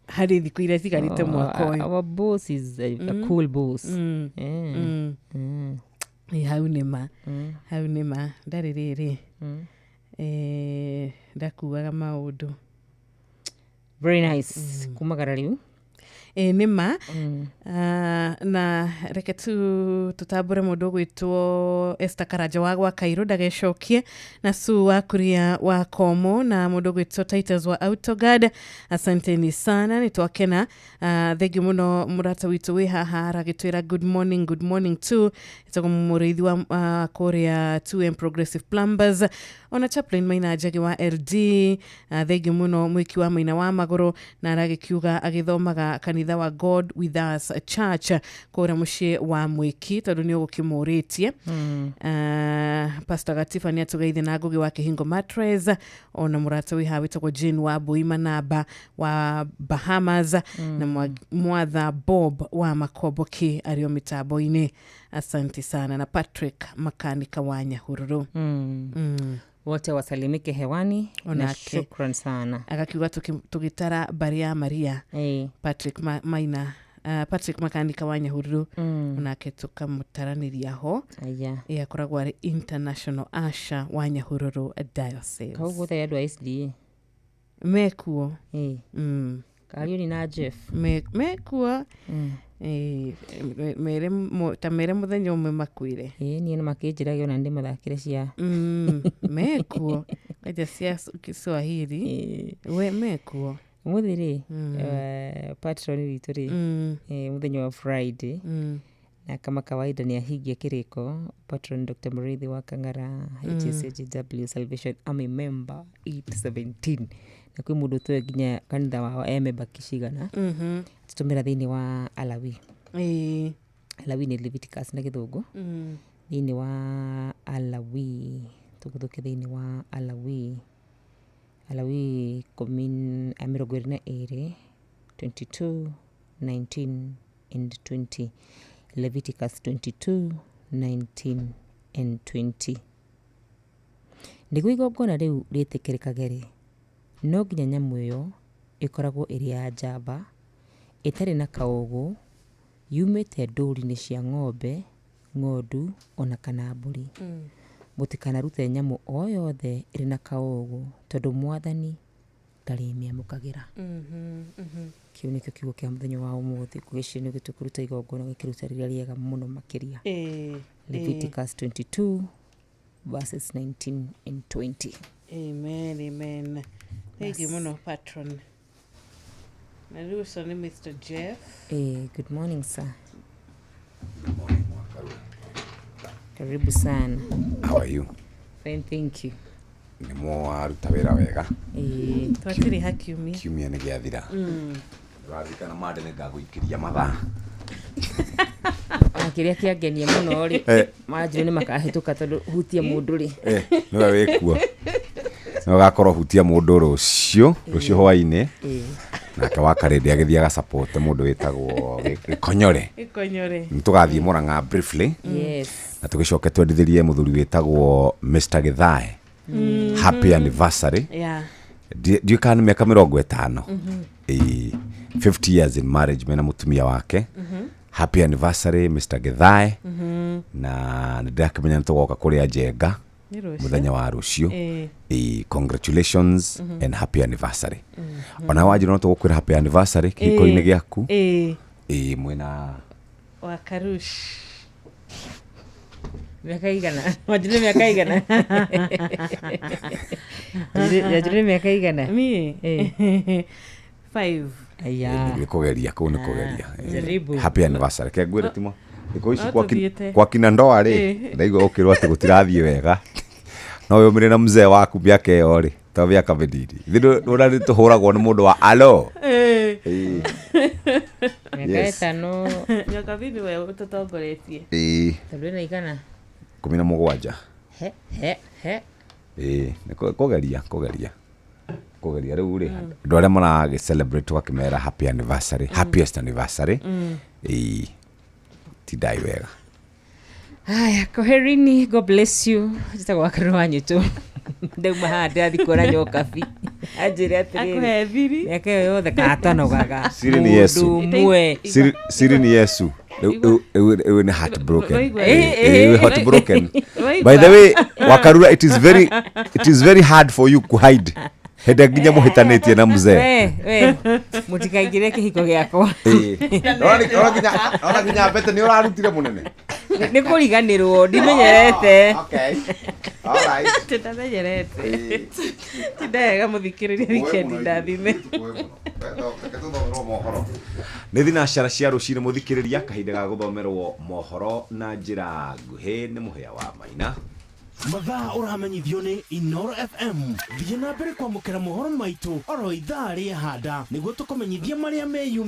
harĩ thikũ iria cigarĩte mwaka ũyũ. Our boss is a cool boss. Hau nĩ ma. Hau nĩ ma. Ndarĩ rĩrĩ. Ndakuaga maũndũ. Very nice. Kumagara rĩu. Nĩ ma. Na reke tu tutambũre mũndũ ũgwĩtwo Esther Karanja wa gwa Kairũ ndagecokie, na Sue wa Kuria wa Komo, na mũndũ ũgwĩtwo Titus wa Autoguard. Asanteni sana, nĩ twakena. Thengiũ mũno mũrata witũ wĩ haha aragĩtwĩra good morning, good morning too. Ĩtagwo mũrĩithi wa kũrĩa 2M Progressive Plumbers, ona Chaplain Maina Njagi wa LD. Thengiũ mũno mwĩki wa Maina wa Magũrũ, na aragĩkiuga agĩthomaga kanitha wa God with Us Church kũrĩa mũciĩ wa Mwĩki, tondũ nĩ ũgũkĩmũrĩtie. Pastor Gatifa nĩ atũgeithia na Ngũgĩ wa Kĩhingo Mattress, ona mũrata wĩ haha wĩtagwo Jane wa Mbui Manaba wa Bahamas, na Mwatha Bob wa Makomboki arĩ o mĩtambo-inĩ. Asante sana. Na Patrick Makanika wa Nyahururu. Wote wasalimike hewani na Onake. shukran sana. Agakiuga tugitara mbari ya Maria. Patrick Maina, Patrick Makanika wa Nyahururu, onake tukamũtaraniria ho. Aya. Ĩ akoragwo arĩ international asha wa Nyahururu Diocese. Koguo thai andũ a SDA mekuo. Kariũni na Jeff. Mekuo. Ĩ, mere ta mere mũthenya ũmwe makuire. Ĩ niĩ nĩ makĩnjĩraga ona ndĩmathakĩre cia Mekuo kwanja cia Kiswahili we mekuo. Ũmũthĩ rĩ, patron witũ rĩ, mũthenya wa Friday, na kama kawaida nĩ ahingia kĩrĩko, patron Dr. Mũrĩithi wa Kang'ara, HSHW Salvation Army member 817, na kwĩ mũndũ ũtoĩ nginya kanitha wao e member cigana. Tũtũmĩra thĩinĩ wa Alawi. Alawi nĩ Leviticus na gĩthũngũ. Thĩinĩ wa Alawi, tũgũthũke thĩinĩ wa Alawi, Alawi 22, 22 19 and 20, Leviticus 22 19 and 20. Nĩguo igongona rĩu rĩtĩkĩrĩkage rĩ, no nginya nyamũ ĩyo ĩkoragwo ĩrĩ ya njamba, ĩtarĩ na kaũgũ, yumĩte ndũru-inĩ cia ng'ombe, ng'ondu ona kana mbũri. Mũtikanarute nyamũ o yothe ĩrĩ na kaũgũ tondũ Mwathani ndarĩmĩamũkagĩra. Kĩu nĩkĩo kiugo kĩa mũthenya wa ũmũthĩ. Ngwĩciria nĩguo tũkũruta igongona gĩkĩruta rĩrĩa rĩega mũno makĩria. Leviticus 22 verses 19 and 20. Amen, amen. Thank you mũno patron. Na rĩu ũcio nĩ Mr. Jeff. Good morning sir. Karibu sana. How are you? Fine, thank you. Nĩ mwaruta wĩra wega. Twakĩrĩ ha kiumia. Kiumia nĩ gĩathira. Ũraririkana mande nĩ ngagũikĩria mathaa. Ona kĩrĩa kĩangenia mũno rĩ, manjĩrĩ nĩ makahĩtũka tondũ hutia mũndũ rĩ. Nĩwe wĩkuo. Nĩwe ũgakorwo hutia mũndũ rũciũ, rũciũ hwaĩ-inĩ. Nake wa Karĩndĩ agĩthiĩ agasupport mũndũ wĩtagwo Gĩkonyore. Gĩkonyore. Nĩ tũgathiĩ Mũrang'a briefly. Yes. Na tũgĩcoke twendithĩrie mũthuri wĩtagwo Mr. Githae. Happy anniversary. Ndiũĩ kana nĩ mĩaka 50. 50 years in marriage mena mũtumia wake. Happy anniversary Mr. Githae. Na nĩ ndĩrakĩmenya nĩ tũgoka kũrĩa Njenga Nĩ rũciũ. mũthenya wa rũciũ. Congratulations and happy anniversary. Ona wanjĩra no tũgũkwĩra happy anniversary kĩhiko-inĩ gĩaku. Mwĩna Wa Karush. Mĩaka igana. Wanjĩra mĩaka igana. Wanjĩra mĩaka igana. Niĩ? 5. Aya. Nĩ kũgeria kũu nĩ kũgeria. Jaribu. Happy anniversary. Ke ngwĩre Timo. Thikũ ici No tũthiĩte. kwa kina ndoa rĩ, ndaigua ũkĩrwo atĩ gũtirathiĩ wega. No wĩũmĩre na mzee waku mĩaka ĩyo rĩ, to mĩaka mĩnini. Ithuĩ ndũrona nĩ tũhũragwo nĩ mũndũ wa alo. Mĩaka Yes. ĩtano. Nyokabi nĩwe ũtũtongoretie. Tondũ ĩna igana. 17. He he he. Nĩ kũgeria, kũgeria. Kũgeria rĩu rĩ, andũ arĩa maragĩ celebrate tũgakĩmera happy anniversary, happiest anniversary. Tindai wega. Haya, kwaherini, God bless you. Njĩtagwo Wakarũ wa Nyũtũ. Ndauma haha ndĩrathiĩ kuona Nyokabi. Anjĩre atĩrĩrĩ, Akũhe thiri. mĩaka ĩyo yothe katanogaga. Siri ni Yesu. Mũndũ ũmwe. Siri ni Yesu. Rĩu nĩ heartbroken. Waigua. Rĩu heartbroken. Waigua. By the way, Wakarura, it is very hard for you to hide. Hĩndĩ nginya mũhĩtanĩtie na mzee. We, mũtikaingĩre kĩhiko gĩakwa. Ona nginya mbete nĩ ũrarutire mũnene. Nĩ kũriganĩrwo, ndimenyerete. Okay. All right. Tindamenyerete. Tindega mũthikĩrĩria wikendi ndathime. Nĩ thinacara cia rũcinĩ mũthikĩrĩria, kahinda ga gũthomerwo mohoro na njĩra nguhĩ nĩ mũhĩa wa Maina. Mathaa ũramenyithio nĩ Inoro FM. Thiĩ na mbere kwamũkĩra mohoro maitũ oro ithaa rĩa handa nĩguo tũkũmenyithie marĩa meyumĩrĩtie.